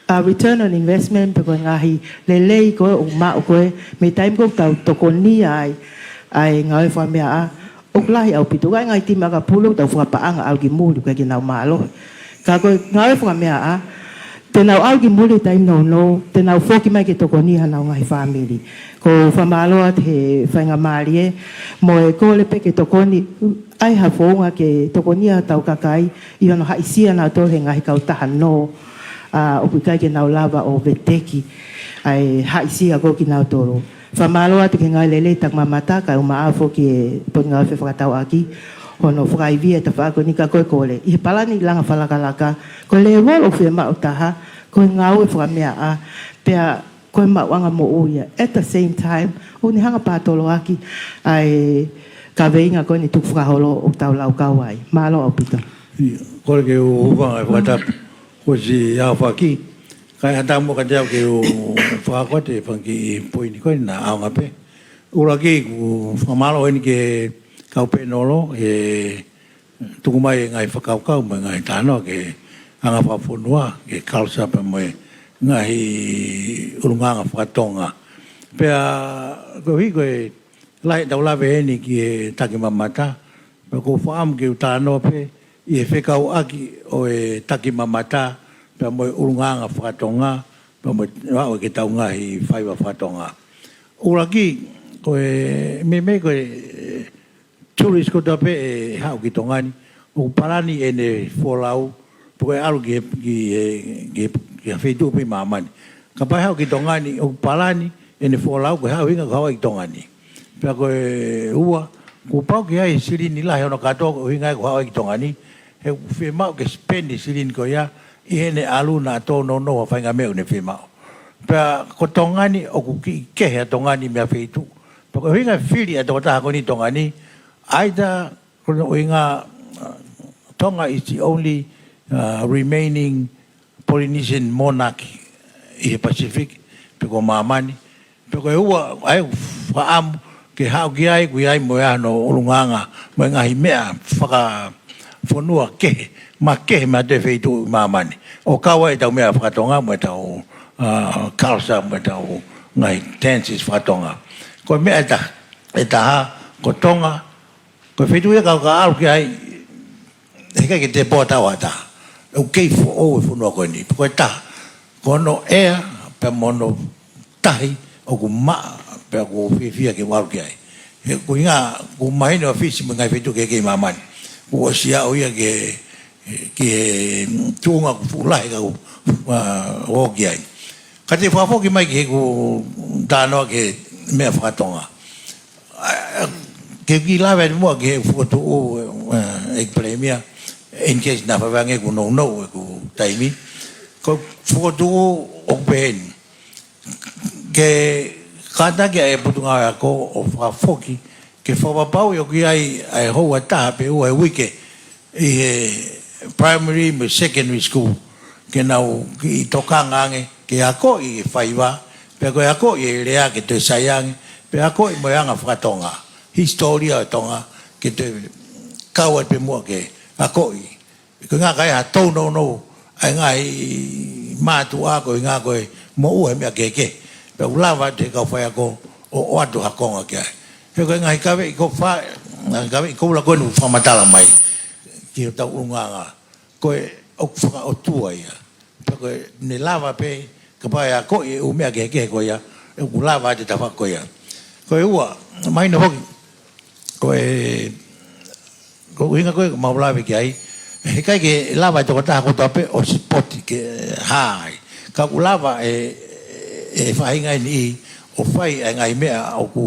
ʻa e return on investment pe ko e ngaahi lelei ko ē ʻoku maʻu ko ē mei he taimi ko ē ʻoku tau tokonia ai ʻa e ngāue fakameaʻa, ʻoku lahi ʻaupito. Ko e ngaahi timi ʻakapulu ʻoku tau fakapaʻanga ʻalu ki muli, ʻoku ʻikai ke nau mālohi. Ka ko e ngāue fakameaʻa, te nau ʻalu ki muli he taimi nounou, te nau foki mai ke tokonia honau ngaahi fāmili. ʻOku ou fakamālō atu he faingamālie, mo e kole pē ke tokoni, ʻai ha founga ke tokonia hotau kakai, ʻi hono haʻisia nautolu he ngaahi kautaha nō, ʻa, ʻoku ʻikai ke nau lava ʻo veteki ʻa e haʻisia ko ē kinautolu. Fakamālō atu ki he ngāue lelei Taki Mamata, kae ʻumaʻā foki e Potungāue Fefakatauʻaki, hono fakaivia e tafaʻaki ko eni ka ko e kole. ʻI he palani langa fakalakalaka, ko e lēvolo ʻoku fiemaʻu taha, ko e ngāue fakameaʻa, pea ko e maʻuʻanga moʻui ia. At the same time, ʻoku ne hanga pātoloaki ʻa e kaveinga ko eni tukufakaholo ʻoku tau laukau ai. Mālō ʻaupito. ʻIo, kole ke u hūfanga he fakatapu kuo ʻosi aofaki. Kae ʻatā muʻa kiate au ke u fakahoko atu e fanga kiʻi poini ko ē naʻa ʻaonga pē. ʻUluaki, ʻoku ou fakamālō heni ki he kau pēnolo, he tuku mai e ngaahi fakakaukau mo e ngaahi talanoa ki he anga fakafonua, ki he culture pea mo e ngaahi ʻulungaanga fakatonga. Pea koeʻuhi ko e lahi ʻetau lave heni ki he Taki Mamata, pea ʻoku ou fakaʻamu ke u talanoa pē ʻi he fekauʻaki ʻo e takimamata, pea mo e ʻulungaanga fakatonga, pea mo e ʻalu ki he tau ngaahi faiva fakatonga. ʻUluaki, ko e meimei ko e tourist kotoa pē ʻe haʻu ki Tonga ni, ʻoku palani ʻene folau, pe ko e ʻalu ki he, ki he, ki he, ki he feituʻu pē ʻi māmani. Kapau ʻe haʻu ki Tonga ni, ʻoku palani ʻene folau, ko e ʻuhinga ko e haʻu ai ki Tonga ni. Pea ko e ua, kuo pau ke ʻi ai e silini lahi hono kātoa, ko e ʻuhinga ia ko e haʻu ai ki Tonga ni, he ʻoku fiemaʻu ke spend e silini ko ia ʻi heʻene ʻalu naʻa tōnounou ha faʻahinga meʻa ʻoku ne fiemaʻu. Pea ko Tonga ni, ʻoku kiʻi kehe ʻa Tonga ni mei ha feituʻu. Pea ko e ʻuhinga e fili ʻa e tokotaha ko eni Tonga ni, ʻaita ko hono ʻuhinga, uh, Tonga is the only, uh, remaining Polynesian monarch ʻi he Pacific, pe ko māmani. Pea ko e ua, ʻa ia ʻoku fakaʻamu ke haʻu ki ai, ʻoku ʻi ai mo e ʻa hono ʻulungaanga, mo e ngaahi meʻa fakafonua kehe, makehe mei ha toe feituʻu ʻi māmani. ʻO kau ai e tau meʻa fakatonga, mo e tau, uh, culture, mo e tau ngaahi dances fakatonga. Ko e meʻa ʻe ta-, ʻe taha, ko Tonga, ko e feituʻu ia ka, ka ʻalu ki ai, heʻikai ke te pō tau ata. ʻOku kei foʻou e fonua ko eni. Ko e taha, ko hono ʻea, pea mo hono tahi, ʻoku maʻa, pea ʻoku ou fiefia ke u ʻalu ki ai. He ko e ʻuhinga, ʻoku mahino ʻa Fisi mo e ngaahi feituʻu kehekehe ʻi māmani. Kuo ʻosi aʻu ia ki he, ki he tuʻunga ʻoku fuʻu lahi ka ʻoku, uh, ō ki ai. Ka te u fakafoki mai ki heʻeku talanoa ki he meʻa fakatonga. ʻA, ke u kiʻi lave atu muʻa ki he fokotuʻu, uh, ʻEiki Palēmia, in case naʻa faifai ange ʻeku nounou ʻeku taimi. Ko e fokotuʻu ʻoku pehē ni. Ke kātaki ʻa e Potungāue Ako ʻo fakafoki, ke fakapapauʻi ʻoku ʻi ai ʻa e houa ʻe taha pe ua he uike, ʻi he primary mo e secondary school, ke nau kiʻi tokanga ange, ke akoʻi e faiva, pea ko e akoʻi e lea ke toe sai ange, pea akoʻi mo e anga fakatonga, hisitōlia ʻo Tonga, ke toe kau ai pē muʻa ke akoʻi. Ko e ʻuhinga ka ʻi ai ha tōnounou ʻa e ngaahi mātuʻa ko e ʻuhinga ko e moʻua he meʻa kehekehe. Pea ʻoku lava atu he kau faiako ʻo, ʻoatu ha konga ki ai. He ko e ngaahi kaveʻi ko fa-, ngaahi kaveʻi koula ko eni ʻoku fakamatala mai ki hotau ʻulungaanga. Ko e ʻoku fakaʻotua ia. Pea ko e ne lava pē, kapau ʻe akoʻi e ʻū meʻa kehekehe ko ia, ʻoku lava atu e tafaʻaki ko ia. Ko e ua, mahino foki, ko e, ko e ʻuhinga ko ē ʻoku mau lave ki ai, heʻikai ke lava e tokotaha kotoa pē ʻo sipoti ke hā ai. Ka ʻoku lava e, e faʻahinga ʻe niʻihi ʻo fai ʻa e ngaahi meʻa ʻoku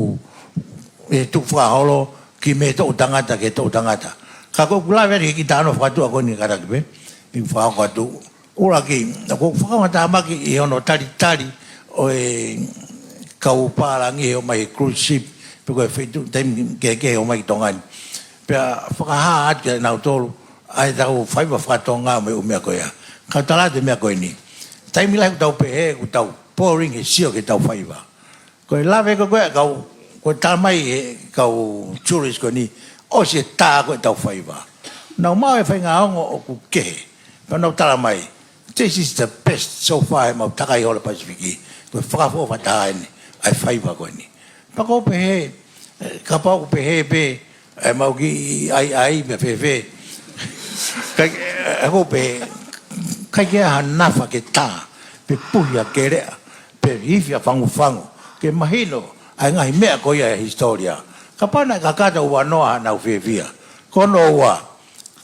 ʻe tuku fakaholo ki he toʻu tangata ki he toʻu tangata. Ka ko ʻeku lave atu ki he kiʻi talanoa fakatuʻa ko eni kātaki pē, ʻi he fakahoko atu. ʻUluaki, ko e fakaongo atu ʻa Maki ʻi hono talitali ʻo e kau pālangi he ō mai he cruise ship, pe ko e feituʻu taimi kehekehe ō mai ki Tonga ni. Pea fakahā atu kiate kinautolu ʻa e tau faiva fakatonga mo e ʻū meʻa ko ia. Ka u tala atu e meʻa ko eni. Taimi lahi ʻoku tau pehē, ʻoku tau boring he sio ki he tau faiva. Ko e lave ko ē ʻa e kau, ko e tala mai ʻe he kau tourist ko eni, ʻosi e tā ko ē ʻetau faiva. Nau maʻu e faʻahinga ongo ʻoku kehe. Pea nau tala mai, "This is the best so far he mau takai holo Pasifiki." Ko e fakaʻofoʻofa taha eni ʻa e faiva ko eni. Pea ʻoku ou pehē, ʻe, kapau ʻoku pehē pē, ʻe mau kiʻi ʻaiʻai pē fēfē. Kai, ʻe, ʻoku ou pehē, ʻikai ke ʻi ai ha nafa ke tā, pe puhi ʻa Keleʻa, pe ifi ʻa Fangufangu, ke mahino ʻa e ngaahi meʻa ko ia ʻi he hisitōlia. Kapau naʻe kakato ua noa haʻanau fiefia. Ko hono ua,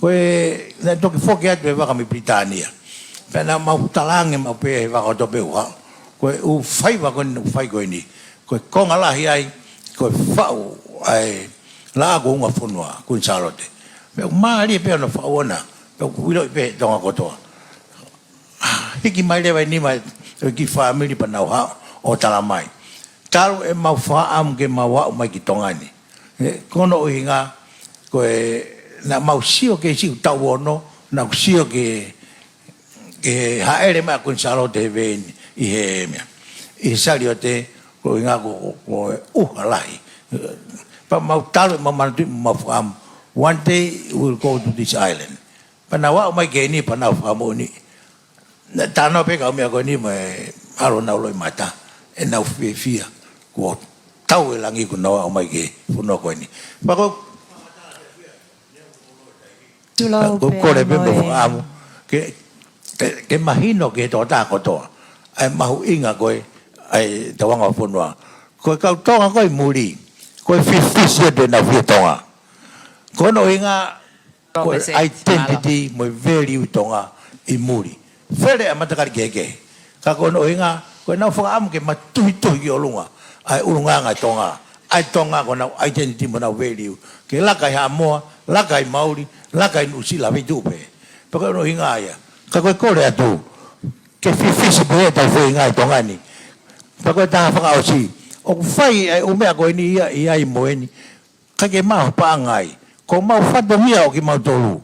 ko e, naʻe toki foki atu e vaka mei Pilitānia. Pea naʻa mau talaange mau pehē he vaka kotoa pē ʻoku haʻu. Ko e ʻū faiva ko eni ʻoku fai ko eni. Ko e konga lahi ai, ko e faʻu ʻa e Laʻā kuo Ungafonua, Kuini Sālote. Pea ʻoku mālie pē hono faʻu ʻona, pea ʻoku ʻiloʻi pē ʻe Tonga kotoa. Hiki mai leva e nima ʻo e kiʻi fāmili pea nau haʻu ʻo tala mai. Talu ʻemau fakaʻamu ke mau aʻu mai ki Tonga ni. ʻE, ko hono ʻuhinga, ko e, naʻa mau sio ki he siʻi taʻu ono, naʻa mau sio ki he, ki he hāʻele mai ʻa Kuini Sālote he veini, ʻi he meʻa. ʻI he saliote, ko e ʻuhinga ko, ko, ko e ʻuha lahi. Pea mau talu ʻemau manatuʻi mo ʻemau fakaʻamu. One day we'll go to this island. Pea nau aʻu mai ki heni pea nau fakamoʻoni. Naʻe talanoa pē kau meʻa ko eni mo e ʻalu honau loʻimata. ʻEnau fiefia. Kuo tau e langi kuo nau aʻu mai ki he fonua ko eni. Pea ko Tulou. Ko e kole pē mo e fakaʻamu ke, ke, ke mahino ki he tokotaha kotoa ʻa e mahuʻinga ko ē ʻa e tauanga fakafonua. Ko e kau Tonga ko ē ʻi muli, ko e fifisi ʻenau fie Tonga. Ko hono ʻuhinga ko e identity mo e value Tonga ʻi muli. Fele ʻa e matakali kehekehe. Ka ko hono ʻuhinga, ko ʻenau fakaʻamu ke matuhituhi ki ʻolunga ʻa e ʻulungaanga ʻo Tonga. ʻA e Tonga ko ʻenau identity mo ʻenau value. Ke laka ʻi Haʻamoa, laka ʻi Mauli, laka ʻi Nuʻusila, feituʻu pē. Pea ko hono ʻuhinga ia. Ka ko e kole atu ke fifisi pē ʻetau feinga ʻi Tonga ni. Pea ko e taha fakaʻosi, ʻoku fai ʻa e ʻū meʻa ko eni ia ʻi ai mo eni. ʻIkai ke maʻu ha paʻanga ai. Ko homau fatongia ʻo kimautolu,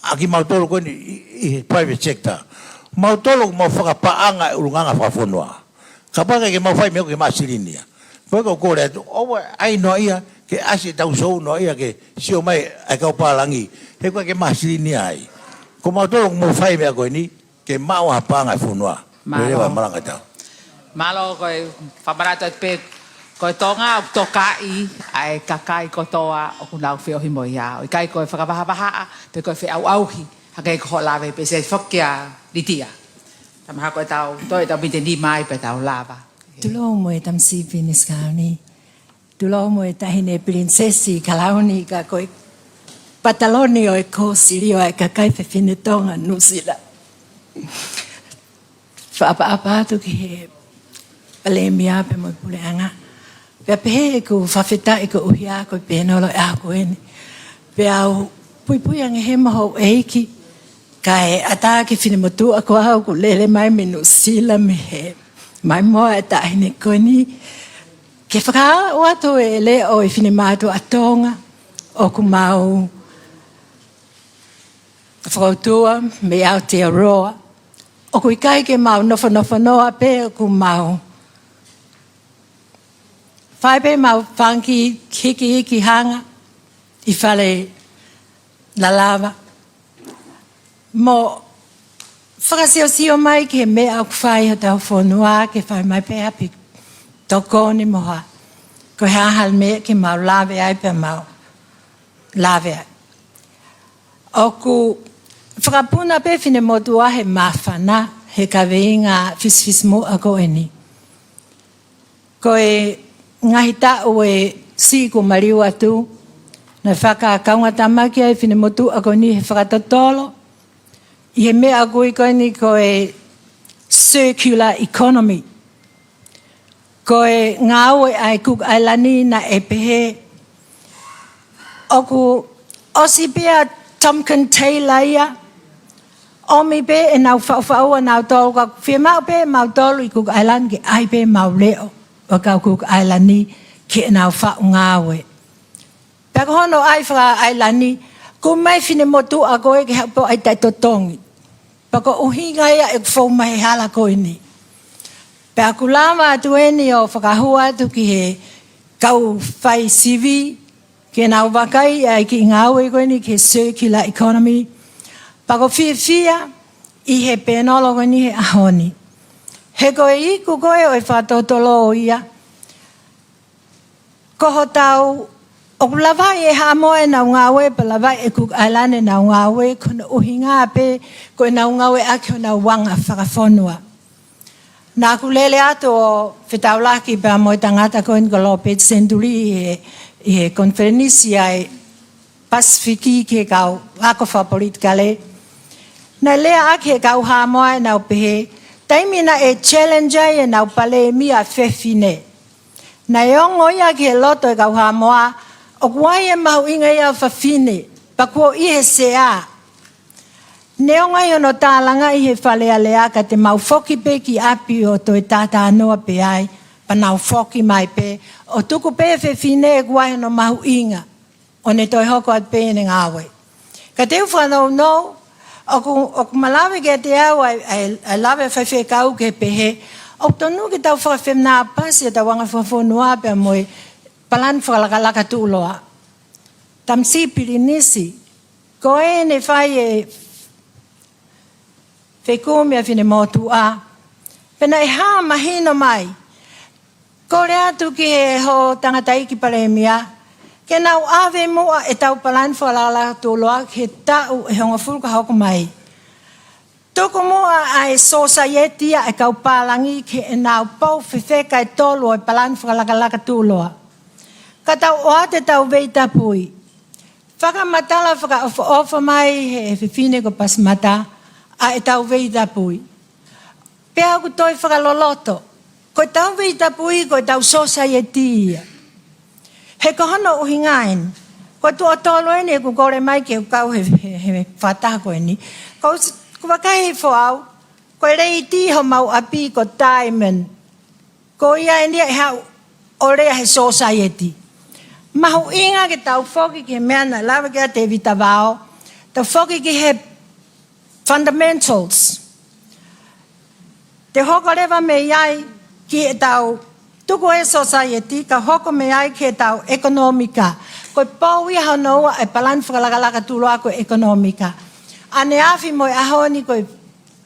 ʻa kimautolu ko eni ʻi, ʻi he private sector. Mautolu ʻoku mau fakapaʻanga e ʻulungaanga fakafonua. Kapau ʻikai ke mau fai meʻa ʻoku ʻikai ke maʻu silini ia. Ko e kole atu, ʻoua ʻe ʻai noa ia ke ʻasi ʻetau sou noa ia ke sio mai ʻa e kau pālangi. He ʻoku ʻikai ke maʻu silini ai. Ko mautolu ʻoku mau fai meʻa ko eni, ke maʻu ha paʻanga e fonua. Mālō. Leleva malanga tau. Mālō. Ko e fakamanatu atu pē, ko e Tonga ʻoku tokaʻi ʻa e kakai kotoa ʻoku nau feohi mo ia. ʻOku ʻikai ko e fakavahavahaʻa, pe ko e feʻauʻauhi, hangē ko hoʻo lave pē, sai foki ʻa Litia. Tamaha ko e tau, toe tau mite ni mai pē tau lava. Tulou mo e Tamasiʻi Pilinisi Kalauni. Tulou mo e Taʻahine Pilinisesi Kalauni, ka ko e pataloni ʻo e kōsilio ʻa e kakai fefine Tonga Nuʻusila. Fakaʻapaʻapa atu ki he Palēmia pea mo e Puleʻanga. Pea pehē ʻeku fakafetaʻi koeʻuhi ko e pēnolo ʻi he ʻaho ko eni. Pea u puipui ange he mo houʻeiki, kae ʻatā ki he finemotuʻa ko au ʻoku lele mai mei Nuʻusila mei he maimoa e taʻahine ko eni. Ke fakaaʻu atu e leʻo ʻo e finemātuʻa Tonga ʻoku mau fakautua mei Aotearoa. ʻOku ʻikai ke mau nofonofo noa pē, ʻoku mau fai pē mau fanga kiʻi hikihikiʻanga ʻi fale lalava. Mo fakasiosio mai ki he meʻa ʻoku fai hotau fonua, ke fai mai pē ʻapi tokoni mo ha, ko e hā ha meʻa ke mau lave ai pea mau lave ai. ʻOku fakapuna pē finemotuʻa he māfana he kaveinga fisifisimuʻa ko eni. Ko e ngaahi taʻu ʻe siʻi kuo maliu atu, naʻe fakakaungatāmaki ai e finemotuʻa ko eni he fakatotolo ʻi he meʻa ʻoku ui ko eni ko e circular economy. Ko e ngāue ʻa e Cook Island naʻe pehē ʻoku ʻosi pē ʻa e Tomkin Taylor ia, ʻomi pē ʻenau faʻufaʻu ʻanautolu, ka fiemaʻu pē mautolu ʻi Cook Island ke ʻai pē mau leʻo ʻo e kau Cook Island ki heʻenau faʻu ngāue. Pea ko hono ʻai faka-Island, kumi mai e finemotuʻa ko ē ke haʻu pē ʻo ʻai taʻetotongi. Pea ko e ʻuhinga ia ʻeku fou mai he hala ko eni. Pea ʻoku lava atu eni ʻo fakahua atu ki he kau faisivi, ke nau vakai ʻa e kiʻi ngāue ko eni ki he circular economy. Pea ʻoku ou fiefia ʻi he pēnolo ko eni he ʻaho ni. He ko e iku ko ē ʻo e fakatotolo ia, ko hotau, ʻoku lavaʻi ʻe Haʻamoa ʻenau ngāue, pea lavaʻi ʻe Cook Island ʻenau ngāue, ko hono ʻuhinga pē ko ʻenau ngāueʻaki honau anga fakafonua. Naʻá ku lele atu ʻo fetaulaki pea mo e tangata ko eni ko Lopeti Senituli ʻi he, ʻi he konifelenisi ʻa e Pasifiki ki he kau ako fakapolitikale. Naʻe lea ʻaki ʻe he kau Haʻamoa ʻenau pehē, taimi naʻe challenge ai ʻenau palēmia fefine, naʻe ongo ia ki he loto ʻo e kau Haʻamoa, ʻoku ʻi ai e mahuʻinga ia ʻo e fefine, pea kuo ʻi he sea. Neongo ai hono tālangaʻi he Fale Alea ka te mau foki pē ki ʻapi ʻo toe tātānaki pē ai, pea nau foki mai pē, ʻo tuku pē e fefine ʻoku ʻi ai hono mahuʻinga, ʻo ne toe hoko atu pē ʻene ngāue. Ka te u fakanounou, ʻoku, ʻoku malava kiate au ʻa e, ʻa e, ʻa e lave ʻa e faifekau ke pehē, ʻoku tonu ke tau fakafenāpasi ʻetau anga fakafonua pea mo e palani fakalakalaka tuʻuloa. Tamasiʻi Pilinisi, ko ʻene fai e fekumi ʻa e finemotuʻa, pea naʻe hā mahino mai. Kole atu ki he hoʻo tangataʻeiki palēmia, Ke nau ʻave muʻa ʻetau palani fakalakalaka tuʻuloa ki he taʻu ʻe hongofulu ka hoko mai. Tuku muʻa ʻa e sōsaieti ʻa e kau pālangi ki heʻenau pou fefeka ʻe tolu ʻo e palani fakalakalaka tuʻuloa. Ka tau ʻoatu ʻetau veitapui. Fakamatala fakaʻofoʻofa mai he fefine ko Pasimata ʻa ʻetau veitapui. Pea ʻoku toe fakaloloto. Ko ʻetau veitapui, ko ʻetau sōsaieti ia. He ko hono ʻuhinga eni. Ko e tuʻo tolu eni ʻeku kole mai ke u kau he, he, he fakataha ko eni. Ko s-, ko vakai he foʻi au, ko e leiti homau ʻapi ko Diamond. Ko ia eni ʻe haʻu ʻo lea he sōsaieti. Mahuʻinga ke tau foki ki he meʻa naʻe lave ki ai ʻa Tēvita Vao. Tau foki ki he fundamentals. Te hoko leva mei ai ki heʻetau tuku e sōsaieti ka hoko mei ai ki heʻetau ʻekonōmika. Ko e pou ia hono ua ʻa e palani fakalakalaka tuʻuloa ko e ʻekonōmika. ʻAneafi mo e ʻaho ni ko e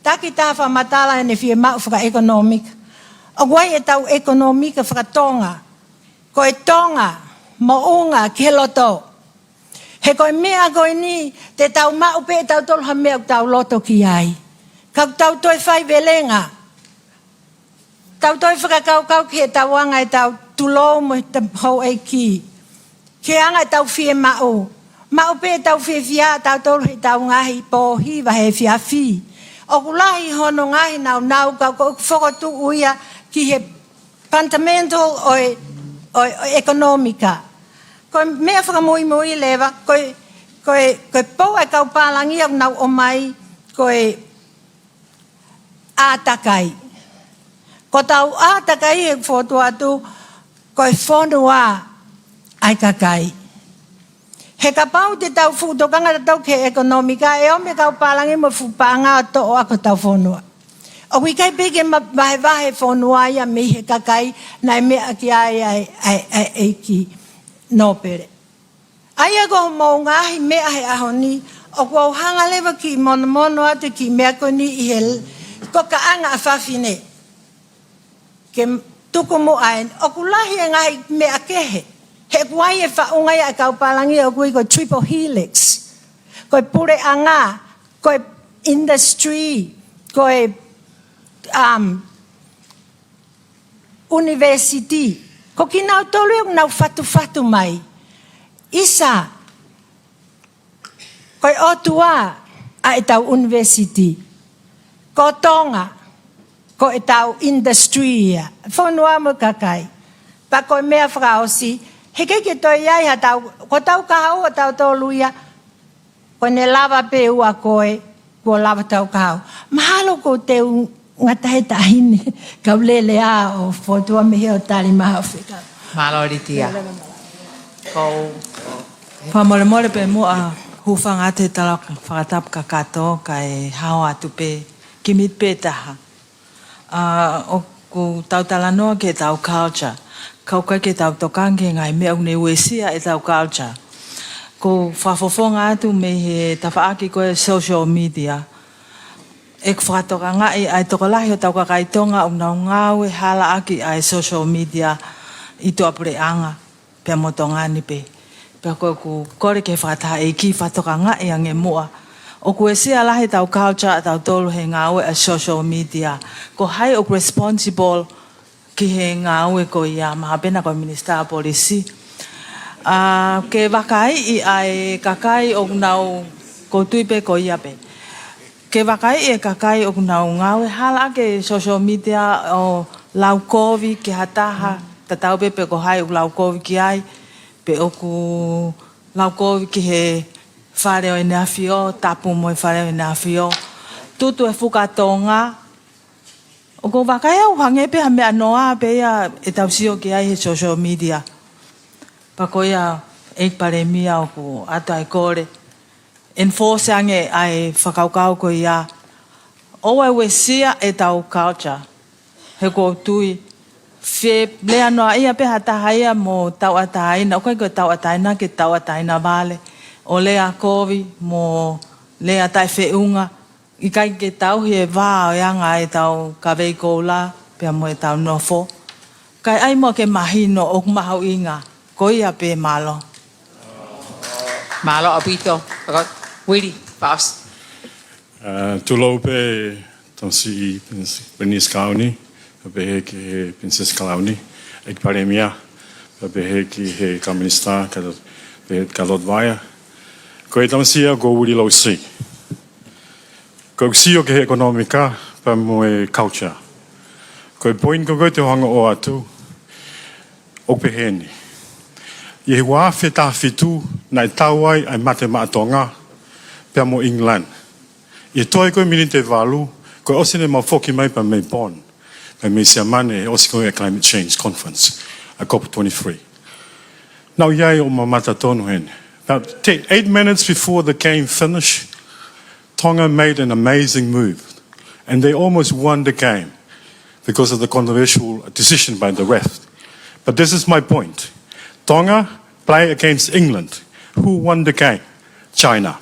takitaha fakamatala ʻene fiemaʻu fakaʻekonōmika. ʻOku ʻi ai ʻetau ʻekonōmika fakatonga. Ko e Tonga, moʻunga ki he loto. He ko e meʻa ko eni, te tau maʻu pē ʻe tautolu ha meʻa ʻoku tau loto ki ai. Ka ʻoku tau toe faivelenga. Tau toe fakakaukau ki heʻetau anga ʻetau tulou mo ʻetau houʻeiki. Ki he anga ʻetau fiemaʻu. Maʻu pē ʻetau fiefia ʻa tautolu heʻetau ngaahi pō hiva he efiafi. ʻOku lahi hono ngaahi naunau ka ʻoku fokotuʻu ia ki he fundamental ʻo e, ʻo e, ʻo e ʻekonōmika. Ko e meʻa fakamuimui leva, ko e, ko e, ko e pou ʻa e kau pālangi ʻoku nau ʻomai, ko e ʻātakai. Ko ʻetau ʻātakai he fotu atu, ko e fonua ʻa e kakai. He kapau te tau fuʻu tokanga tautolu ki he ʻekonōmika, ʻe ʻomi e kau pālangi mo e fuʻu paʻanga ʻo toʻo ʻaki hotau fonua. ʻOku ʻikai pē ke ma-, vahevahe fonua ia mei he kakai naʻe meʻa ki ai ʻa e, ʻa e, ʻa e ʻEiki Nōpele. ʻA ia ko hoʻomou ngaahi meʻa he ʻaho ni, ʻoku ou hanga leva ki monomono atu ki he meʻa ko eni ʻi he l-, ko e kaʻanga ʻa fafine. Ke m-, tuku muʻa eni, ʻoku lahi e ngaahi meʻa kehe. He ʻoku ʻi ai e faʻunga ia ʻa e kau pālangi ʻoku ui ko e triple helix. Ko e puleʻanga, ko e industry, ko e, um, university. Ko kinautolu ʻoku nau fatufatu mai. ʻIsa, ko e ʻOtua ʻa ʻetau university. Ko Tonga, ko ʻetau industry ia. Fonua mo e kakai. Pea ko e meʻa fakaʻosi, he ʻikai ke toe ʻi ai haʻatau, ko ʻetau kahaʻu ʻa tautolu ia, ko ʻene lava pē ʻa koe, kuo lava hotau kahaʻu. Mahalo ko e teu ngata he taʻahine, kau lele ʻa ʻo fotu ʻa mei he ʻo tali mai haʻo fekau. Mālō Litia. Ko u fakamolemole pē muʻa hūfanga atu he tala fakatapu kakato kae hao atu pē, kimiti pē taha. ʻA, ʻoku tau talanoa ki heʻetau culture. Ka ʻoku ʻikai ke tau tokanga ki he ngaahi meʻa ʻoku ne uesia ʻetau culture. Ko u fakafofonga atu mei he tafaʻaki ko e social media. ʻOku fakatokangaʻi ʻa e tokolahi hotau kakai Tonga ʻoku nau ngāue hala ʻaki ʻa e social media ʻi tuʻapuleʻanga pea mo Tonga ni pē. Pea ko ʻeku kole ki he fakataha ʻEiki fakatokangaʻi ange muʻa. ʻOku uesia lahi ʻetau culture ʻa tautolu he ngāue ʻa e social media. Ko hai ʻoku responsible ki he ngāue ko ia, mahalo pē naʻa ko e Minisitā Polisi. ʻA, ke vakaiʻi ʻa e kakai ʻoku nau, ko u tui pē ko ia pē. Ke vakaiʻi e kakai ʻoku nau ngāue hala ʻaki e social media ʻo lau kovi ki ha taha, tatau pē pe ko hai ʻoku lau kovi ki ai, pe ʻoku lau kovi ki he Fale ʻo ʻEne ʻAfio, tapu mo e Fale ʻo ʻEne ʻAfio. Tutu e fuka Tonga. ʻOku ou vakai au hangē pē ha meʻa noa pē ia ʻetau sio ki ai he social media. Pea ko ia ʻEiki Palēmia ʻoku ʻoatu ʻa e kole. Enforce ange ʻa e fakakaukau ko ia. ʻOua ʻe uesia ʻetau culture. He ko u tui, fie lea noaʻia pē ha taha ia mo tauʻatāina, ʻoku ʻikai ko e tauʻatāina ke tauʻatāina vale. ʻO lea kovi mo lea taʻefeʻunga. ʻIkai ke tauhi e vā ʻo e anga ʻetau kavei koula, pea mo ʻetau nofo. Kae ʻai muʻa ke mahino ʻoku mahuʻinga, ko ia pē mālō. Mālō ʻaupito. Wili, pass. Uh, tulou pē Tamasiʻi Prince-, Prince Kalauni, pea pehē ki he Princess Kalauni, ʻEiki Palēmia, pea pehē ki he Kau Minisitā, ka, pehē kia Lord Vaea. Ko e tamasiʻi ia ko Willie Losi. Ko e sio ki he ʻekonōmika, pea mo e culture. Ko e point ko ē te u hanga ʻo ʻoatu, ʻoku pehē ni. ʻI he ua afe taha fitu, naʻe tau ai ʻa e Mate Maʻa Tonga, pea mo England. ʻI he toe ko ē miniti ʻe valu, kuo ʻosi ne mau foki mai pea mei Bonn, pea mei Siamane, ʻosi ko ē climate change conference, ʻa e COP twenty-three. Naʻa ku ʻi ai ʻo mamata tonu heni. About ten, eight minutes before the game finished, Tonga made an amazing move, and they almost won the game because of the controversial decision by the ref. But this is my point. Tonga play against England. Who won the game? China.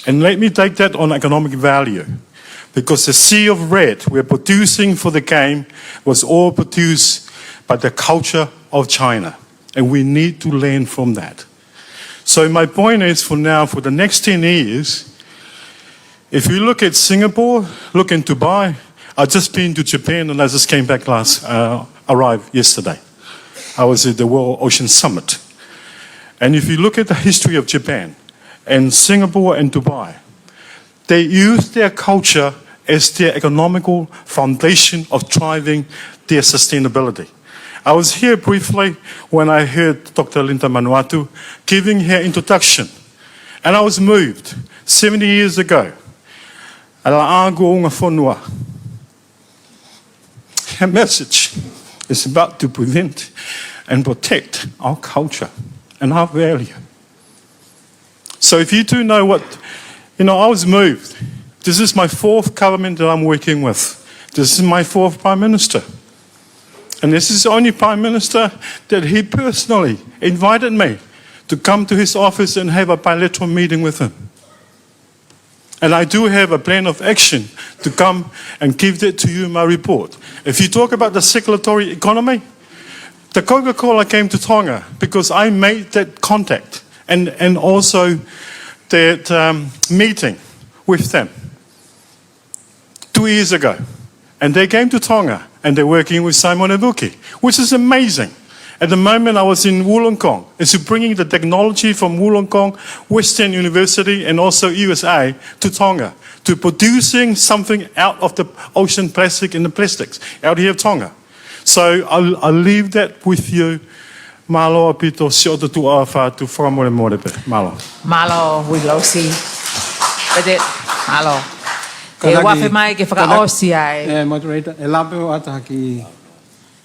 And let me take that on economic value, because the sea of red we're producing for the game was all produced by the culture of China, and we need to learn from that. So my point is, for now, for the next ten years, if you look at Singapore, look in Dubai, I've just been to Japan and I just came back last, uh, arrived yesterday. I was at the World Ocean Summit. And if you look at the history of Japan and Singapore and Dubai, they use their culture as their economical foundation of driving their sustainability. I was here briefly when I heard Doctor Linda Vanuatu giving her introduction, and I was moved. Seventy years ago, ʻa e Laʻā kuo Ungafonua. Her message is about to prevent and protect our culture and our value. So if you do know what, you know, I was moved. This is my fourth government that I'm working with. This is my fourth Prime Minister. And this is the only Prime Minister that he personally invited me to come to his office and have a bilateral meeting with him. And I do have a plan of action to come and give that to you in my report. If you talk about the circulatory economy, the Coca-Cola came to Tonga because I made that contact and, and also that, um, meeting with them two years ago. And they came to Tonga, and they're working with Simon and Vuki, which is amazing. At the moment, I was in Wollongong. It's bringing the technology from Wollongong, Western University, and also U S A to Tonga, to producing something out of the ocean plastic and the plastics out here of Tonga. So I'll, I'll leave that with you. Mālō ʻaupito, siʻoto tuʻa ʻofa atu, fakamolemole pē. Mālō. Mālō, Willie Losi. Pete, mālō. Kātaki, ʻoua ʻe fai mai ke kātaki, fakaʻosi ai. Eh, moderator, ʻe lava pē ʻo ʻata ki.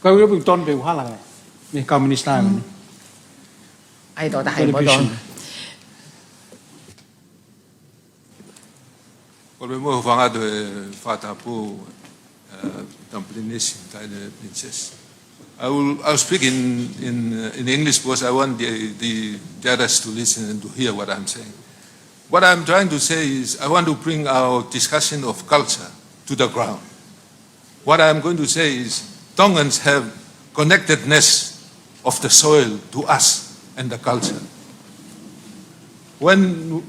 Ko e ʻuhi pē ʻoku tonu pē ʻuhala, eh. Mei he kau minisitā, mm, ni. ʻAi, tō taha i moto. Television. Kole mo fanga to e fata po, uh, tam princess, tai ne princess. I will, I'll speak in, in, uh, in English because I want the, the, the others to listen and to hear what I'm saying. What I'm trying to say is I want to bring our discussion of culture to the ground. What I'm going to say is Tongans have connectedness of the soil to us and the culture. When,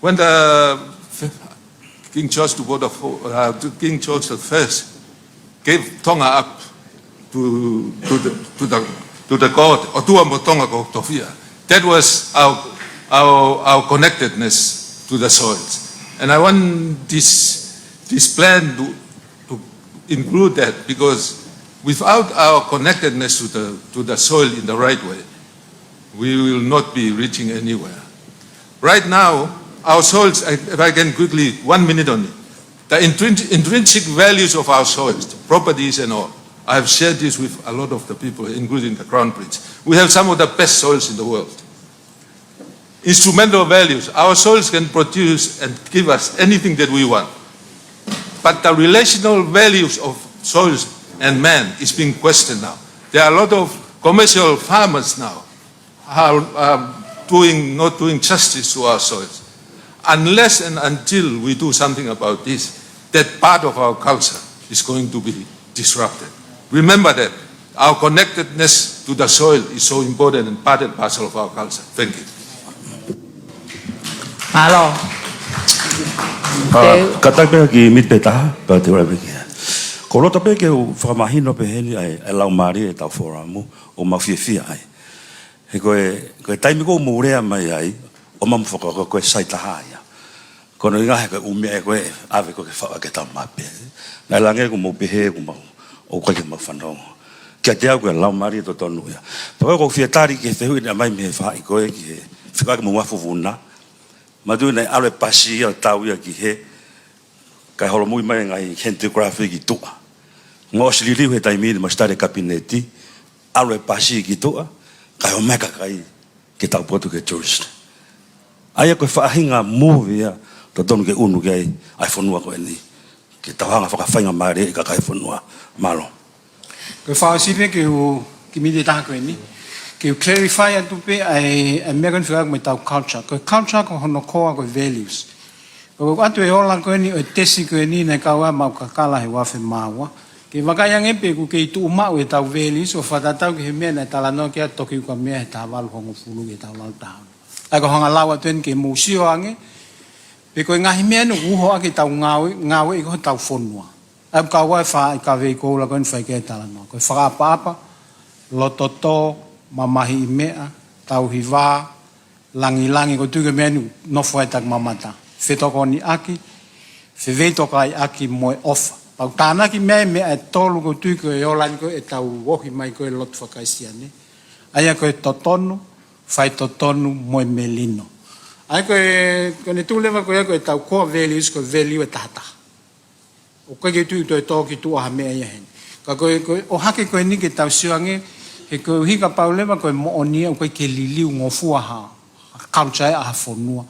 when the King George the Waterfall, uh, King George the First gave Tonga up to, to the, to the, to the god, ʻOtua mo Tonga ko Tofia. That was our, our, our connectedness to the soils. And I want this, this plan to, to include that, because without our connectedness to the, to the soil in the right way, we will not be reaching anywhere. Right now, our soils, I, if I can quickly, one minute only, the intrin-, intrinsic values of our soils, properties and all, I have shared this with a lot of the people, including the Crown Prince. We have some of the best soils in the world. Instrumental values, our soils can produce and give us anything that we want. But the relational values of soils and man is being questioned now. There are a lot of commercial farmers now are, are doing, not doing justice to our soils. Unless and until we do something about this, that part of our culture is going to be disrupted. Remember that. Our connectedness to the soil is so important and part and parcel of our culture. Thank you. Mālō. Ā, kātaki pē ki he miniti pē taha, pea te u ʻalu pē ki ai. Ko e loto pē ke u fakamahino pē heni ʻa e, ʻa e laumālie ʻetau forum, ʻoku mau fiefia ai. He ko e, ko e taimi ko ē ʻoku mou lea mai ai, ʻoku mau fakakaukau ko e sai taha ia. Ko hono ʻuhinga he ko e ʻū meʻa ko ē ʻave ko ē ke faʻu ʻaki ʻetau mape. Naʻe langa ʻeku mau pehē ʻoku mau, ʻoku ʻikai ke mau fanongo. Kiate au ko e laumālie totonu ia. Pea ko ʻeku fie tali ki he fehuʻi naʻe ʻomai mei he faʻahi ko ē ki he fika ke mau afu vuna. Manatuʻi naʻe ʻalu e pasi ia ʻo tau ia ki hē, kae holomui mai e ngaahi handicraft ki tuʻa. Kuo ʻosi liliu he taimi ni mo e study kapineti, ʻalu e pasi ki tuʻa, kae ō mai e kakai ke taupotu ki he tourist. ʻA ia ko e faʻahinga move ia totonu ke unu ki ai ʻa e fonua ko eni, ke tau hanga fakafaingamālie e kakai e fonua. Mālō. Ko e fakaʻosi pē ke u, ki he miniti ʻe taha ko eni, ke u clarify atu pē ʻa e, ʻa e meʻa ko eni fekauʻaki mo ʻetau culture. Ko e culture ko hono core ko e values. Ko ʻeku ʻoatu e ola ko eni ʻo e tesi ko eni naʻe kau ai ʻemau kakala he uaafe mā ua, ke vakai ange pē ʻoku kei tuʻu maʻu ʻetau values ʻo fakatatau ki he meʻa naʻe talanoa ki ai ʻa Tokiukamea he taha valu hongofulu ki he taha valu taha ono. ʻA ia ko e hanga ʻo lau atu eni ke mou sio ange pe ko e ngaahi meʻa eni ʻoku uho ʻaki ʻetau ngāue, ngāueʻi ko ē hotau fonua. ʻA ia ʻoku kau ai e faʻahi kavei koula ko eni ʻoku fai ki ai e talanoa. Ko e fakaʻapaʻapa, loto tō, mamahiʻi meʻa, tauhi vā, langilangi, ʻoku ou tui ko e meʻa eni ʻoku nofo ai ʻetau mamata. Fetokoniʻaki, feveitokaiʻaki mo e ʻofa. Pea ʻoku tānaki mei ai e meʻa ʻe tolu ʻoku ou tui ko e ola eni ko ē ʻetau ohi mai ko ē lotu faka-Kalisitiane. ʻA ia ko e totonu, faitotonu mo e melino. ʻA ia ko e, ko ʻene tuʻu leva ko ia ko ʻetau core values, ko e value ʻe taha taha. ʻOku ʻikai ke u tui ʻoku toe tō ki tuʻa ha meʻa ia heni. Ka ko e, ko e ʻohake ko eni ke tau sio ange, he koeʻuhi kapau leva ko e moʻoni ia ʻoku ʻikai ke liliu ngofua ha, ha culture ia ʻa ha fonua.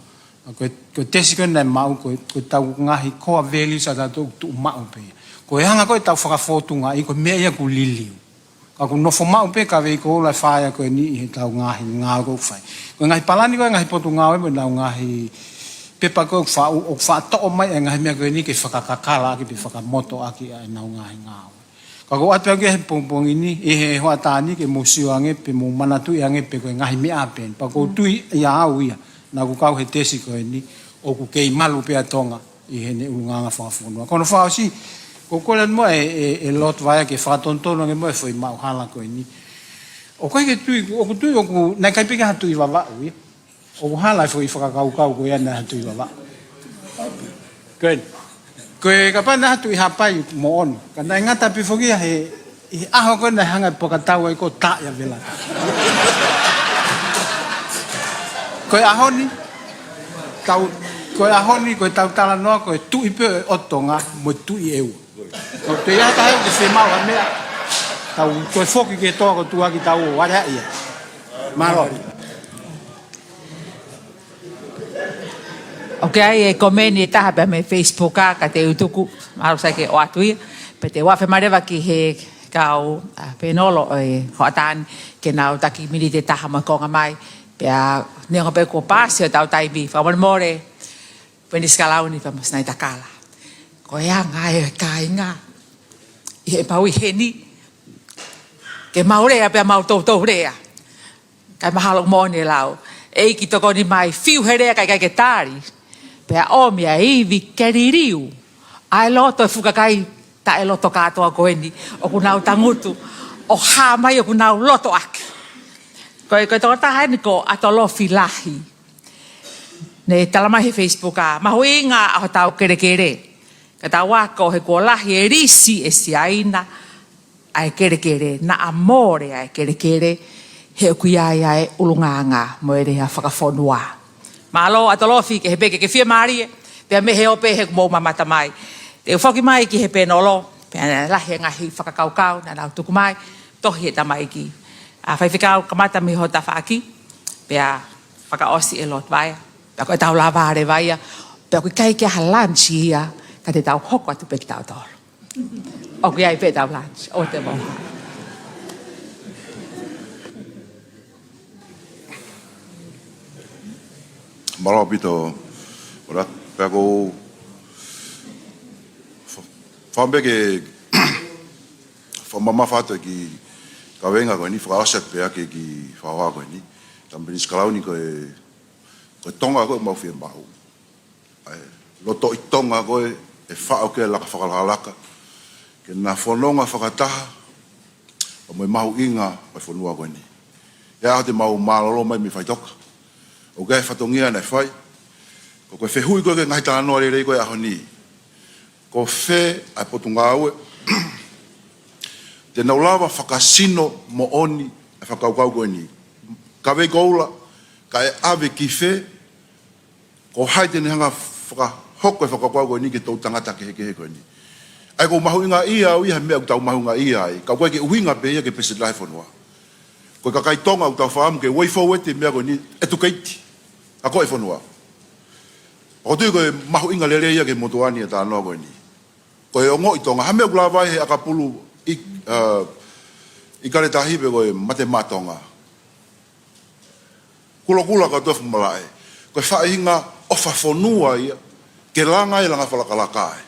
Ka ko e, ko e tesi ko ē naʻe maʻu ko e, ko ʻetau ngaahi core values ʻatautolu ʻoku tuʻu maʻu pē ia. Ko e anga ko ē ʻetau fakafōtungaʻi, ko e meʻa ia ʻoku liliu. Ka ʻoku nofo maʻu pē e kavei koula ʻa e faʻahi ko eni ʻi heʻetau ngaahi ngāue ʻoku fai. Ko e ngaahi palani ko ē ʻa e ngaahi potungāue mo ʻenau ngaahi pepa ko ē ʻoku faʻu, ʻoku faʻa toʻo mai e ngaahi meʻa ko eni ke fakakakala ʻaki pe fakamoto ʻaki ʻenau ngaahi ngāue. Ka ʻoku ou ʻoatu au ki he pongipongi ni, ʻi he hoʻatā ni ke mou sio ange pe mou manatuʻi ange pe ko e ngaahi meʻa pē eni. Pea ʻoku ou tui ia au ia, naʻa ku kau he tesi ko eni, ʻoku kei malu pē ʻa Tonga ʻi heʻene ʻulungaanga fakafonua. Ko hono fakaʻosi, ʻoku ou kole atu muʻa ʻe, ʻe, ʻe Lord Vaea ke fakatonutonu ange muʻa e foʻi maʻuhala ko eni. ʻOku ʻikai ke tui, ʻoku ou tui ʻoku, naʻe ʻikai pē ke ʻi ai ha Tuʻi Vavaʻu ia. ʻOku hala e foʻi fakakaukau ko ia naʻe ʻi ai ha Tuʻi Vavaʻu. Ko eni. Ko e kapau naʻe ʻi ai ha Tuʻi Haʻapai moʻoni. Ka naʻe ngata pē foki ia he, ʻi he ʻaho ko ē naʻe hanga ʻe Pokatau ai ko ē ʻo taaʻi ʻa Velata. Ko e ʻaho ni, tau, ko e ʻaho ni, ko ʻetau talanoa, ko e Tuʻi pē ʻo e ʻOtu Tonga mo e Tuʻi ʻEua. Tau te ia tahe ke se mau a meʻa. Tau toe foki ki he toa ko Tuʻa ki tau ʻo vale ia. Mālō. ʻOku ʻi ai e komeni ʻe taha pē mei he Facebook ʻa, ka te u tuku, mālō sai ke ʻoatu ia. Pea te u afe mai leva ki he kau, ā, pēnolo ʻo e hoʻatā ni, ke nau taki miniti ʻe taha mo e konga mai. Pea neongo pē kuo pāsi hotau taimi, fakamolemole, Peni Sikalauni pea mo Sinaitakala. Ko e anga ē ʻo e kāinga ʻi he mau ʻi heni, ke mau lea pea mau toutou lea. Kae mahalo moʻoni e lau, ʻEiki tokoni mai, fiu he lea kae ʻikai ke tali, pea ʻomi ʻa e ivi ke liliu ʻa e loto ʻo e fuʻu kakai taʻeloto kātoa ko eni ʻoku nau tangutu ʻo hā mai ʻoku nau loto ʻaki. Ko e, ko e tokotaha eni ko ʻAtolofi Lahi. Naʻe tala mai he Facebook ʻa, mahuʻinga ʻa hotau kelekele. Ka tau ako he kuo lahi e lisi ʻe Siaina ʻa e kelekele, naʻa mole ʻa e kelekele, he ʻoku ʻi ai ʻa e ʻulungaanga mo e lea fakafonua. Mālō ʻAtolofi, ke he pē ke ke fiemālie, pea mei he ope he kuo mou mamata mai. Te u foki mai ki he pēnolo, pea lahi e ngaahi fakakaukau naʻa nau tuku mai, tohi e tamaiki. ʻA, Faifekau, kamata mei ho tafaʻaki, pea fakaʻosi ʻe Lord Vaea. Pea ko ʻetau lava leva ia, pea ʻoku ʻikai ke ʻi ai ha lunch ia, ka te tau hoko atu pē kitautolu. ʻOku ʻi ai pē ʻetau lunch, ʻoua te mou. Mālō ʻaupito, ora, pea ko u fa-, fakaʻamu pē ke fakamamafa atu ki, Kaveinga ko eni, fakaʻosi pē ʻaki e kiʻi fakahoha ko eni. Tama Pilinisi Kalauni, ko e, ko e Tonga ko ē ʻoku mau fiemaʻu. ʻA e lotoʻi Tonga ko ē ʻe faʻo ki ai e laka fakalakalaka, ke na fononga fakataha, pea mo e mahuʻinga ʻo e fonua ko eni. ʻI he ʻaho te mau mālōlō mai mei faʻitoka, ʻoku ʻi ai e fatongia naʻe fai. Ko, ko e fehuʻi ko ē ki he ngaahi talanoa lelei ko ē ʻaho ni, ko fē ʻa e potungāue te nau lava fakasino moʻoni e fakakaukau ko eni? Kavei koula, kae ʻave ki fē? Ko hai te ne hanga fakahoko e fakakaukau ko eni ki he toʻutangata kehekehe ko eni? ʻA ia ʻoku ou mahuʻingaʻia au ia he meʻa ʻoku tau mahuʻingaʻia ai, ka ʻoku ʻikai ke ʻuhinga pē ia ki he Palesiteni Lahi ʻo e fonua. Ko e kakai Tonga ʻoku tau fakaʻamu ke way forward e meʻa ko eni, educate. Akoʻi e fonua. ʻOku ou tui ko e mahuʻinga lelei ia ki he motuʻa ni e talanoa ko eni. Ko e ongoʻi Tonga, ha meʻa ʻoku lava ai he ʻakapulu ʻi, ʻa, ʻIkale Tahi pe ko e Mate Maʻa Tonga. Kulokula ka tofu malaʻe. Ko e faʻahinga ʻofa fonua ia, ke langa e langa fakalakalaka ai.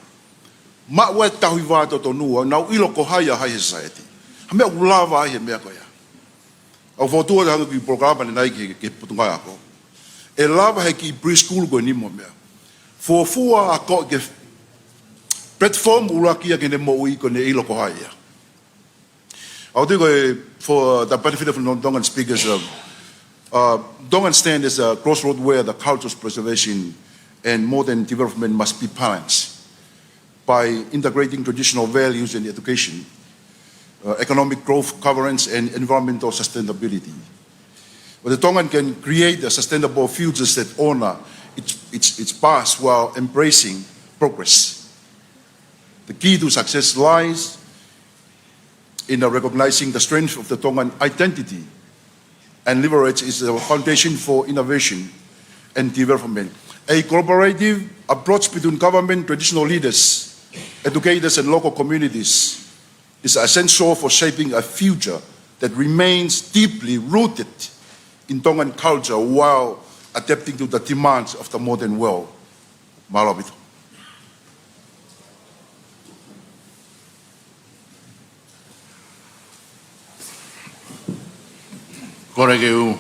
Maʻu e tauhi vā totonu, ʻo nau ʻilo ko hai ʻa hai he society. Ha meʻa ʻoku lava ai he meʻa ko ia. ʻOku ou fokotuʻu atu ha kiʻi polokalama ʻanenai ki he, ki he Potungāue Ako. ʻE lava he kiʻi preschool ko eni mo e meʻa. Fuofua akoʻi ki he platform ʻuluaki ia ki heʻene moʻui, ko ʻene ʻilo ko hai ia. ʻOku ou tui ko e, for the benefit of non-Tongan speakers, uh, uh, Tongan stand is a crossroad where the culture's preservation and modern development must be balanced by integrating traditional values in education, uh, economic growth, governance, and environmental sustainability. But the Tongan can create a sustainable futures that honor its, its, its past while embracing progress. The key to success lies in, uh, recognizing the strength of the Tongan identity and leverage is the foundation for innovation and development. A collaborative approach between government, traditional leaders, educators, and local communities is essential for shaping a future that remains deeply rooted in Tongan culture while adapting to the demands of the modern world. Mālō ʻaupito. Kole ke u,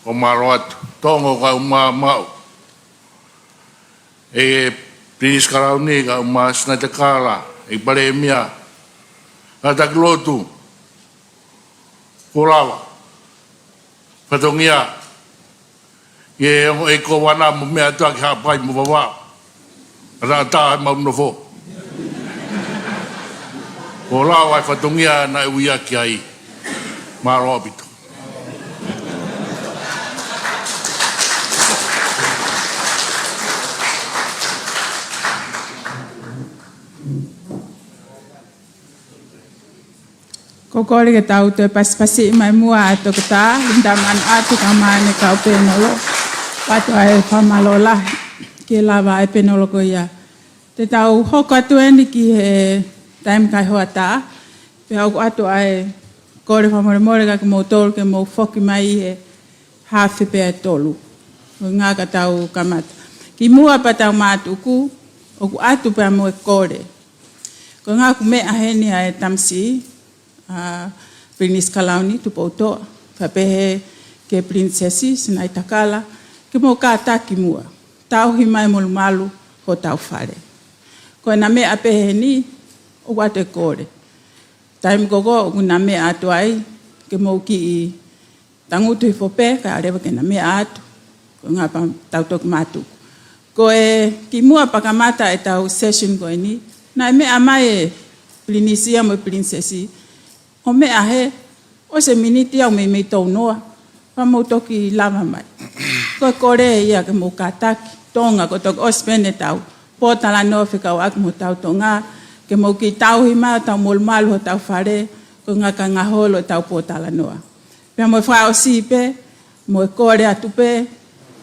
ʻo mālō atu, Tonga, kau mā maʻu. ʻE Pilinisi Kalauni, kau mā Sinaita Kala, ʻEiki Palēmia, Ngāue Taki Lotu, kuo lava. Fatongia, ʻe ongo ʻe Kōvana mo meʻa atu ʻaki Haʻapai mo Vavaʻu. Ka taʻataʻa ʻemau nofo. Kuo lava e fatongia naʻe ui ʻaki ai. Mālō ʻaupito. Ko e kole ke tau toe pasipasi mai muʻa ʻa Toketā Linda Manuʻatu kae ʻumaʻā ʻene kau pēnolo. ʻOatu ʻa e fakamālō lahi ke lava e pēnolo ko ia. Te tau hoko atu eni ki he taimi kai hoʻatā. Pea ʻoku ʻoatu ʻa e kole fakamolemole kiate kimoutolu ke mou foki mai ʻi he haafe pē ʻa e tolu. Ko e ʻuhinga ka tau kamata. Kimuʻa pea tau mātuku, ʻoku ʻoatu pē mo e kole. Ko e ʻuhinga ʻoku meʻa heni ʻa e tamasiʻi, ʻa Pilinisi Kalauni Tupoutoʻa, kae pehē ki he Pilinisesi Sinaita Kala, ke mou kātaki muʻa. Tauhi mai molumalu hotau fale. Ko ʻena meʻa pē heni, ʻoku ʻoatu e kole. Taimi ko ē ʻoku na meʻa atu ai, ke mou kiʻi tangutu hifo pē, kae ʻoua leva ke na meʻa atu, ko e ʻuhinga pea tau toki mātuku. Ko e kimuʻa pea kamata ʻetau session ko eni, naʻe meʻa mai e Pilinisi ia mo e Pilinisesi, ʻo meʻa hē, ʻosi e miniti ʻe meimei tolu noa, pea mou toki lava mai. Ko e kole ia ke mou kātaki, Tonga, kuo toki ʻosi pē ʻetau pōtalanoa fekauʻaki mo hotau Tonga, ke mou kiʻi tauhi mai hotau molumalu hotau fale, ko e ʻuhinga ka ngaholo ʻetau pōtalanoa. Pea mo e fakaʻosi pē, mo e kole atu pē,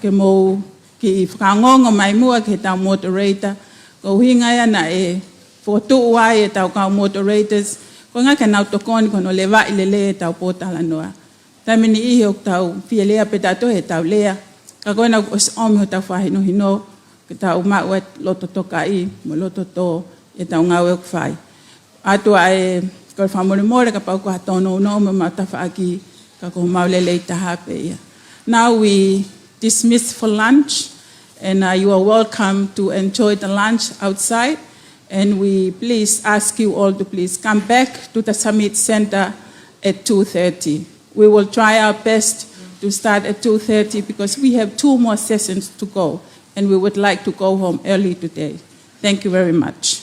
ke mou kiʻi fakaongoongo mai muʻa ki heʻetau moderator, ko e ʻuhinga ia naʻe fokotuʻu ai ʻetau kau moderators, ko e ʻuhinga ke nau tokoni ki hono levaʻi lelei ʻetau pōtalanoa. Taimi ʻe niʻihi ʻoku tau fie lea pē tautolu heʻetau lea, ka ko ena kuo ʻosi ʻomi hotau fakahinohino, ke tau maʻu e loto tokaʻi, mo e loto tō, ʻetau ngāue ʻoku fai. ʻOatu ʻa e Ko e fakamolemole kapau ko ha tōnounou mo e mau tafaʻaki, ka ko e mau lelei taha pē ia. Now we dismiss for lunch, and uh, you are welcome to enjoy the lunch outside. And we please ask you all to please come back to the Summit Center at two thirty. We will try our best to start at two thirty because we have two more sessions to go, and we would like to go home early today. Thank you very much.